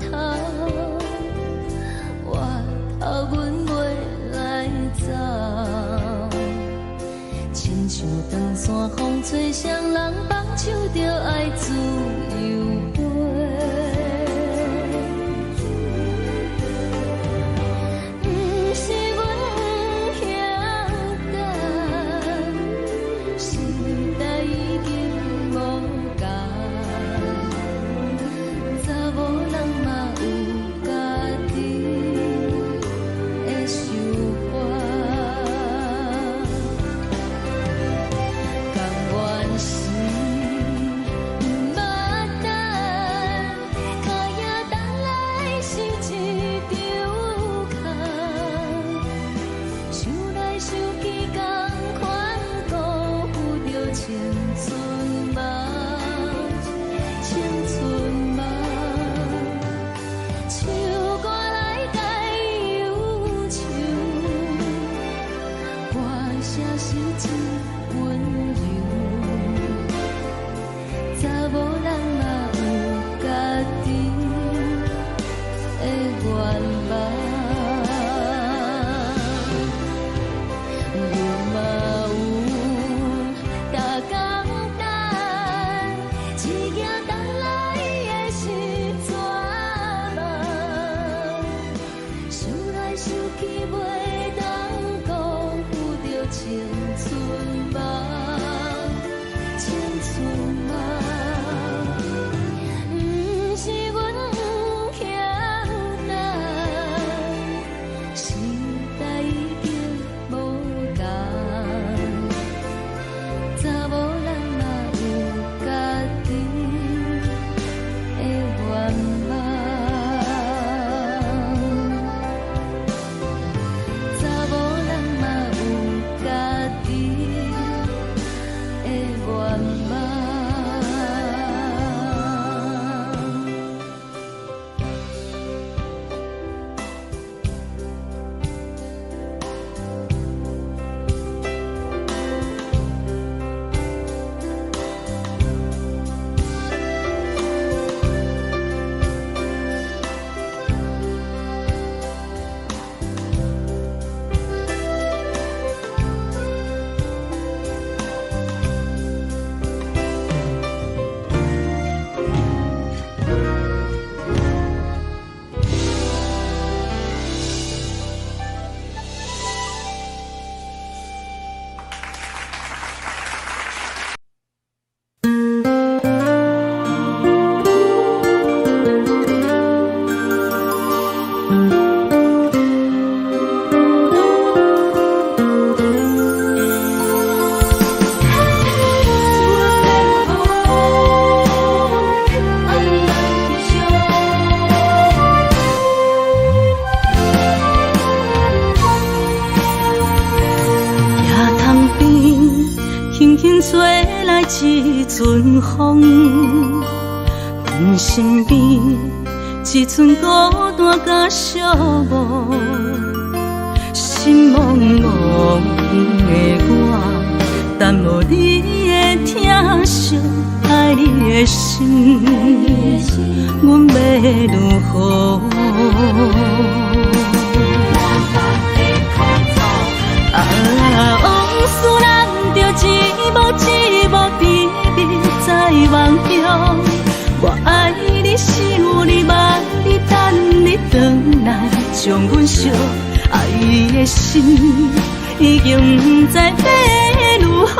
Speaker 2: 頭，我頭阮袂來走。親像長山風吹，雙人放手就愛自由飛。毋是阮毋來想去，仝款辜負著青春夢，青春夢。唱歌來解憂愁，歌聲是真溫柔。查某人嘛有家己的願望，阮嘛有逐工等，一行等來的是绝望。想來想去，袂當辜負著青春夢，青春夢。毋是阮欠等，時代已經無仝。查某人嘛有家己的願望，查某人嘛有家己的願望。
Speaker 3: 野潭边，轻轻吹来一阵风，阮身边一阵孤单佮寂寞，心茫茫的我，等无你的疼惜，愛你的心，阮欲如何？啊，往事難著一幕一幕甜蜜在夢中。我愛你，想你，望你，等你轉來，將阮惜。愛的心已經毋知欲如何，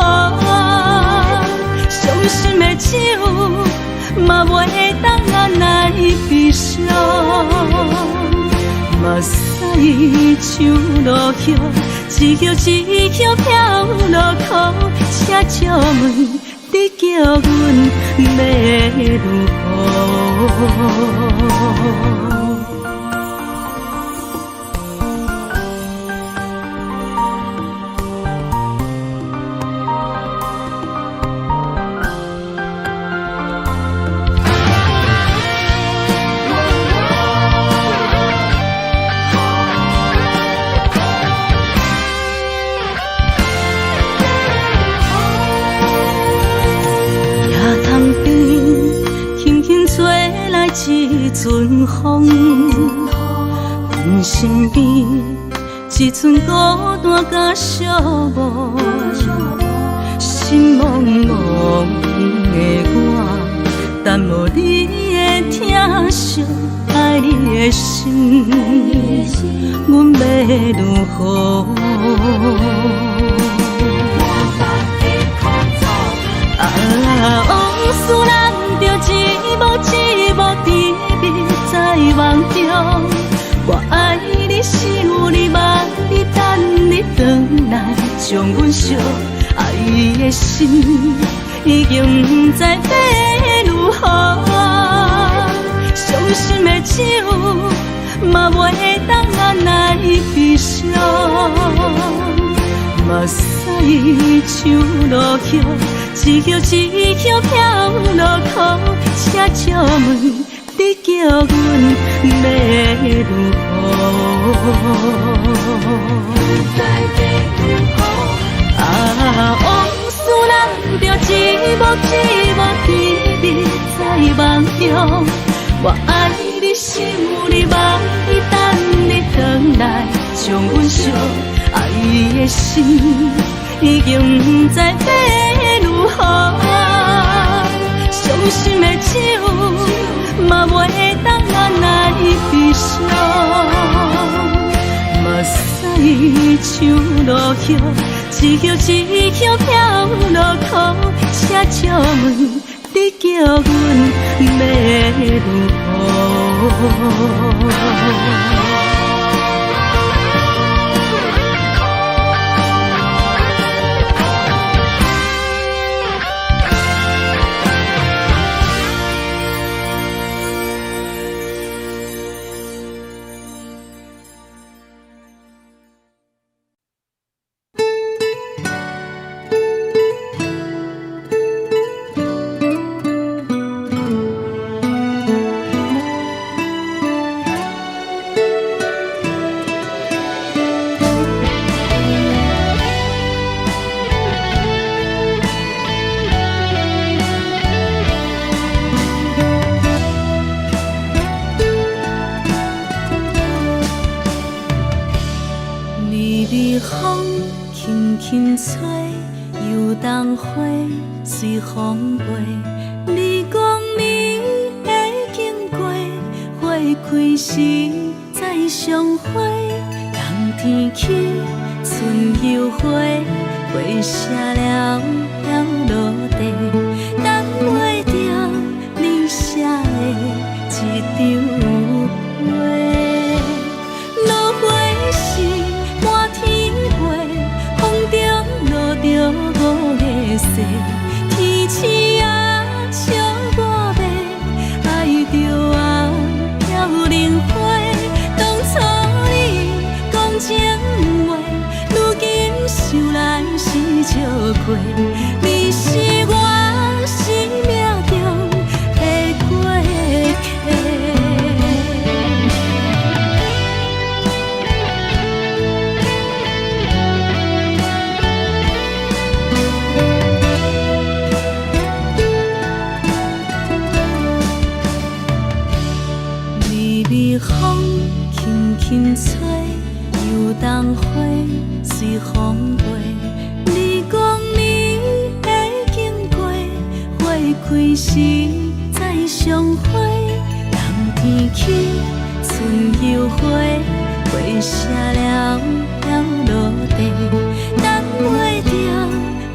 Speaker 3: 傷心的酒嘛袂當來悲傷。目屎像落雨，一葉一葉飄落苦，請借問你叫阮欲如何？野潭邊，輕輕吹來一陣風，阮身邊一陣孤單佮寂寞，心茫茫的我，等無你的疼惜，愛你的心，阮欲如何？啊，往事難著一幕一幕甜蜜在夢中。我愛你，想你，望你，等你轉來，將阮惜。愛的心已經毋知欲如何，傷心的酒嘛袂當來悲傷。
Speaker 1: 目屎像落雨，一叶一叶飘落苦，请借问你叫阮欲如何？啊，往事人著一幕一幕甜蜜在夢中，我愛你，想你，望你，等你轉來，將阮惜愛的心已經毋知欲如何。傷心的酒嘛袂當按捺悲傷。目屎像落雨，一葉一葉飄落苦，請借問你叫阮欲如何？微微風輕輕吹，油桐花隨風飛。你講你會經過，花開時再相會。冬天起，春又回，花謝了飄落地，等袂著你寫的這張批。落花時滿天飛，風中落著五个誓，天鼠仔笑我欲，愛著啊飄零花。當初你講情話，如今想來是笑話。你是我生命中的過客。微微風輕輕吹，油桐花隨風飛。你講你會經過，花開時再相會。冬天起，春又回，花謝了飄落地，等袂著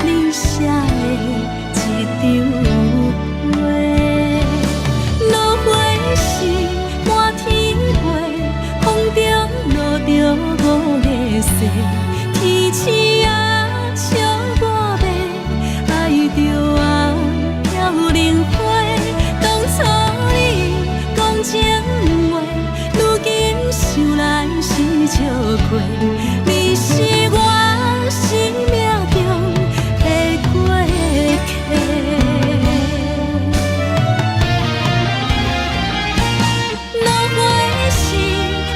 Speaker 1: 你寫的這張批。落花時滿天飛，風中落著五个誓，天鼠仔笑我欲，愛著啊飄零花。當初你講情話，如今想來是笑話。你是我生命中的過客。落花時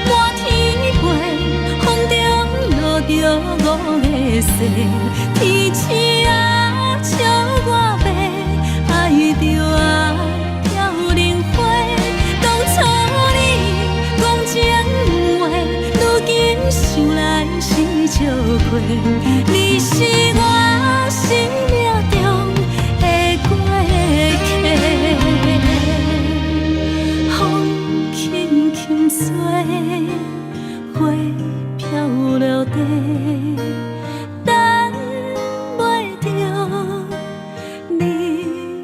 Speaker 1: 滿天飛，風中落著五个誓，天鼠仔笑我欲，愛著啊飄零花。當初你講情話，如今想來是笑話。你是我生命中的過客。風輕輕吹，花飄落地，等袂著你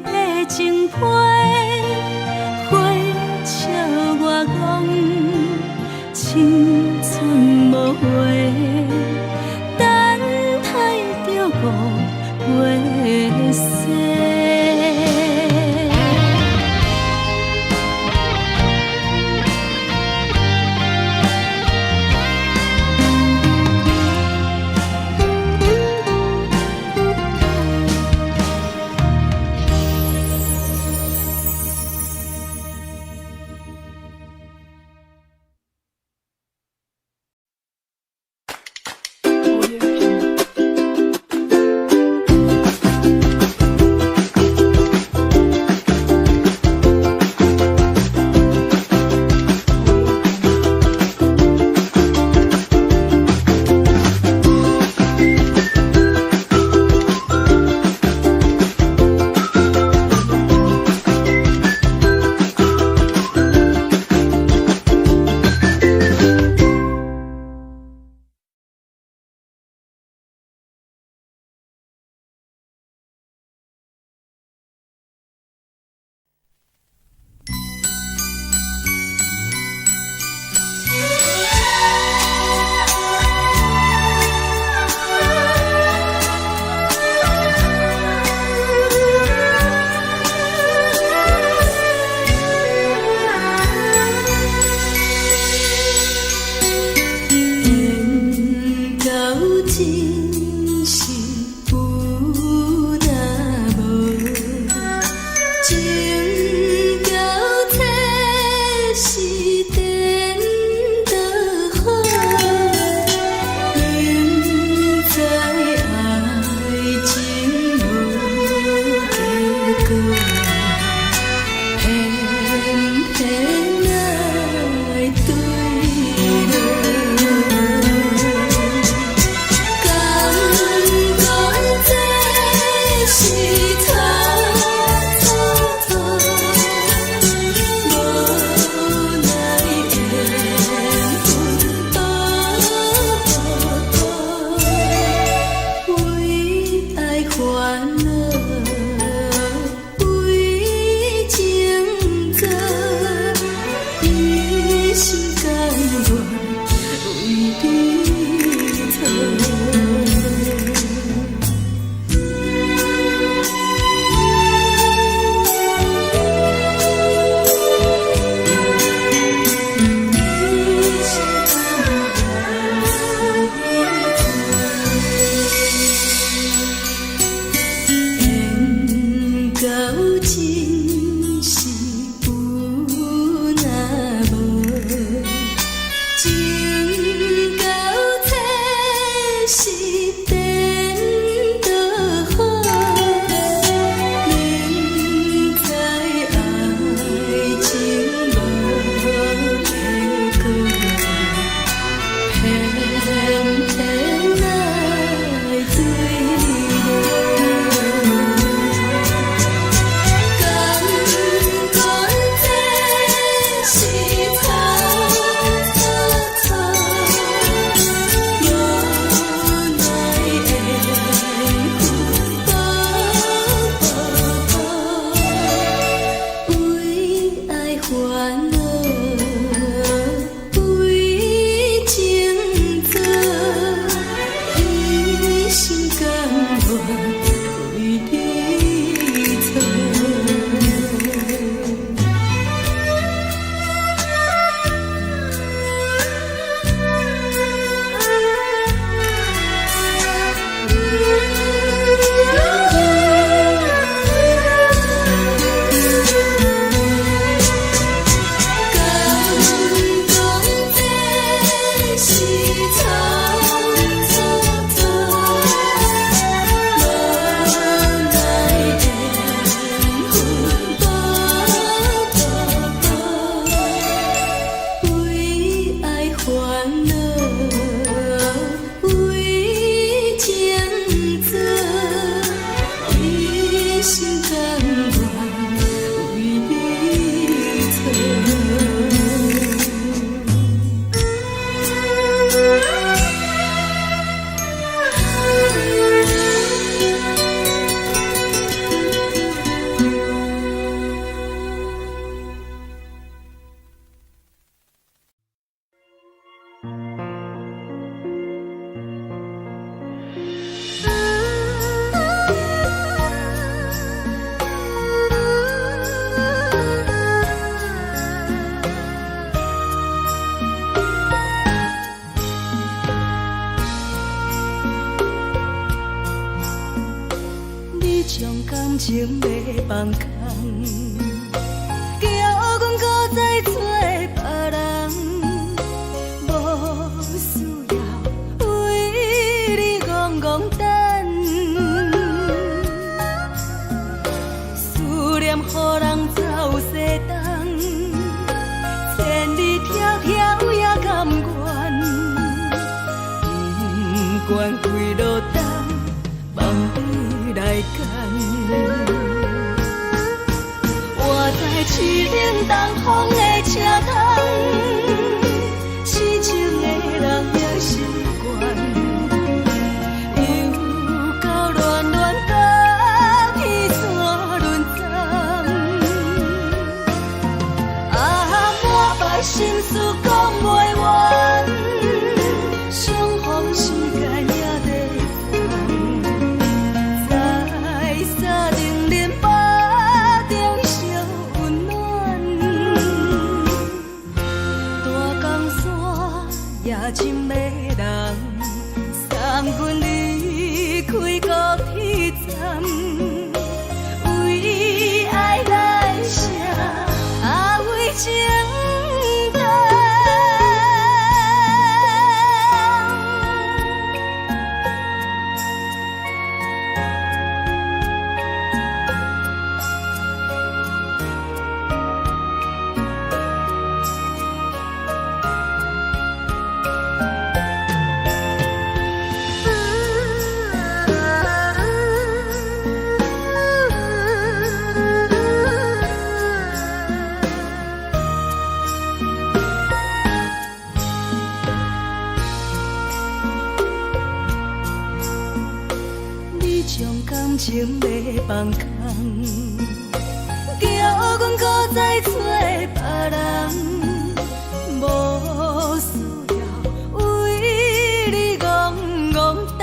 Speaker 1: 的情批，花笑我講青春無話，等待著五月雪。真是有若無，情到這是顛倒好，明知愛情無結果，偏偏愛對落。敢講這是錯錯錯，無奈緣分薄薄，為愛煩惱，為情做，一心甘願為你錯。一心甘願為你錯。緣到真是有若無，情到這是顛倒好，明知愛情無結果，偏偏愛對落。敢講這是錯錯錯，無奈緣分薄薄，為愛煩惱，為情做，一心甘願為你錯。敢講這是錯錯錯，無奈緣分薄薄，為愛煩惱，為情做，一心甘願為你錯。
Speaker 3: 你將感情欲放空，叫阮閣再找別人，無需要為你戇戇等，思念予人走西東，千里迢迢也甘願，不管幾落冬，望你來牽。活在凄冷東風的車窗，痴情的人也習慣，又到暖暖甲彼山輪鬃，啊，满腹心事講袂完，相逢時間也在藏，在三重恁腹中相溫暖。
Speaker 1: 阮離開高鐵站，為愛來寫，啊為情等。你將感情欲放空，叫阮閣再找別人，無需要為你戇戇等，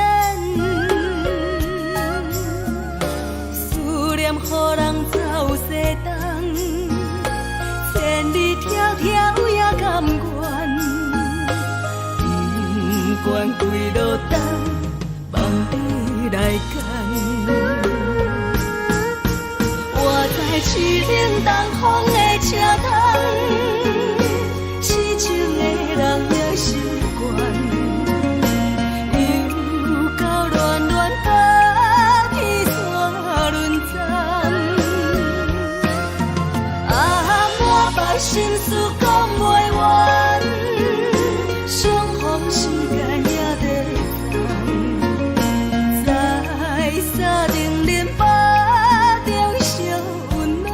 Speaker 1: 思念予人走西東，千里迢迢也甘願，不管幾落冬，望你來牽。我知凄冷東風的車窗，痴情的人也習慣，又到暖暖甲天線輪轉。啊，滿腹心事講袂完，相逢時間也短暫，在三重連巴中相溫暖。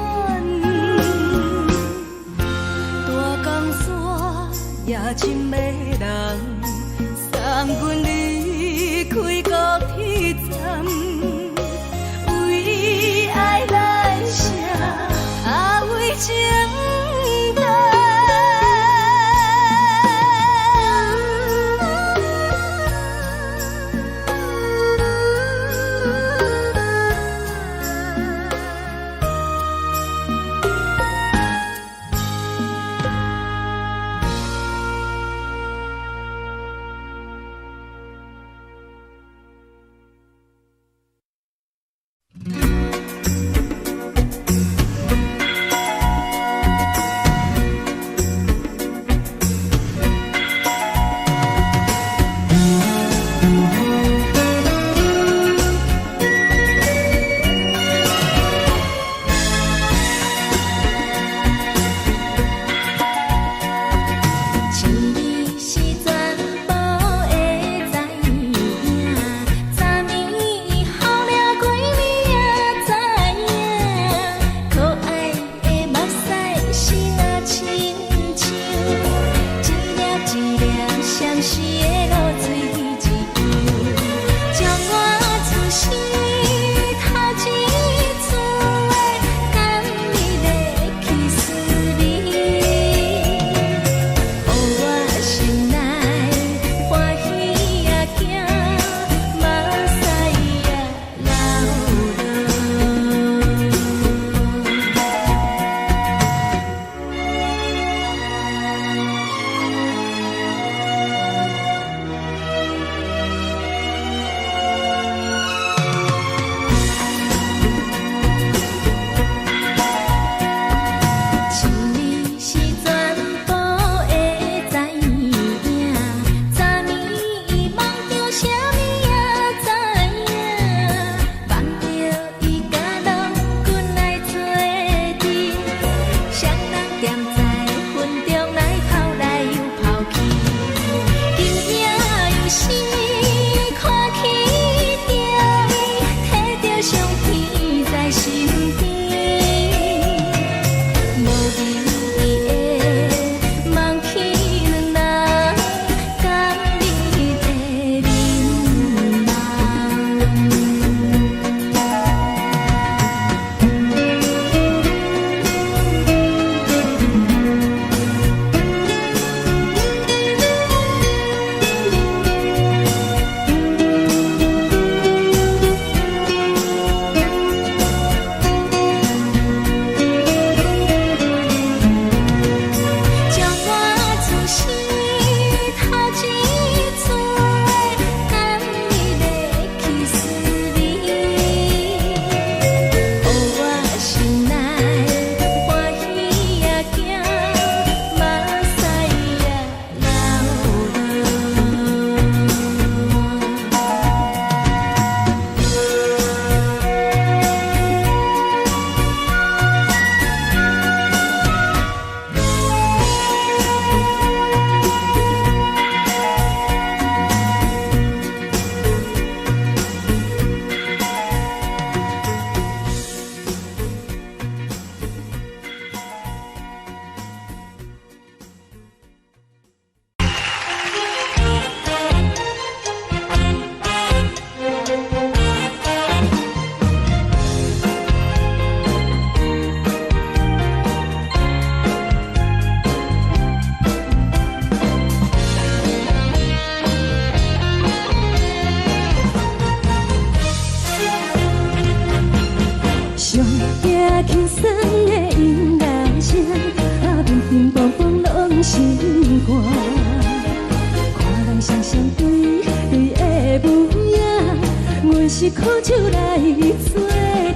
Speaker 1: 阮是苦酒來做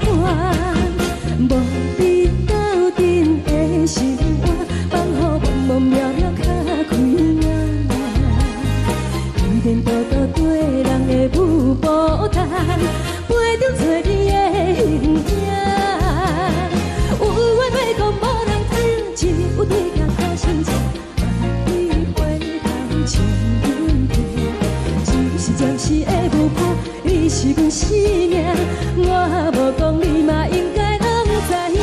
Speaker 1: 伴，無比鬥陣的心肝，放予茫茫渺渺較開眼。天顛倒倒對人的舞步動，陪著找你的形影。有話欲講無人聽，只有對鏡苦心情，望你回頭笑阮聽。只是暫時的舞伴，你是阮生命，我無講你嘛應該攏知影。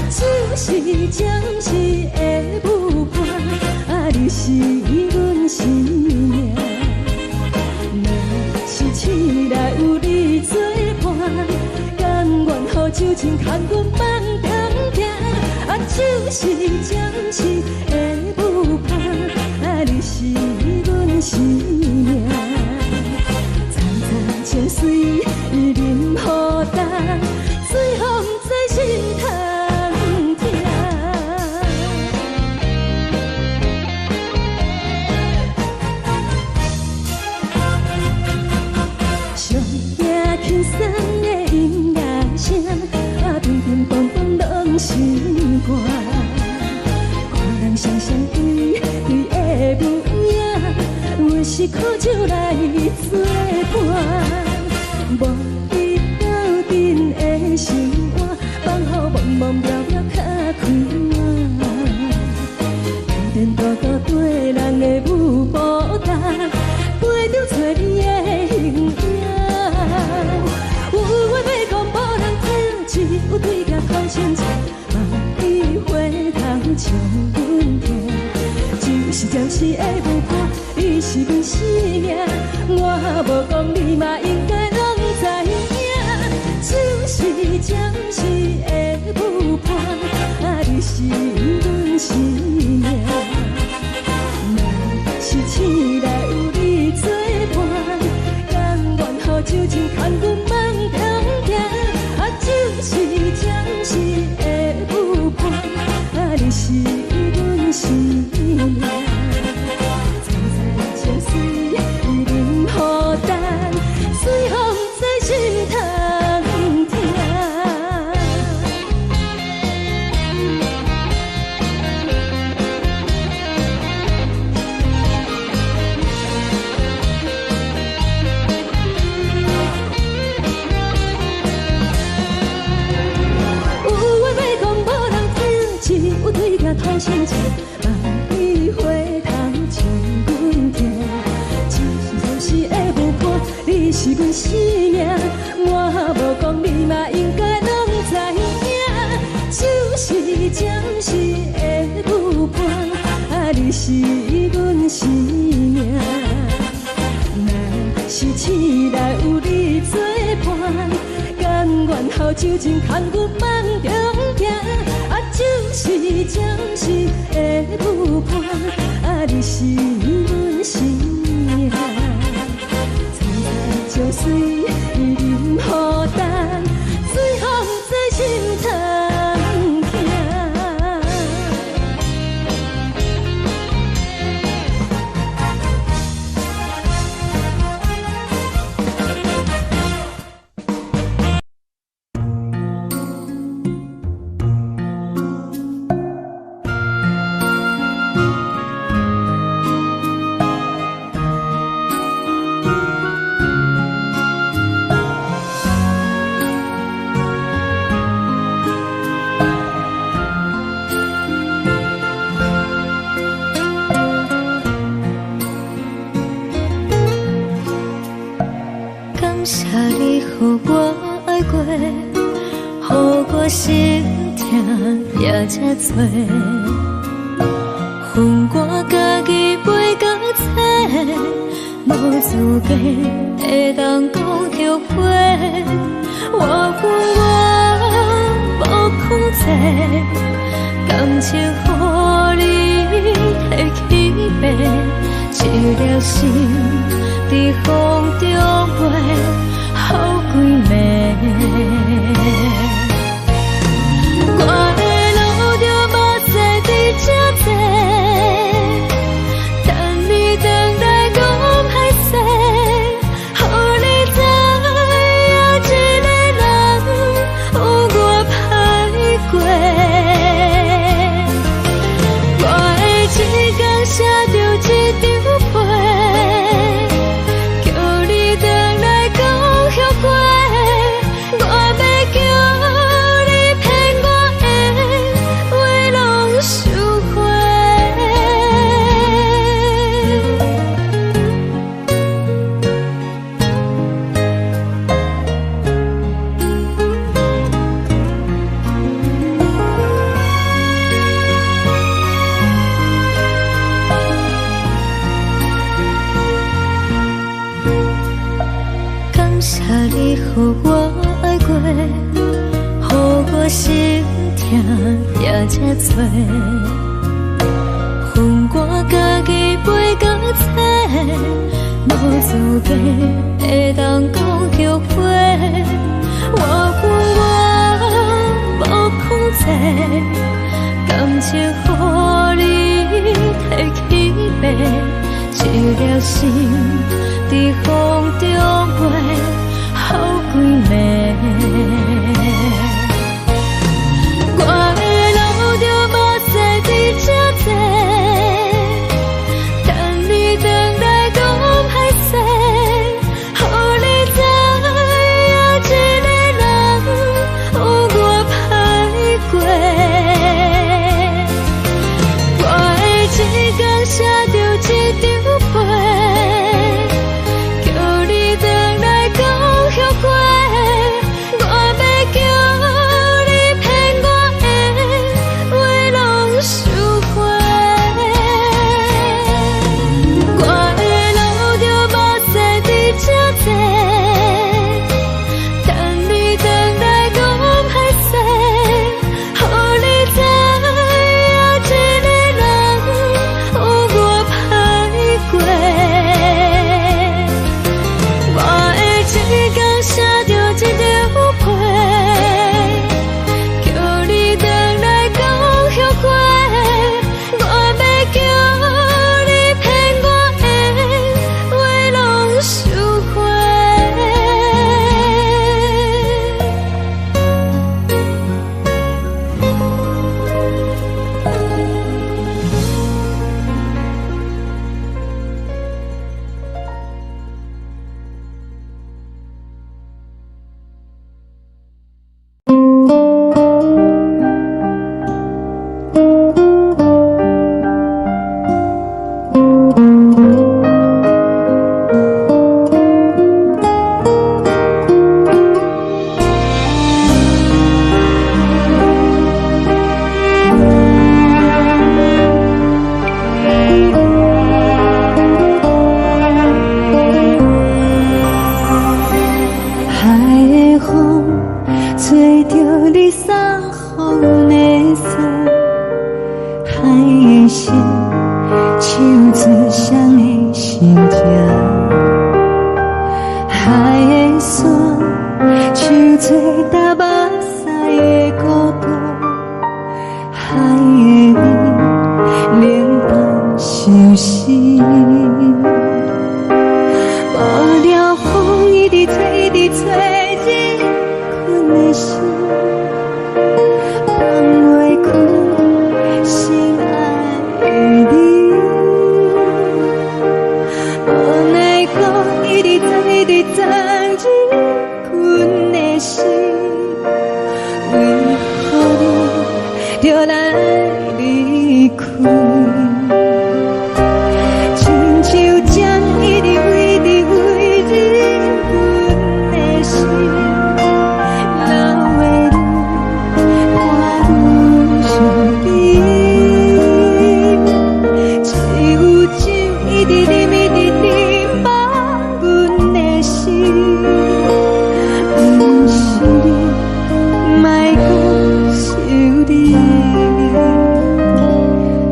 Speaker 1: 酒是暫時的舞伴，啊，你是阮生命。若是醒來有你做伴，甘願予酒精牽阮放長行。啊，酒是暫時的舞伴，啊，你是阮生命。層層情水啉予乾，醉予毋知心通疼。上驚輕鬆的音樂聲，啊，乒乒乓乓攏是歌。看人雙雙對對的舞影，阮是苦酒來做伴，無比鬥陣的心肝，放予茫茫渺渺較開眼。天顛倒倒對人的舞步動，陪著找你的形影。有話欲講無人聽，只有對鏡苦心情，望你回頭笑阮聽。酒是暫時的舞伴，你是阮生命，我無講你嘛應該攏知影。酒是暫時的舞伴，啊，你是阮生命。若是醒來有你做伴，甘願予酒精牽阮放長行。啊，酒是暫時的舞伴，啊，你是阮生命。層層情水啉予乾，醉予毋知心通疼。有話欲講無人聽，只有對鏡吐心情，望你回頭笑阮聽。只是暫時的舞伴，你是阮生命，我無講你嘛應該攏知影。酒是暫時的舞伴，啊，你是阮生命。若是醒來有你做伴，甘願予酒精牽阮放長行。啊，酒是暫時的舞伴，啊，你是阮生命。層層情水啉予乾，醉予毋知心通疼。
Speaker 2: 感謝你予我愛過，予我心疼也這多。予我家己袂共找，無資格會當講後悔。我有我無控制，感情予你提去爬，一粒心佇風中飛，予規暝。我會流著目屎佇這坐，等你轉來講歹勢，予你知。謝你予我愛過，予我心疼也這多。予我家己飛到找，無資格會當講後悔。我阮我無控制，感情予你提去爬，一粒心佇風中飛，予規暝。我會流著目屎佇這坐，等你轉來講歹勢，予你知影一个人有偌歹過。我會一工寫著一張批，叫你轉來講後悔。我欲叫你騙我的話攏收回。我會流著目屎佇這坐，等你轉來講歹勢，予你知影一个人有偌歹過。我會一工寫著一張批，叫你轉來講後悔。我欲叫你騙我的話攏收回。
Speaker 1: 海的風吹著你送予阮的衫，海的心唱出誰的心情，海的沙唱出流目屎的孤獨，海的雨冷淡相思。無聊風一直吹，一直吹，入阮的心，放袂開心愛的你。無奈雨一直鑽，一直鑽入阮的心，為何你著來離開？親像針一直一直飛入阮的心，流的淚伴阮相依。只有酒一直啉，一直啉，放阮的心。毋是你，莫閣想你。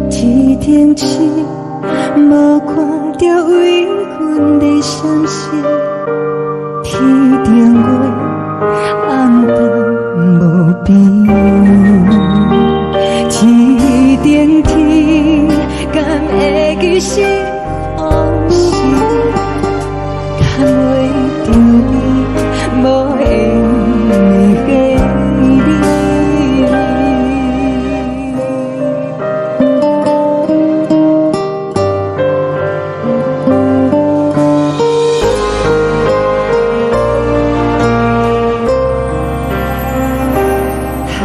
Speaker 1: 天頂星無看著為阮咧傷心，天頂月暗淡無邊。天頂天敢會記是予是？牽袂著你，無緣的你。海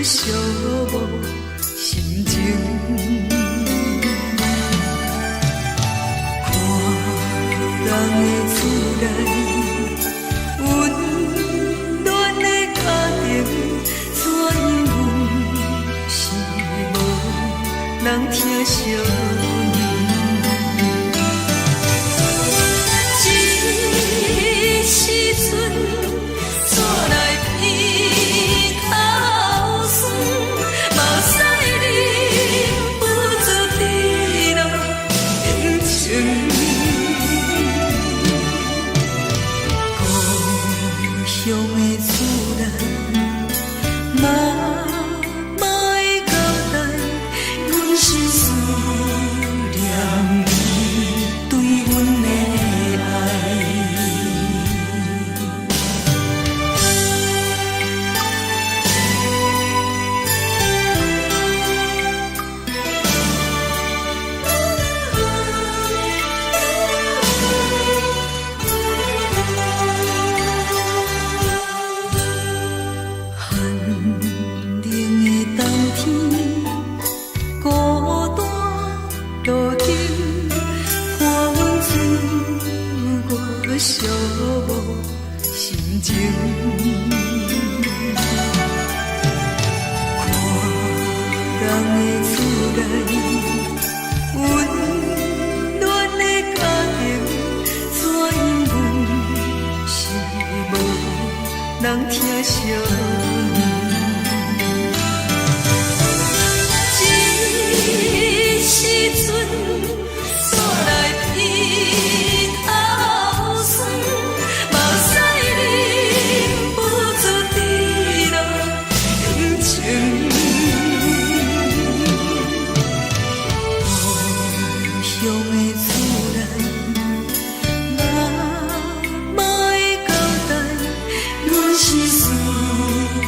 Speaker 1: 寂寞心情。看人的厝內，溫暖的家庭，怎樣阮是無人疼惜阮。這時陣，煞來鼻頭酸，目屎忍不住滴落眼睛。故鄉的厝內，媽媽的交代，阮是思念你對阮的愛。寒冷的冬天，孤單路頂，看阮自我寂寞心情。看人的厝內，溫暖的家庭，怎樣阮是無人疼惜阮。這時陣，煞來鼻頭酸，目屎忍不住滴落眼睛。故鄉的厝內，媽媽的交代，阮是思念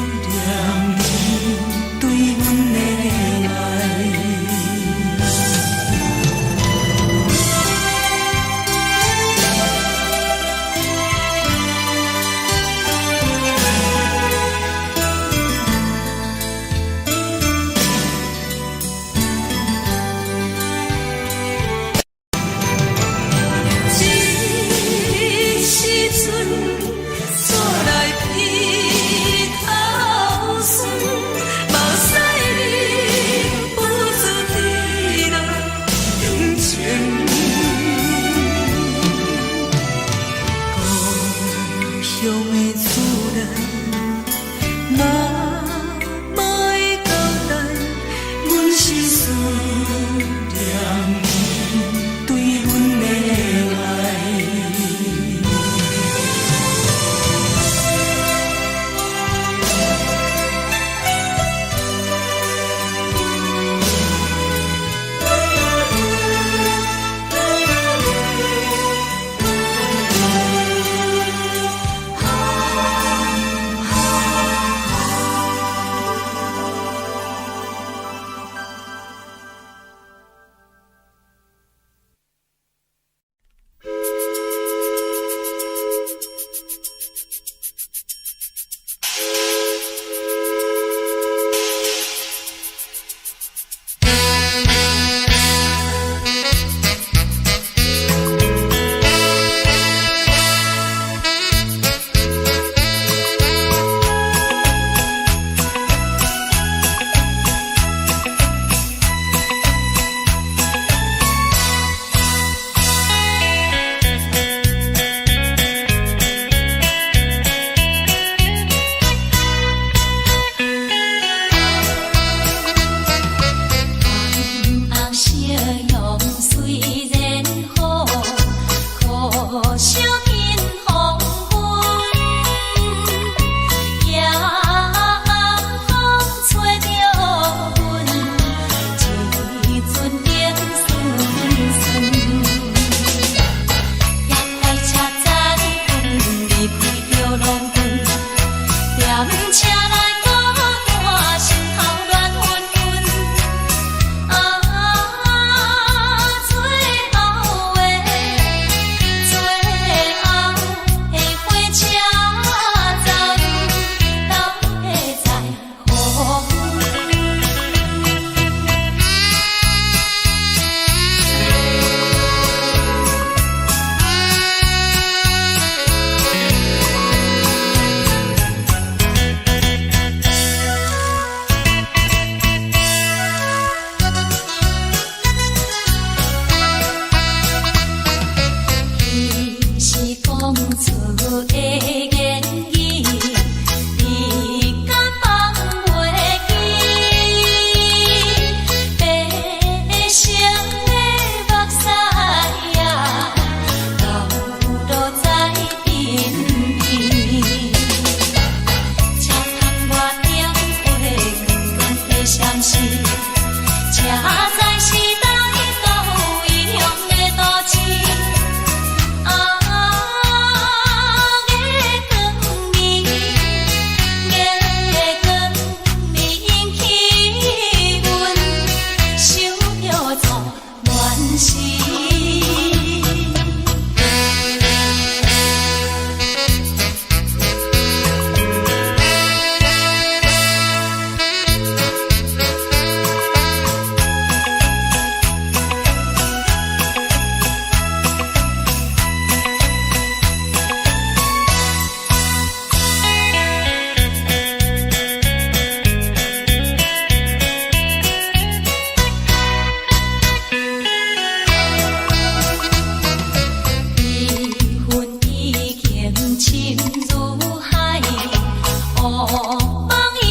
Speaker 2: 夢已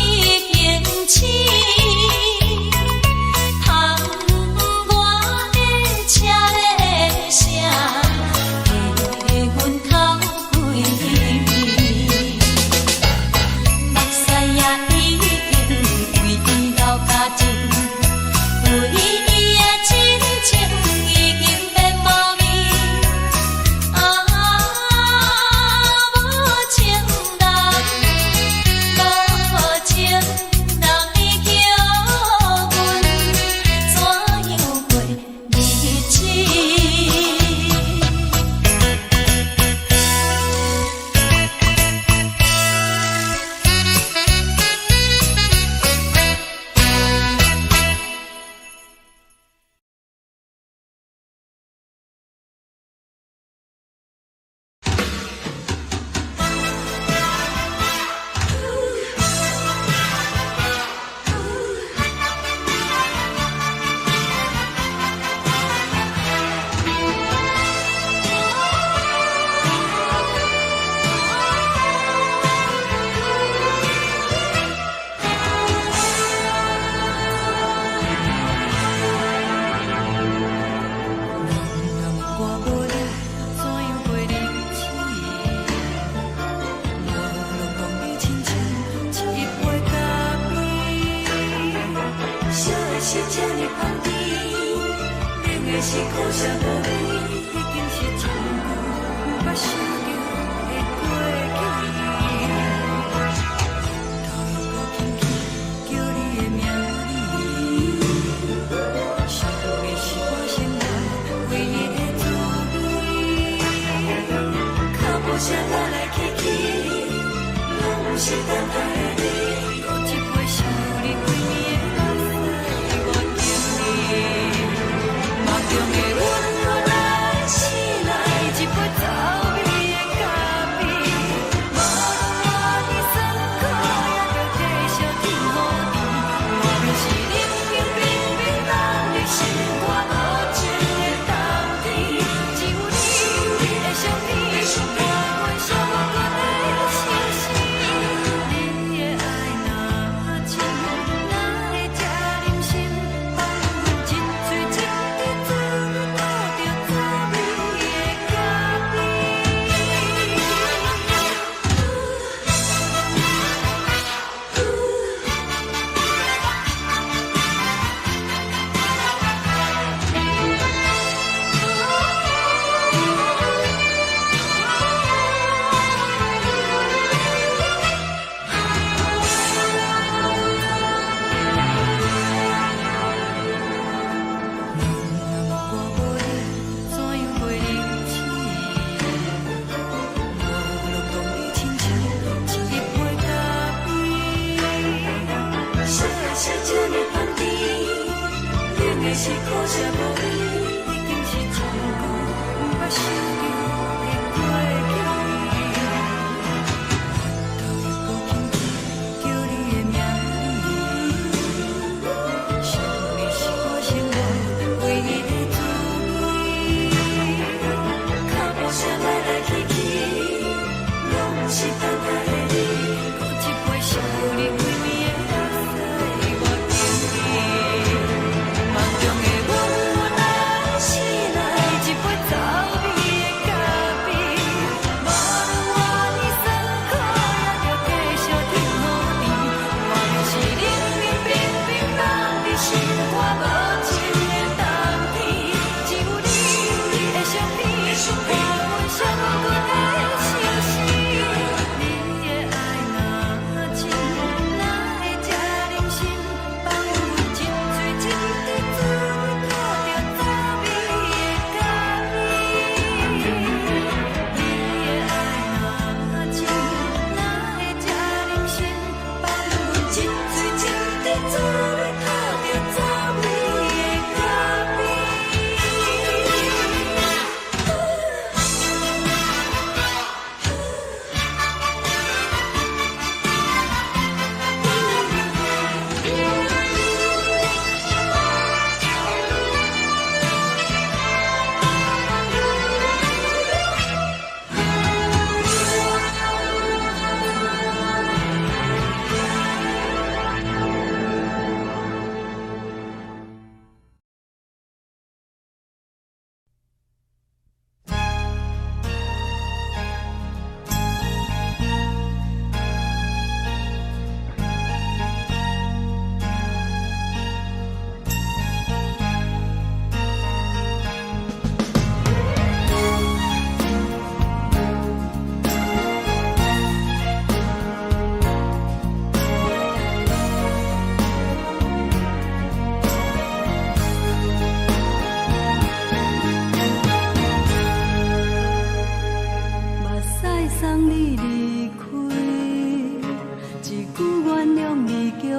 Speaker 2: 經醒，窗外的車咧聲，替阮哭規暝。目屎也已經為伊流乾淨，為伊的真情已經變無味。啊，無情人，無情人，你叫阮怎樣過日子？
Speaker 1: 人若问我无你，怎样过日子？我拢讲你亲像一杯咖啡，烧的是这呢香甜，冷的是苦涩无味，已经是真久毋捌想著的过去。头又阁轻轻叫你的名字，想你是我生活唯一的滋味。脚步聲來來去去，攏毋是等待的你。閣一杯想你規暝的目屎，我敬你。夢中的阮來醒來，一杯走味的咖啡。無論偌尼酸苦，也著繼續天予甜。莫非是冷冰冰冰冷的心肝無情的冬天？只有你的相片，陪阮寂寞的相思。你的愛若深，哪會這忍心放阮一喙一滴怎吐著走味的咖啡？人若問我無你，怎樣過日子？我攏講你親像一杯咖啡。
Speaker 3: 燒的是這呢香甜，冷的是苦澀無味，
Speaker 1: 已經是真久毋捌想著的過去。頭又閣輕輕叫你的名字，想你是我生活唯一的滋味。
Speaker 3: 腳步聲來來去去，攏毋是等待的你。
Speaker 1: 閣一杯想你規暝的目屎，我敬你。夢中的阮來醒來，一杯走味的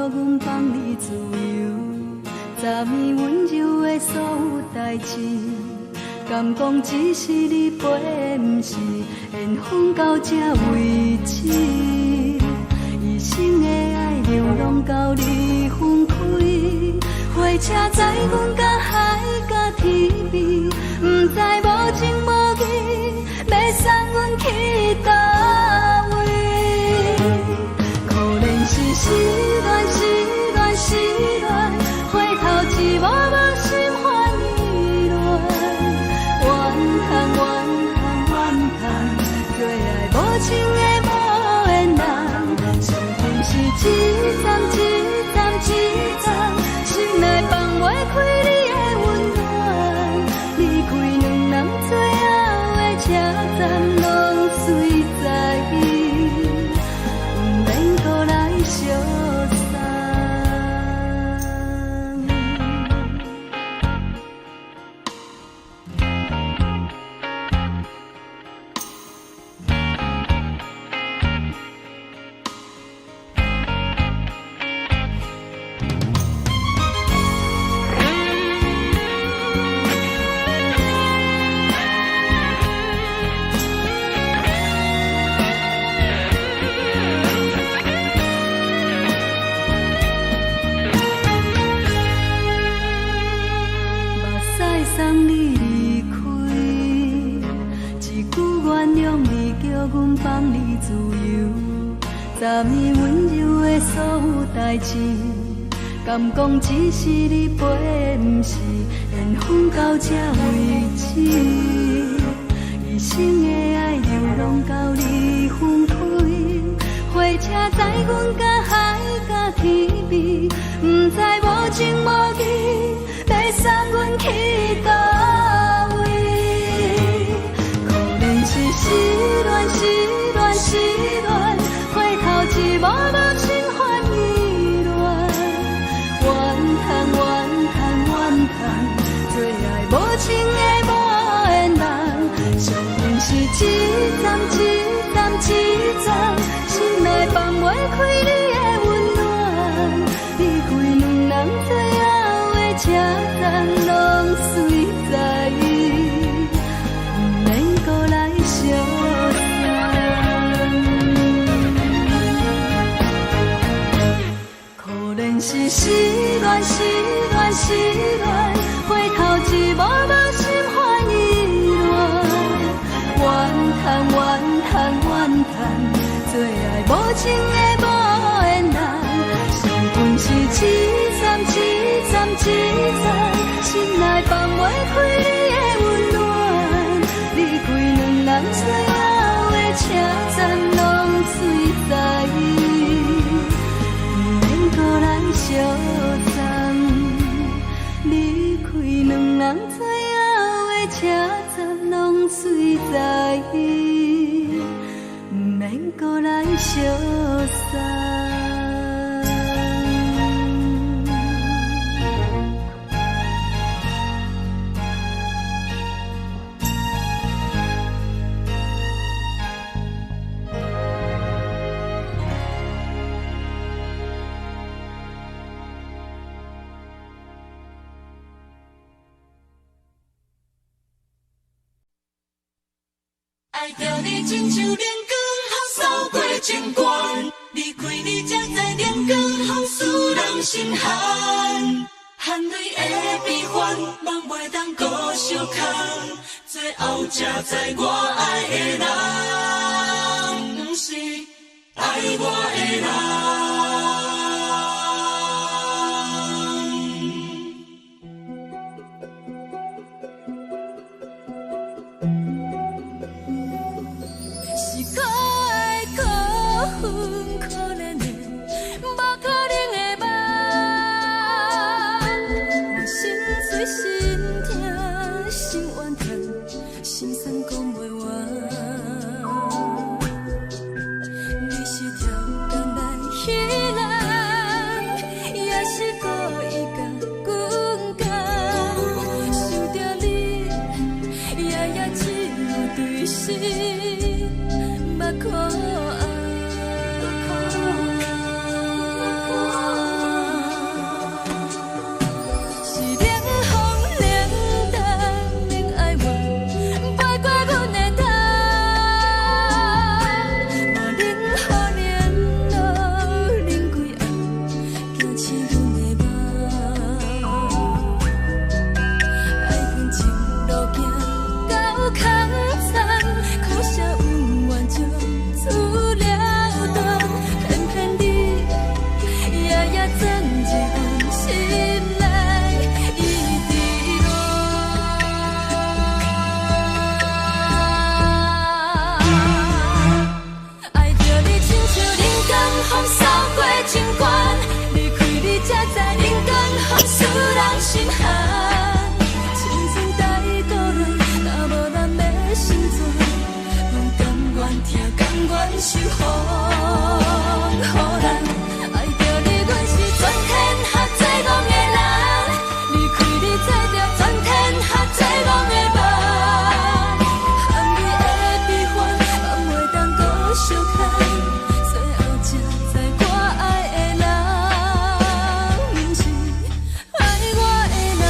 Speaker 1: 阮放你自由，昨暝溫柔的所有代誌，敢講只是你陪，毋是緣分到這為止。一生的愛流浪到你分開，火車載阮到海角天邊，毋知無情無義，欲送阮去佗位。可憐是失戀，失戀，失戀，回頭一幕幕心煩意亂。怨嘆怨嘆怨嘆，做愛無情的無緣人，傷心是一站一站一站，心內放袂開你的溫暖，離開兩人最後的車站，攏隨在意，毋免閣來相送。目屎送你離開，一句原諒你叫阮放你自由。昨暝溫柔的所有代誌，敢講只是你陪，毋是緣分到這為止。一生的愛流浪到你分開，火車載阮到海角天邊，毋知無情無義，欲送阮去佗位。可憐是失戀，失戀，失戀，回頭一幕幕心煩意亂。怨嘆怨嘆怨嘆，做愛無情的無緣人，傷心是一站一站一站，心內放袂開你的溫暖，離開兩人最後的車站，攏隨在意，毋免閣來相送。可憐是失戀，失戀，失戀，回頭一幕幕心煩意亂。怨嘆怨嘆怨嘆，做愛無情的無緣人，傷心是一站一站一站，心內放袂開你的溫暖，離開兩人最後的車站，攏隨在意，毋免閣來相送。離開兩人最後的車站，攏隨在意，毋免閣來相送。
Speaker 3: 愛著你親像冷光予掃過情關，離開你才知冷光予使人心寒，含淚的悲歡，夢袂當閣相空，最後才知我愛的人，毋是愛我的人。
Speaker 1: 是可愛可恨可憐的，無可能的夢。我心碎心痛心怨嘆，心酸講袂完。你是超工來彼人。愛著你，阮是全天下最戇的人。離開你，做著全天下最戇的夢。含淚的悲歡，放袂當閣相牽。最後才知我愛的人，毋是愛我的人。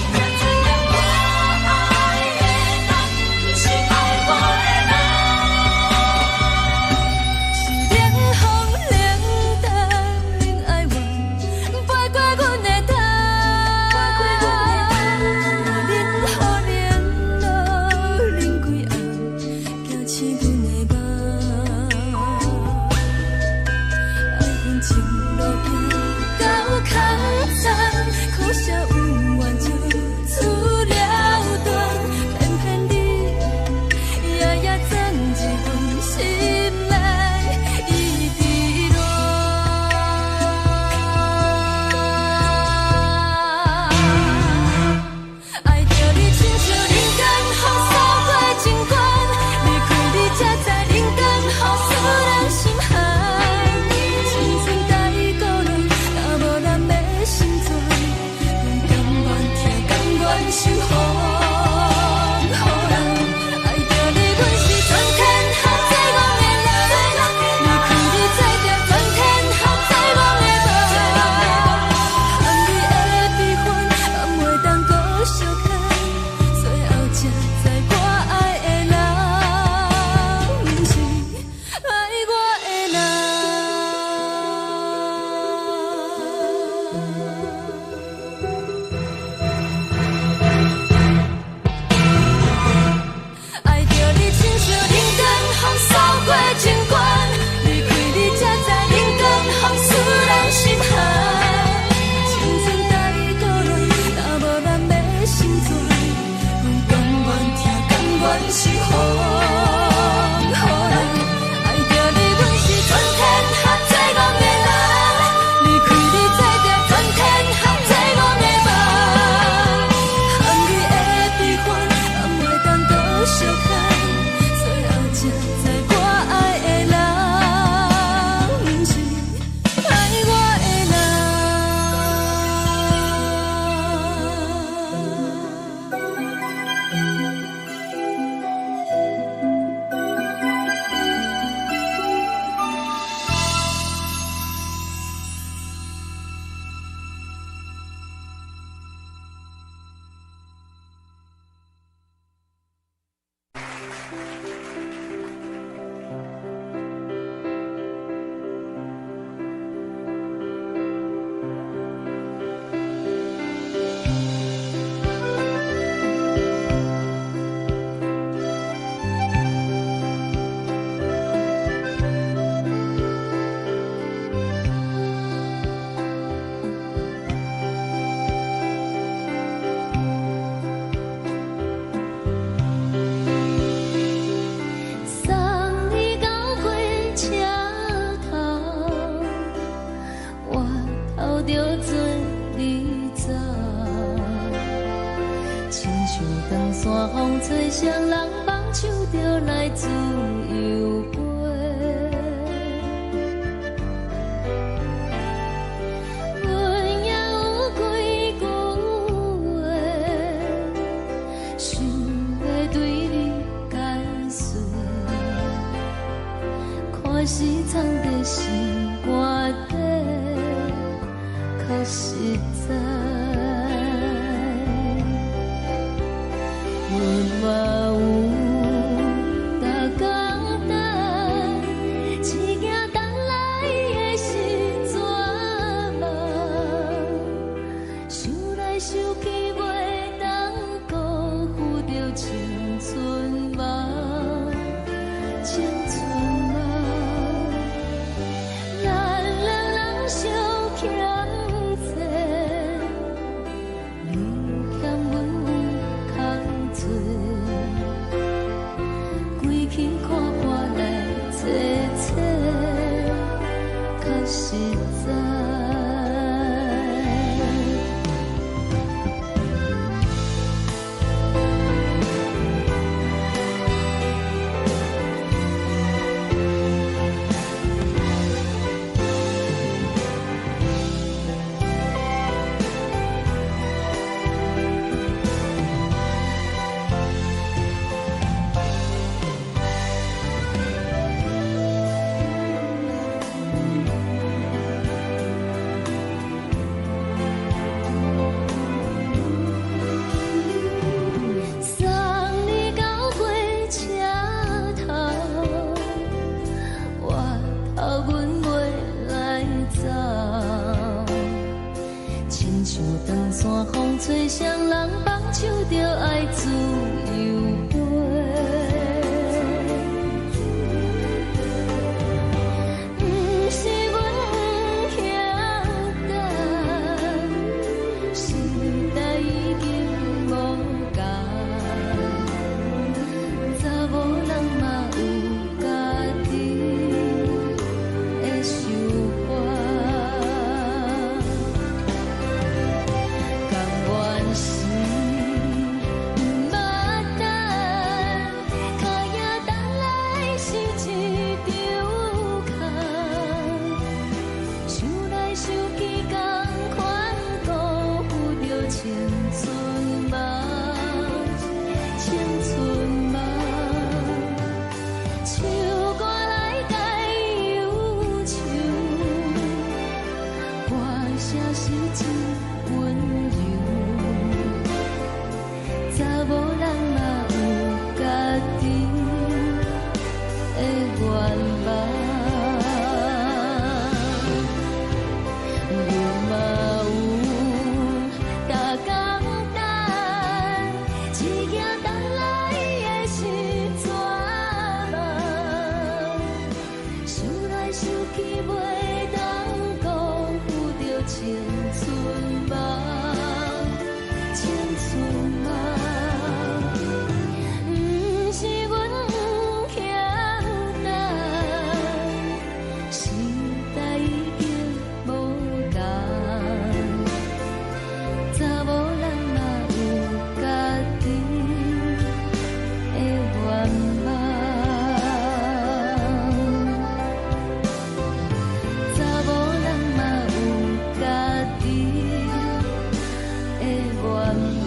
Speaker 1: 才知影我愛的人，毋是愛我的人。是冷風冷淡冷愛怨，飛過阮的頭。冷雨冷露冷規暗，驚醒阮的夢。愛恨情路行到空残，可惜恩怨就此了斷，偏偏你夜夜鑽入阮心內，一直戀。愛著你親像人間風掃過情關，離開你才知人間風使人心寒。青春太孤單，若無人欲成全，阮甘願疼，甘願受予人。愛著你，阮是全天下最戇的人。離開你，做著全天下最戇的夢。含淚的悲歡，放袂當閣相牽。最後才知我愛的人，毋是愛我的人。愛著你親像人間風掃過情關，離開你才知人間風使人心寒。青春太孤單，若無人欲成全，阮甘願疼，甘願受予人。愛著你，阮是全天下最戇的人。離開你，做著全天下最戇的夢。含淚的悲歡，放袂當閣相牽。最後才知我愛的人，毋是愛我的人。
Speaker 2: 送你到火車頭，我頭著做你走。親像當山風吹，誰人放手就來自由飛。阮也有幾句話，想欲對你解說。看是藏佇心肝底，較實在。阮嘛有逐工等，只驚等來的是绝望。想來想去，袂當辜負著青春夢，青春夢。咱兩人相欠債，长山风吹，谁人放手就爱自由飞。毋是阮不晓等，时代已经无仝，查某人嘛有家己的想法。甘愿是毋捌等，脚影等来是一场空。想来想去，仝款辜负著青春梦，青春梦。唱歌来解忧愁，歌声是真温柔。查某人嘛有家己的愿望，阮嘛有逐工等，一行等来的是绝望。想来想去，袂当辜负著青春梦，青春梦。毋是阮不晓等，时代已经无仝，查某人嘛有家己的愿望。查某人嘛有家己的愿望。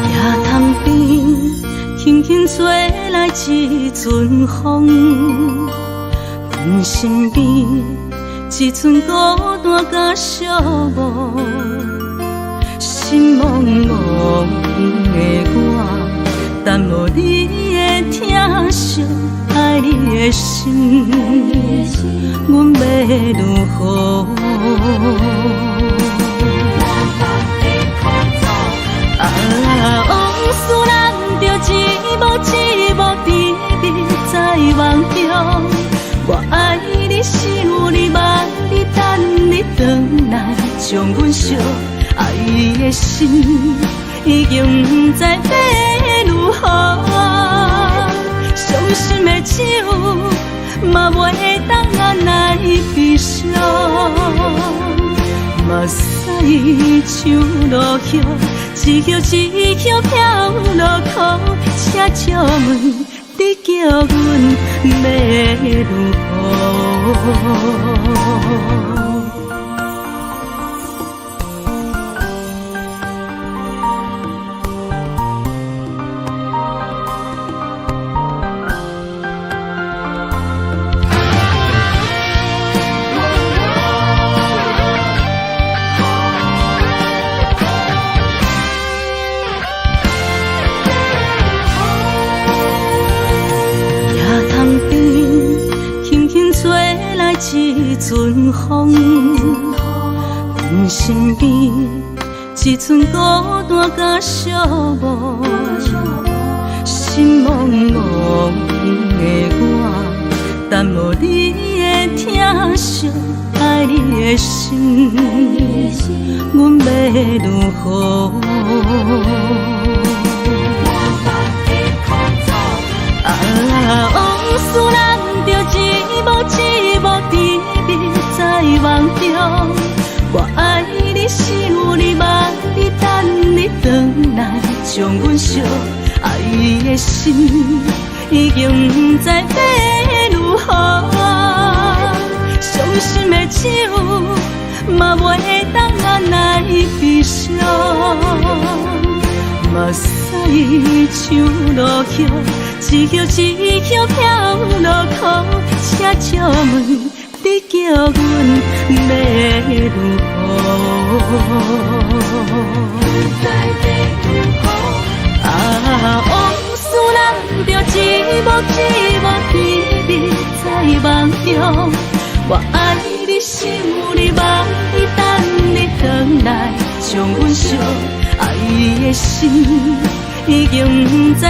Speaker 3: 行潭边，轻轻吹来一阵风，阮身边一阵孤单佮寂寞，心茫茫的我，等无你的疼惜，爱你的心，阮欲如何？啊，往事难着一幕一幕甜蜜在梦中。我爱你，想你，望你，等你转来，将阮惜。爱的心已经不知欲如何，伤心的酒嘛袂当来悲伤。目屎像落叶，一叶一叶飘落空，请借问你叫阮欲如何？行潭边，轻轻吹来一阵风，阮身边一阵孤单佮寂寞，心
Speaker 1: 心茫茫的我，等無你的疼惜，愛你的心，阮欲如何？啊，往事難著一幕一幕甜蜜在夢中，我愛你，想你，望你，等你轉來，將阮惜愛的心已經毋知欲如何，傷心的酒嘛袂當按捺悲傷，目屎像落雨，一葉一葉飄落苦，請借問你叫阮欲如何？啊，往事難著一幕一幕甜蜜在夢中，我愛你，想你，望你，等你轉來，將阮惜愛的心已經毋知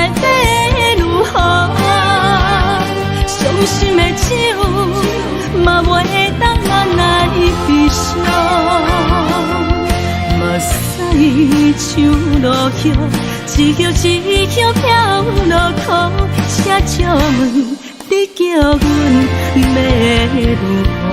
Speaker 1: 欲如何，傷心的酒嘛袂當按捺悲傷，目屎像落雨，一葉一葉飄落苦，請借問你叫阮欲如何？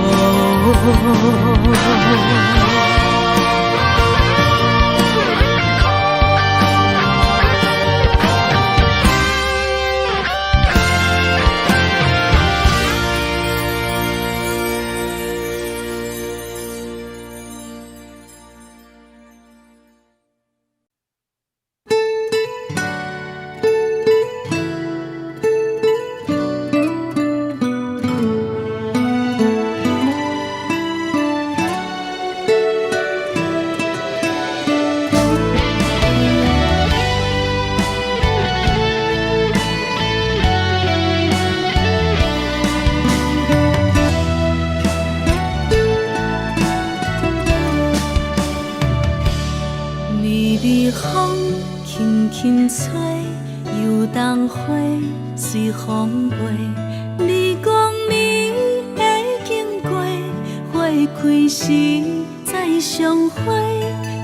Speaker 1: 微微風輕輕吹，油桐花隨風飛。你講你會經過，花開時再相會。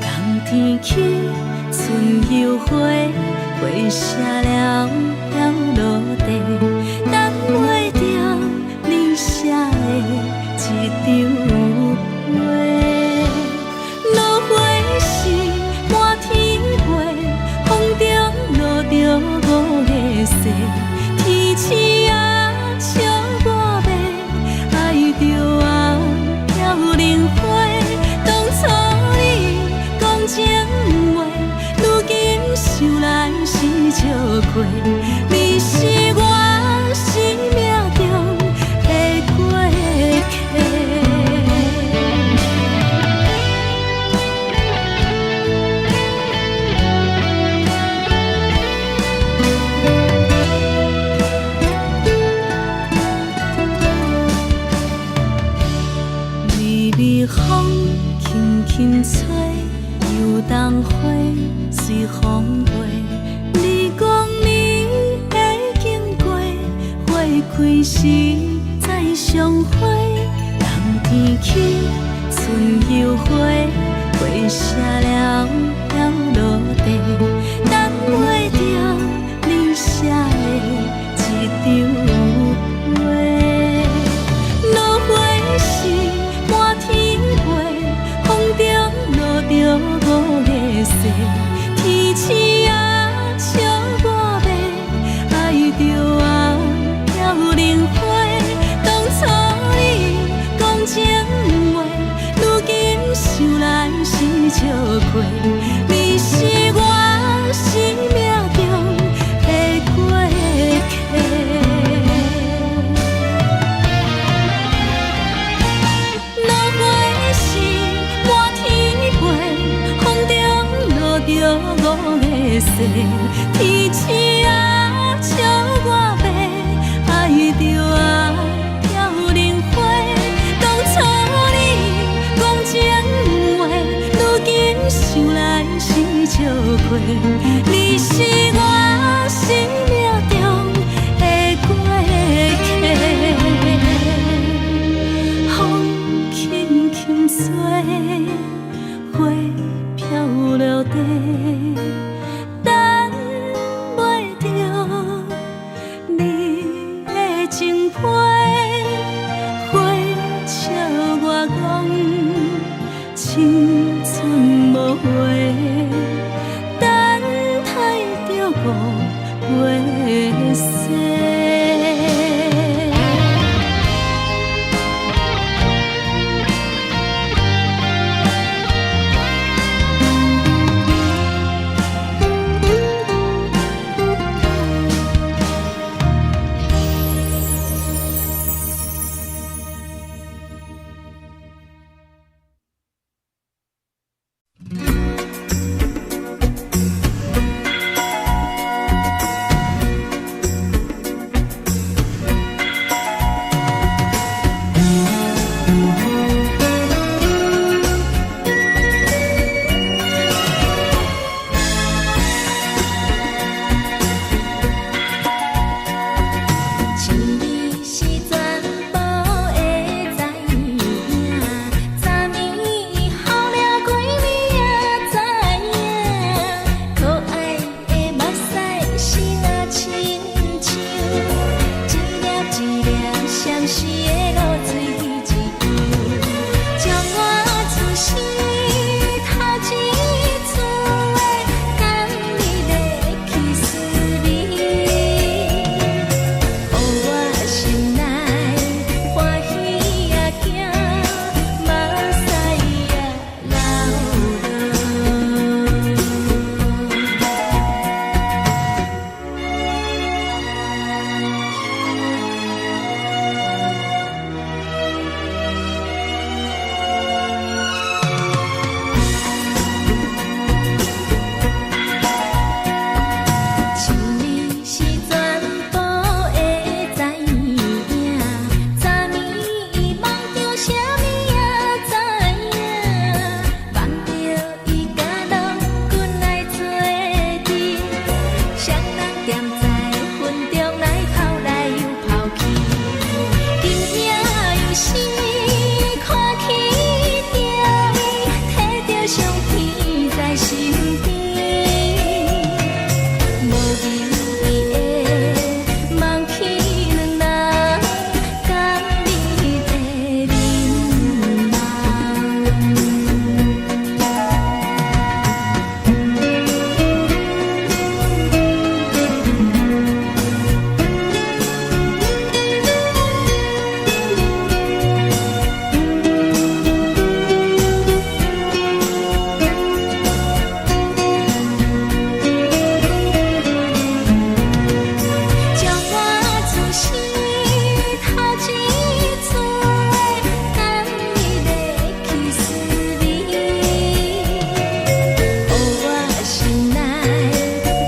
Speaker 1: 冬天起，春又回，花謝了飄落地，等袂著你寫的這張批。落花時滿天飛，風中落著五个誓，天鼠仔笑我欲愛著啊飄零花。當初你講情話，如今想來是笑話，你是我生命中的過客。微微風輕輕吹，油桐花隨風飛。你講你會經過，花開時再相會。冬天起，春又回，花謝了飄落地，等袂著你寫的這張批。落花時滿天飛，風中落著五个誓，天鼠仔笑我欲愛著啊飄零花。當初你講情話，如今想來是笑話，你是我生命中的過客。落花時滿天飛，風中落著五个誓，天鼠仔笑我欲愛著啊飄零花。當初你講情話，如今想來是笑話，你是我生命中世。
Speaker 2: 像你是全部的知影，昨暝予了规暝也知影，可爱的目屎是若亲像一粒一粒闪烁的露水一样，将我此生头一次的甘蜜的去思味。予我心内歡喜也驚，目屎也流落。像你是全部的知影，昨暝夢著啥物也知影，夢著伊佮郎君來做陣，雙人踮在雲中來跑來又跑去，今夜又是看起著伊，提著相片在身邊。無言的望去兩人甘蜜的面貌。將我此生頭一次的甘蜜的去思味，予我心內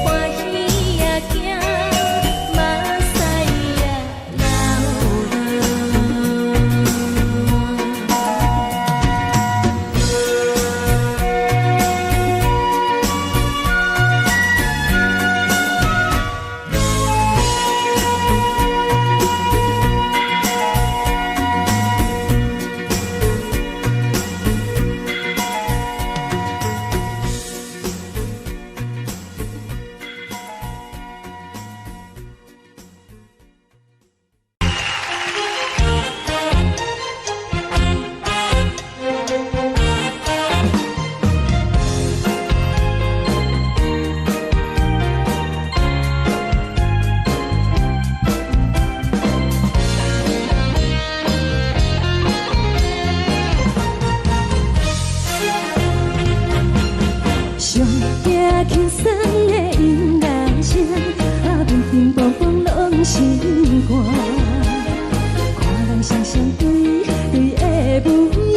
Speaker 2: 歡喜也驚，目屎也流落。
Speaker 1: 上驚輕鬆的音樂聲，啊，乒乒乓乓攏心肝。看人雙雙對對的舞影，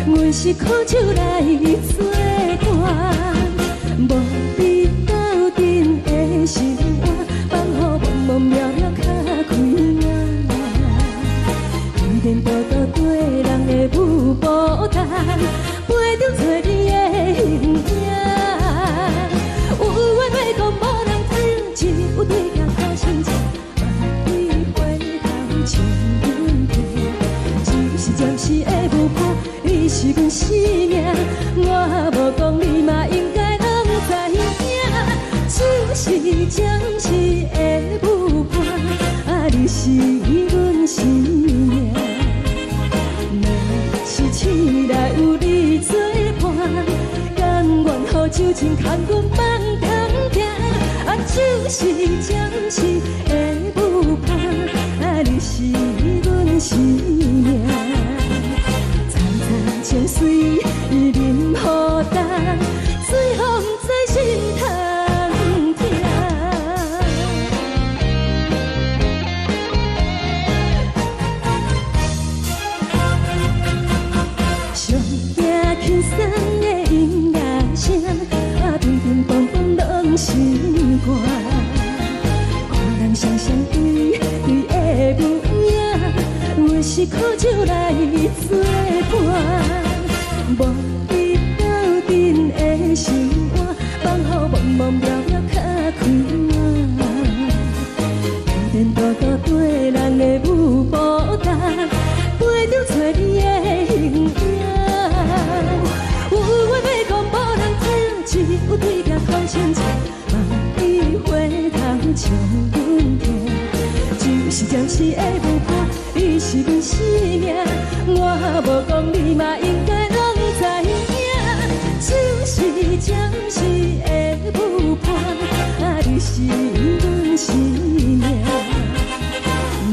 Speaker 1: 阮是苦酒來做伴，無比鬥陣的心肝，放予茫茫渺渺較開眼。天顛倒倒對人的舞步單，陪著找你的形影。有緣話講無人知，只有對鏡看親像，萬里回頭像阮拼，只是暫時的舞伴，你是阮生命，我無講你嘛應該攏知影，只是暫時的舞伴，啊，你是阮生命。若是醒來有你做伴，甘願予酒精牽阮放通行，啊，只是暫時的是苦酒來做伴。無你鬥陣的生活，放予茫茫渺渺較快活。天天度度對人的舞步重，飞著找你的形影。有話欲講無人聽，只有對鏡講清楚，望你回頭笑阮聽。就是暫時的舞伴，你是阮生命，我無講你嘛應該攏知影。就是暫時的舞伴，啊，你是阮生命。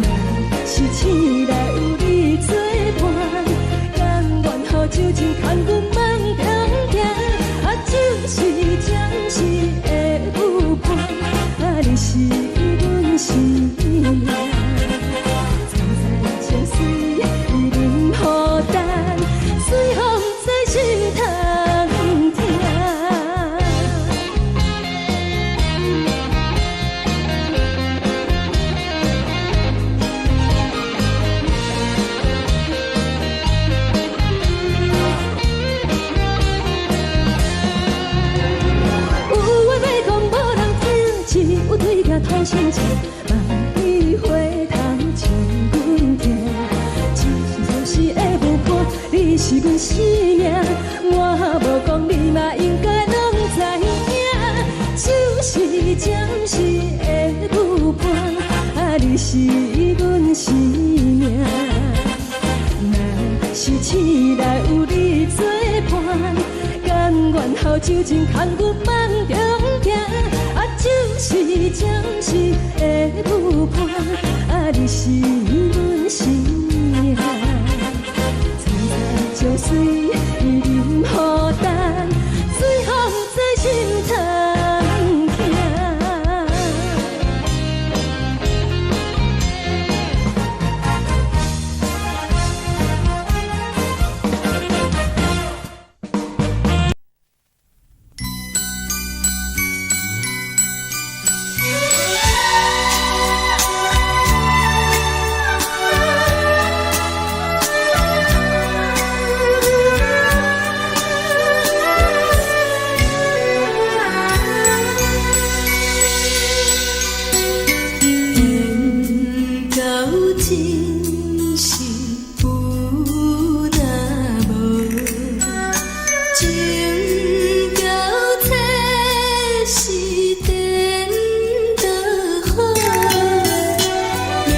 Speaker 1: 若是醒來有你作伴，甘願予酒精牽阮夢中行。啊，就是暫時的舞伴，啊，你是阮生命。苍山青水忍予等，水予不知心通疼。有話欲講無人聽，只有對鏡吐心情，望你回頭笑阮聽。只是暫時的舞伴，你是阮生命，我無講你嘛應該攏知影。就是暫時的舞伴，啊，你是阮生命。若是醒來有你作伴，甘願予酒精牽阮夢中行。啊，就是暫時的舞伴，啊，你是阮生命。苍山青水忍予等，水予不知心通疼。
Speaker 3: 緣到真是有若無，情到這是顛倒好，明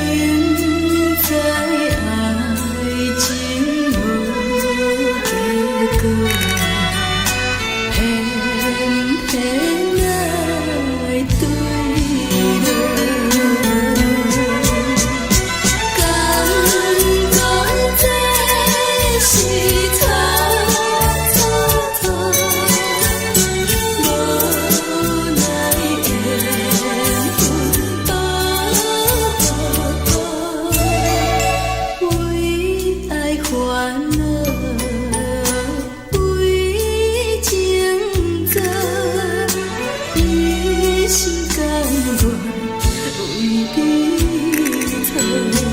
Speaker 3: 知愛情無結果，偏偏愛對落。敢講這是錯錯錯，無奈緣分渡過，為愛煩惱，為情做，一心甘願為你錯。緣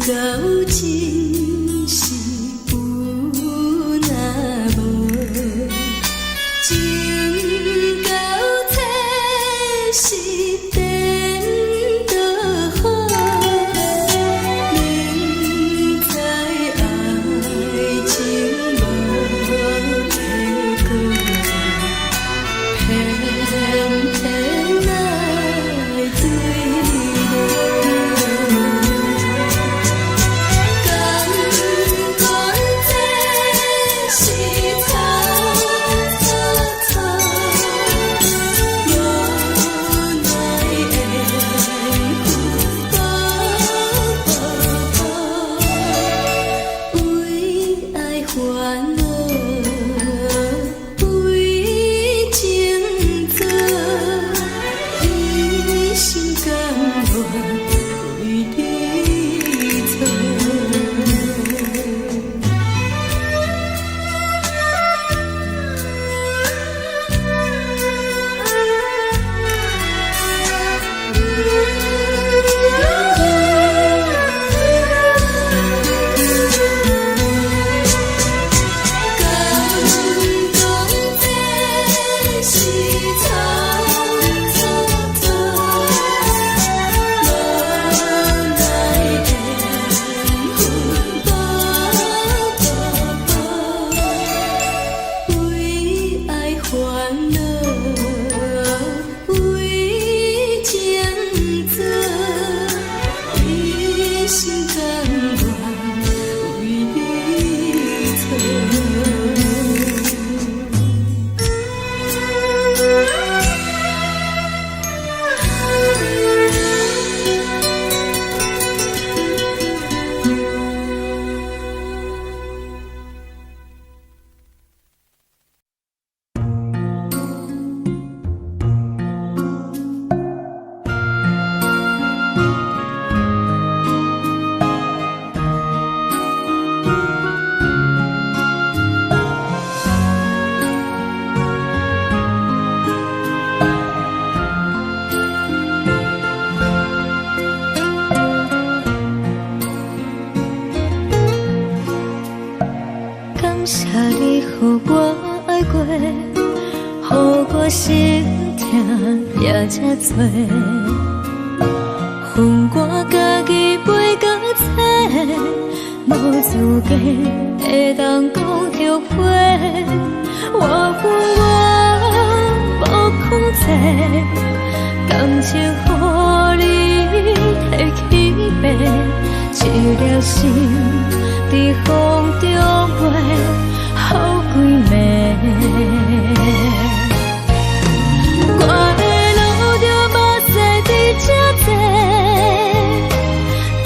Speaker 3: 到真是有若無，情到這是顛倒好，明知愛情無結果，偏偏愛對落。敢講這是錯錯錯，無奈
Speaker 1: 是錯錯錯，無奈緣分無步步，為愛煩惱，為情做，一心甘願為你錯。
Speaker 2: 感謝你予我愛過，予我心疼也這多。予我家己背甲切，無資格會當講後悔。我分我無控制，感情予你提去爬，一粒心佇風中飛，予規暝。我會流著目屎佇這坐，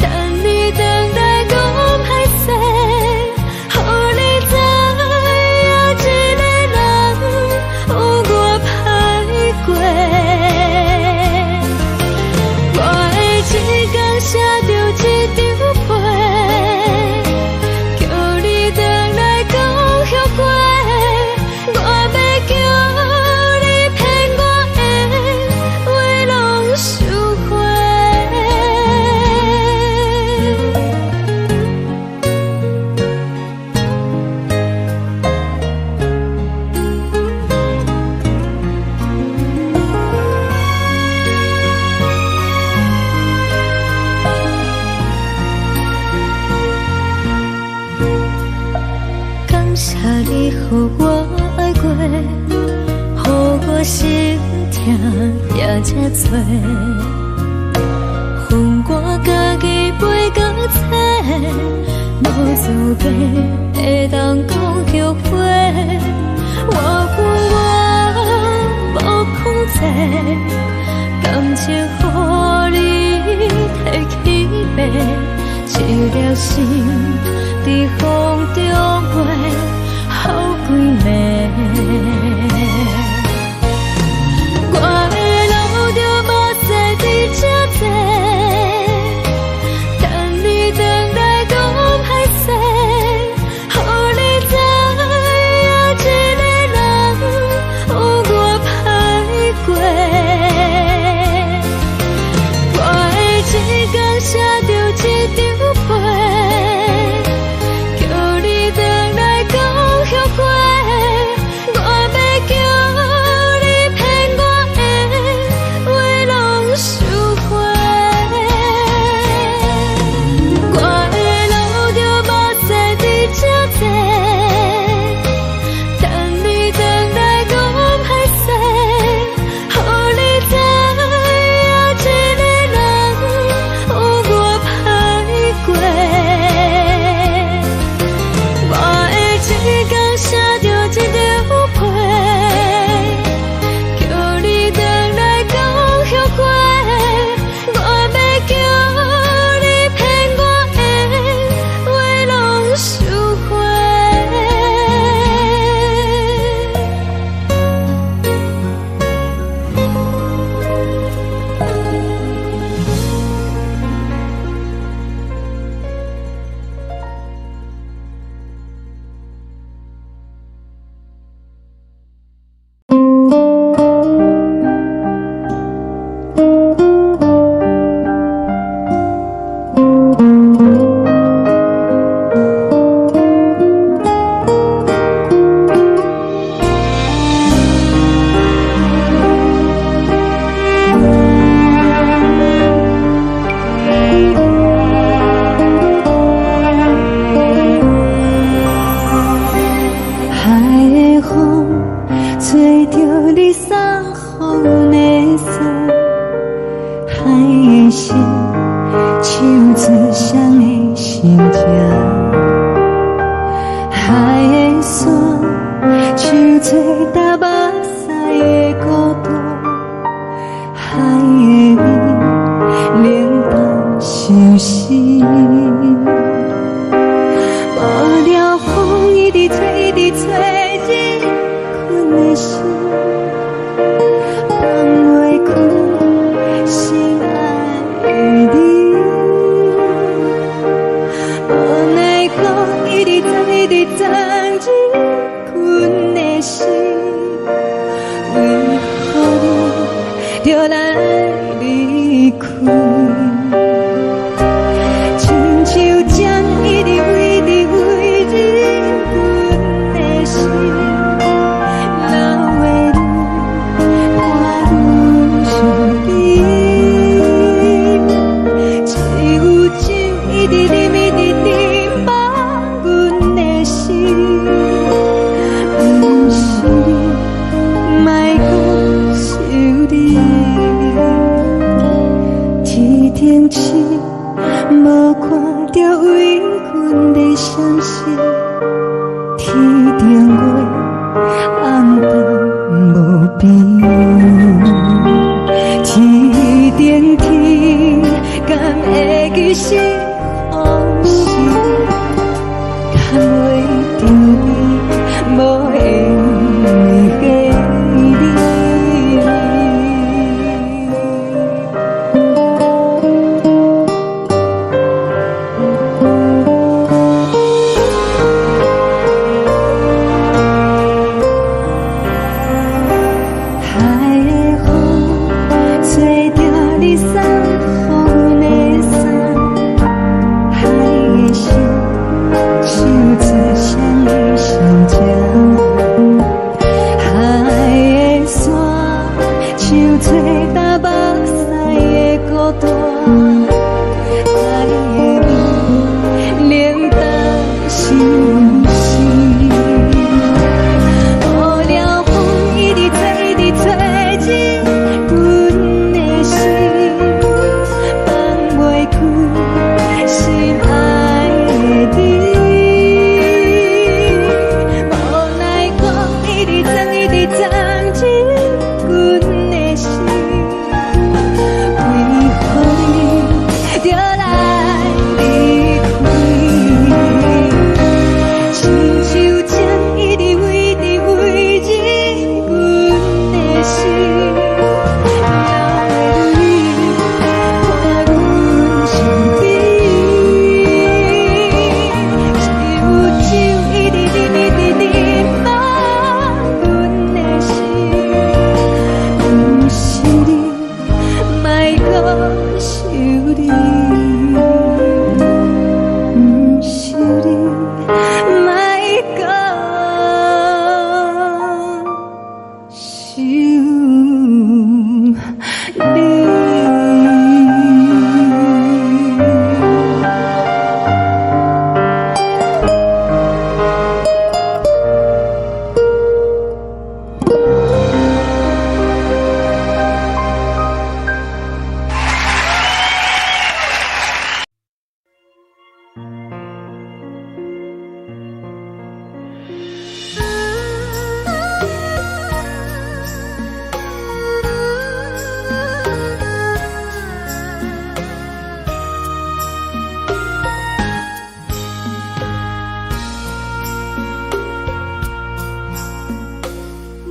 Speaker 2: 等你轉來講歹勢，予你知影一个人有偌歹過。我會一工寫著一張批，叫你轉來講後悔。我欲叫你騙我的話攏收回。感謝你予我愛過，予我心疼也這多。予我家己背甲切，無資格會當講後悔。我分我無控制，感情予你提去爬，一粒心佇風中飛，予規暝。我會流著目屎佇這坐，等你轉來講歹勢，予你知影一個人有偌歹過。我會一工寫著一張批，叫你轉來講後悔。我
Speaker 1: 心情。海的山，像做焦目屎的孤單，海的味，冷淡相思。無聊風一直吹，一直吹，入阮的心，放袂開心愛的你。無奈何一直藏，一直藏入阮的心，為何你著來離開？親像針一直圍直圍入阮的心，流的淚伴阮身邊。只有酒一直啉，一直啉，放阮的心。毋是你，莫閣想你。天頂星，無看著為阮咧傷心，天頂月，暗淡無邊。天頂天，敢會記是予是？牽袂著你，無緣的你。海的風吹著你送予阮的衫，海的心像做誰的心情？海的山像做焦目屎的孤單，海的味冷淡相思。無聊風一直吹，一直吹入阮的心，放袂開心愛的你。無奈何一直藏，一直藏入阮的心，為何你著來離開？親像針一直圍直圍入阮的心，流的淚伴阮身邊。只有酒一直啉，一直啉，放阮的心。毋是你，莫閣想你。毋是你，莫閣想你。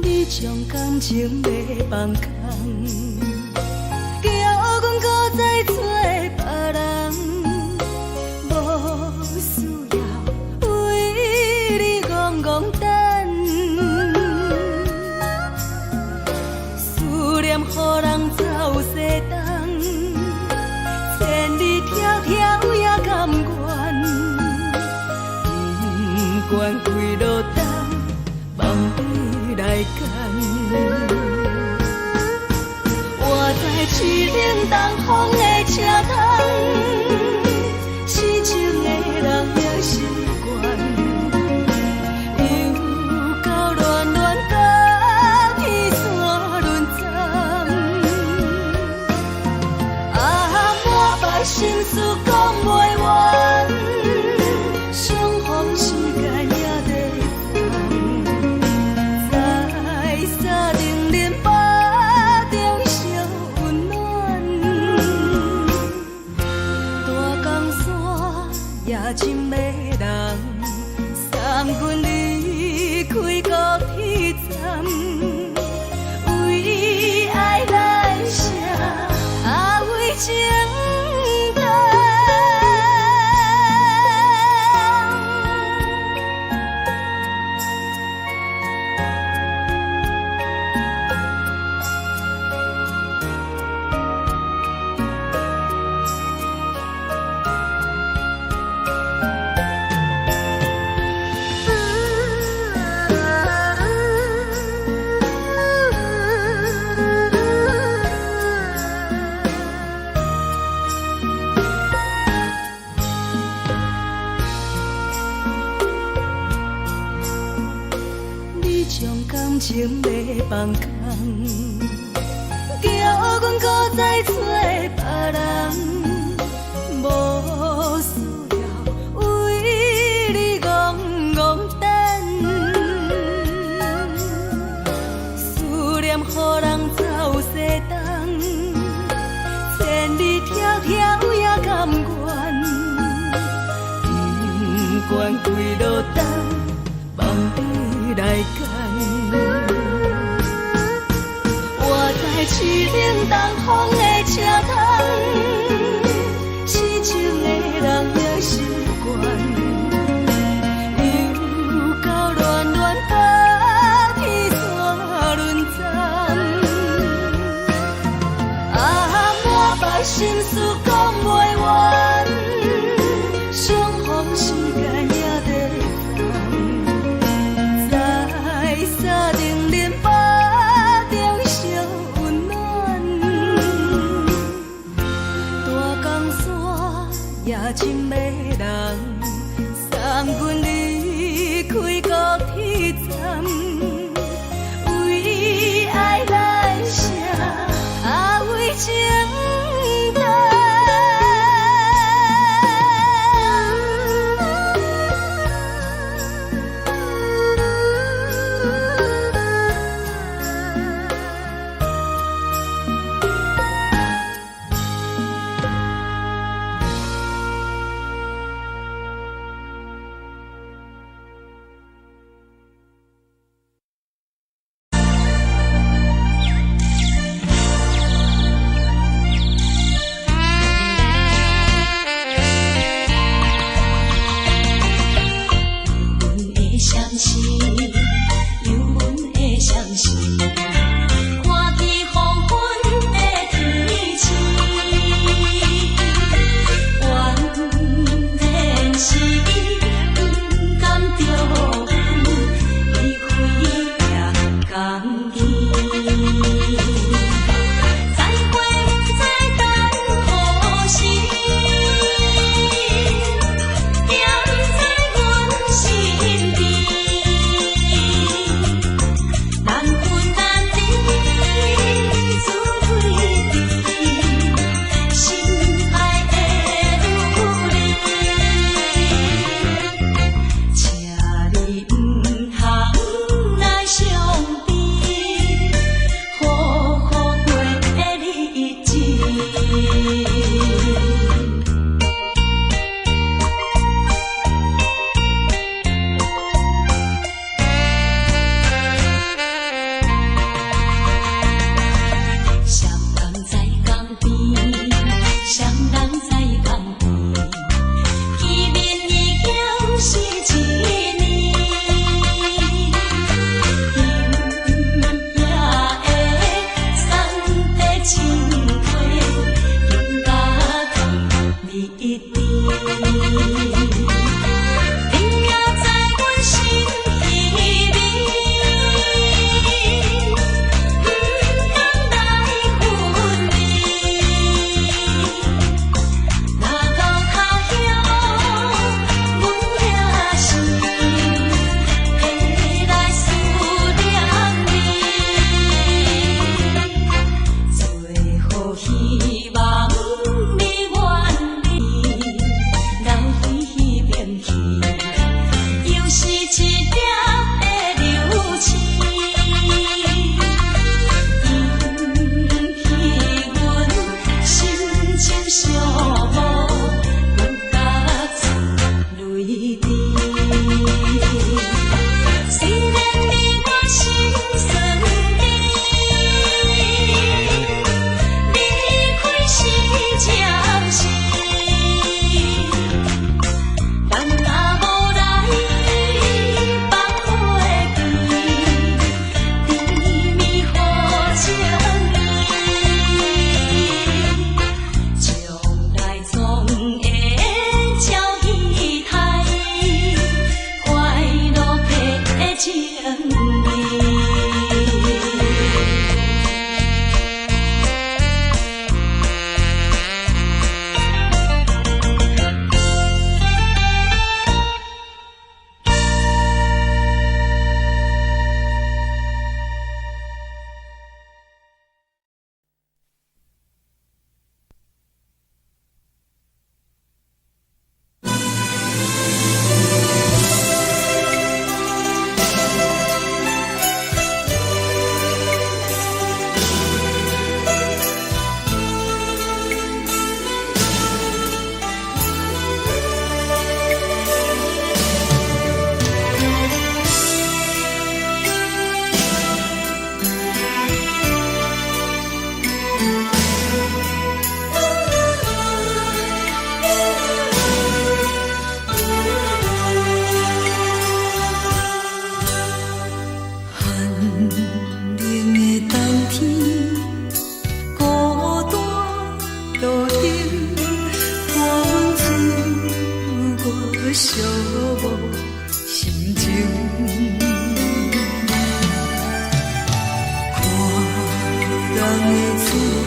Speaker 3: 你將感情欲放空，叫阮閣再找別人，無需要為你戇戇等，思念予人走西東，千里迢迢也甘願，不管幾落冬，望你來牽。我知凄冷東風的車窗，痴情的人也習慣，又到暖暖甲天山輪針，啊，滿腹心事講袂完。
Speaker 1: 放空，叫阮閣再揣別人，無需要為你戇戇等。思念予人走西東，千里迢迢也甘願，不管幾落冬，望你來牽。我知凄冷東風的車窗，痴情的人也習慣。又到暖暖冬天煞輪鬃，啊，滿腹心事講袂完，相逢時間也短暫，在三重恁腹中相溫暖，大江山也真迷人，送阮離開高鐵站，為愛來寫，啊為情等。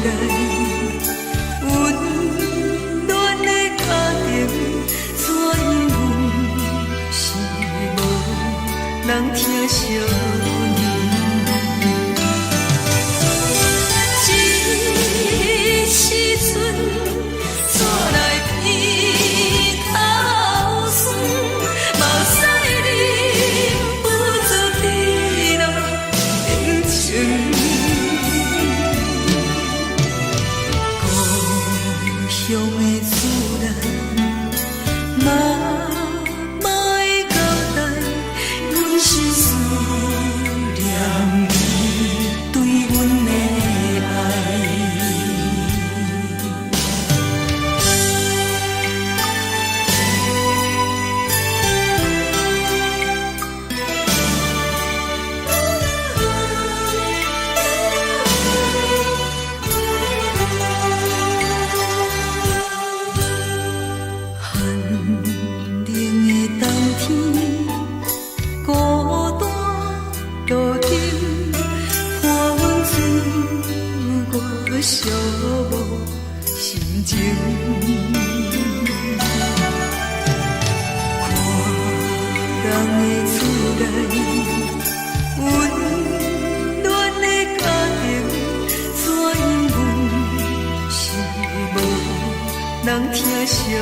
Speaker 1: 內，溫暖的家庭，怎樣阮是無人疼惜阮。這時陣，煞來鼻頭酸，目屎忍不住滴落眼睛。故鄉的厝內，媽媽的交代，阮是思念伊對阮的愛。寒冷的冬天，孤單路燈，伴阮度過寂寞心情。看人的厝內，溫暖的家庭，怎樣阮是無人疼惜阮。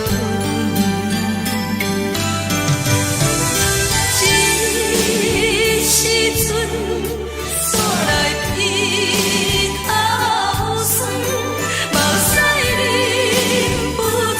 Speaker 1: 這時陣，煞來鼻頭酸，目屎忍不住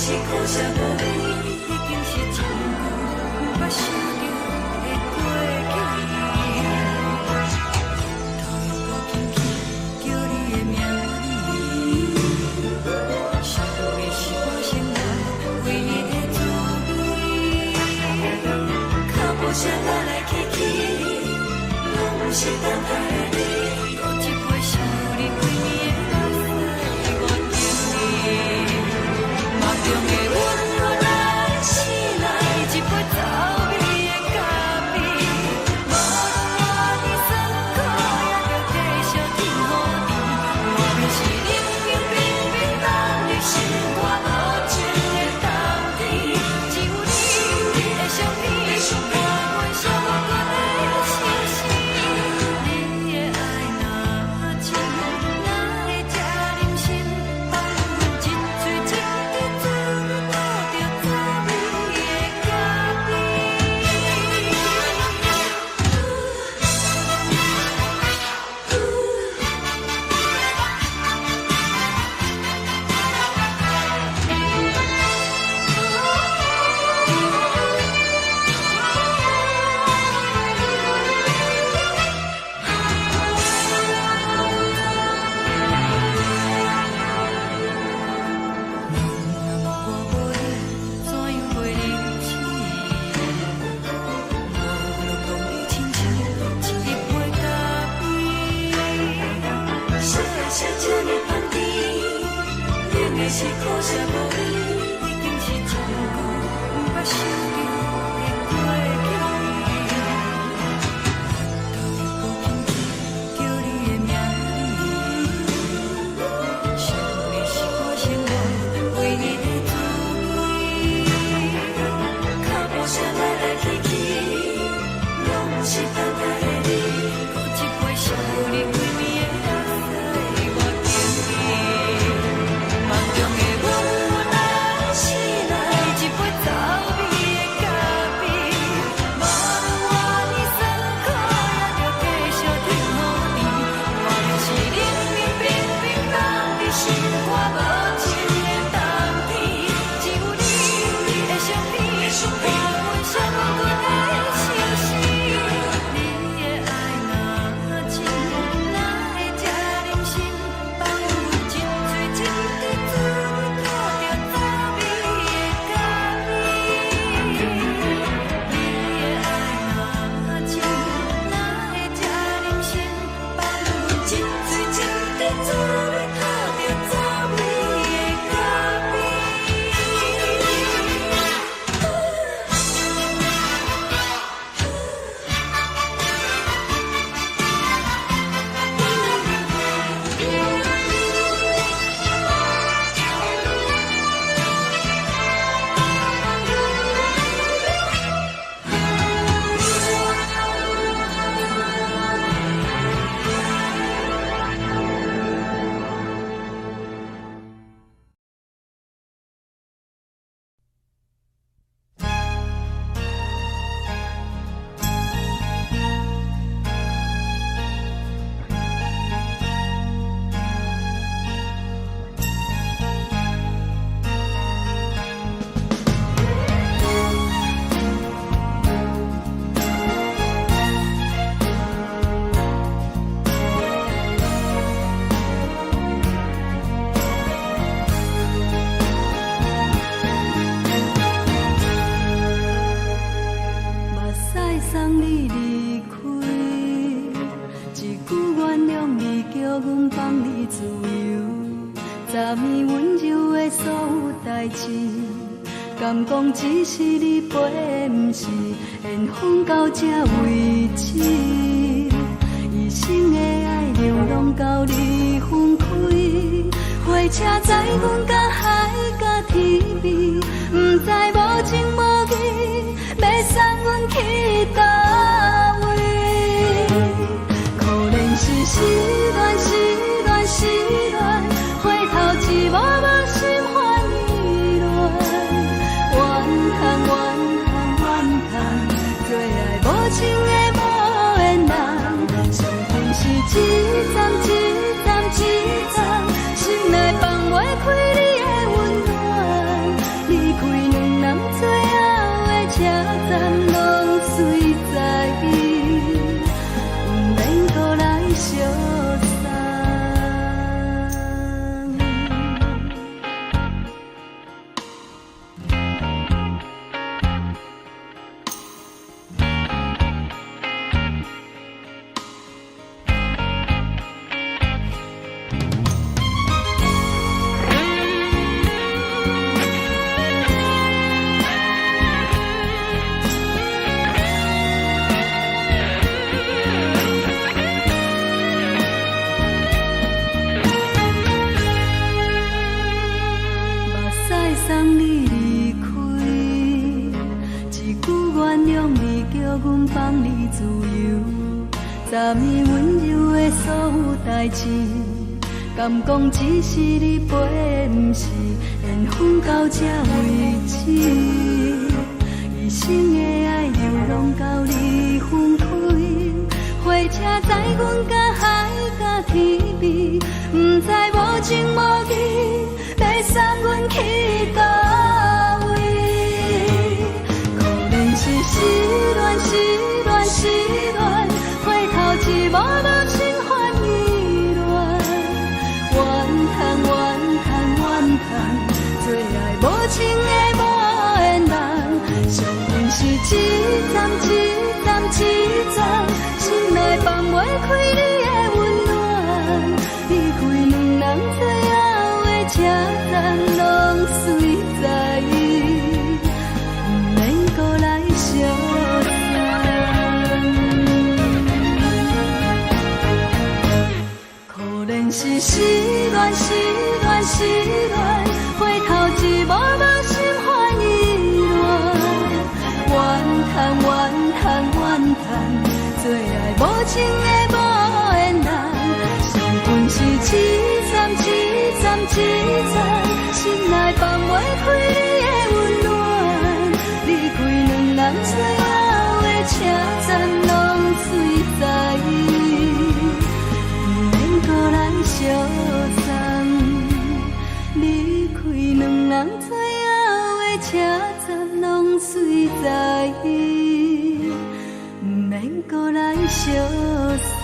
Speaker 3: 是苦涩無味，已經是真久毋捌想著的過去。頭又閣輕輕叫你的名字，想你是我生活唯一的滋味。腳步聲來來去去，攏毋是等待的你。閣一杯想你規暝的目屎，我敬你。夢中的阮予咱醒來，一杯走味的咖啡。無論偌尼酸苦，也著繼續天雨甜。外面是冷冷冰冰凍入心肝無情的冬天，只有你的相片，伴阮寂寞的相思。你的愛若深，哪會這忍心放阮一喙一滴滋味吐著走味的咖啡？我無你，怎樣過日子？無論講你親像一杯咖啡。啥人寫這呢香甜，冷的是苦澀無味，已經是真久毋捌想著的過去。頭又閣輕輕叫你的名字，想你是我生活唯一的滋味。腳步聲來來去去，攏毋是等待的你。閣一杯想你規暝的目屎，我敬你。夢中的阮咱醒來，一杯走味的咖啡。無論偌尼酸苦，也著繼續天雨甜。外面是冷冷冰冰凍入心肝無情的冬天，只有你的相片，伴阮寂寞的相思。你的愛若深，哪會這忍心放阮一喙一滴滋味吐著走味的咖啡？你的愛若深，哪會這忍心放阮一喙一滴滋味吐著走味的咖啡？
Speaker 1: 目屎送你離開，一句原諒你，叫阮放你自由。昨暝溫柔的所有代誌，敢講只是你陪的，毋是緣分到這為止。一生的愛流浪到你分開，火車載阮甲海甲天邊，毋知無情無義，欲送阮去佗位？可憐是失戀，失戀，失戀，回頭一幕幕心煩意亂，怨嘆怨嘆怨嘆，做愛無情的無緣人，傷心是一站一站一站，心內放袂開你的溫暖，站攏随在，毋免阁來相送。目屎送你離開，一句原諒你，叫阮放你自由。昨暝溫柔的所有代誌，敢講只是你陪，毋是緣分到這為止。一生的愛流浪到你分開，火車載阮甲海甲天邊，毋知無情無義，欲送阮去佗位？可憐是失戀，失戀，失戀，回頭一幕幕心煩意亂。怨嘆怨嘆怨嘆，做愛無情的無緣人，惜阮是一站一站一站，心內放袂開你的溫暖。離開兩人最後的車站，攏隨在，毋免閣來相送。可憐是失戀，失戀，失戀，回頭一幕幕心煩意亂。怨嘆怨嘆怨嘆，做愛無情的無緣人，惜阮是一站一站一站，心內放袂開你的溫暖。離開兩人最後的車站，攏隨在，毋免閣來相送。離開兩人最後的車站，攏隨在，毋免閣來相送。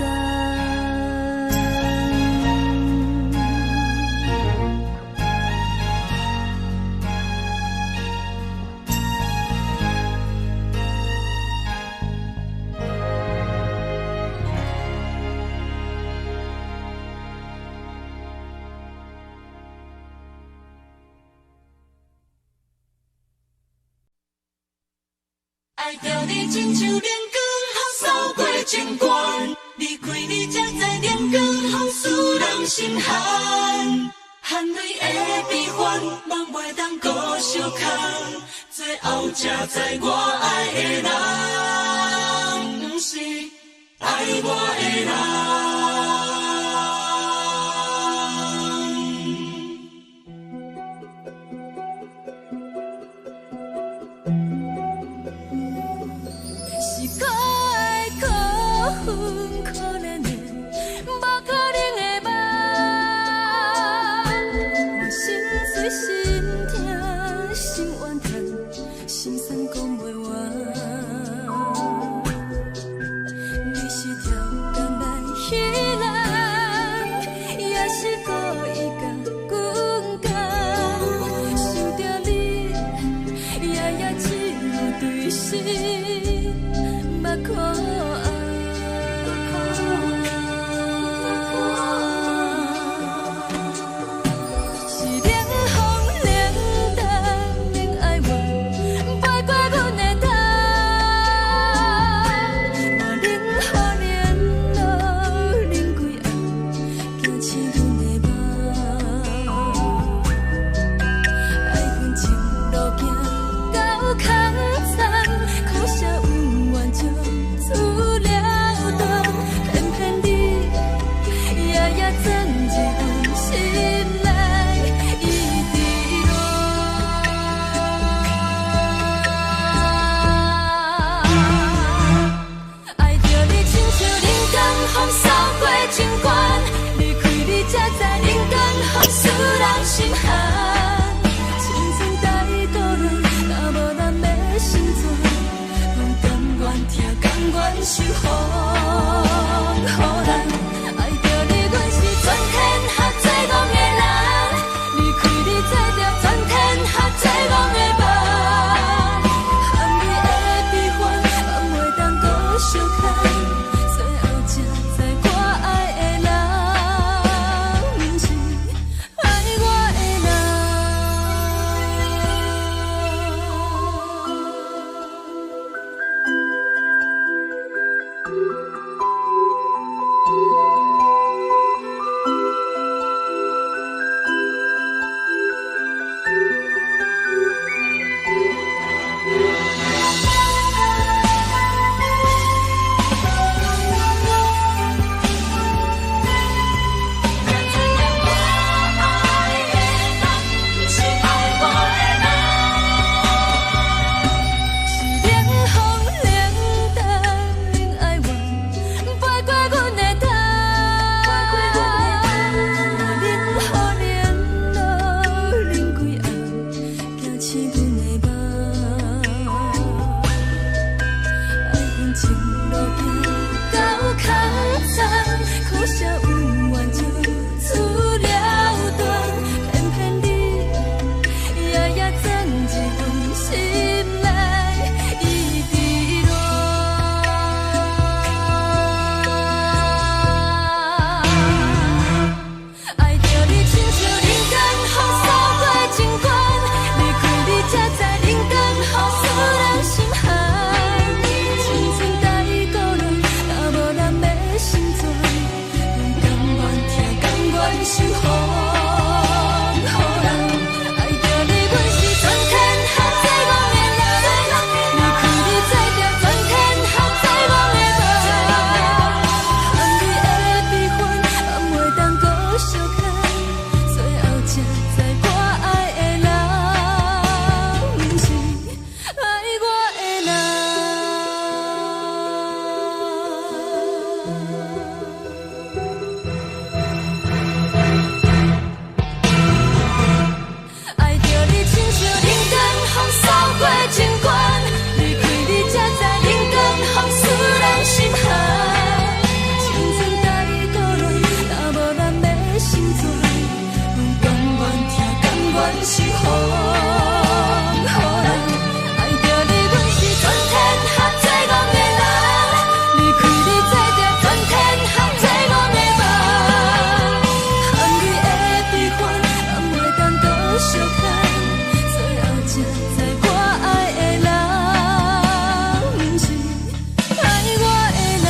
Speaker 3: 愛著你親像冷光予掃過情關，離開你才知冷光予使人心寒，汗淚的悲歡，夢袂當閣相牽，最後才知我愛的人，毋是愛我的人。
Speaker 1: 是可愛可恨可憐的，無可能的夢。我心碎心疼心怨嘆，心酸講袂完。你是超工來彼人，也是故意共阮講？想著你，夜夜只有對心目苦紅。是冷風冷淡免哀怨，飛過阮的頭。我冷雨冷露冷規暗，驚醒阮的夢。愛恨情路行到空残，可惜恩怨情出受予人。愛著你，阮是全天下最戇的人。離開你，做著全天下最戇的夢。含你的悲歡，放袂當閣相牽。最後才知我愛的人，毋是愛我的人。才知影我愛的人，毋是愛我的人。是冷風冷淡，恁愛我，飛過阮的頭。冷雨冷露，冷規暗，惊醒阮的夢。愛恨情路行到空藏，可惜有緣就此了斷，偏偏你夜夜鑽入阮心內，一直戀。愛著你親像人間風掃過情關，離開你才知人間風使人心寒。青春太孤單，若無人欲成全，阮甘願疼，甘願受予人。愛著你，阮是全天下最戇的人。離開你，做著全天下最戇的夢。含你的悲歡，放袂當閣相牽。最後才知我愛的人，毋是愛我的人。愛著你親像人間風掃過情關，離開你才知人間風使人心寒。青春太孤單，若無人欲成全，阮甘願疼，甘願受予人。愛著你，阮是全天下最戇的人。離開你，做著全天下最戇的夢。含你的悲歡，放袂當閣相牽。最後才知我愛的人，毋是愛我的人。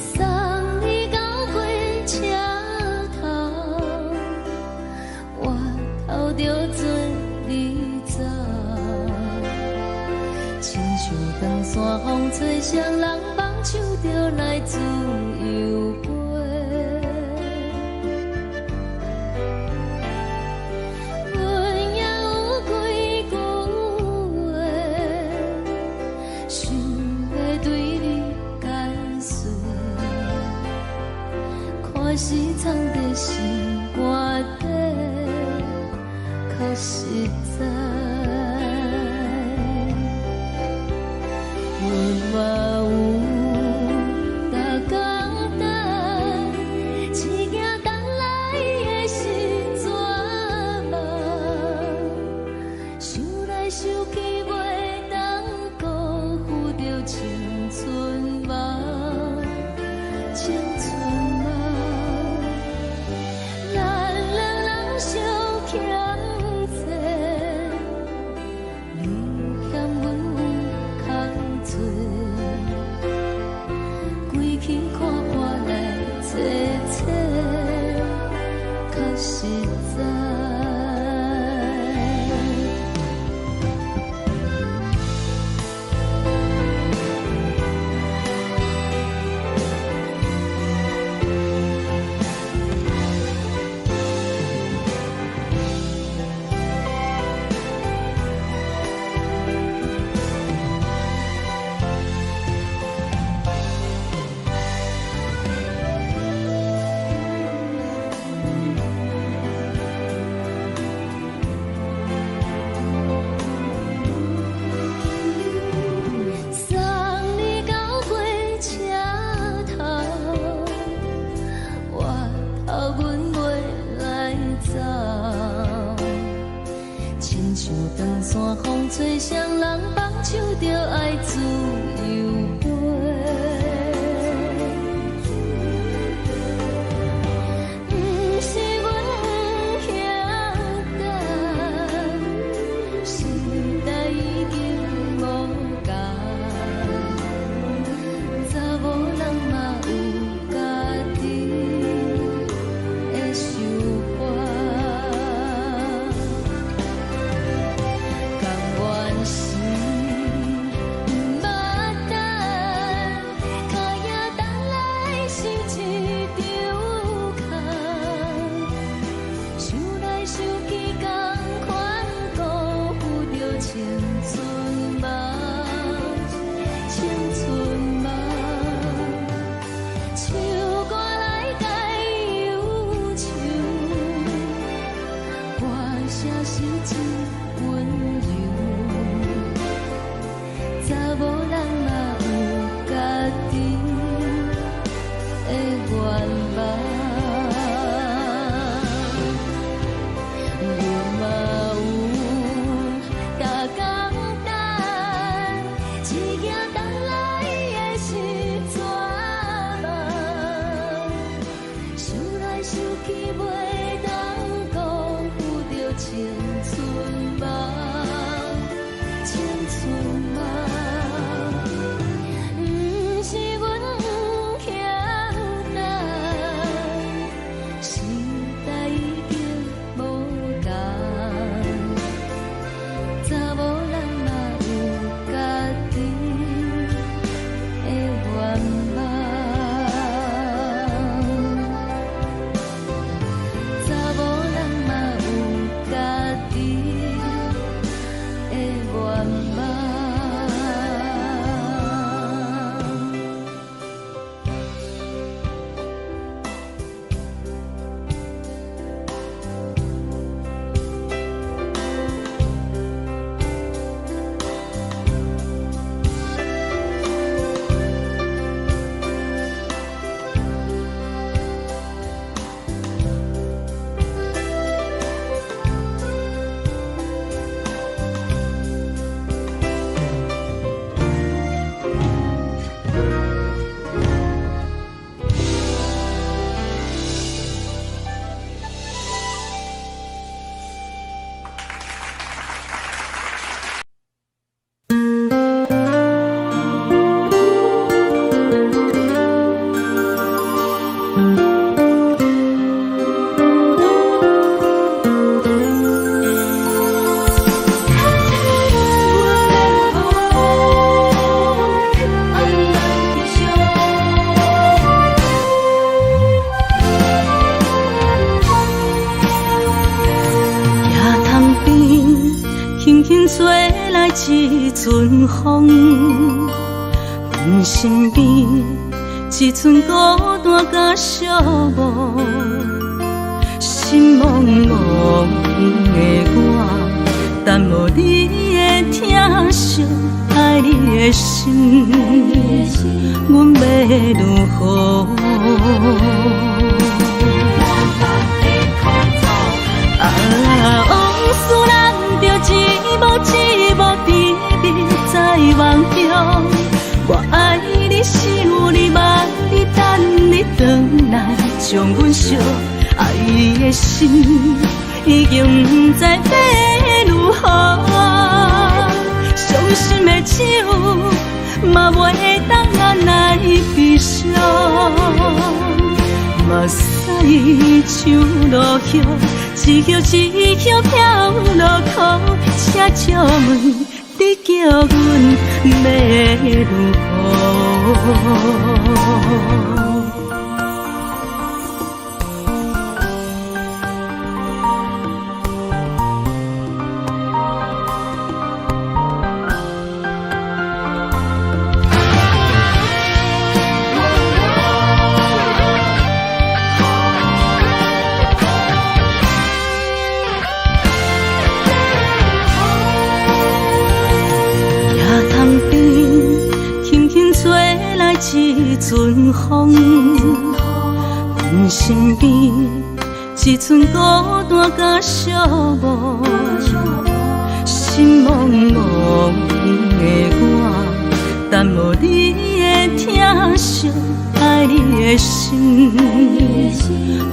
Speaker 2: 送你到火車頭，我頭著做你走。親像長山風吹，誰人放手就來自由飛。阮也有幾句話，想欲對你解釋。看是藏在心肝底，較實在。阮嘛有逐工等，只驚等來的是绝望。想來想去，袂當辜負著青春夢，青春夢。咱兩人相實在。送你到火車頭，我頭阮袂來走。親像長線風吹，雙人放手就愛自由飛。毋是阮不曉等，時代已經無仝，查某人嘛有家己的想法。甘願是毋捌等，跤也等來是一場空。想來想去，仝款辜負著青春夢，青春夢。唱歌來解憂愁，歌聲是真溫柔。查某人嘛有家己的願望，阮嘛有逐工等，一行等來的是绝望。想來想去，袂當辜負著青春夢，青春夢。毋是阮不曉等，時代已經無仝，查某人嘛有家己的願望。查某人嘛有家己的願望。
Speaker 3: 野塘邊，輕輕吹來一陣風，阮身邊一陣孤單佮寂寞，心茫茫的我，等無你的疼惜，愛你的心，阮欲如何？啊，往事難著一幕一幕甜蜜在夢中。我愛你，想你，望你，等你轉來，將阮惜。愛的心已經不知欲如何，傷心的酒嘛袂當按捺悲傷，嘛
Speaker 1: 目屎像落雨，一叶一叶飘落苦，请借问你叫阮欲如何？一阵风，阮身边一阵孤单佮寂寞，心茫茫的我，等无你的疼惜，爱你的心，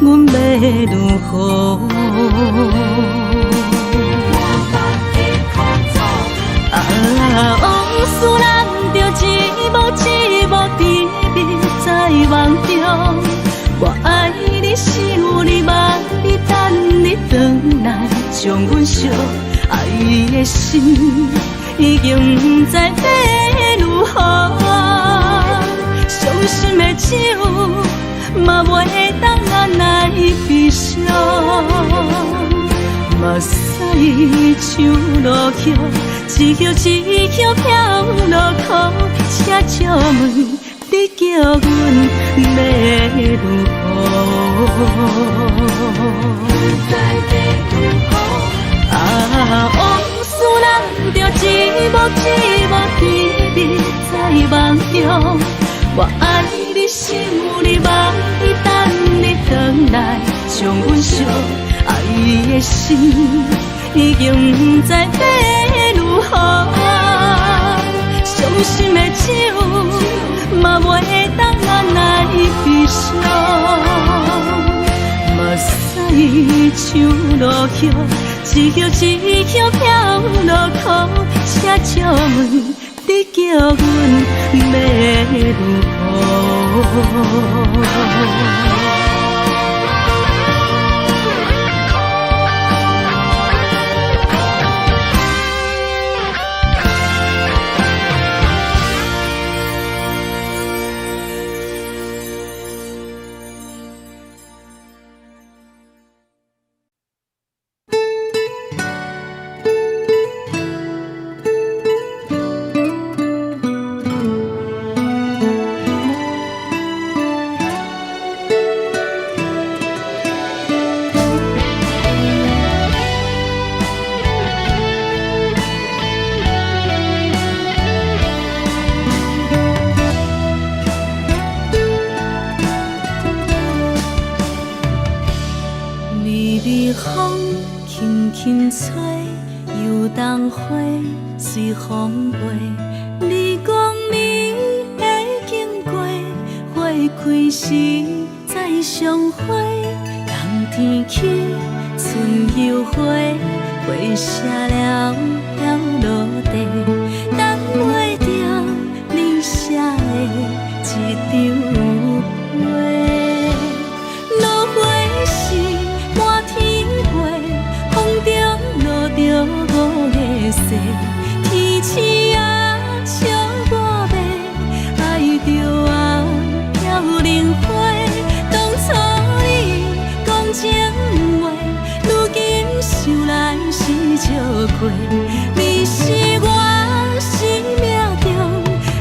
Speaker 1: 阮欲如何？啊，往事难着一幕一幕甜蜜在梦中，我爱你，想你，望你，等你转来，将阮惜爱的心已经不知欲如何，伤心的酒嘛袂当按捺悲伤。目屎像落雨，一叶一叶飘落苦，请借问你叫阮欲如何？啊，往事难着一幕一幕甜蜜在梦中，我爱你，想你，望你，等你转来，将阮惜爱的心已经不知欲如何，伤心的酒嘛袂当按捺悲伤，目屎像落雨，一叶一叶飘落苦，请借问你叫阮欲如何？微微风轻轻吹，油桐花随风飞。你讲你会经过，花开时再相会。冬天起，春又回，花谢了飘落地，等袂著你写的一张批。落花时满天飞，风中落著五个雪，天星啊笑我欲爱著啊飘零花。当初你讲情话，如今想来是笑亏，你是我生命中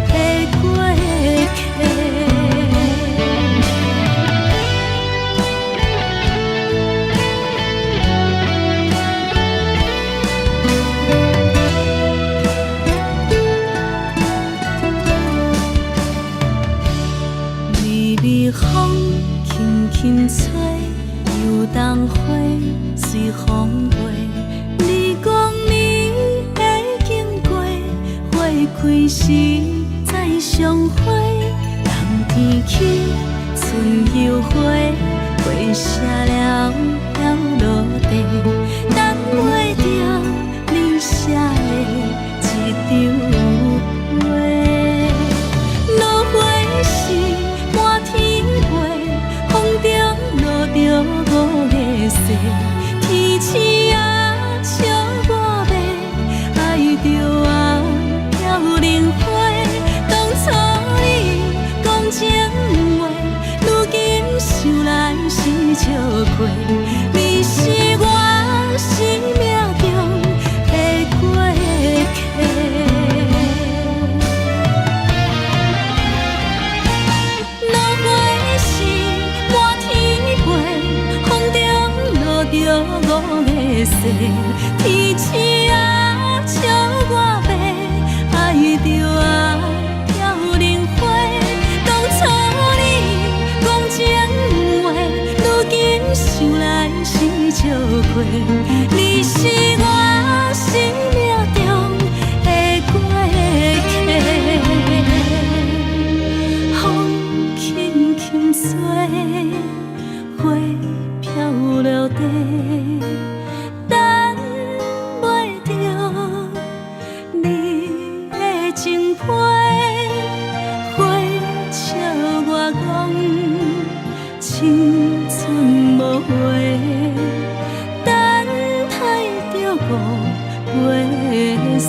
Speaker 1: 的过客。微微风轻轻吹，油桐花随风飞。你讲你会经过，花开时再相会。冬天起，春又回，花谢了飘落地，等袂著你写的一张批。落花时满天飞，风中天星仔笑我欲，愛著啊飄零花。當初你講情話，如今想來是笑話。你是我生命中的過客。落花是滿天飛，風中落著五个誓。天星仔笑我欲，愛著啊飄零花。當初你講情話，如今想來是笑話。你是我生命中的過客。風輕輕吹，花飄落地，等袂著你的情批。花笑我講，青春無話，等待著五月雪。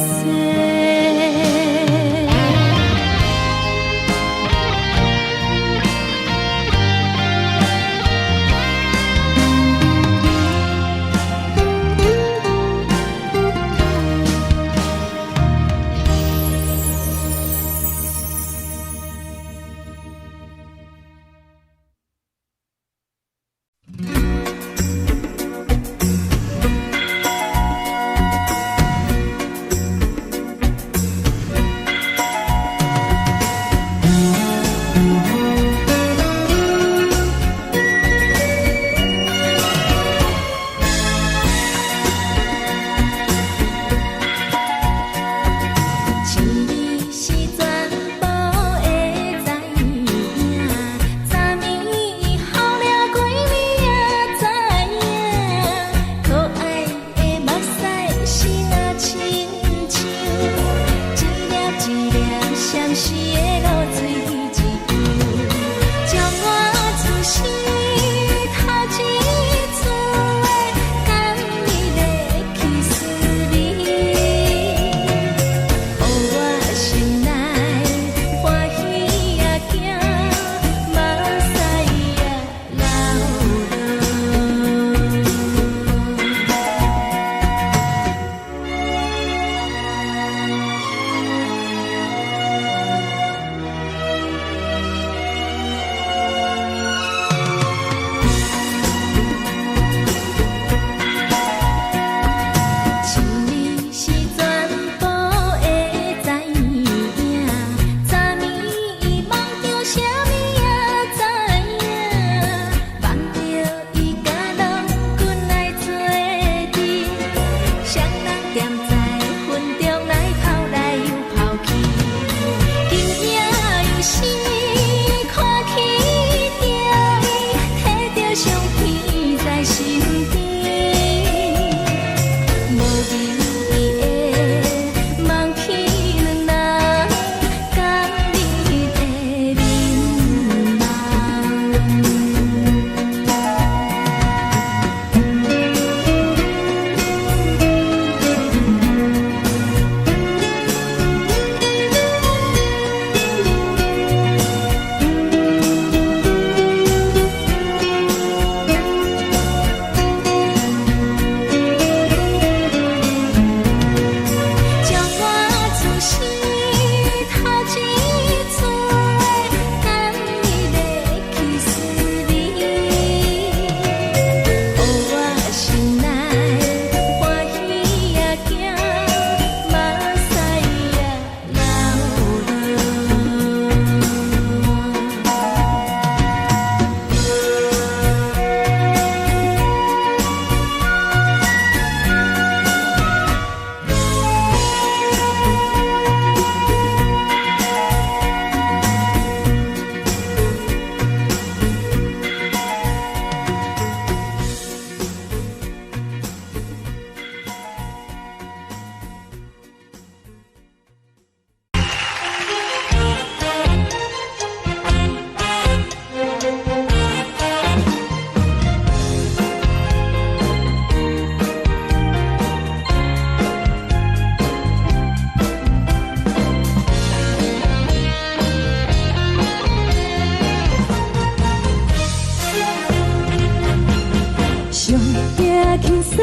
Speaker 1: 驚輕鬆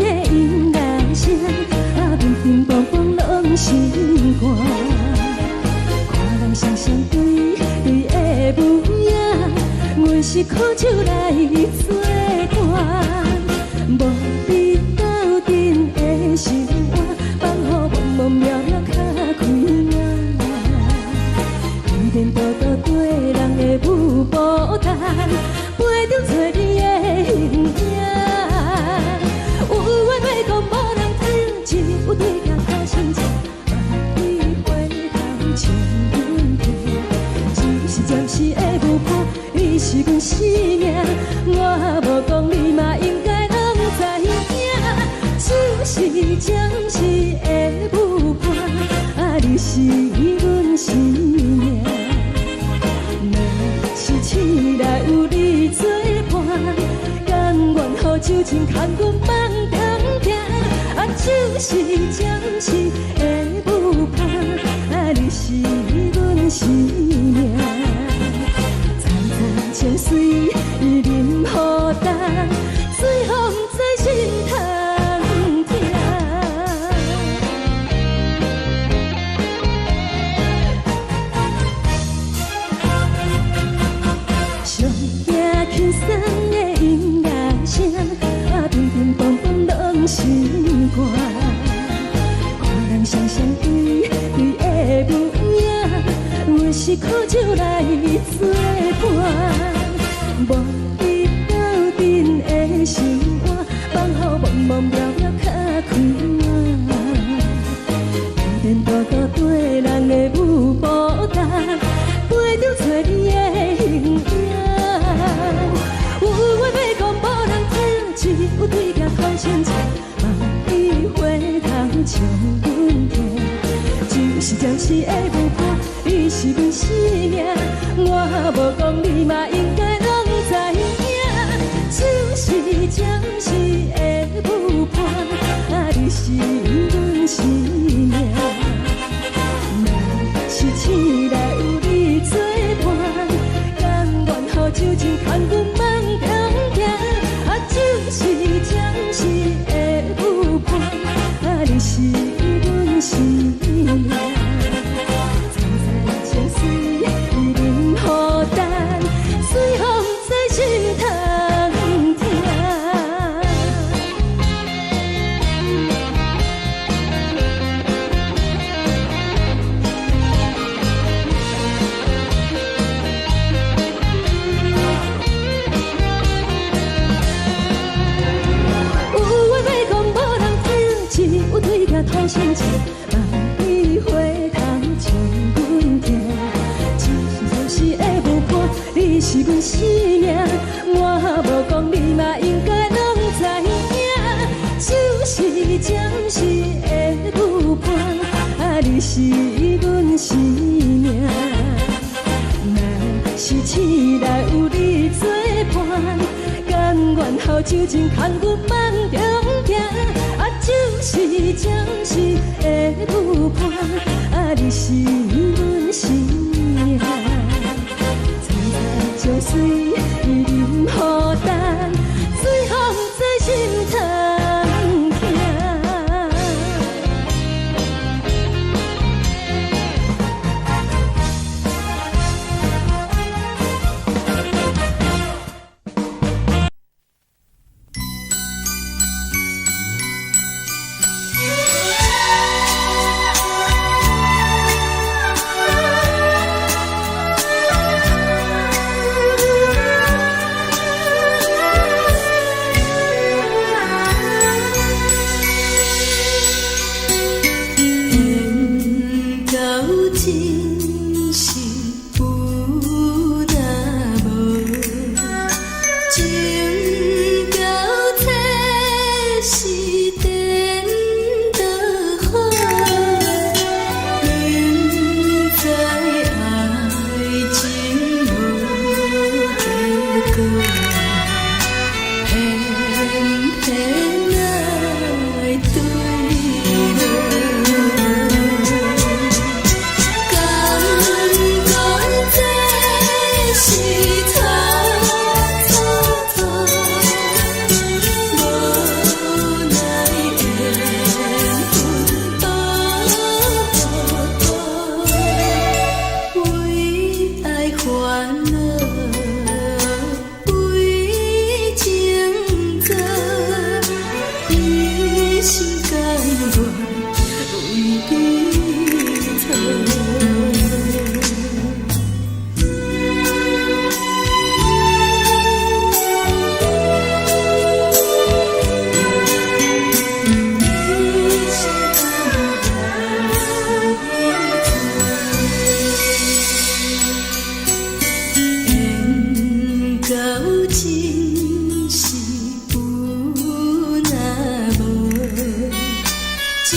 Speaker 1: 的音樂聲，啊，乒乒乓乓攏心肝。看人雙雙對對的舞影，阮是苦酒來做伴，無比鬥陣的生活，放予茫茫渺渺較開眼。天道道對人的舞步動，陪著找你的形影。有話欲講無人聽，只有對鏡看心情，萬里回頭唱阮聽。只是暫時的舞伴，你是阮生命，我無講你嘛應該攏知影。只是暫時的舞伴，啊，你是阮生命。若是醒來有你做伴，甘願予酒精牽阮夢中行。啊，只是暫時的舞伴，啊，你是阮生命。層層情水啉予乾，水予毋知心通疼。上驚輕鬆的音樂聲，啊，乒乒乓乓攏心肝。看人雙雙對對的舞影，阮是苦酒來做伴，無比鬥陣的生活，放予茫茫渺渺較開眼。天道道對人的舞步動，陪著找你的形影。有話欲講無人聽，只有對鏡看心情，萬里回頭唱阮聽。只是暫時的舞伴，你是阮生命，我無講你嘛應該攏知影。只是暫時的舞伴，啊，你是阮生命。若是醒來有你做伴，甘願予酒精牽阮夢中行。啊，只是暫時的舞伴，啊，你是阮生命。層層情水啉予乾，水予毋知心通疼。有話欲講無人聽，只有對鏡吐心情，萬里回頭唱阮聽。只是暫時的舞伴，你是阮生命，我無講你嘛應該攏知影。只是暫時的舞伴，啊，你是阮生命。若是醒來有你做伴，甘願予酒精牽阮夢中行。啊，只是暫時的舞伴，啊，你是阮生命。層層情水啉予乾，水予毋知心通疼。心甘願為你做。缘到尽时有若无，情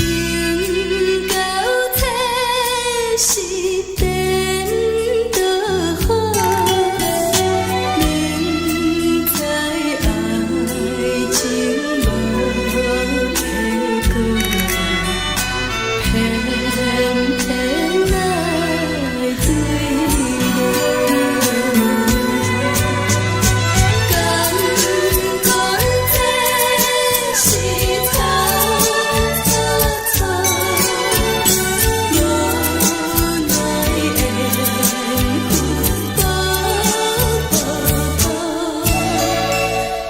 Speaker 1: 到彻是颠倒好。明知爱情无结果，偏偏爱对无。甘愿这是错错错，无奈缘分薄薄薄，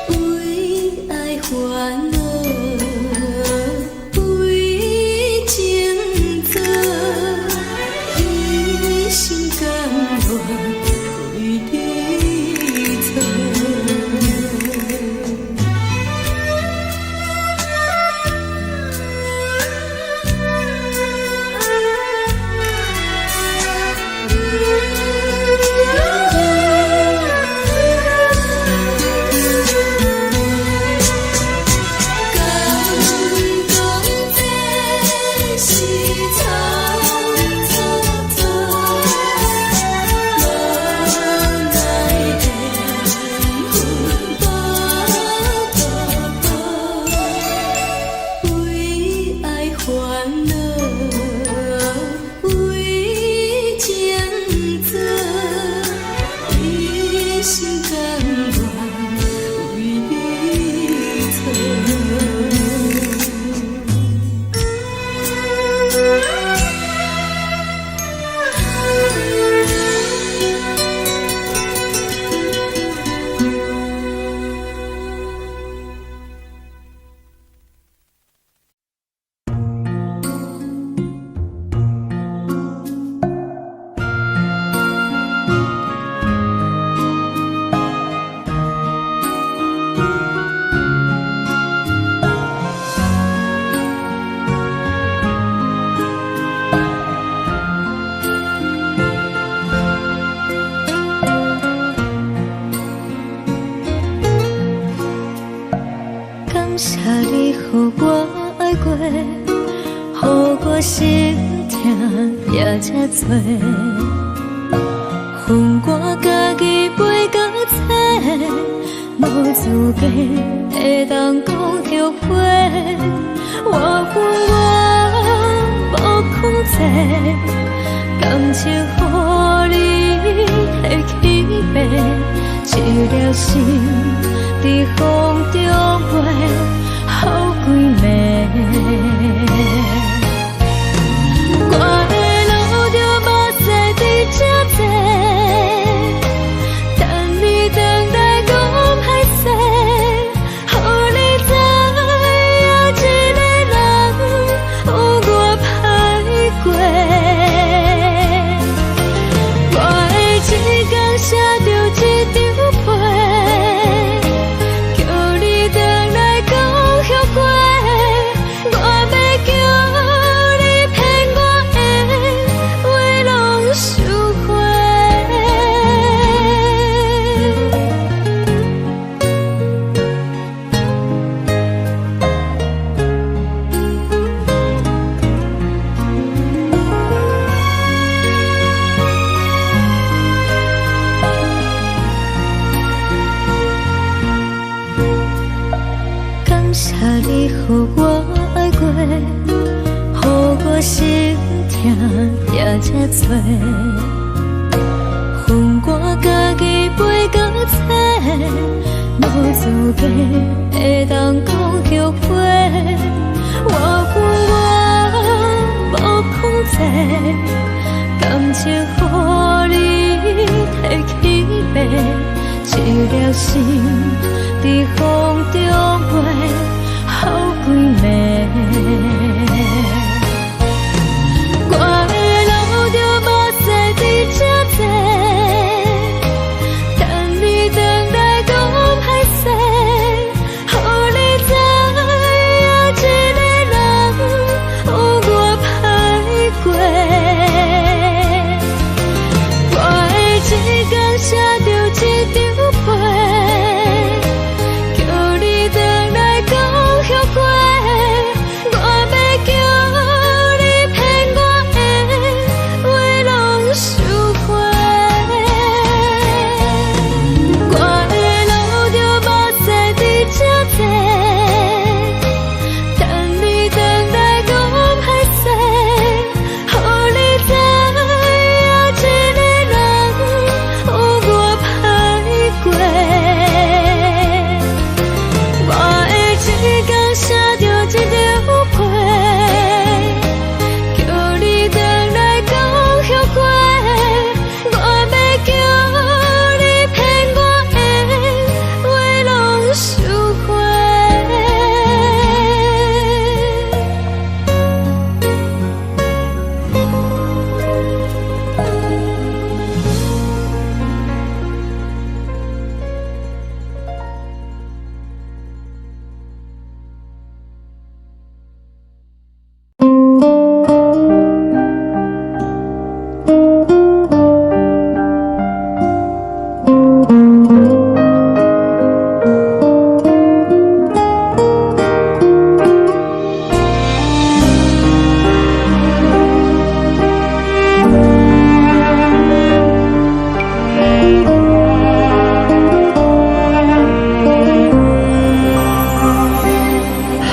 Speaker 1: 为爱烦恼，为情做，一心甘愿为你做。甘讲这是错错错，无奈缘分薄薄薄，为爱烦恼，为情做，一心甘愿为你做。
Speaker 2: 感謝你予我愛過，予我心疼也這多。予我家己飞到册，無資格會當講後悔。我恨我無控制，感情予你提去爬，一粒心佇風中飛，予規暝。我会流著目屎伫这坐，等你转来讲歹势，予你知影这个人有偌歹过。我会一工写著一张批，叫你转来讲后悔。我欲叫你骗我的话拢收回。感謝你予我愛過，予我心疼也這多。予我家己飞到册，無資格會當講後悔。我恨我無控制，感情予你提去爬，一粒心佇風中飛，予規暝。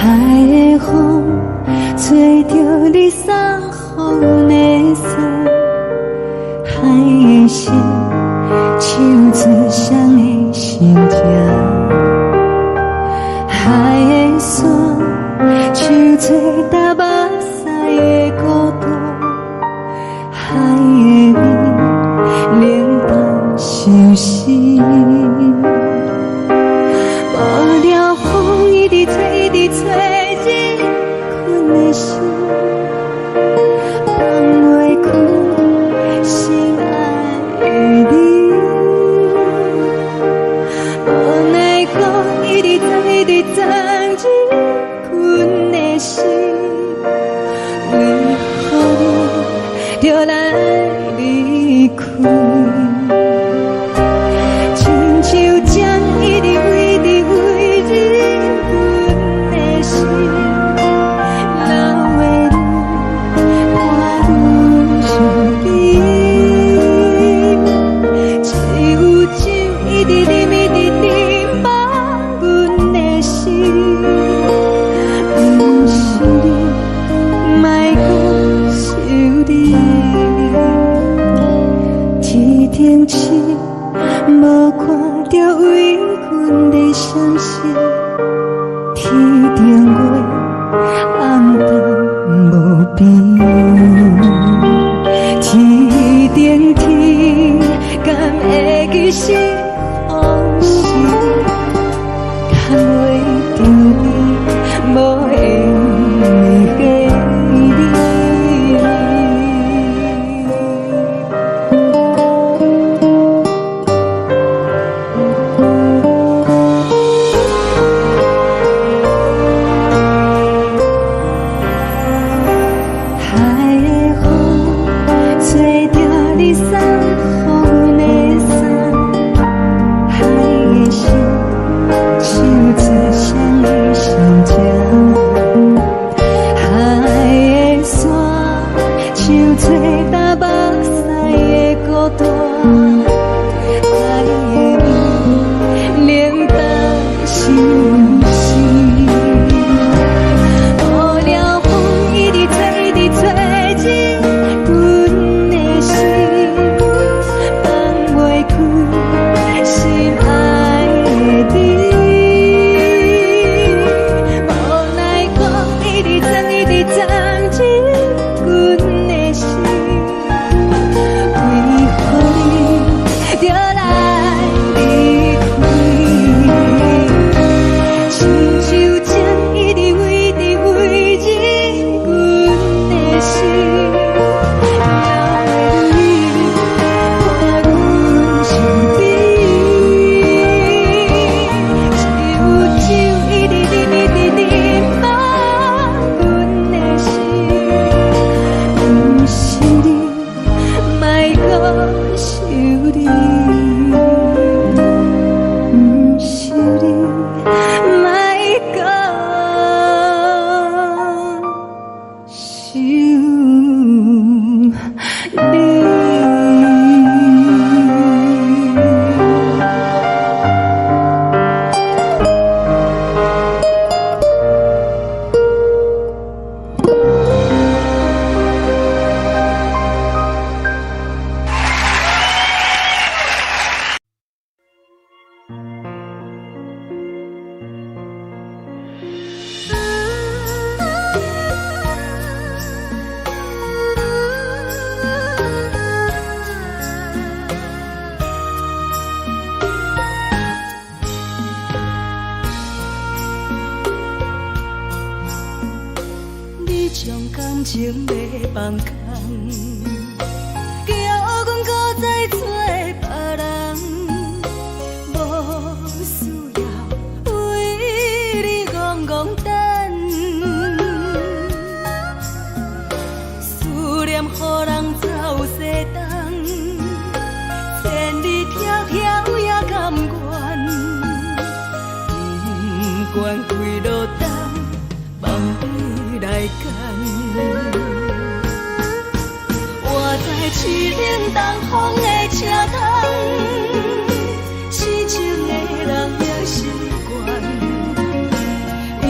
Speaker 1: 海的風吹著你送予阮的衫，海的心唱出誰的心情，海的山唱出踏目屎的孤單，海的味冷淡相思。無聊風一直吹，一直吹入阮的心，放袂開心愛的你。無奈何一直鑽，一直鑽入阮的心，為何你著來離開？親像針一直一直飛入阮的心，流的淚伴阮身邊。只有酒一直啉，一直啉，放阮的心。毋是你，莫閣想你。天頂星無看著為阮咧閃爍，天頂月暗淡無邊。天頂天敢會記是予是牽袂著你，無緣的你。海的風吹著你送予阮的衫，海的心唱出誰的心情，海的山唱出踏目屎的孤單，海的味冷淡相思。無聊風一直吹，一直吹入阮的心，放袂開心愛的你。無奈何一直鑽，一直鑽入阮的心，為何你著來離開？親像針一直飛，一直飛入阮的心，流的淚伴阮身邊。只有酒一直啉，一直啉，放阮的心。毋是你，莫閣想你。毋是你，莫閣想你。
Speaker 3: 你將感情欲放空，叫阮閣再找別人，無需要為你戇戇等，思念予人走西東，千里迢迢也甘願，不管幾落冬，放你來揀。我知凄冷東風的車窗，痴情的人也習慣，又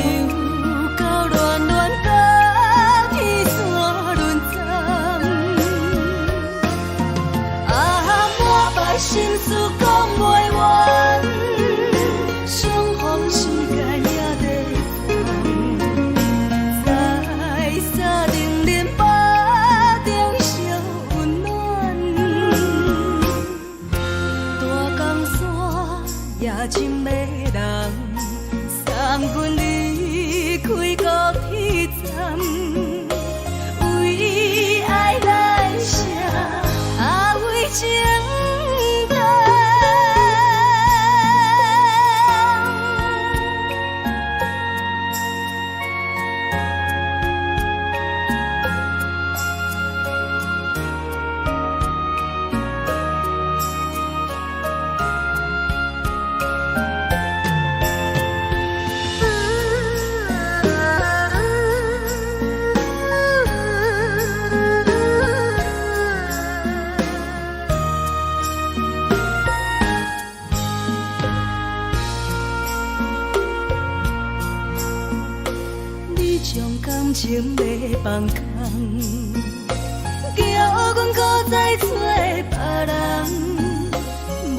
Speaker 1: 是將感情欲放空，叫阮閣再揣別人，無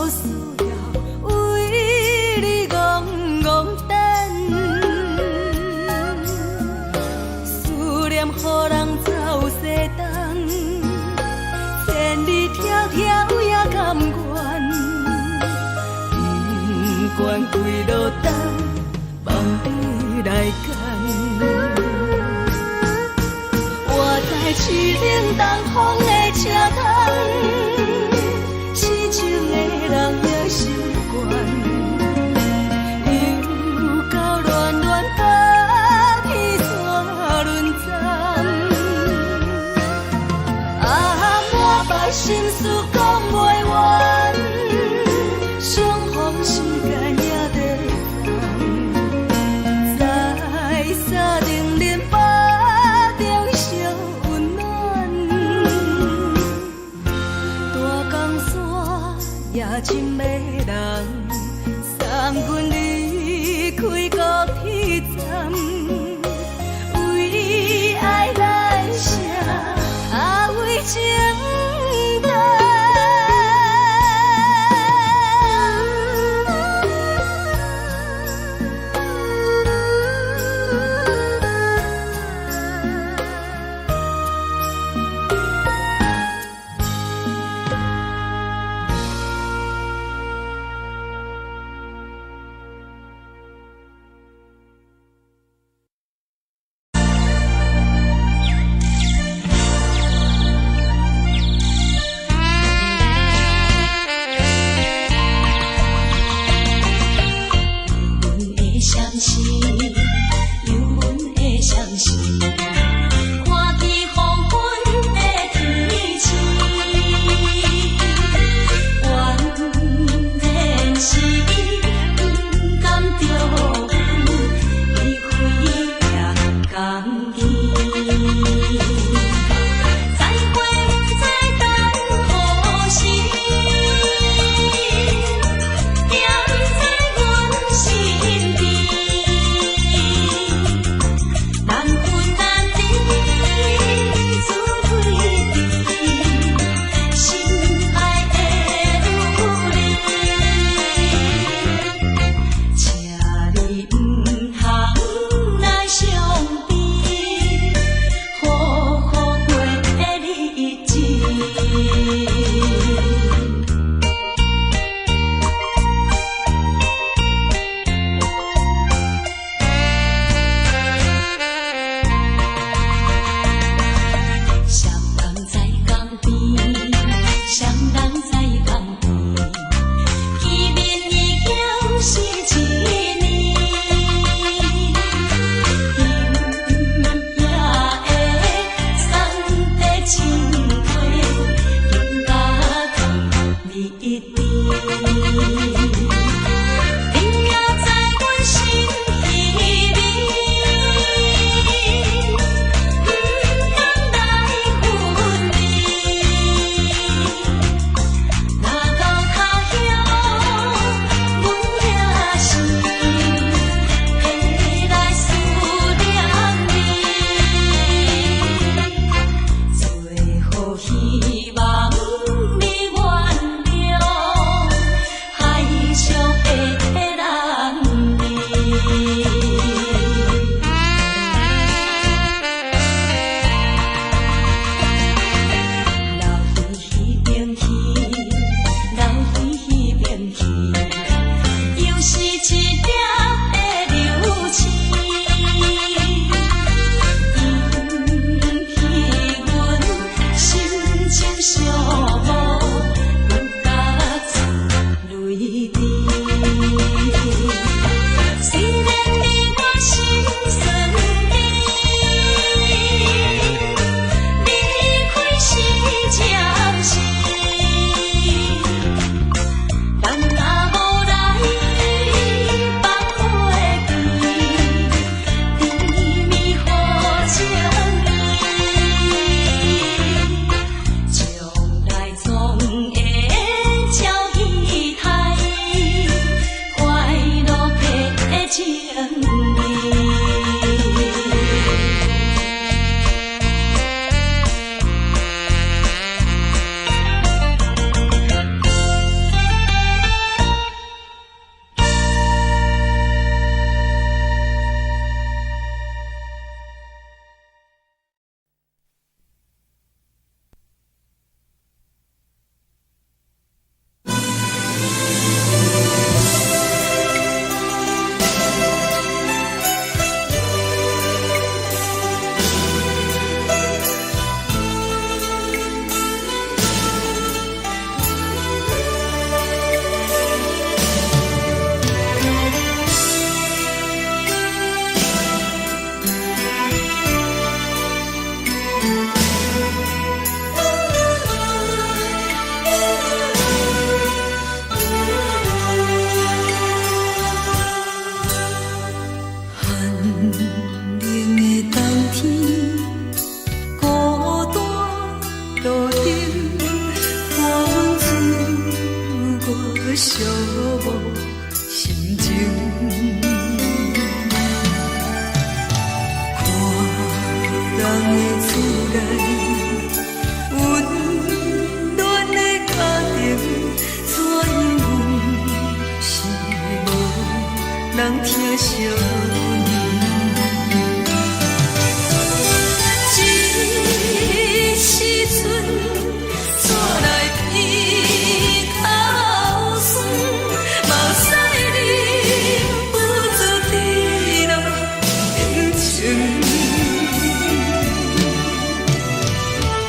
Speaker 1: 需要為你戇戇等，思念予人走西東，千里迢迢也甘願，不管幾落冬，放你來揀。我知凄冷東風的車窗，痴情的人也習慣，又到暖暖白彼山輪站。啊，滿腹心事講袂完，相逢時間也短暫，在三重林腹中相溫暖。大江山也真迷人，送阮離開高鐵站，為愛來寫，啊為情等。
Speaker 3: 阮的相思，有阮的相思，看见黃昏的天星，原來是伊不甘著阮，伊飛也甘去。再會不知等何時，惦在阮身邊。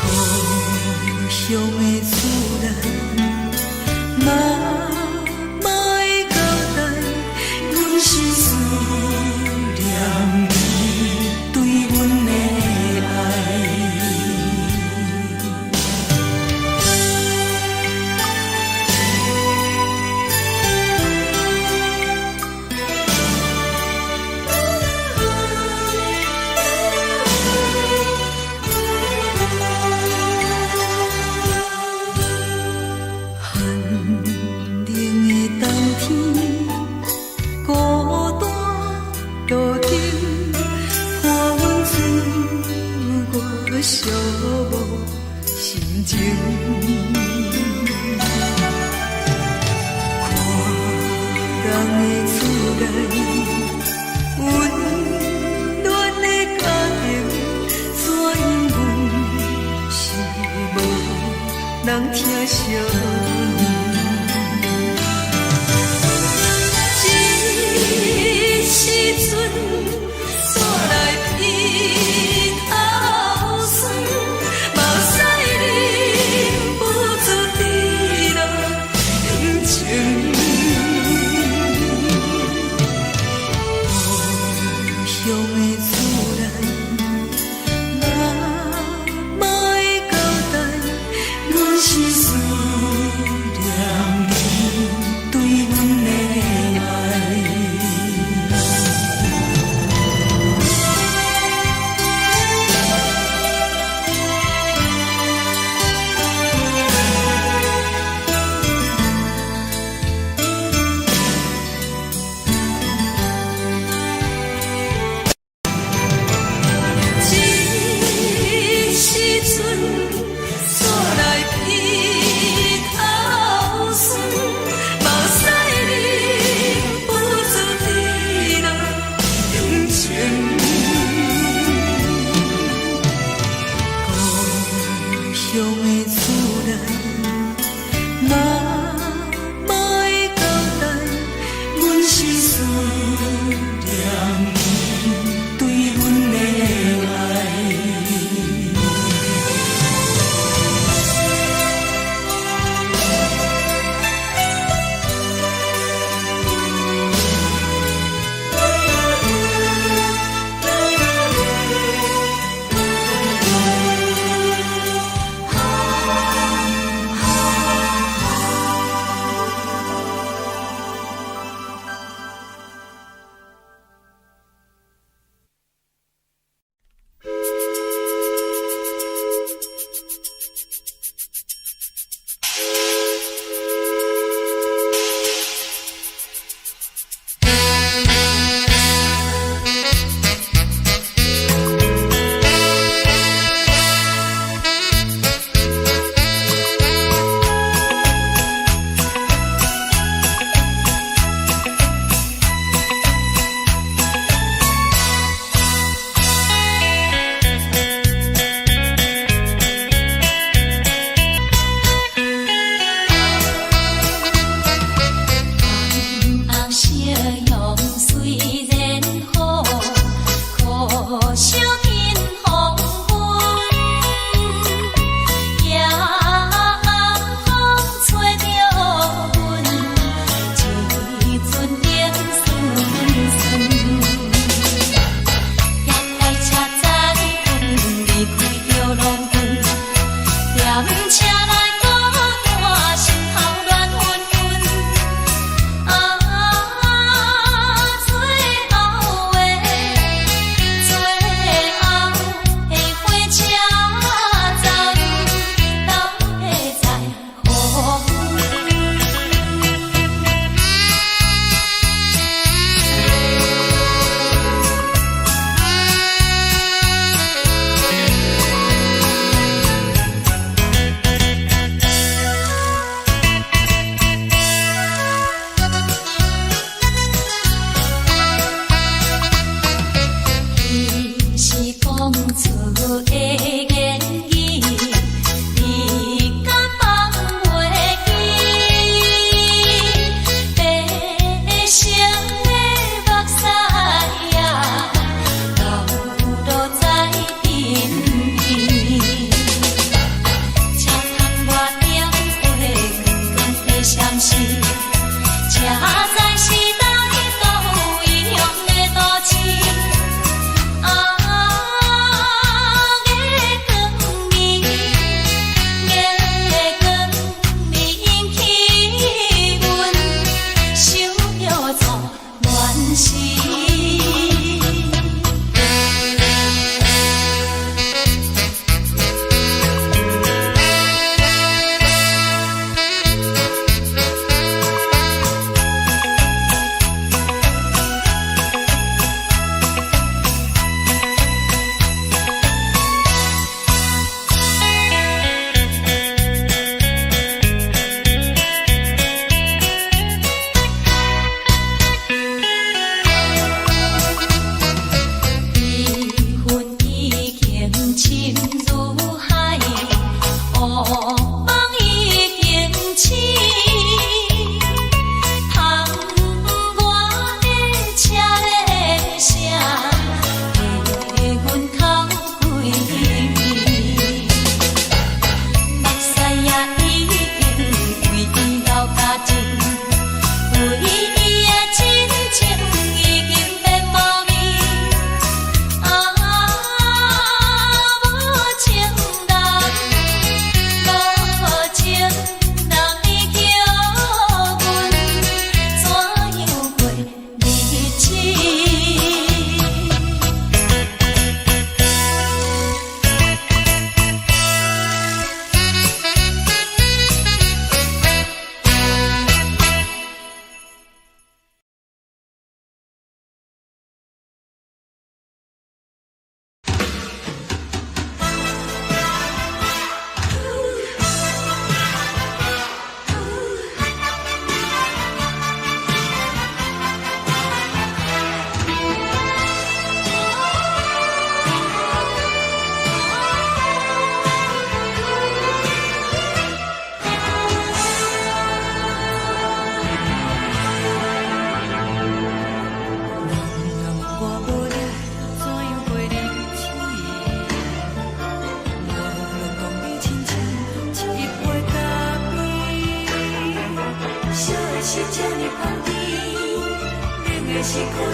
Speaker 1: 故鄉的厝內，媽媽的交代，阮是思念你對阮的愛。寒冷的冬天，孤單路頂，伴阮歲月寂寞心情。看人的厝內，溫暖的家庭，怎樣阮是無人疼惜阮。這時陣煞來鼻頭酸，目屎忍不住滴落眼睛。故鄉的厝內，媽媽的交代，阮是思念你對阮的愛。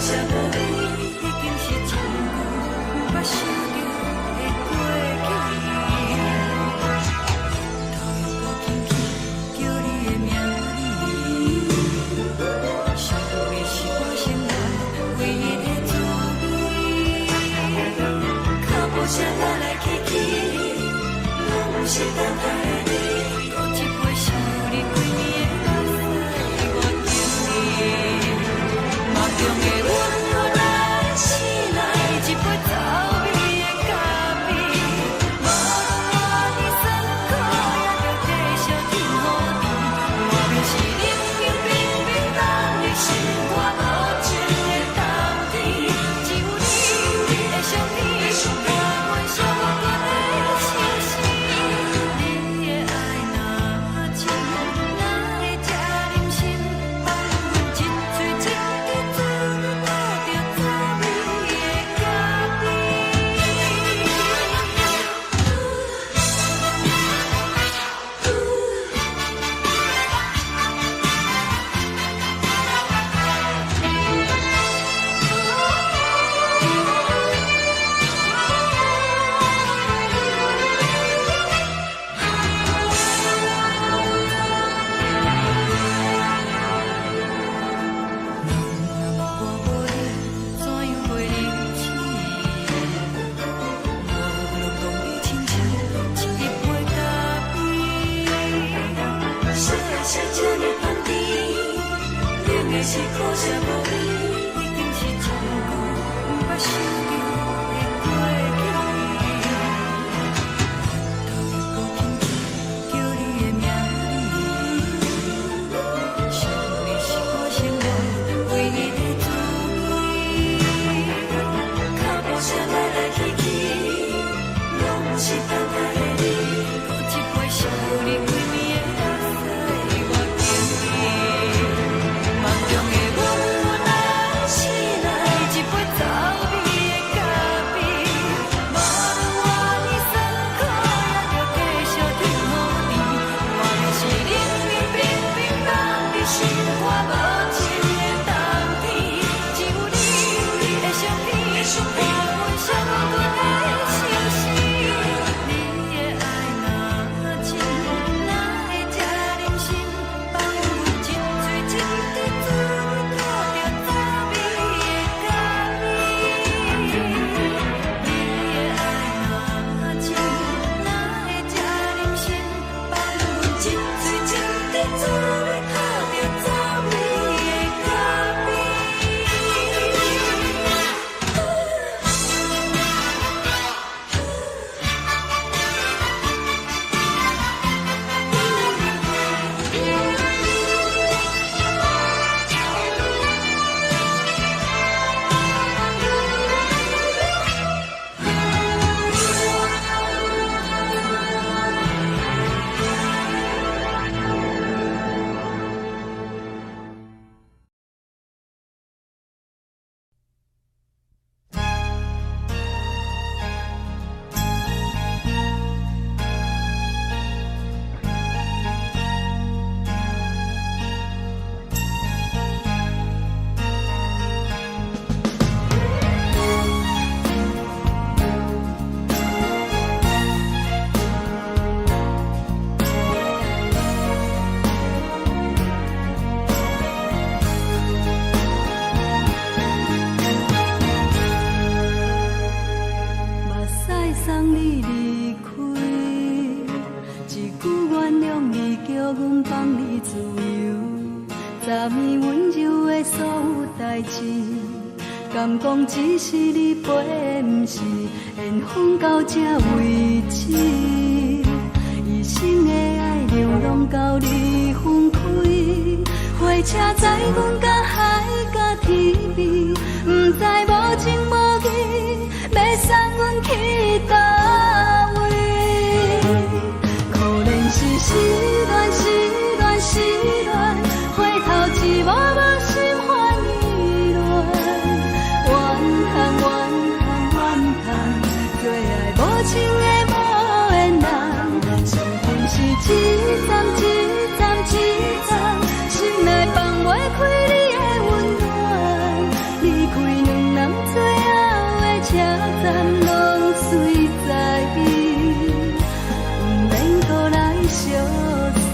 Speaker 3: 惜無你，已經是真久毋捌想著的過去。頭又閣輕輕叫你的名字，想你是我生活唯一的滋味。腳步聲來來去去，攏毋是等待的你。閣一杯想你規暝的目屎，我敬你。夢中的阮來醒來，一杯走味的咖啡，無論偌尼酸苦，也著繼續天雨甜。外面是冷冷冰冰凍的心肝無情的冬天，只有你的相片，伴阮寂寞的相思。你的愛若真，哪會這忍心放阮一喙一滴做你吐著滋味的咖啡？人若無你，怎樣過日子？無論當你親像一杯咖啡。啥是這呢香甜？冷的是可惜無你，已經是真久毋捌想著的過去。頭又閣輕輕叫你的名字，想你是我生活唯一的滋味。腳步聲來來去去，攏毋是等待的你。閣一杯想你規暝的目屎，我敬你。夢中的阮來醒來，一杯走味的咖啡，無論偌尼酸苦，也著繼續天雨甜。外面是冷冷冰冰凍的心肝無情的冬天，只有你的相片，伴阮寂寞的相思。你的愛若真，哪會這忍心放阮一喙一滴做你吐著滋味的咖啡？你的愛若真，哪會這忍心放阮一喙一滴做你吐著滋味的咖啡？
Speaker 1: 目屎送你離開，一句原諒你，叫阮放你自由。昨暝溫柔的所有代誌，敢講只是你陪，毋是緣分到這為止。一生的愛流浪到你分開，火車載阮到海角天邊，毋知無情無義，欲送阮去佗位？可憐是失戀，失戀，失戀，回頭一望無心煩意亂，怨恨，怨恨，怨恨，做愛無情的無緣人，傷心是一站一站一站，心內放袂開你的溫暖，你看站攏随在，毋免阁來相送。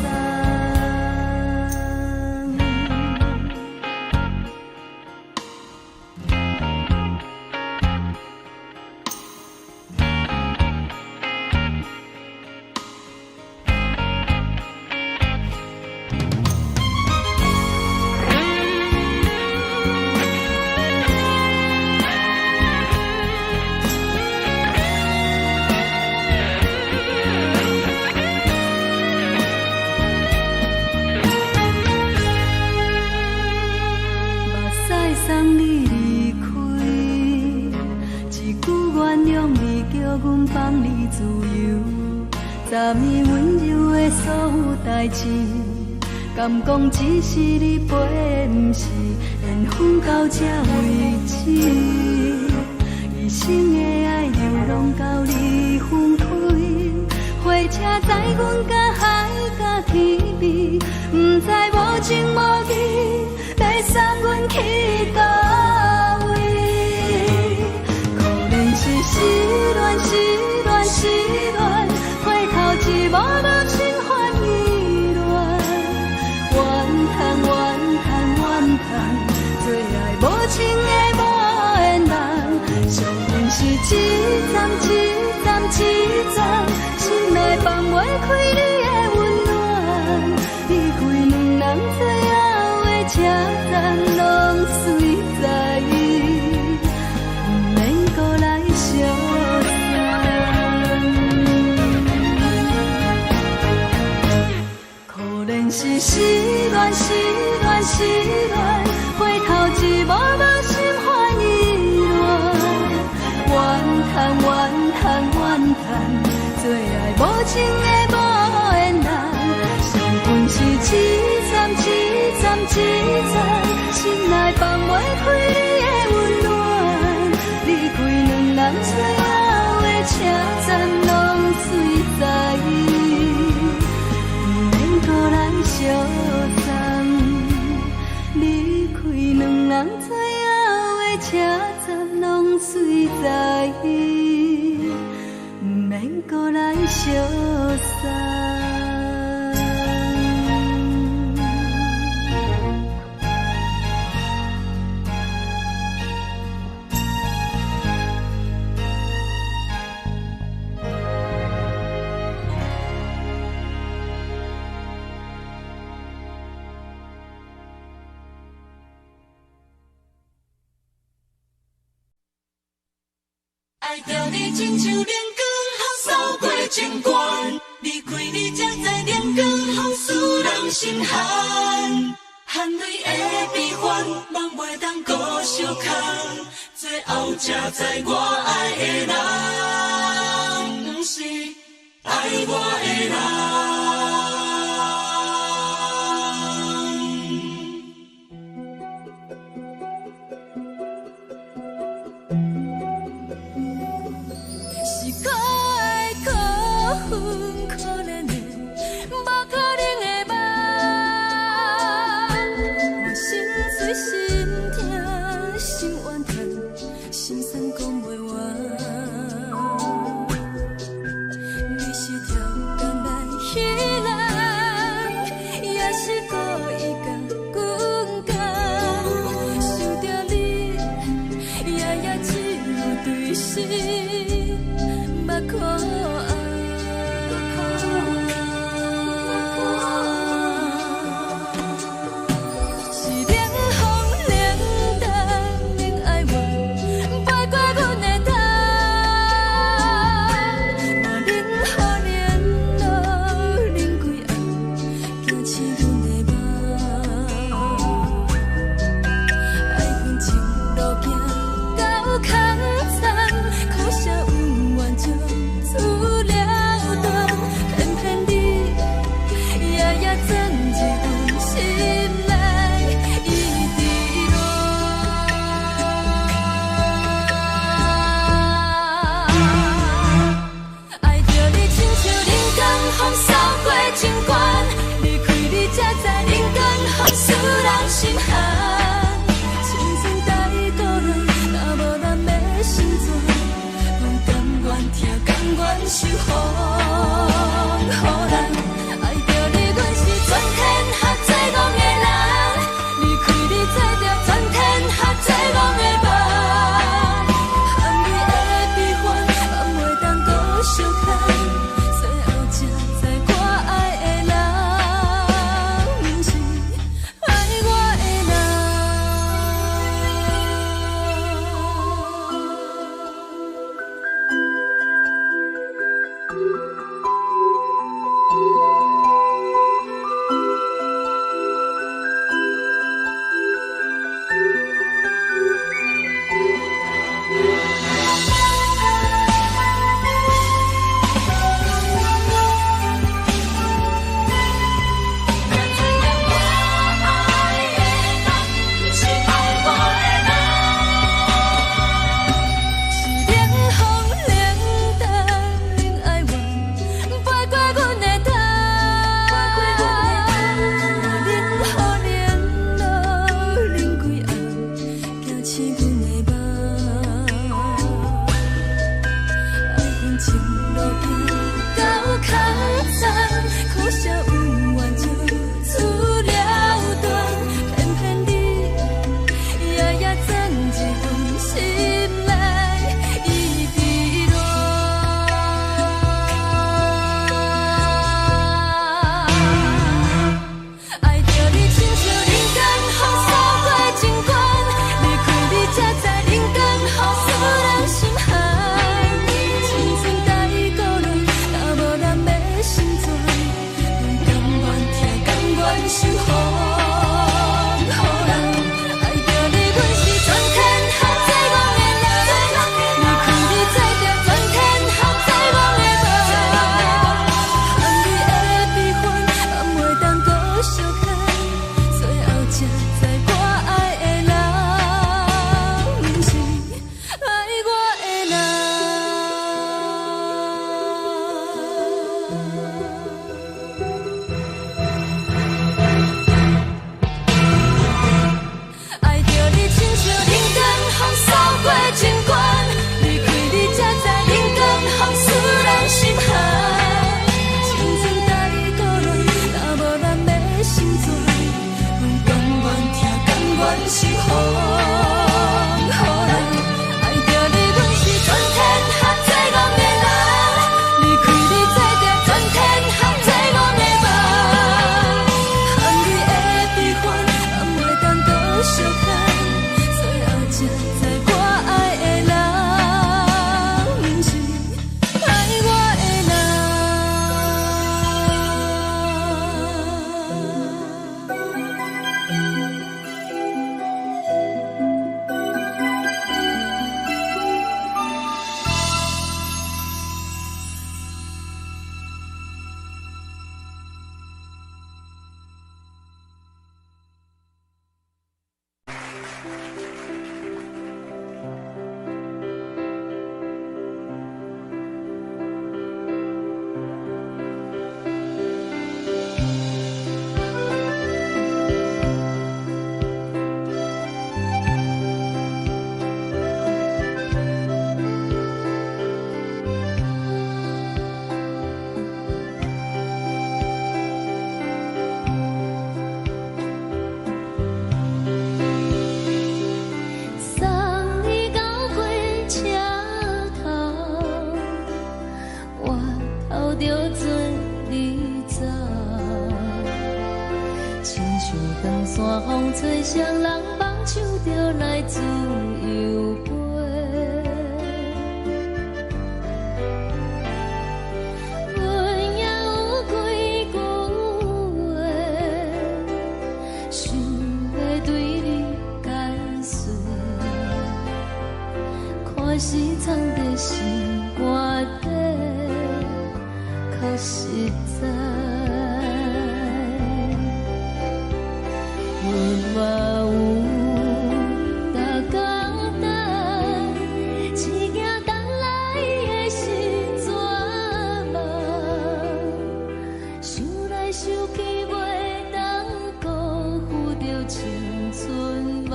Speaker 1: 目屎送你離開，一句原諒你，叫阮放你自由。昨暝溫柔的所有代誌，敢講只是你陪，毋是緣分到這為止。一生的愛又攏交你分開，火車載阮甲海甲天邊，毋知無情無義，欲送阮去佗位？可憐是失戀，失戀，失戀，回頭一幕幕心煩意亂。怨嘆怨嘆怨嘆，做愛無情的無緣人，惜阮是一站一站一站，心內放袂開你的溫暖。離開兩人最後的車站，攏隨在，毋免閣來相送。可憐是失戀，失戀，失戀，回頭一幕幕心煩意亂。怨嘆怨嘆怨嘆，做愛無情的無緣人，惜阮是一站一站一站，心內放袂開你的溫暖。離開兩人最後的車站，攏隨在，毋免閣來相送。離開兩人最後的車站，攏隨在，毋免閣來相送。
Speaker 3: 愛著你親像冷光予掃過情關，離開你才知冷光予使人心寒，含淚的悲歡，夢袂當閣相牽，最後才知我愛的人，毋是愛我的人。
Speaker 1: 是可愛可恨可憐的，無可能的夢。我心碎心痛心怨嘆，心酸講袂完。你是超工來彼人，也是故意共阮講。想著你，夜夜只有對心目苦紅。是冷風冷淡冷愛我，飛過阮的頭。無冷雨冷露冷規暗，驚醒阮的夢。愛恨情路行到空残，可惜恩怨情做受予人。愛著你，阮是全天下最戇的人。離開你，做著全天下最戇的夢。含淚的悲歡，放袂當閣相牽。最後才知我愛的人，毋是愛我的人。才知影我愛的人，毋是愛我的人。是冷風冷淡，恁哀怨，飞過阮的頭。恁予冷落，恁規暗，驚醒阮的夢。愛恨情路行到空残，可惜恩怨就此了斷，偏偏你夜夜鑽入阮心內，一直戀。愛著你親像人間風掃過情關，離開你才知人間風使人心寒。青春太孤單，若無人欲心轉，阮甘願疼，甘願受予人。愛著你，阮是全天下最戇的人。離開你，做著全天下最戇的夢。含淚的悲歡，放袂當閣相牽。最後才知我愛的人，毋是愛我的人。愛著你親像人間風掃過情關，離開你才知人間風使人心寒。青春太孤單，若無人欲心轉，阮甘願疼，甘願受予人。愛著你，阮是全天下最戇的人。離開你，做著全天下最戇的夢。含淚的悲歡，放袂當閣相牽。最後才知我愛的人，毋是愛我的人。
Speaker 2: 送你到火車頭，我頭著准你走。親像長山風吹，誰人放手就來自由飛。阮也有幾句話，想欲對你解說。看是藏在心肝底，較實在。阮嘛有逐工等，只驚等來的是绝望。想來想去，袂當辜負著青春夢，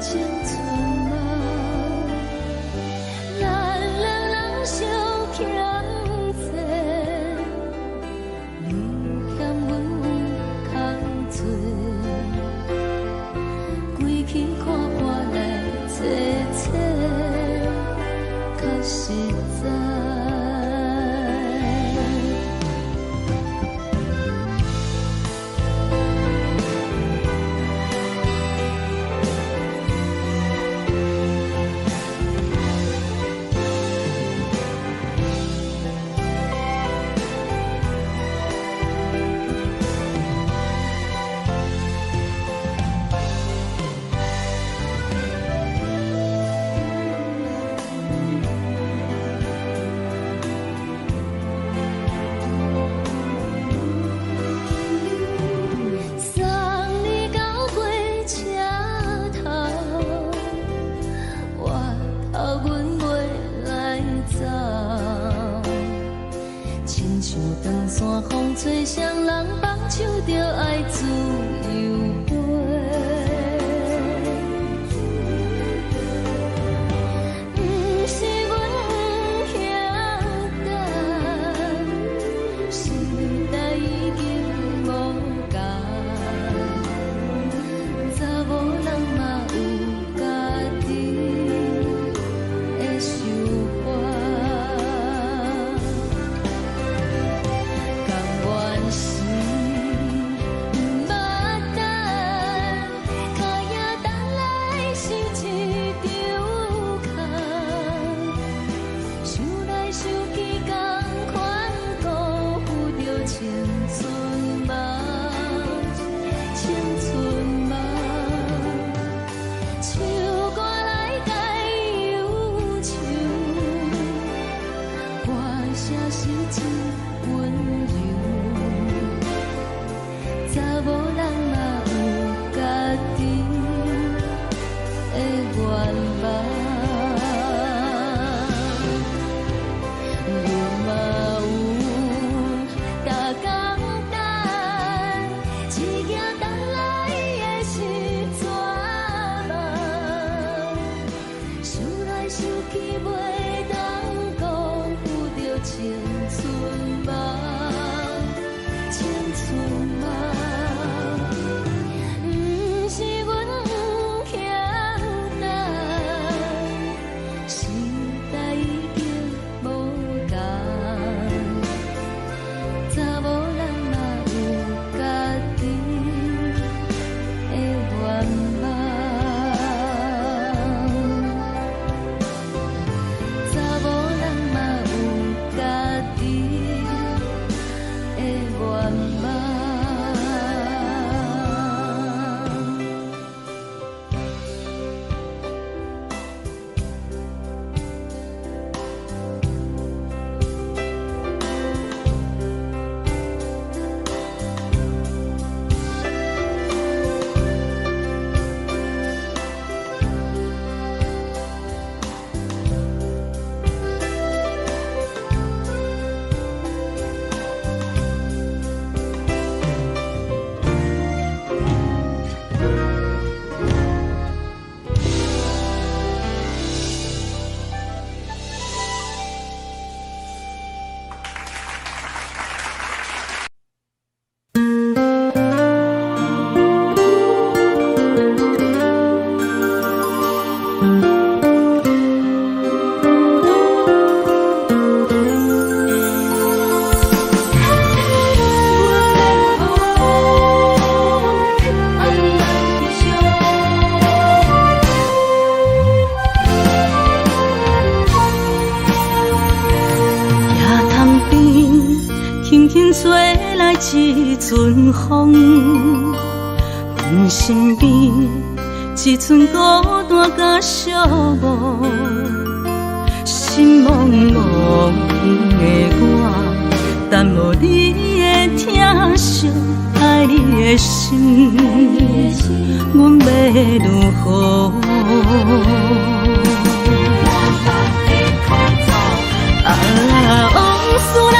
Speaker 2: 青春夢。咱兩人相想长山风吹，谁人放手就爱自由飞。毋是阮晓等，时代已经无仝，查某人嘛有家己的想法。甘愿是毋捌等，脚也等来是一场空。想来想去，仝款辜负著青春梦，青春梦。唱歌来解忧愁，歌声是真温柔。查某人嘛有家己的愿望，阮嘛有逐工等，一行等来的是绝望。想来想去，袂当辜负著青春梦，青春梦。毋是阮晓等，时代已经无仝，查某人嘛有家己的愿望。查某人嘛有家己的愿望。
Speaker 3: 野潭边，轻轻吹来一阵风，阮身边一阵孤单佮寂寞，心茫茫的我，等无你的疼惜，爱你的心，阮欲如何？啊，往事咱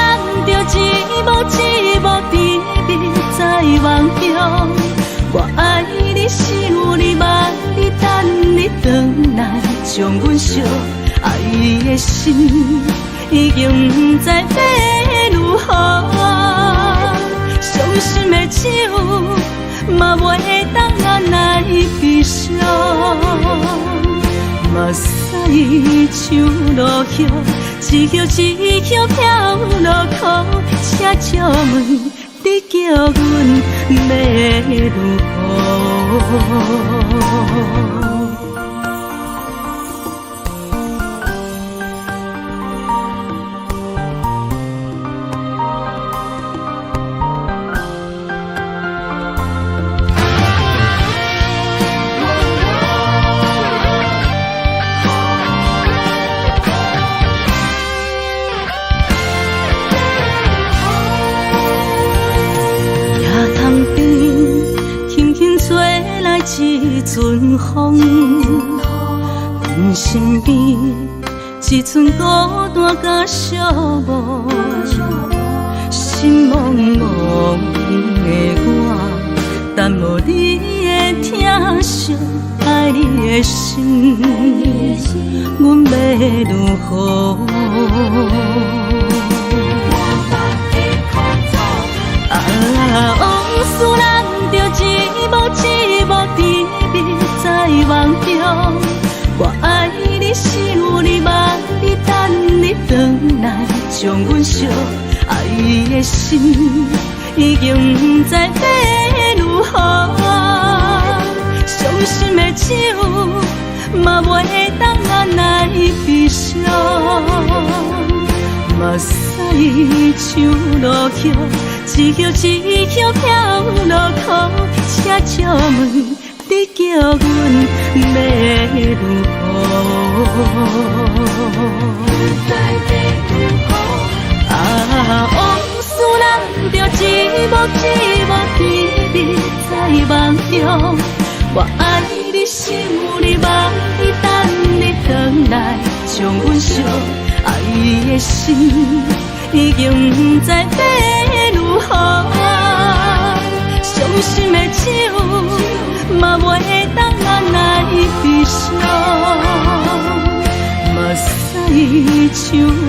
Speaker 3: 就一幕一幕甜蜜在梦中。我爱你，想你，望你，等你转来，将阮惜。爱的心已经不知欲如何，伤心的酒嘛袂当按捺悲伤。目屎像落雨，一叶一叶飘落空，请借问你叫阮欲如何？野潭边，轻轻吹来一阵风，阮身边一阵孤单佮寂寞，
Speaker 1: 心茫茫的我，等無你的疼惜，愛你的心，阮欲如何？啊，往事難著一幕一幕甜蜜在夢中。我愛你，想你，夢你，等你轉來，將阮惜愛的心已經毋知欲如何。傷心的酒嘛袂當按捺悲傷，目屎像落雨，一葉一葉飄落空，請借問你叫阮欲如何？啊，往事難著一幕一幕甜蜜在夢中。我愛你，想你，夢你，等你轉來，將阮惜愛的心已經毋知欲如何。傷心的酒嘛袂當按捺悲傷，目屎像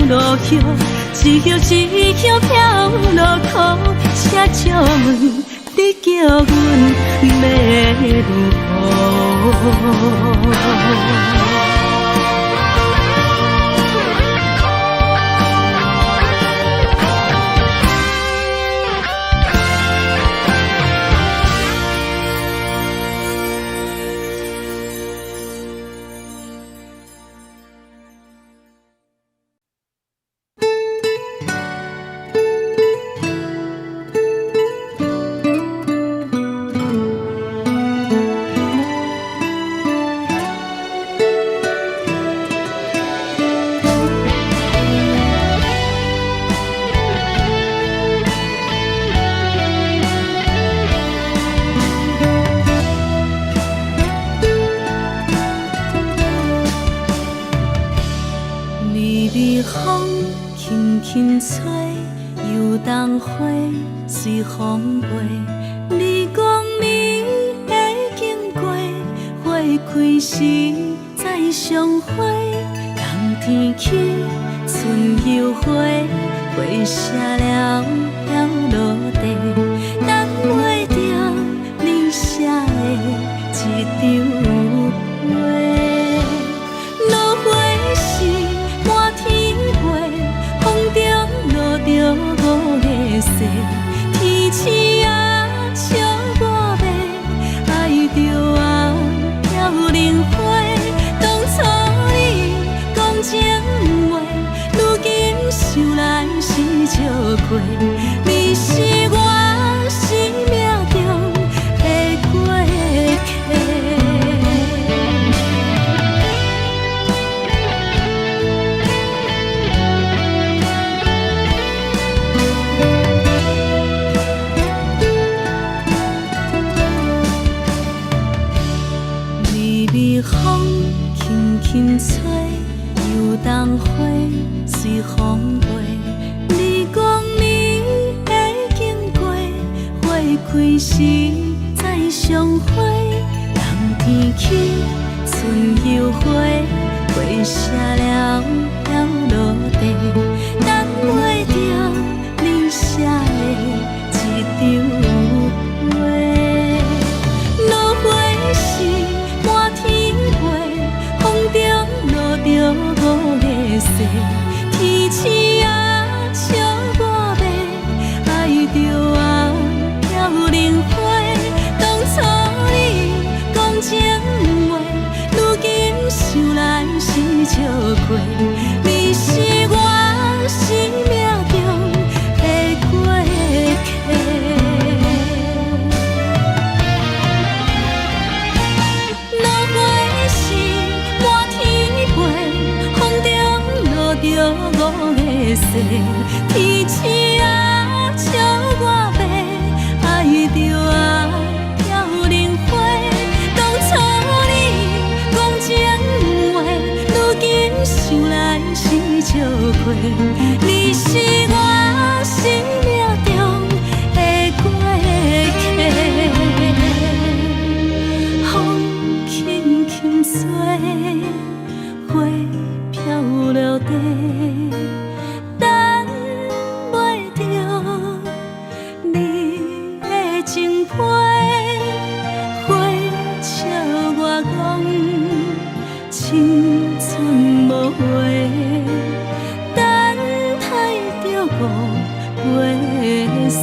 Speaker 1: 落雨，一葉一葉飄落空，請借問你叫阮欲如何？微微風輕輕吹，油桐花隨風飛。你講你會經過，花開時再相會。冬天起，春又回，花謝了飄落地，等袂著你寫的一張批。落花時滿天飛，風中落著五个誓，天鼠仔笑我欲愛著啊飄零花。當初你講情話，如今想來是笑話，你是我生命中的過客。微微風輕輕吹，油桐花隨風飛。你講你會經過，花開時再相會。冬天起，春又回，花謝了飄落地，等袂著你寫的一張批。落花時滿天飛，風中落著五个誓，天鼠仔笑我欲愛著啊飄零花。當初你講情話，如今想來是笑話，你是我生命中的過客。落花時滿天飛，風中落著五个誓，天鼠仔笑我欲愛著啊飄零花。當初你講情話，如今想來是笑話，你是我生命中月，等待著五月雪。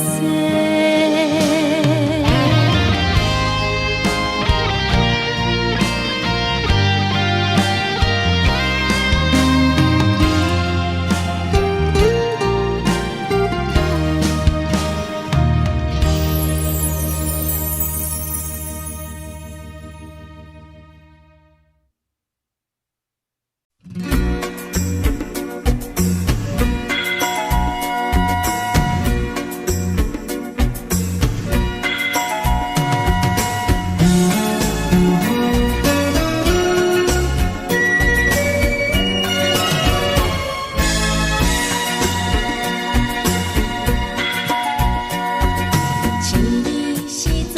Speaker 2: 千里是全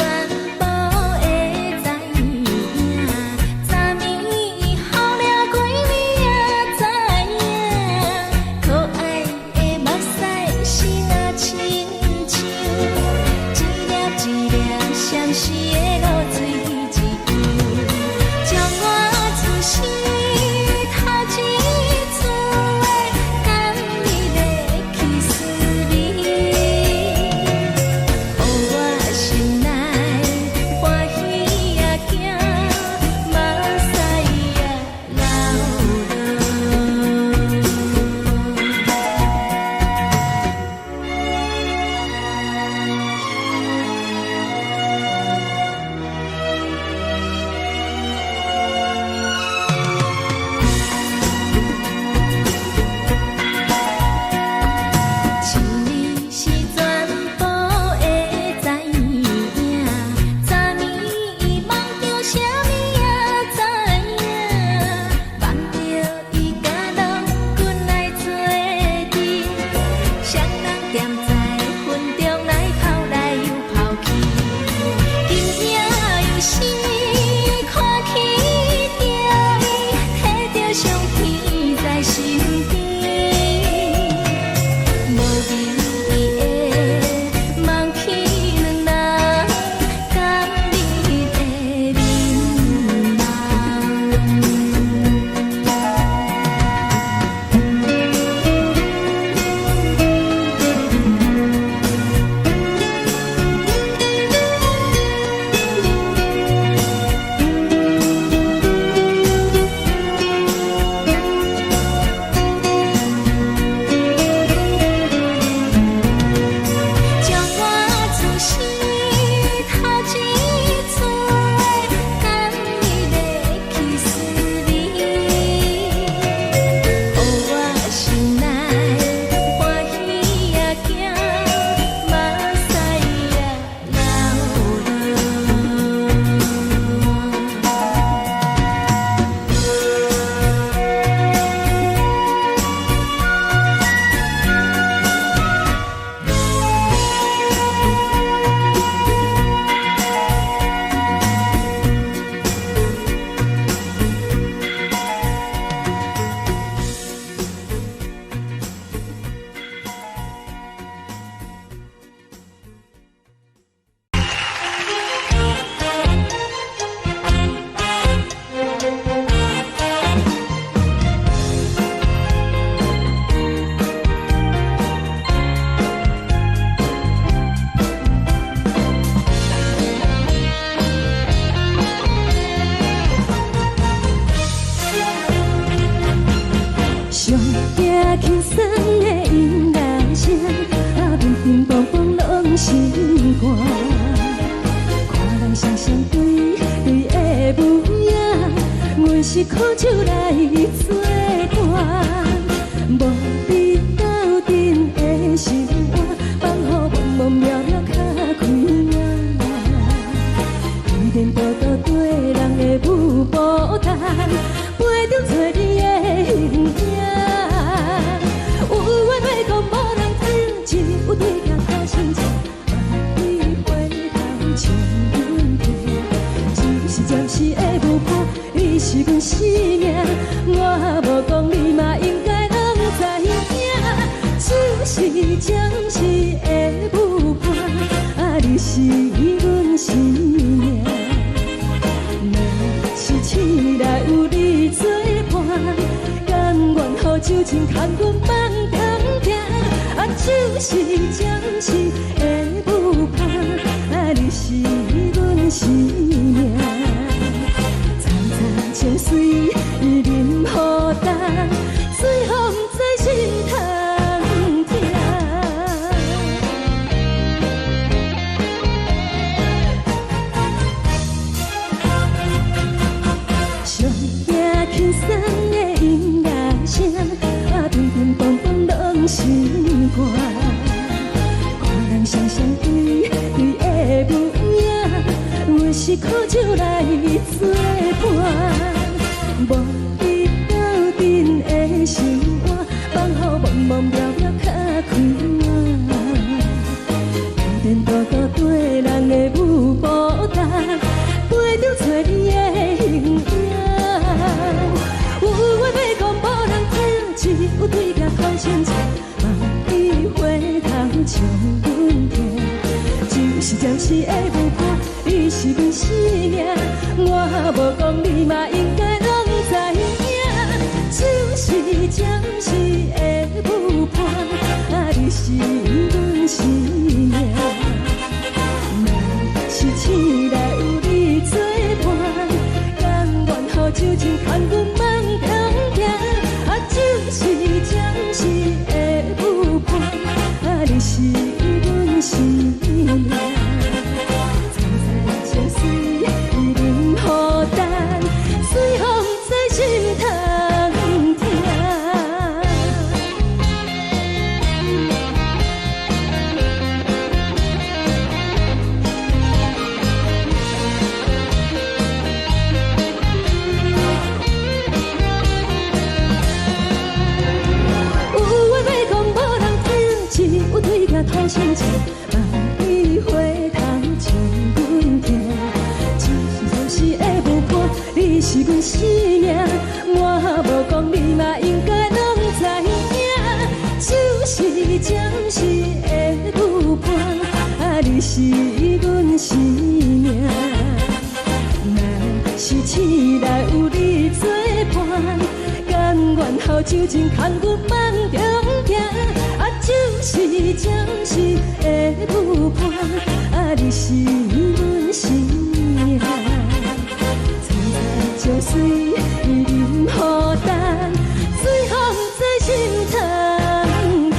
Speaker 2: 部会知影，昨暝雨了规暝也知影，可爱的目屎是若亲像一粒一粒闪烁的露水一样，将我此生头一次的甘蜜的去思味。予我心内歡喜也驚，目屎也流落。千里是全部會知影，昨暝夢著啥物也知影，夢著伊佮郎君來做陣，雙人踮在雲中來跑來又跑去，今夜又是看起著伊，提著相片在身邊。無味的夢去兩人甘蜜的眠夢。將我此生頭一次的甘蜜的去思味，予我心內歡喜也驚，目屎也流落。
Speaker 1: 上驚輕鬆的音樂聲，啊，乒乒乓乓攏心肝。看人雙雙對對的舞影，阮是苦酒來做伴，無比鬥陣的心肝，放予茫茫渺渺較開眼。依然独独缀人的舞步动，陪中找你的形影。有缘话講無人知，只有對鏡看心情，萬里回頭笑阮天，只是暫時的舞伴，你是阮生命，我無酒精牽阮夢中行。啊，酒是暫時的舞伴，啊，你是阮生命。層層情水啉予乾，醉予毋知心通疼。上驚輕鬆的音樂聲，啊，乒乒乓乓攏心肝。看人雙雙對對的舞影，阮是苦酒來作伴。無你鬥陣的生活，放予茫茫渺渺較快活。天天多多對人的舞步動，陪著找你的形影。有話欲講無人聽，只有對鏡講親情，望你回頭笑阮聽。就是暫時的舞伴，你是阮生命，我無講你嘛應該攏知影。就是暫時的舞伴，啊，你是阮生命。若是醒來有你作伴，甘願予酒精牽阮夢中行。啊，就是暫時的舞伴，啊，你是阮生命。層層情水啉予乾，醉予毋知心通疼。有話欲講無人聽，只有對鏡吐心情，望你回頭笑阮聽。只是暫時的舞伴，你是阮生命，我無講你嘛應該攏知影。就是暫時的舞伴，啊，你是阮生命。若是醒來有你作伴，甘願予酒精牽阮夢中行。啊，就是暫時的舞伴，啊，你是阮生命。層層情水啉予乾，醉予毋知心通疼。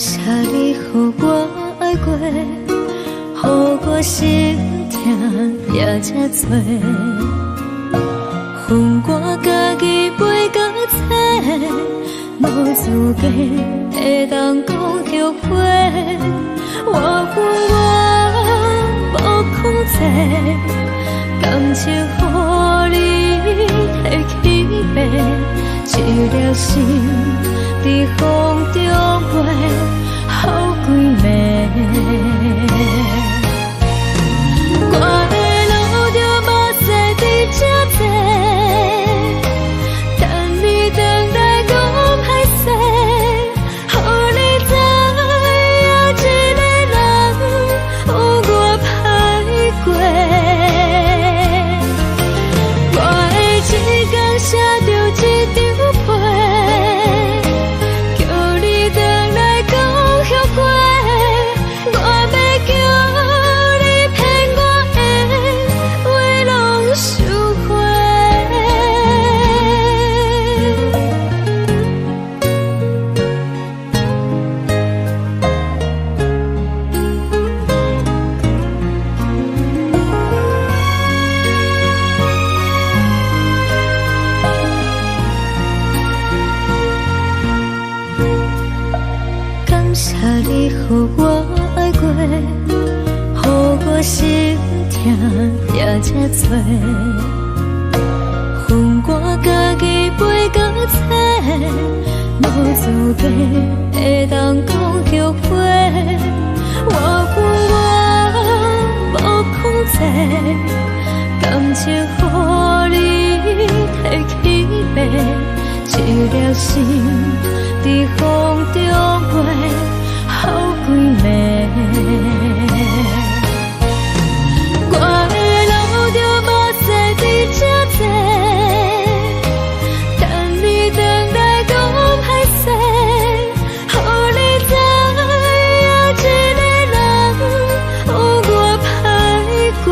Speaker 2: 謝你予我愛過，予我心疼也這濟。予我家己飛到冊，無資格會當講後悔。我有我無控制，感情予你提去爬，一粒心佇風中飛，予規暝。我會流著目屎佇這坐，等你轉來講歹勢，予你知影一个人有偌歹過。我會一工寫著一張批，叫你轉來講後悔。我欲叫你騙我的話攏收回。感謝你予我愛過，予我心疼也這濟。予我家己飛到冊，無資格會當講後悔。我有我無控制，感情予你提去爬，一粒心佇風中飛，予規暝。我會流著目屎佇這坐，等你轉來講歹勢，予你知影一個人有偌歹過。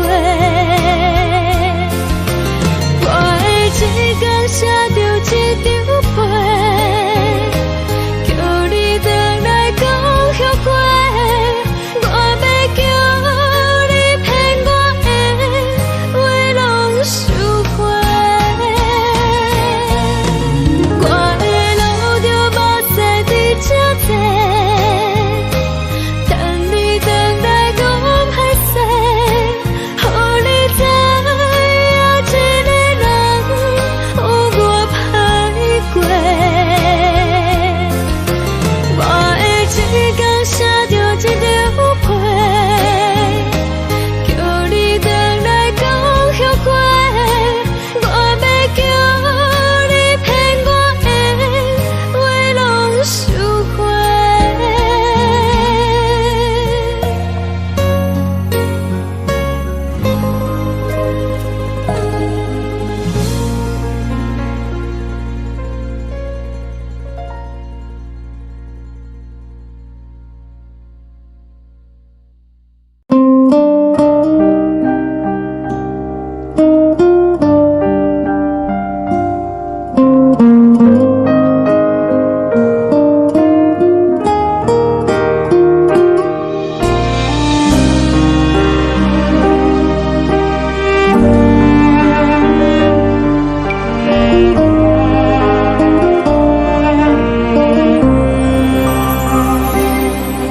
Speaker 2: 我會一工寫著一張批，叫你轉來講後悔。我欲叫你騙我的話攏收回。我會流著目屎佇這坐，等你轉來講歹勢，予你知影一個人有偌歹過。我會一工寫著一張批，叫你轉來講後悔。我欲叫你騙我的話攏收回。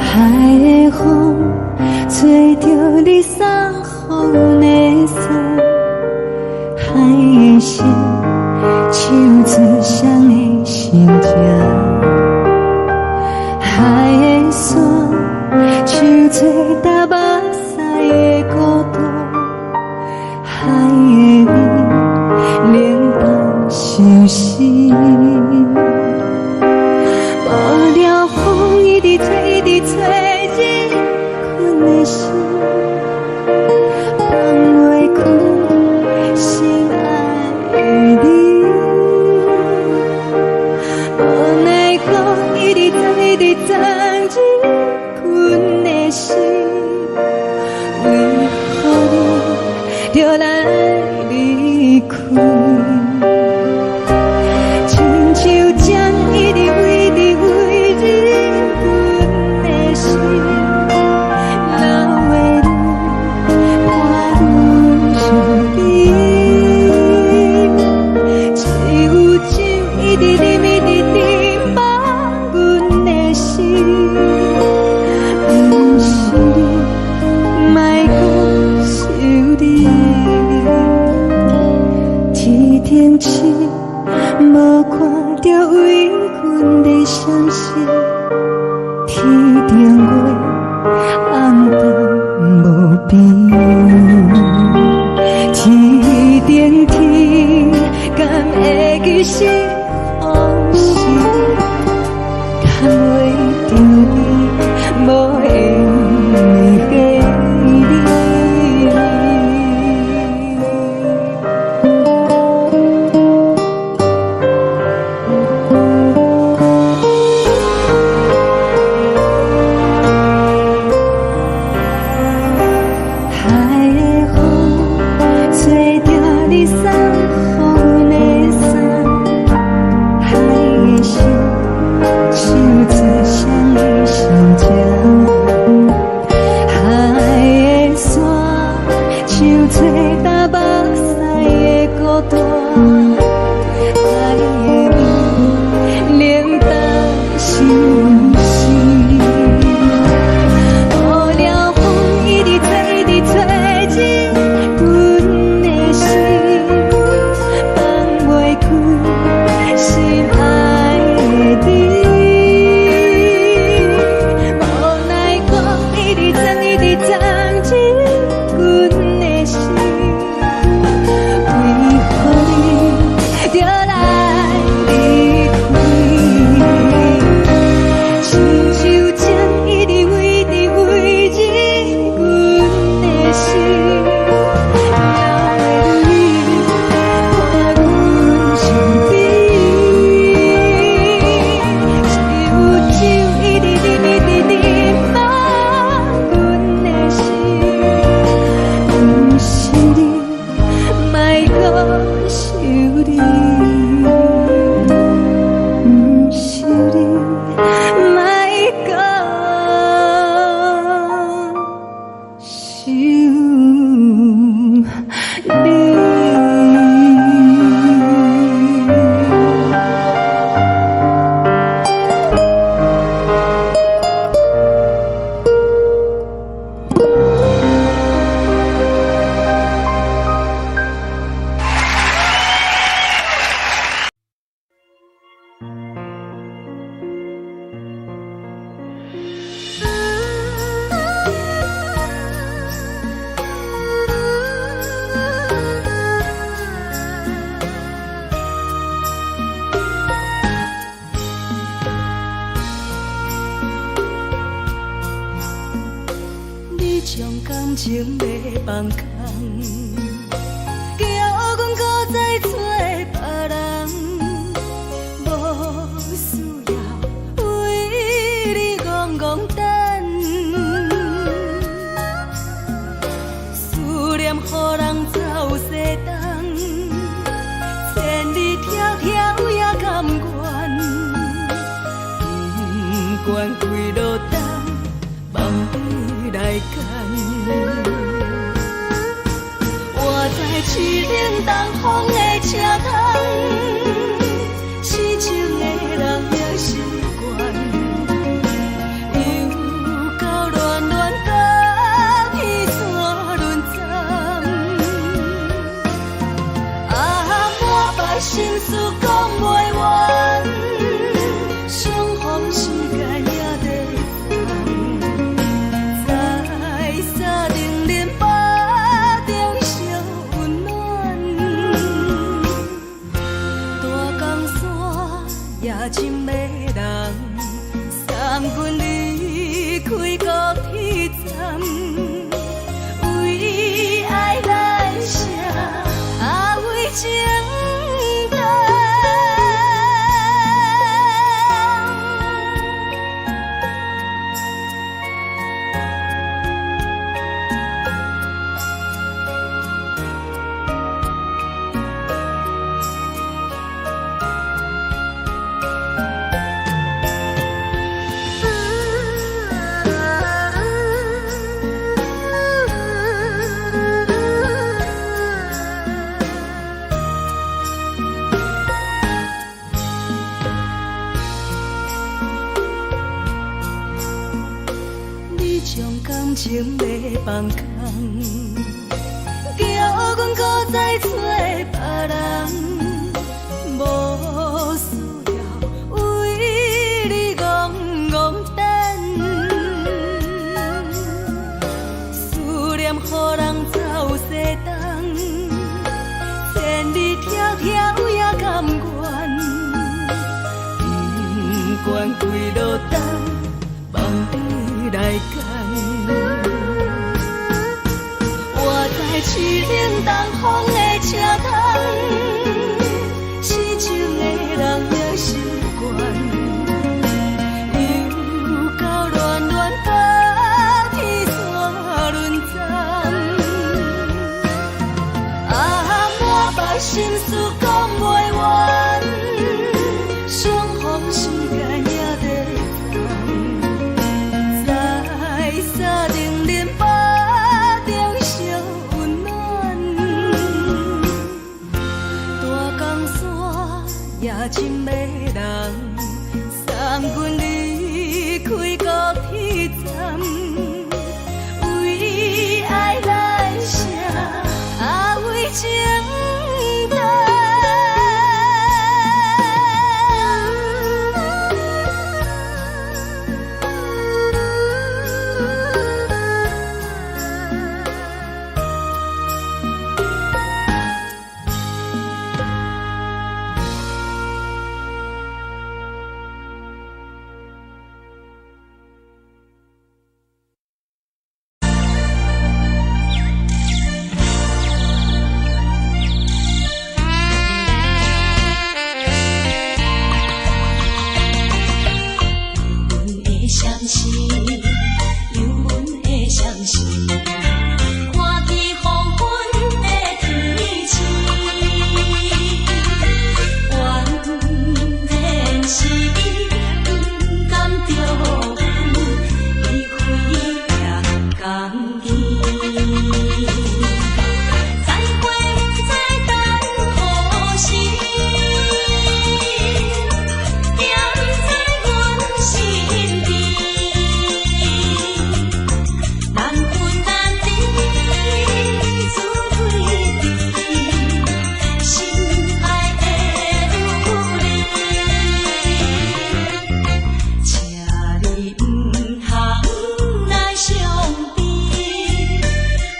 Speaker 1: 海的風吹著你送予阮的衫，海的心唱出誰的心情，海的山唱出踏目屎的孤獨，海的味冷淡相思。無聊風一直吹，一直吹，入困的心，放袂開心愛的你。無奈風一直鑽，一直鑽入阮的心，為何你著來離開？親像針一直為，一直為入阮著你，無閒的你。海的風吹著你送予阮的衫，海的心唱出誰的心情，海的沙唱出東北西的孤單，海的味冷淡相思。無聊風一直吹，一直吹入阮的心，放袂開心愛的你。無奈雨一直鑽，一直鑽入阮的心，為何你著來離開？親像情一直圍，一直圍入阮的心，留的淚伴阮身邊。只有酒一直啉，一直啉滿阮的心，毋是你，莫閣想你，毋是你，莫閣想你。
Speaker 3: 你將感情欲放空，叫阮閣再找別人，無需要為你戇戇等，思念予人走西東，千里迢迢也甘願，不管幾落冬，望你來牽。我知凄冷東風的車窗，痴情的人已習慣，又到暖暖甲彼山轮站，啊，满腹心事講袂完，相逢時間也短暫，在三重林巴中相溫暖，大江山也真迷人，送阮離開高鐵站，為愛來寫，啊為情等。你將感情欲放空，叫阮閣再找別人，無需要為你戇戇等，思念予人走西東，千里迢迢也甘願，不管幾落冬。
Speaker 1: 真迷人，送阮離開高鐵站，為愛來寫，啊為情等。
Speaker 3: 阮的相思，有阮的相思，看见黄昏的天星，原来是伊不甘著阮，伊开也甘愿。再会不知等何时，惦在阮身边。难分难离，自对甜，心爱的女儿，请你毋通来伤悲，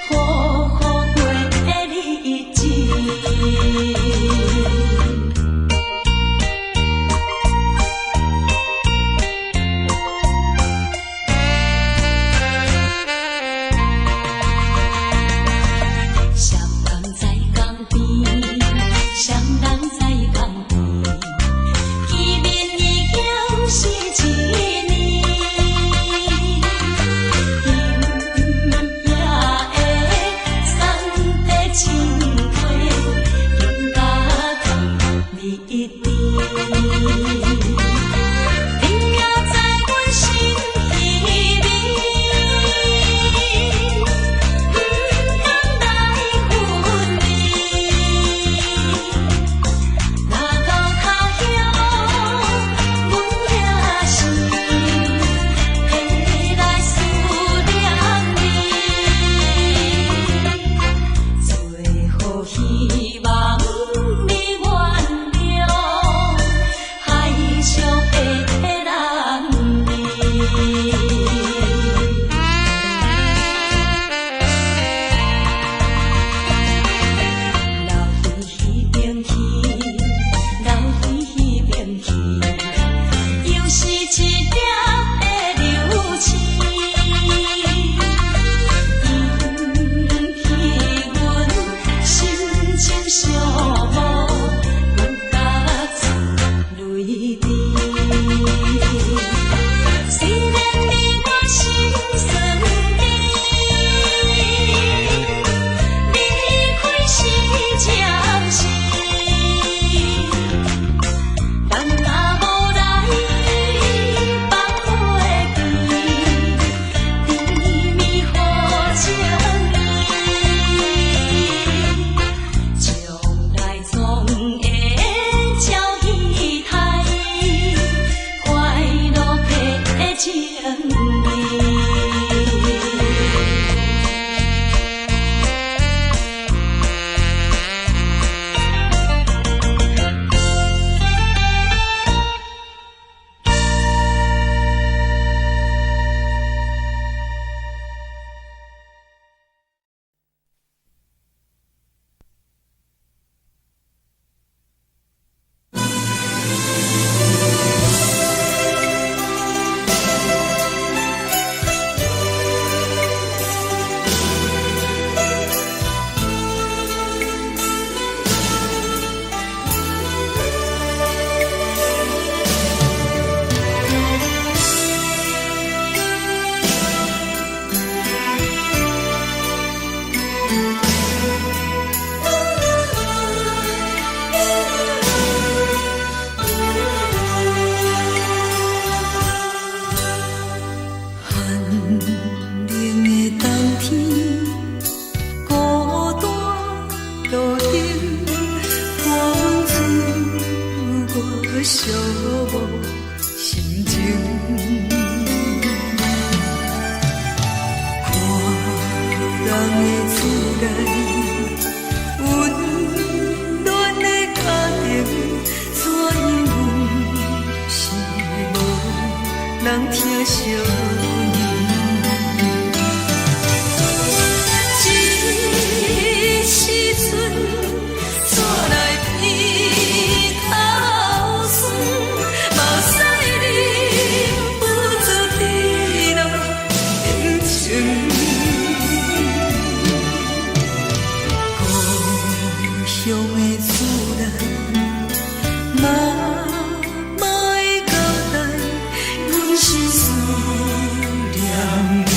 Speaker 3: 好好过日子。双人在江边，双人在江边，见面已经是一年。今夜的送的情话，更加甜蜜甜。你也在阮心里面，不甘来分离。若到他乡，阮也是会来思念你。最好希望你原谅海上的男儿。留伫彼边去，留伫彼边去，又是一粒的流星，引起阮心情寂寞，搁加出泪滴。虽然你我心酸甜，离开是暂时，咱若无来放袂记，甜蜜好情意，将来总会照彼台，快乐的情意。
Speaker 1: 寒冷的冬天，孤單路燈，伴阮出疼惜你。這時陣煞來鼻頭酸，目屎忍不住滴落眼睛。故鄉的厝內，媽媽的交代，阮是思念你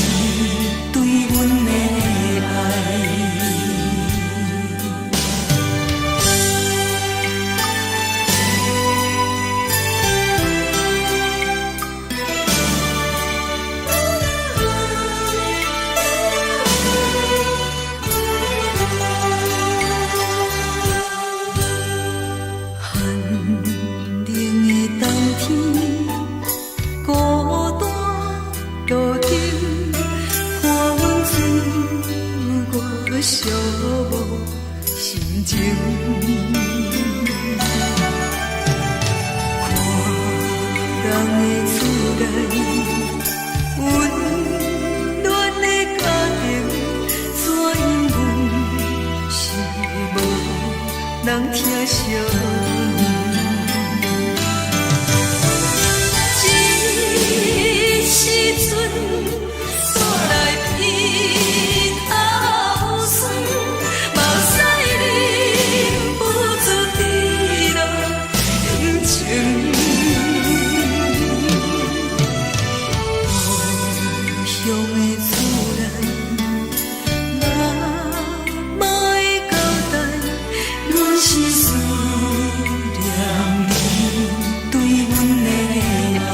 Speaker 1: 對阮的愛。寒冷的冬天，孤單路燈，看阮自我寂寞心情。看人的厝內，溫暖的家庭，怎樣阮是無人疼惜你。這時陣煞來鼻頭酸，目屎忍不住滴落眼睛。故鄉的厝內，媽媽的交代，阮是思念你對阮的愛。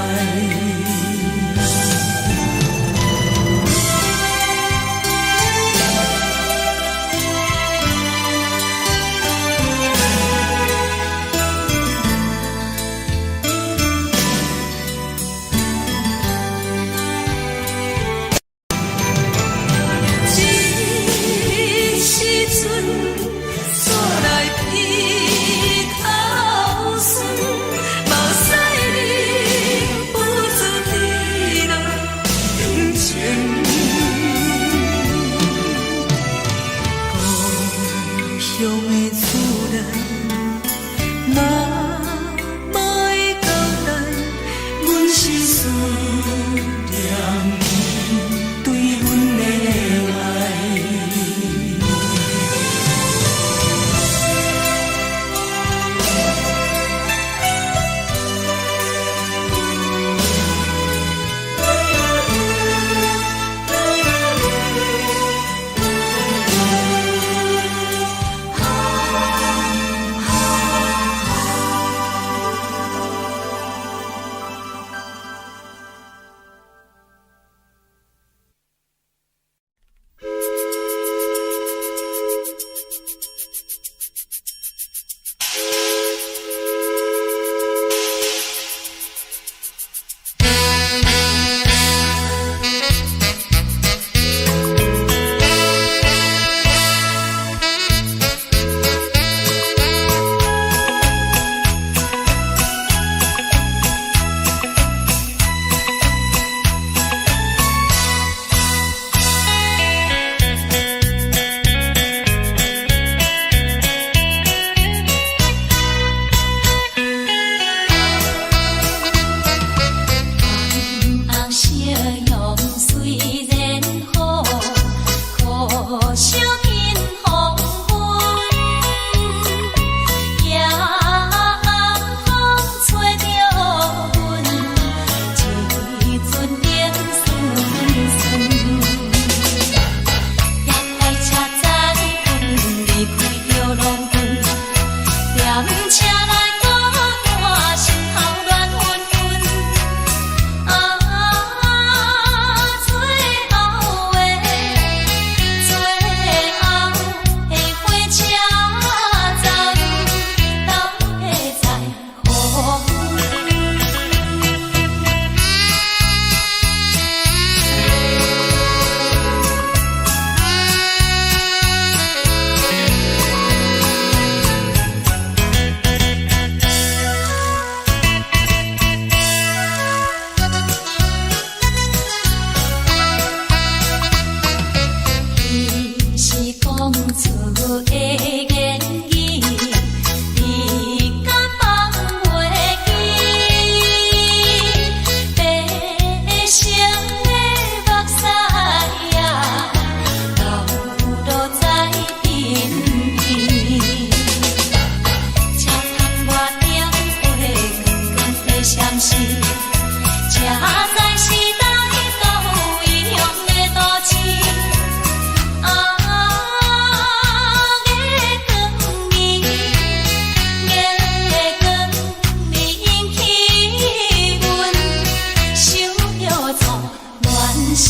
Speaker 2: 時。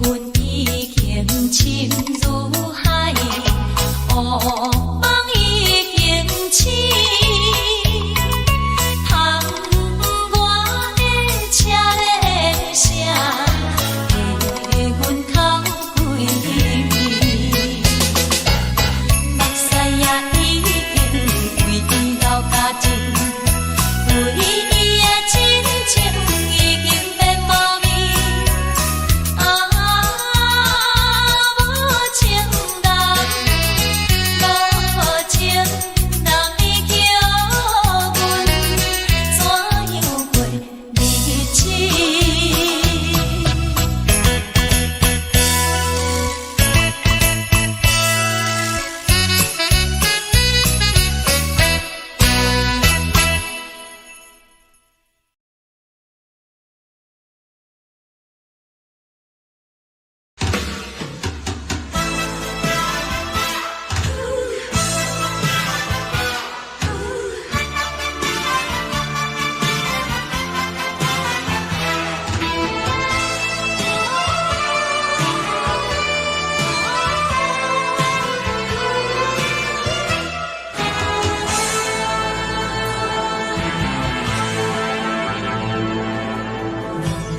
Speaker 2: 悲恨已經深如海，惡夢已經醒。窗外的車鈴聲，替阮哭規暝。目屎也已經為伊流乾淨，為伊的真情已經變無味。啊，無情人，無情人，你叫阮怎樣過日子？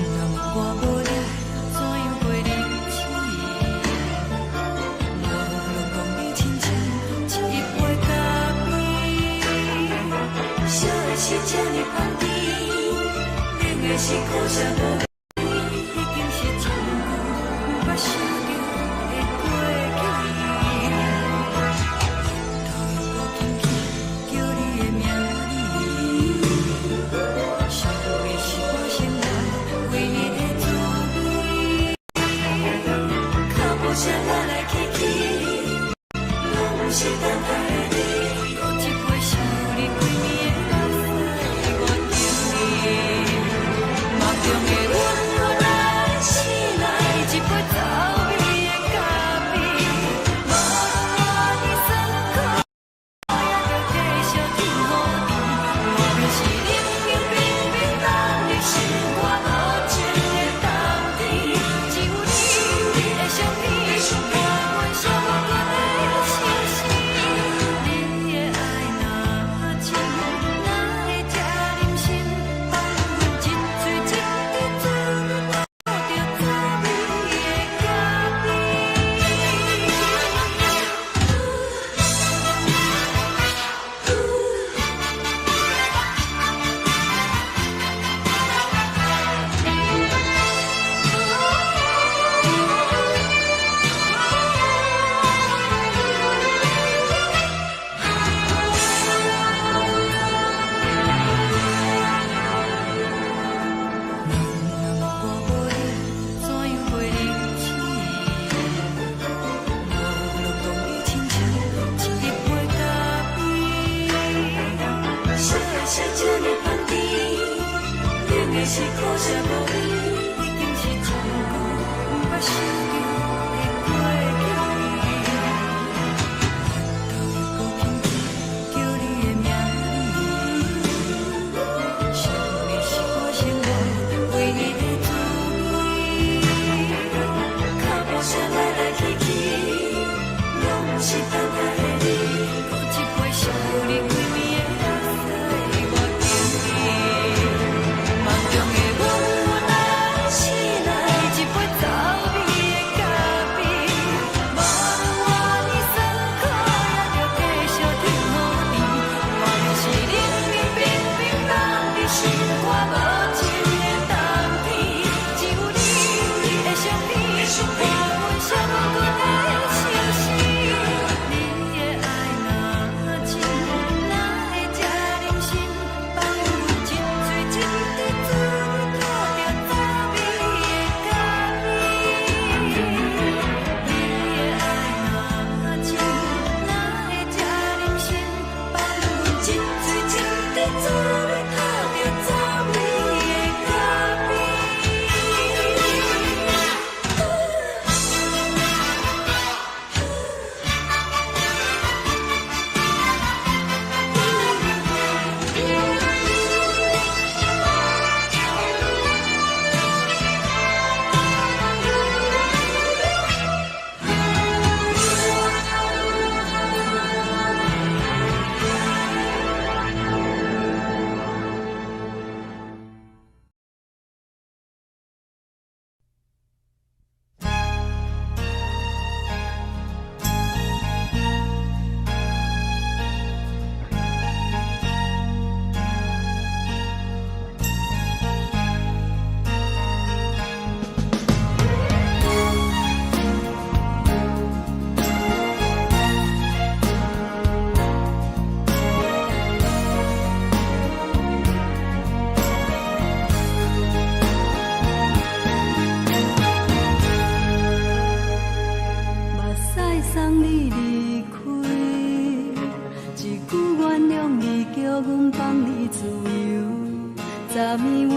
Speaker 1: 人我無你，怎樣過日子？無論講你親像一杯咖啡，燒的是這呢香甜，冷的是苦澀無味，已經是真久毋捌想著的過去。頭又閣輕輕叫你的名字，想的是我生活唯一的滋味。腳步聲來來去去，攏毋是等待的你。閣一杯想你規暝的目屎，我敬你。夢中的阮來醒來，一杯走味的咖啡，無論偌尼酸苦，也著繼續天雨甜。莫非是冷冷冰冰等你心肝無情的冬天？只有你，你的相片，伴阮寂寞的相思。你的愛若真，哪會這忍心放阮一喙一滴水吐著走味的咖啡？人我無你，怎樣過日子？無論講你親像一杯咖啡，
Speaker 3: 燒的是這呢香甜，冷的是苦澀無味，
Speaker 1: 已經是真久毋捌想著的過去。頭又閣輕輕叫你的名字，想的是我生活唯一的滋味。
Speaker 3: 腳步聲來來去去，攏毋是等待的你。
Speaker 1: 閣一杯想你規暝的目屎，我敬你。夢中的阮來
Speaker 3: 醒來，
Speaker 1: 一杯走味的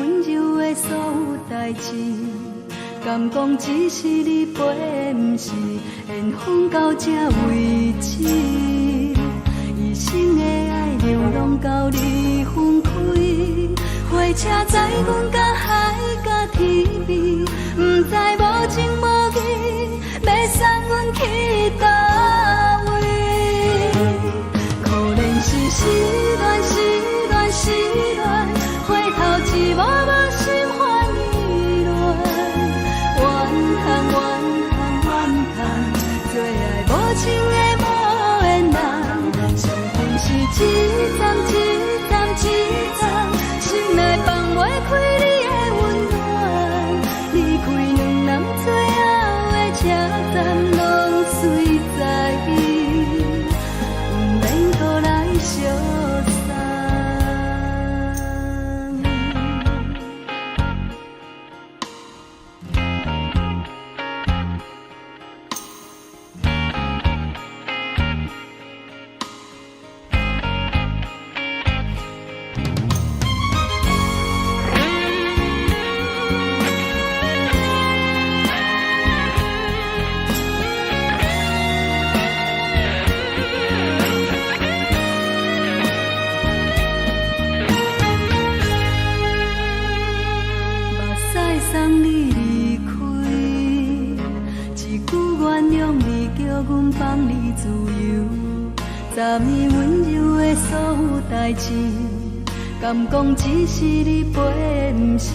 Speaker 1: 溫柔的所有代誌，敢講只是你陪，毋是緣分到這為止。一生的愛流浪到你分開，火車載阮到海角天邊，毋知無情無義，欲送阮去佗位。可憐是失戀，失戀，失戀，回頭一幕幕心煩意亂，怨嘆怨嘆怨嘆，做愛無情的無緣人，相逢是一站一站一站，心內放袂開你的溫暖，離開兩人最後的車站，攏隨在意，毋免閣來相送。目屎送你離開，一句原諒你，叫阮放你自由。昨暝溫柔的所有代誌，敢講只是你陪，毋是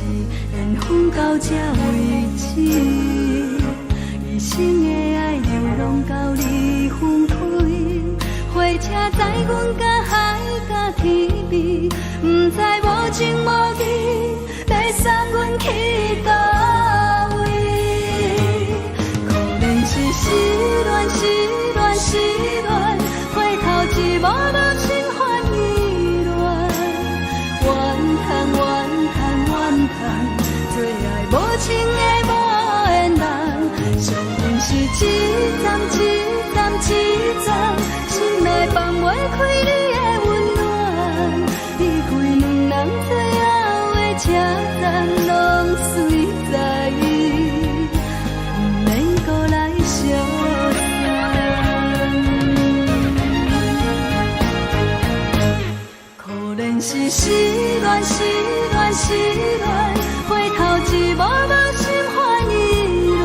Speaker 1: 緣分到這為止。一生的愛流浪到你分開，火車載阮到海角天邊，毋知無情無義，欲送阮去佗位。可憐是失戀，失戀，失戀，回頭一幕幕心煩意亂，怨嘆怨嘆怨嘆，做愛無情的無緣人，相逢是一站一站一站，心內放袂開你的溫暖，離開兩人最後的車站，攏隨在意，毋免閣來相送。可憐是失戀，失戀，失戀，回頭一幕幕心煩意亂，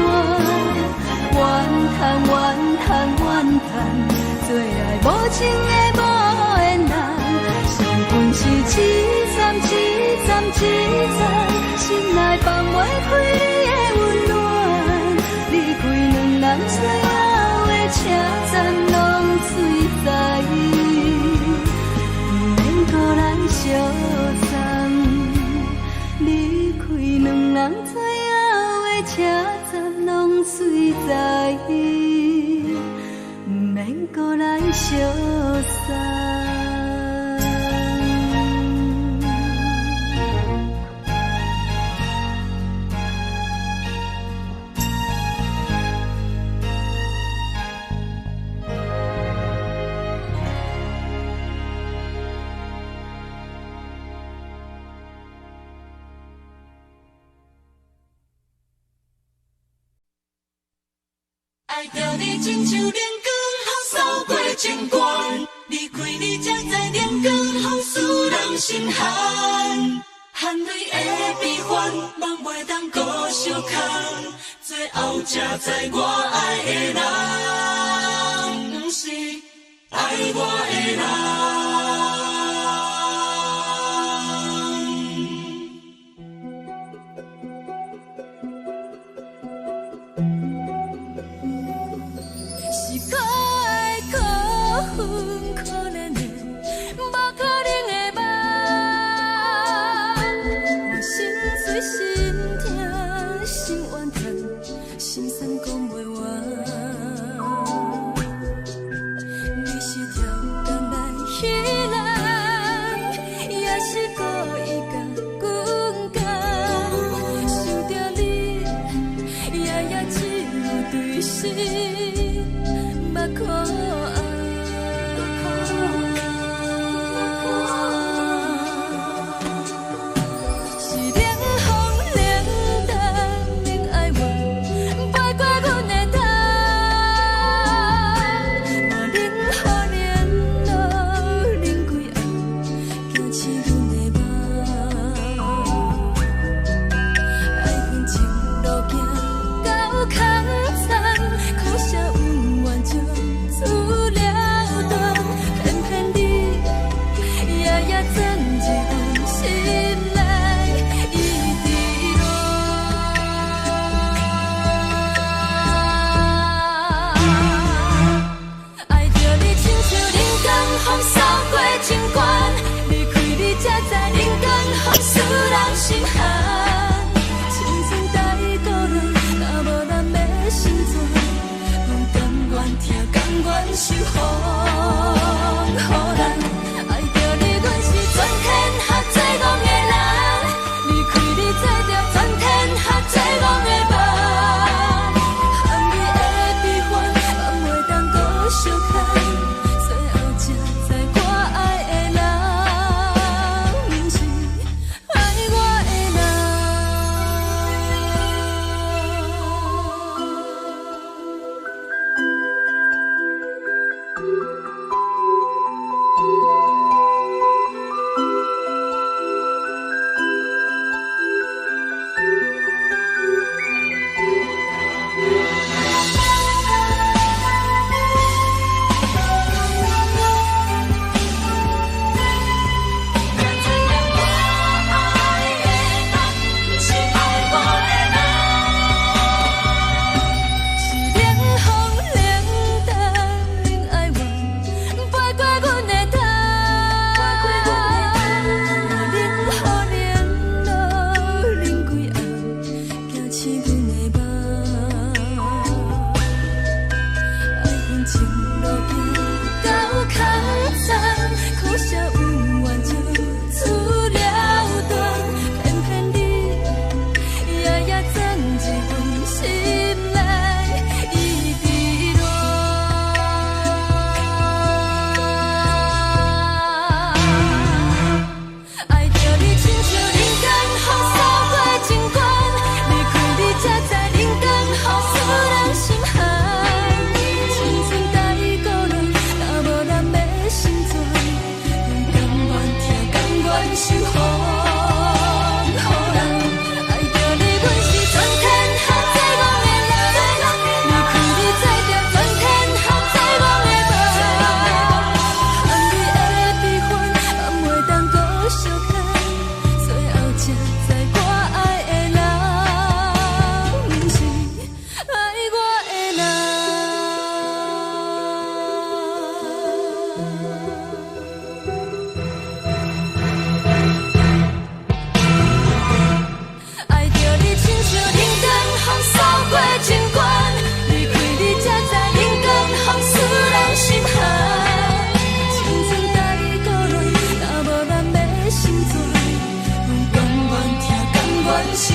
Speaker 1: 怨嘆怨嘆怨嘆，做愛無情的無緣人，相逢是一站一站一站，心內放袂開你的溫暖，離開兩人最後的車站，攏隨在意，毋免閣來相送。離開兩人最後的車站，攏隨在意，毋免閣來相送。
Speaker 3: 愛著你親像冷光予掃過情關，離開你才知冷光予使人心寒，汗淚的悲歡，夢袂當閣相牽，最後才知我愛的人，毋是愛我的人。
Speaker 1: 是可愛可恨可憐的，無可能的夢。我心碎心疼心怨嘆，心酸講袂完。你是跳工來彼人，也是故意共阮講。想著你，夜夜只有對心目苦红。是冷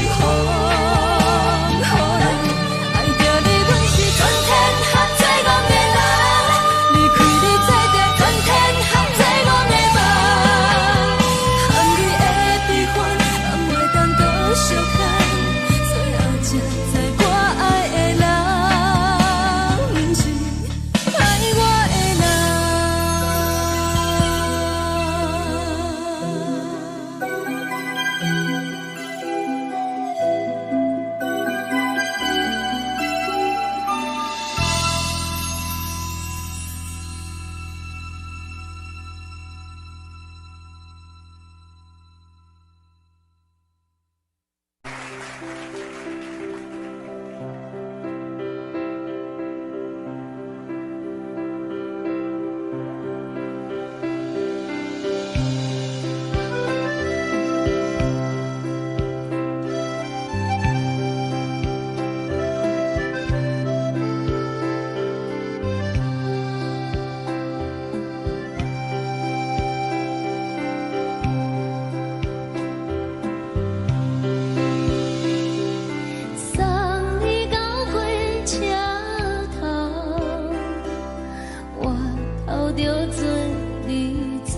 Speaker 1: 風雨人。愛著你，阮是全天下最戇的人。離開你，做著全天下最戇的夢。含淚的悲歡，嘛袂當閣相看。最後才知我愛的人，毋是愛我的人。
Speaker 2: 送你到火車頭，我頭著准你走。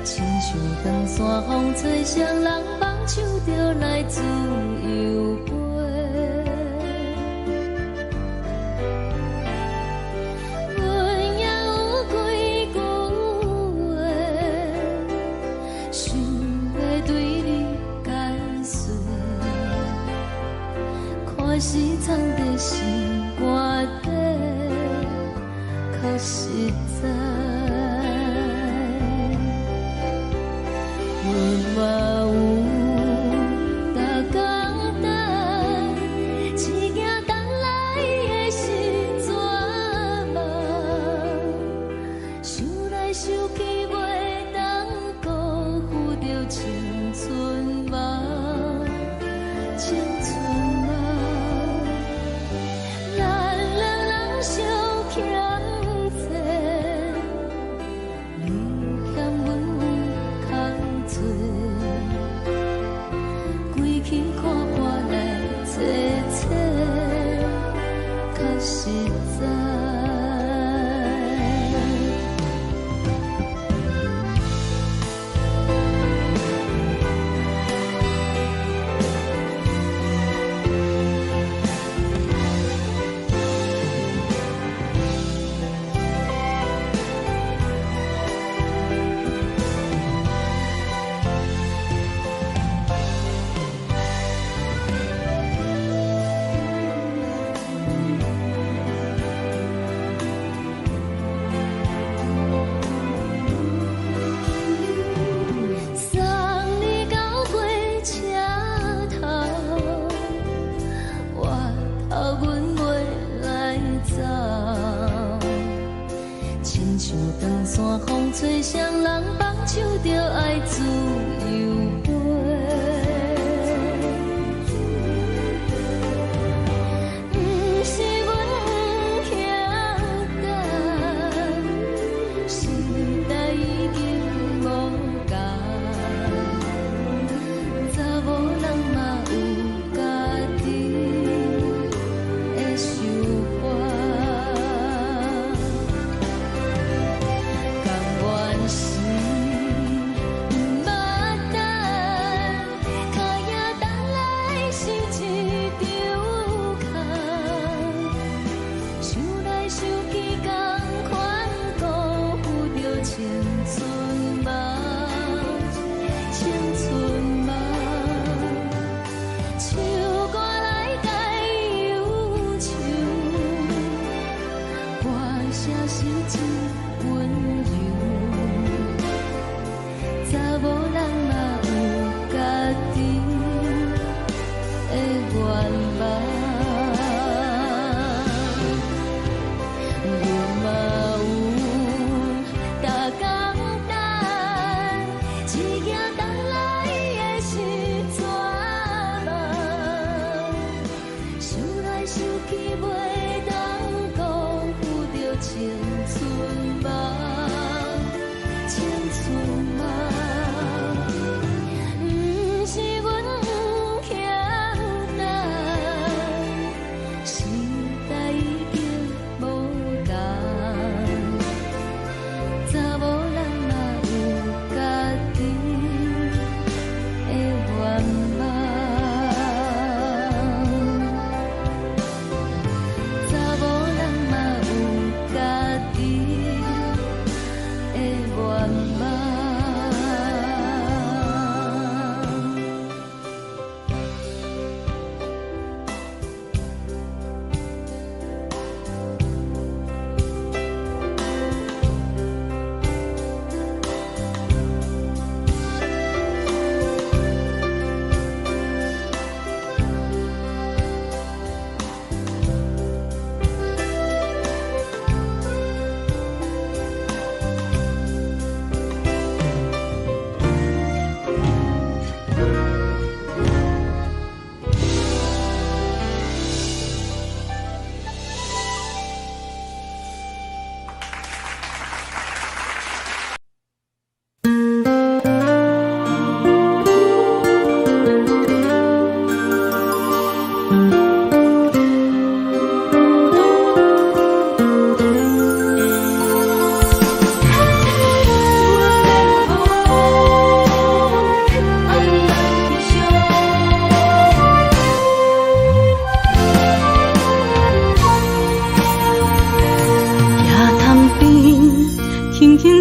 Speaker 2: 親像長山風吹，雙人挽手就來自由飛。阮也有幾句話，想欲對你解說。看是藏佇心肝底，較實在。阮嘛有逐工等，只驚等來的是绝望。想來想去，袂當辜負著青春夢，青春夢。咱兩人相欠債，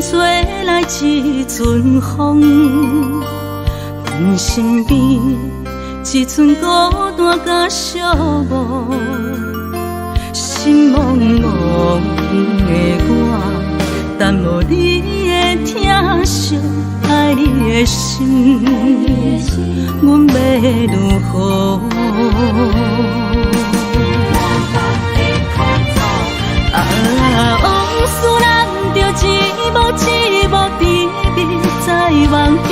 Speaker 3: 吹來一陣風，阮身邊一陣孤單佮寂寞，心茫茫的我，等無你的疼惜，愛你的心，阮欲如何？啊，往事咱著一幕一幕甜蜜在夢中。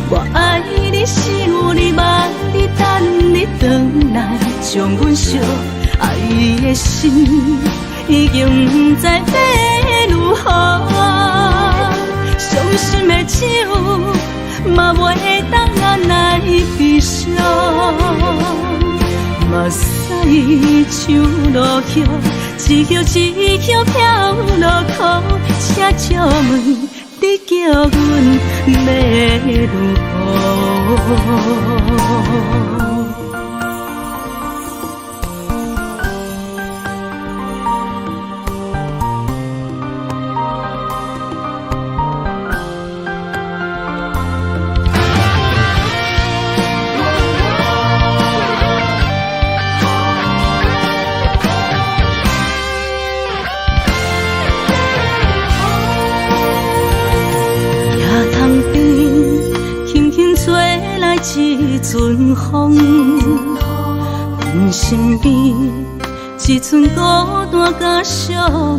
Speaker 3: 我愛你，想你，望你，等你轉來，將阮惜。愛的心已經不知欲如何，傷心的酒嘛袂當按來悲傷。目屎像落葉，一葉一葉飄落空，請借問你叫阮欲如何？一陣風，阮身邊一陣孤單佮寂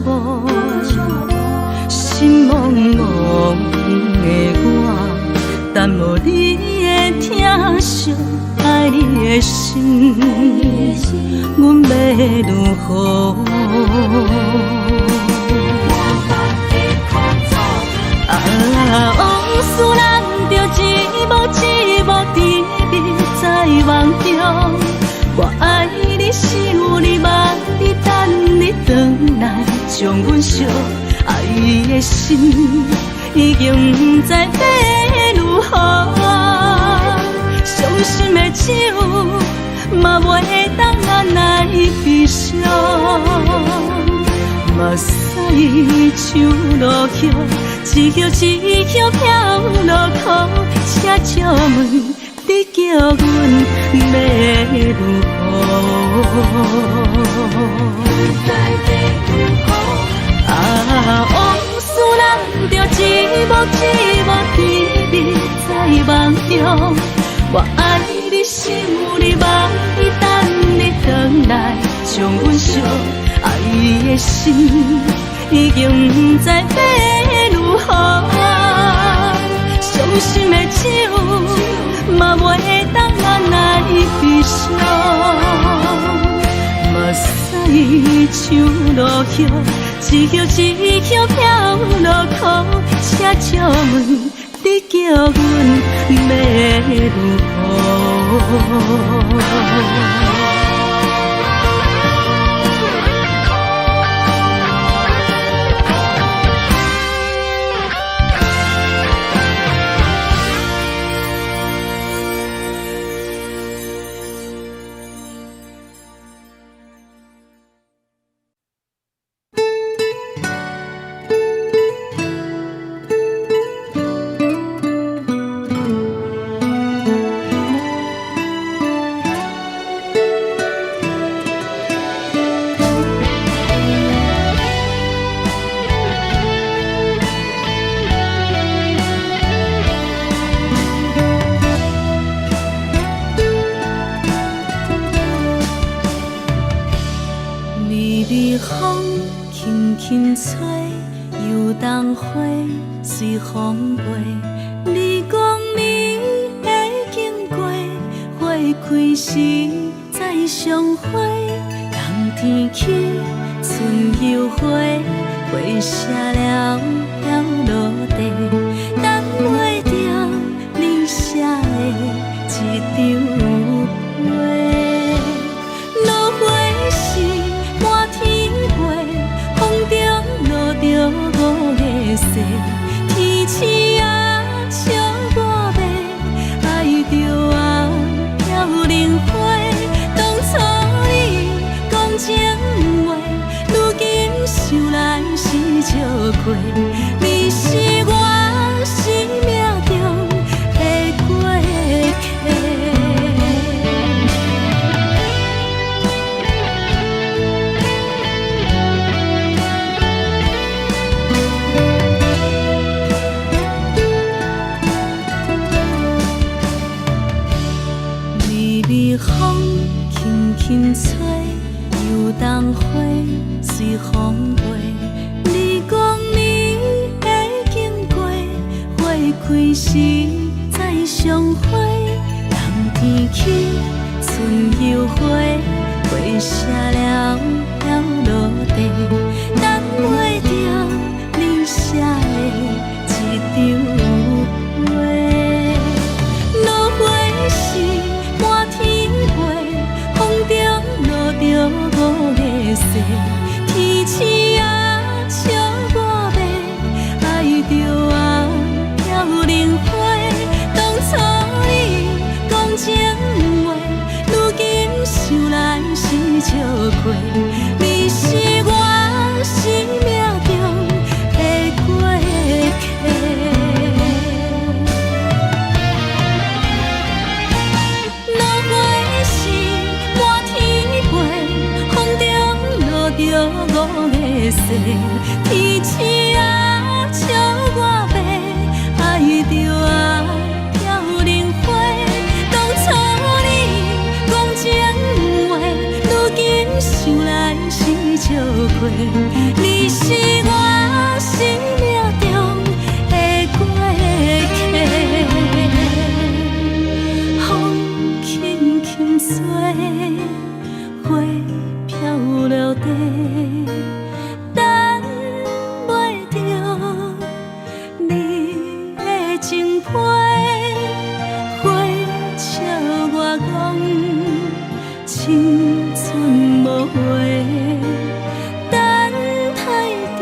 Speaker 3: 寞，心茫茫的我，等無你的疼惜，愛你的心，阮欲如何？啊，往事咱著一幕一幕甜蜜在夢中。我愛你，想你，望你，等你轉來，將阮惜。愛的心已經不知欲如何，傷心的酒嘛袂當按來悲傷。目屎像落葉，一葉一葉飄落空，請借問你叫阮欲如何？啊，往事咱著一幕一幕甜蜜在夢中。我愛你，想你，望你，等你轉來，將阮惜。愛的心已經不知欲如何，傷心的酒嘛袂當按來悲傷。目屎像落葉，一葉一葉飄落空，請借問你叫阮欲如何？
Speaker 1: 想來是笑過，你微風輕輕吹，油桐花隨風飛。你講你會經過，花開時再相會。冬天起，春又回，花謝了飄落地，等袂著你寫的這張批。落花時滿天飛，風中落著五个誓，天鼠仔笑我欲，愛著啊飄零花。當初你講情話，如今想來是笑虧。你是我生命中的過客。落花時滿天飛，風中落著五个誓，天鼠仔笑我欲，愛著啊飄零花。當初你講情話，如今想來是笑虧。你是我生命中的過客。風輕輕吹，花飄落地，等袂著你的情批，花笑我講青春無話，等待著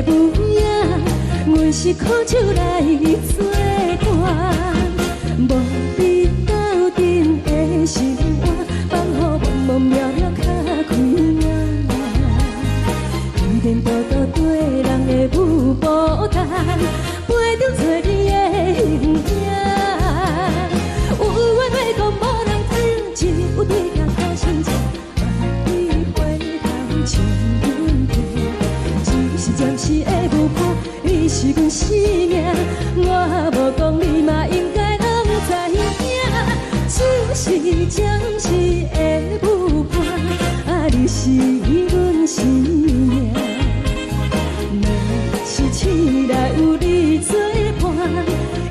Speaker 1: 舞影，阮是苦酒來做伴，無比鬥陣的生活，放予茫茫渺渺較開眼。天顛倒倒對人的舞步動，陪著找你的形影。有話欲講無人聽，只有對鏡看心情，望你回頭笑阮聽。只是暫時的舞伴，你是阮生命，我無講你嘛應該攏知影。只是暫時的舞伴，啊，你是阮生命。若是醒來有你做伴，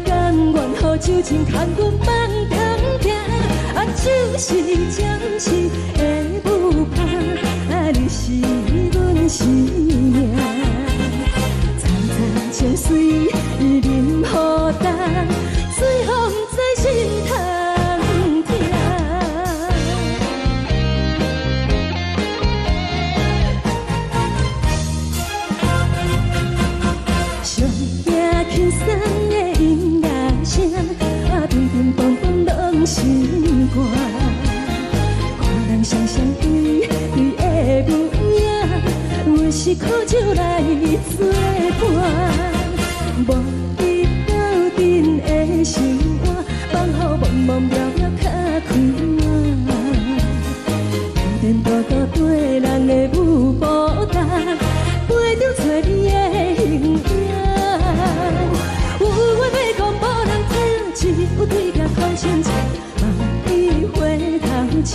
Speaker 1: 甘願予酒精牽阮夢中行。啊，只是暫時的舞伴，啊，你是阮生命。層層情水淋予重，水予毋知心通疼。上驚輕鬆的音樂聲，啊，乒乒乓乓攏心肝。看人雙雙對對的舞影，阮是苦酒來做伴，無比鬥陣的生活，放予茫茫渺渺較開眼。天顛倒倒對人的舞步動，陪著找你的形影。有話欲講無人聽，只有對鏡看心情，望你回頭笑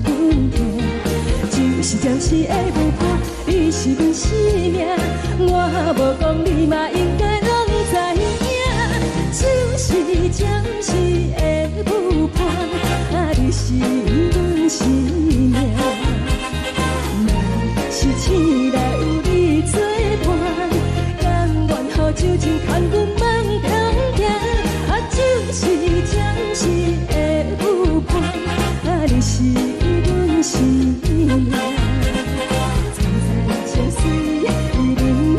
Speaker 1: 阮聽。只是暫時的舞伴，你是阮生命，我無講你嘛應該攏知影。只是暫時的舞伴，啊，你是阮生命。若是醒來有你做伴，甘願予酒精牽阮夢中行。啊，只是暫時的舞伴，啊，你是阮生命。層層情水淋予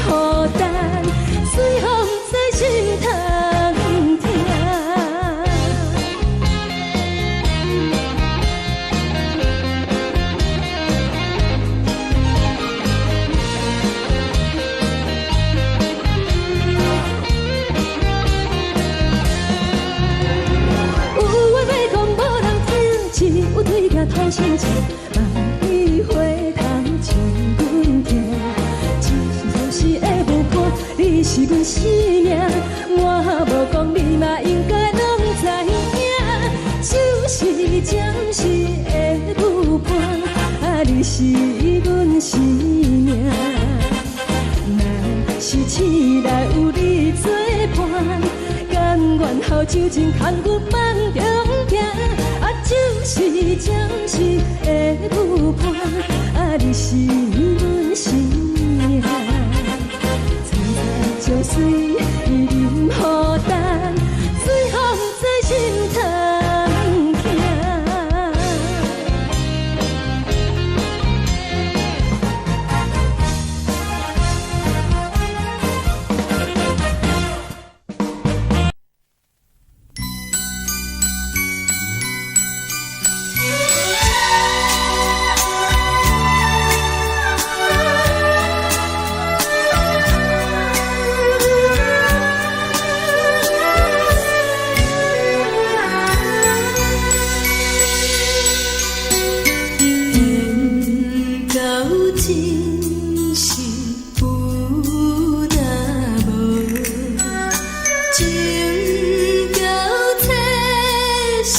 Speaker 1: 重，水予毋知心通疼。有話欲講無人聽，只有對鏡看心情，望你回頭笑阮聽。只是暫時的舞伴，你是阮生命，我無講你嘛應該攏知影。只是暫時的舞伴，啊，你是阮生命。若是醒來有你做伴，甘願予酒精牽阮夢中行。啊，只是暫時的舞伴，啊，你是阮生命。層層情水淋予重，水予毋知心通疼。
Speaker 3: 緣到真是有若無，情到這是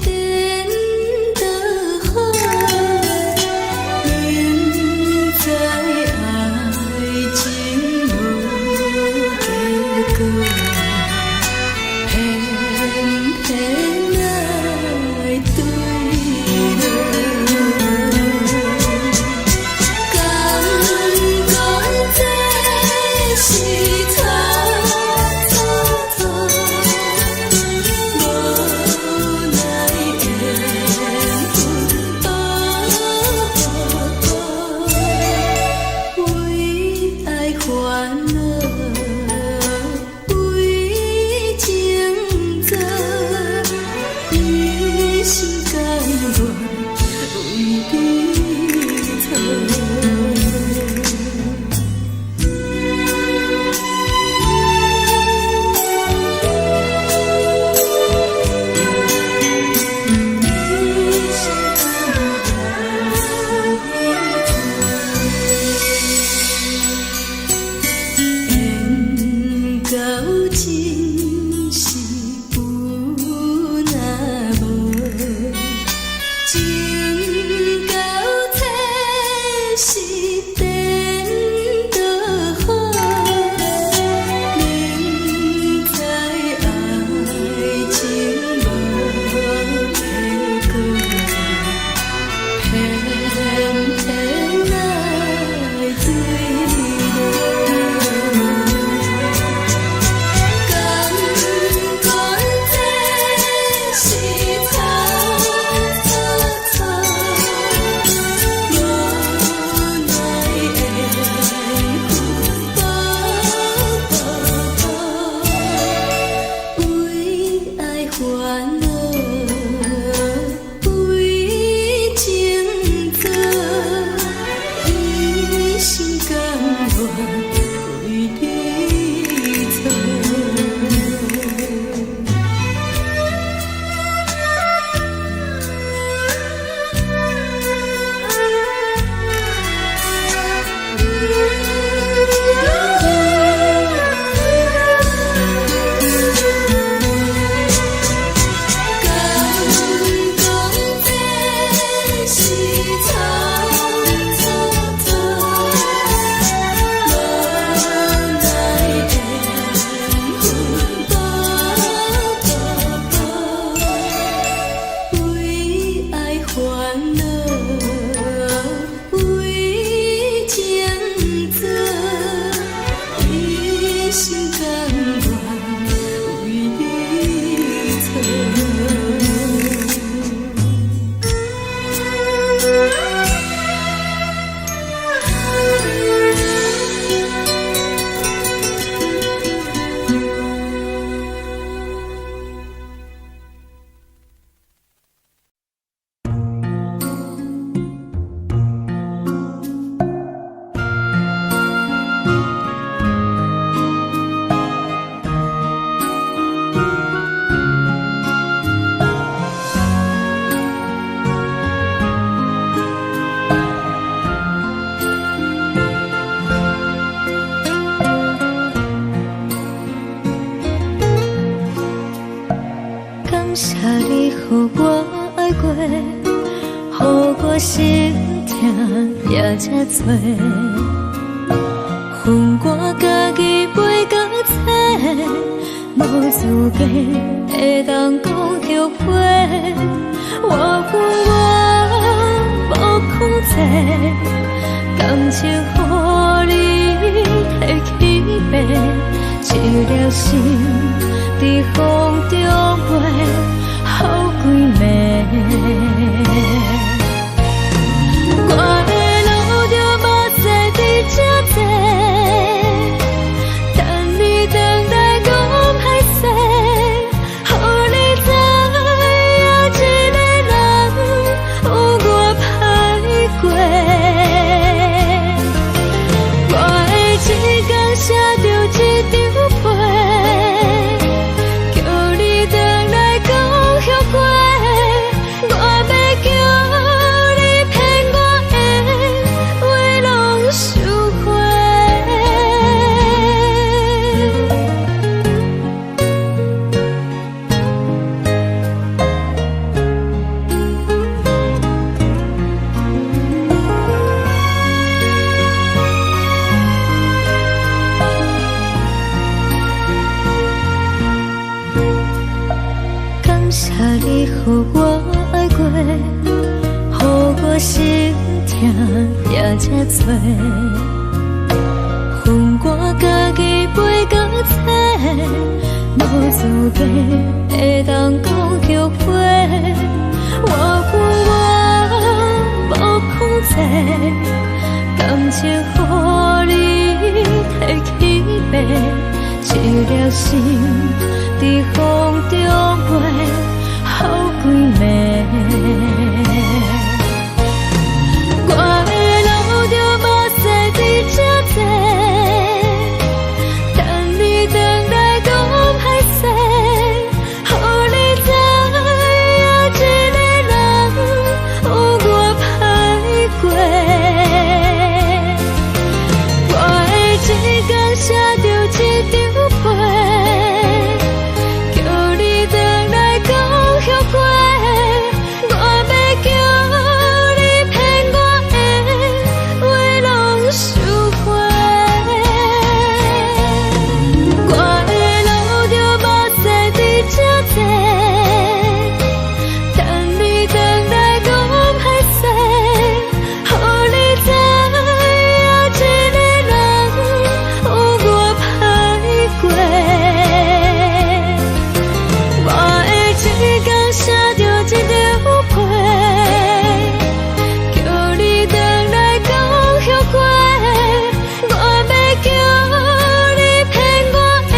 Speaker 3: 顛倒好，明知愛情無結果，偏偏愛對落。敢講這是較蹉跎，無奈緣分步步，為愛煩惱。
Speaker 1: 掠這濟，分我家己飞到找，無資格會當講後悔。我有我無控制，感情予你提去爬，一粒心佇風中飛，予規暝。我會流著目屎佇這坐，等你轉來講歹勢，予你知影一个人有偌歹過。我會一工寫著一張批，叫你轉來講後悔。我欲叫你騙我的話攏收回。感謝你予我愛過，予我心痛掠這濟，分我家己飛到找，無資格會當講後悔。我有我無控制，感情予你提去爬，一粒心佇風中飛，予規暝。我會流著目屎佇這坐，等你轉來講歹勢，予你知影一個人有偌歹過。我會一工寫著一張批，叫你轉來講後悔。我欲叫你騙我的話攏收回。我會流著目屎佇這坐，等你轉來講歹勢，予你知影一個人有偌歹過。我會一工寫著一張批，叫你轉來講後悔。我欲叫你騙我的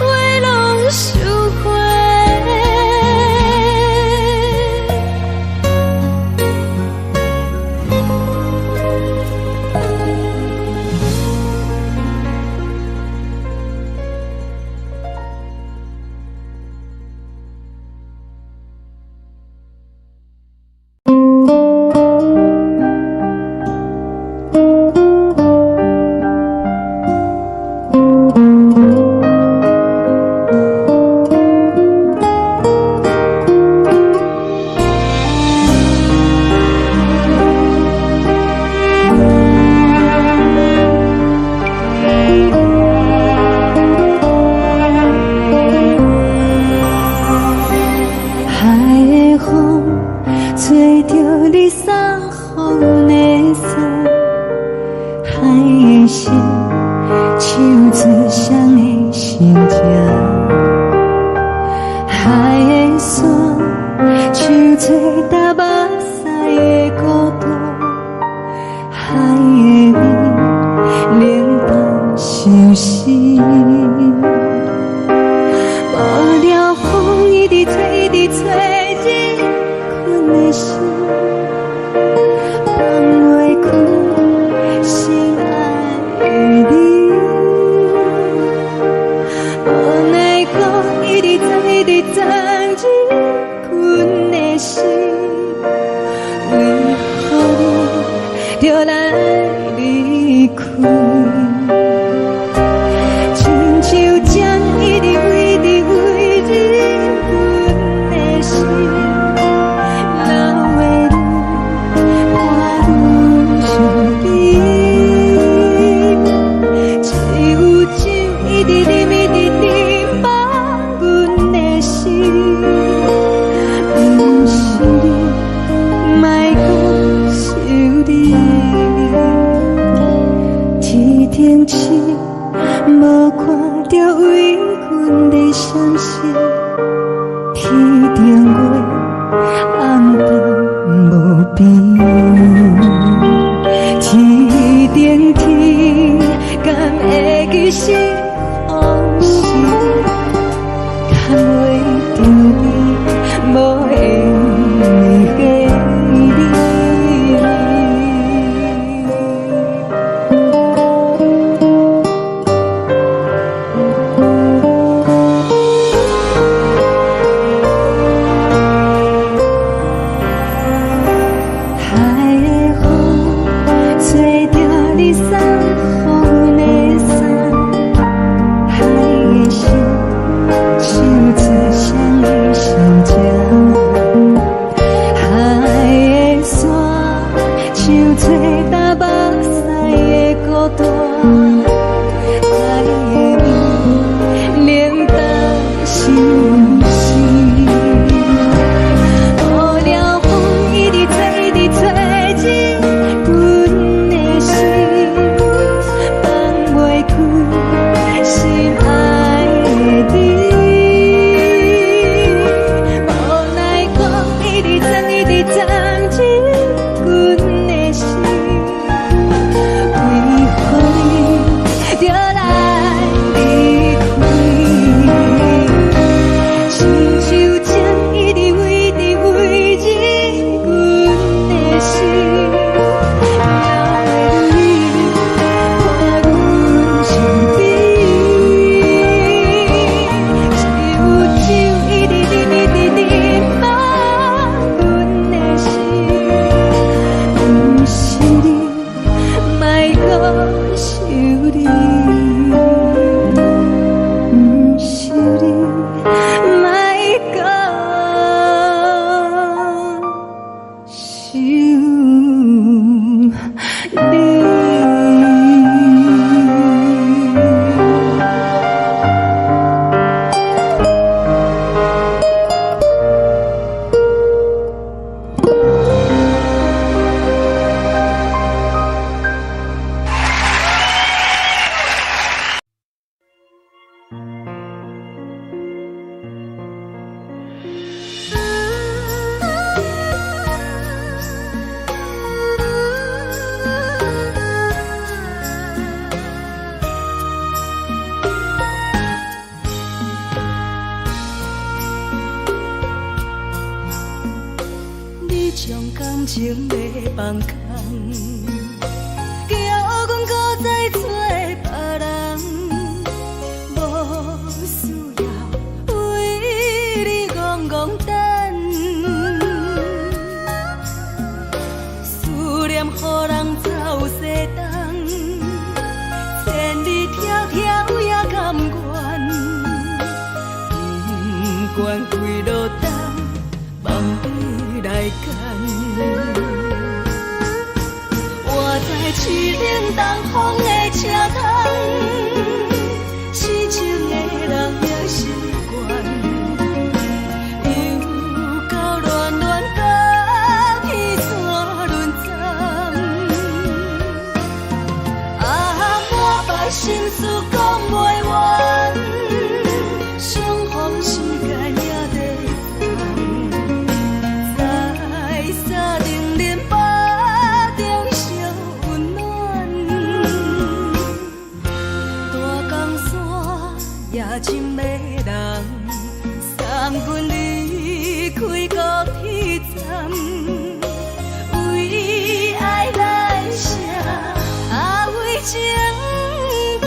Speaker 1: 話攏收回。
Speaker 3: 海的風吹著你送予阮的衫，海的心唱出誰的心情，海的沙唱出踏目屎的孤單，海的味冷淡相思。無聊風一直吹，一直吹，入困的心，放袂開心愛的你。無奈何一直鑽，一直鑽入困的心，為何你著來離開？親像
Speaker 1: 無看著為阮的閃爍，天頂月暗淡無邊，天頂天，敢會記是予是？牽袂著你，無緣的你。海的風，吹著你送予阮的衫，海的心，唱出双双情。海的沙，像吹干目屎的孤單。海的味，冷淡心事。無聊風一直吹，一直吹入阮的心，放袂開心愛的你。無奈風一直鑽，一直鑽入阮的心，為何你著來離開？親像情一直圍直圍入阮的心，留你伴阮身邊。只有酒一直啉，一直啉滿阮的心，毋是你，莫閣想你，毋是你，莫閣想你。
Speaker 3: 你將感情欲放空，叫阮閣再找別人，無需要為你戇戇等，思念予人走西東，千里迢迢也甘願，不管幾落冬，放你來揀。活在凄冷東風的車窗，痴情的人也習慣，又到暖暖甲彼山轮转。啊，满腹心事講袂完，相逢時間也短暫，在三重林腹中相溫暖。大江山也真迷人，送阮離開高鐵站，為愛來寫，啊為情等。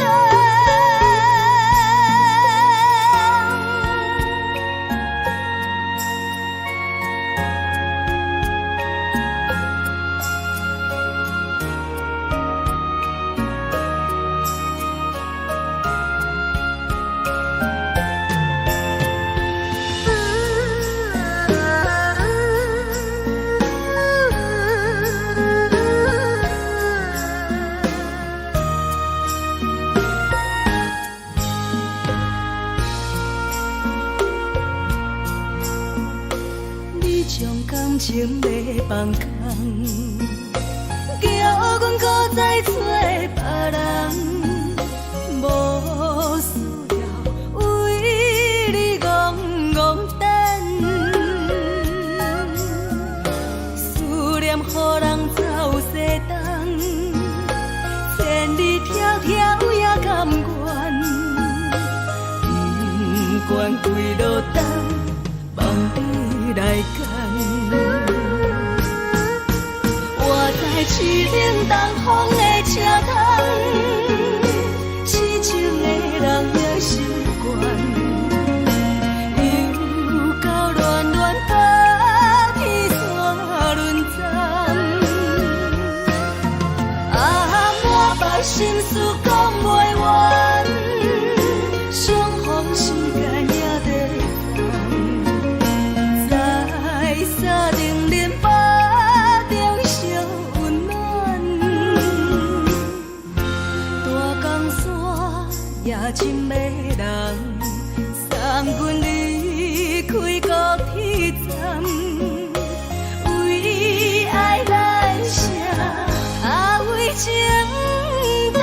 Speaker 3: 你將感情欲放空，叫阮閣再找別人，無
Speaker 1: 也深的人，送阮離開高鐵站，為愛來寫，啊為情等。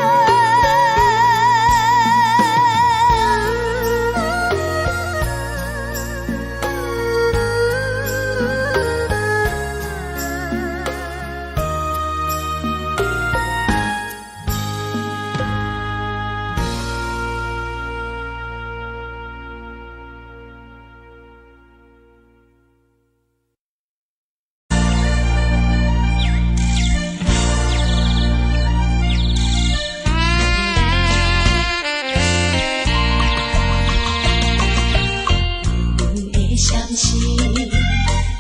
Speaker 3: 阮的相思，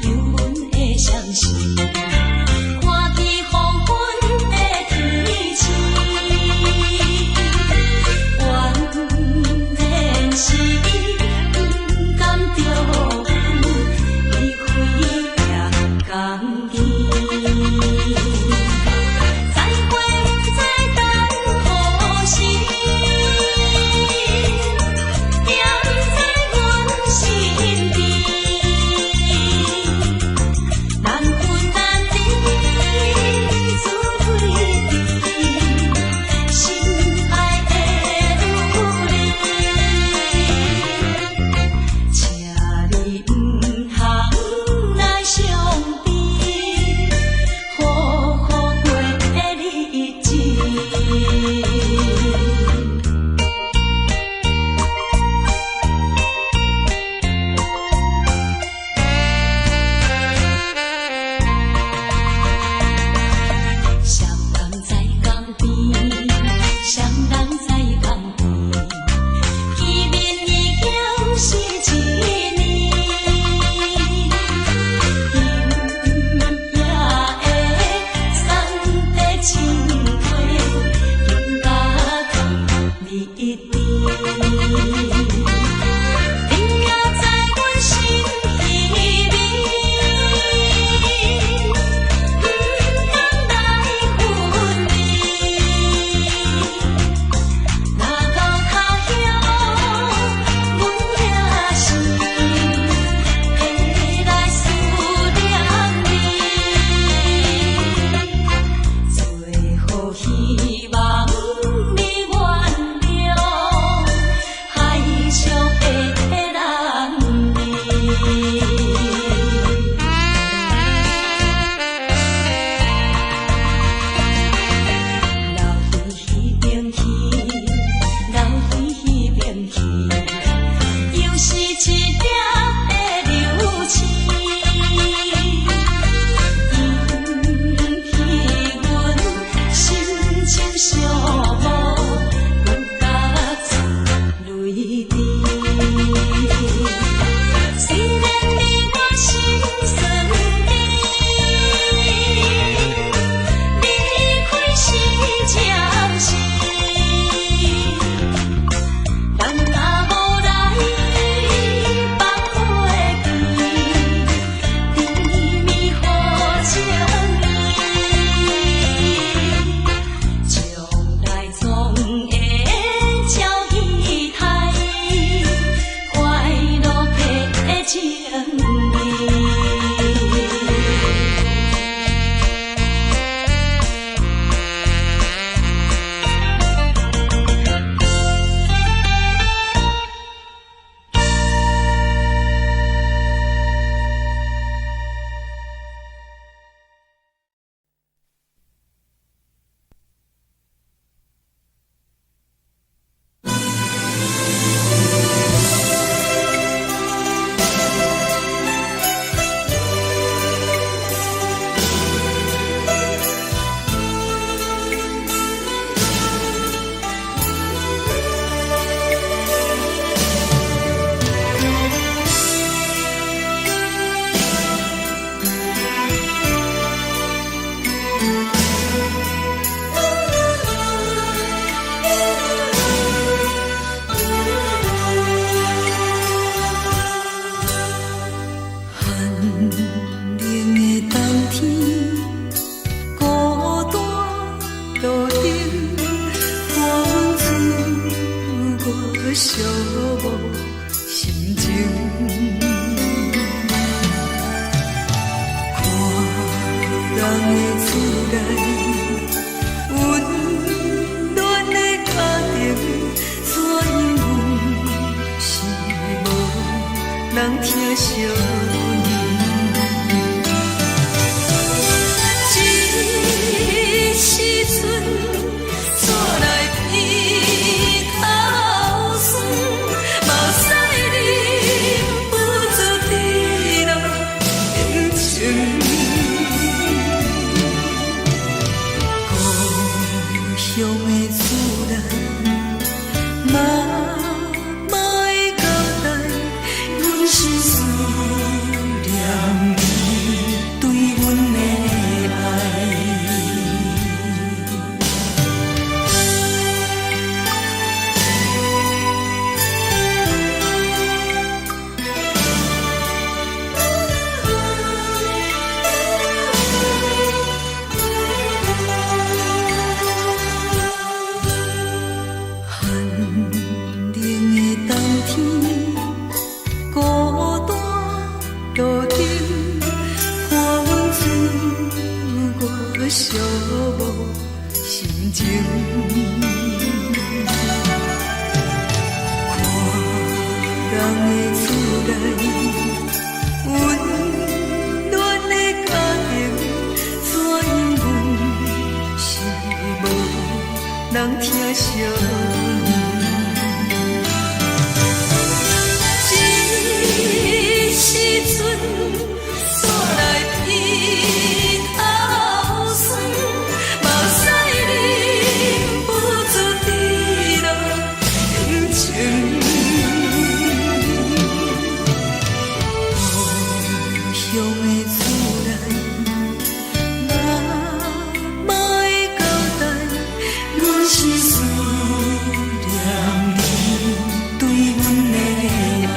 Speaker 3: 有阮的相思，看见黃昏的天星，原來是伊不甘著阮，伊飛也甘去。再會不知等何時，惦在阮身邊。難分難離，自對對，心愛的女兒，請你毋通來傷悲，好好過日子。雙人在江邊，雙人在江邊，見面已經是一年。今夜的送的情話，更加甜蜜甜。你也在阮心裡面，不甘來分離。若到他鄉，阮也是會來思念你。最後希望你原諒，海
Speaker 1: 寂寞心情。看人的厝內，溫暖的家庭，怎樣阮是無人疼惜阮。這時陣煞來鼻頭酸，目屎忍不住滴落眼睛。故鄉的厝內，媽媽的交代，阮是思念你對阮的愛。寒冷的冬天，孤單路頂，看阮自我寂寞心情。看人的厝內，溫暖的家庭，怎樣阮是無人疼惜阮。這時陣煞來鼻頭酸，目屎忍不住滴落眼睛。故鄉的厝內，媽媽的交代，阮是思念你對阮的愛。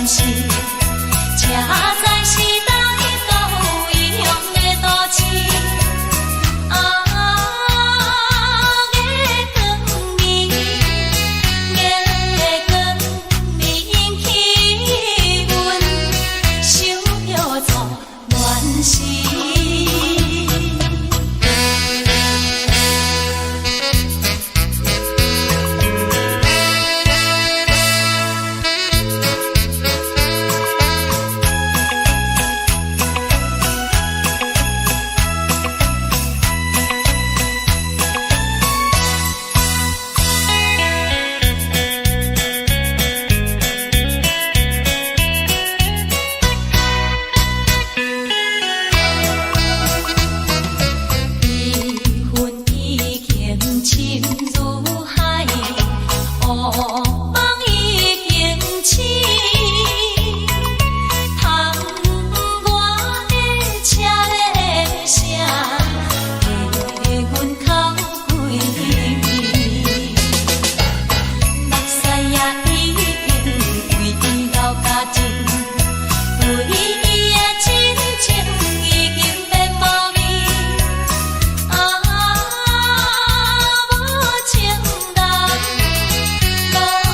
Speaker 2: 時，才知是佗位異鄉的都市。啊，月光暝，月光暝引起阮想著做恋時。悲恨已經深如海，烏夢已經醒。窗外的車咧聲，替阮哭規暝。目屎也已經為伊流乾淨，對伊的真情已經變無味。啊，無情人，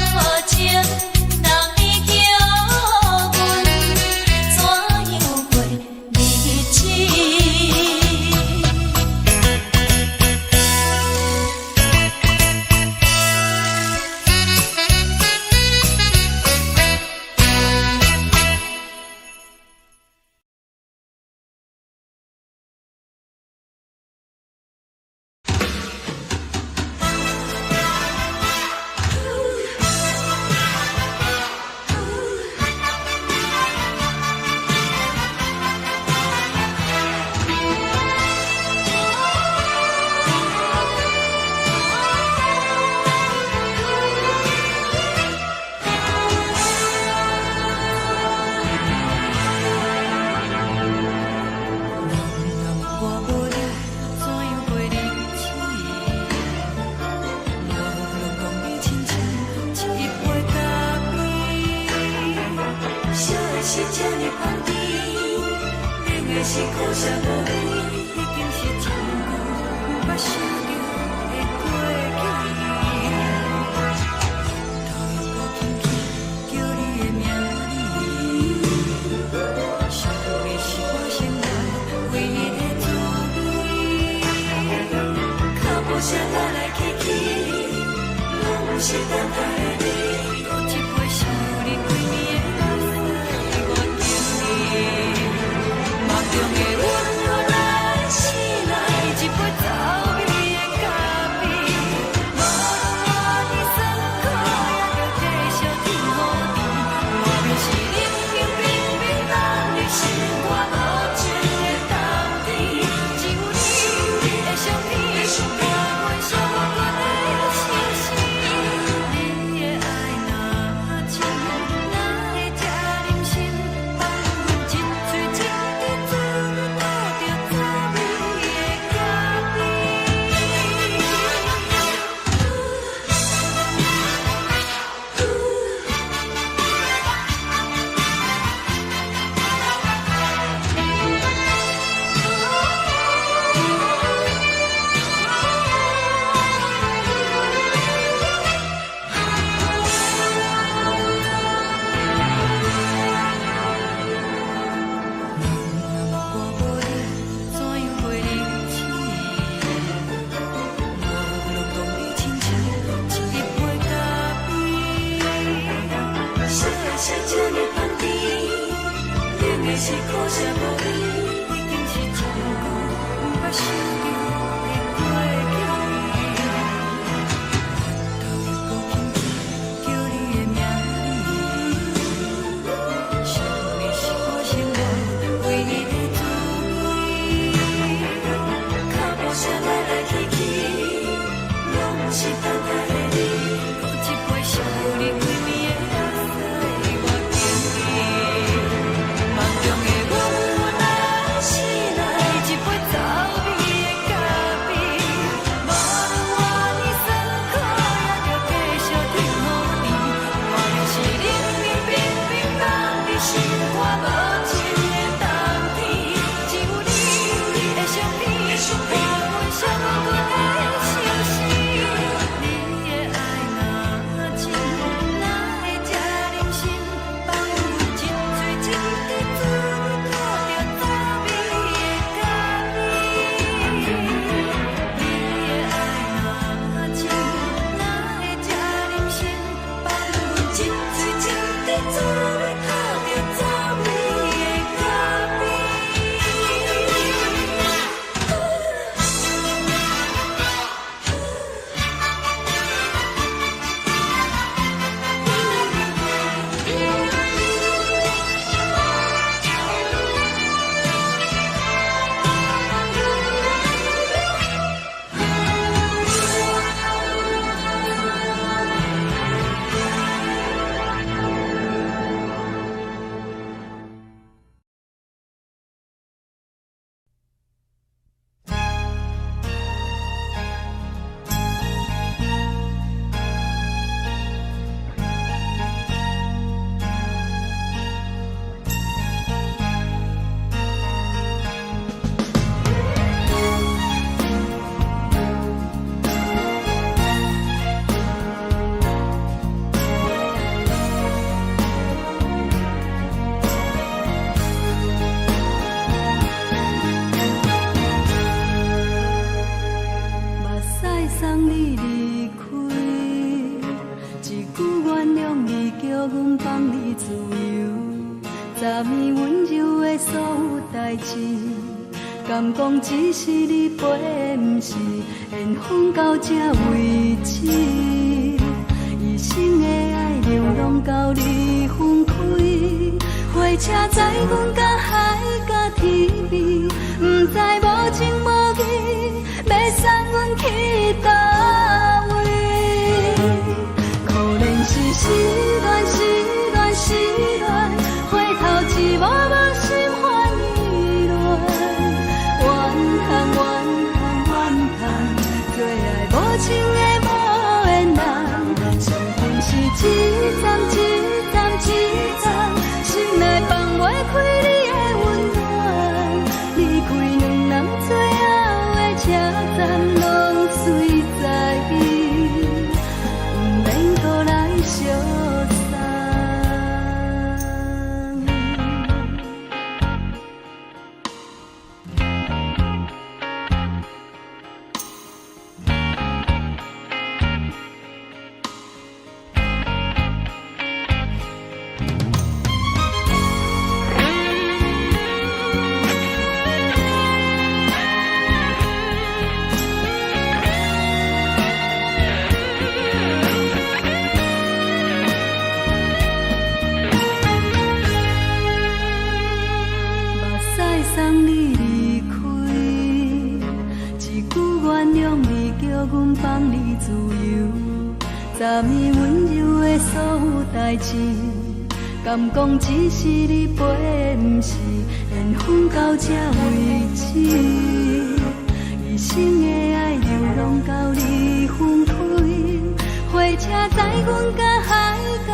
Speaker 2: 無情人，你叫阮怎樣過日子？
Speaker 1: 人若我無你，怎樣過日子？無論講你親像一杯咖啡，燒的是這呢香甜，冷的是苦澀無味，已經是真久毋捌想著的過去。頭又閣輕輕叫你的名字，想你是我生活唯一的滋味。腳步聲來來去去，攏是等待的你。閣一杯想你規暝的目屎，我敬你。夢中的阮來醒來，一杯走味的咖啡。無論偌尼酸苦，也著繼續天予甜。無論是冷冰冰冰冷的心，我無情的冬天，只有你的相片，伴阮寂寞的心事。你的愛若深，哪會這忍心放阮一喙一滴水吐著走味的咖啡？人若我無你，怎樣過日子？無論講你親像一杯咖啡，燒的是這呢香甜，冷的是苦澀無味，已經是真久毋捌想著的過去。頭又閣輕輕叫你的名字，想你是我生活唯一的滋味。腳步聲來來去去，攏是等待的你。閣一杯想你規暝的目屎，我敬你。夢中的阮來醒來，一杯走味的咖放你自由。昨暝溫柔的所有代誌，敢講只是你陪，毋是緣分到這為止。一生的愛流浪到你分開，火車載阮到海角天邊，毋知無情無義，欲送阮去佗位。可憐是失戀，失戀，失戀，回頭一幕幕心煩意亂。怨恨，怨恨，怨恨，做愛無情的無緣人，上恨是一站一站一站，心內放袂開你的溫暖。離開兩人最後的車站，攏隨在你，毋免閣來相送。目屎送你離開，一句原諒你，叫阮放你自由。昨暝溫柔的所有代誌，敢講只是你陪，毋是緣分到這為止。一生的愛流浪到你分開，火車載阮到海角。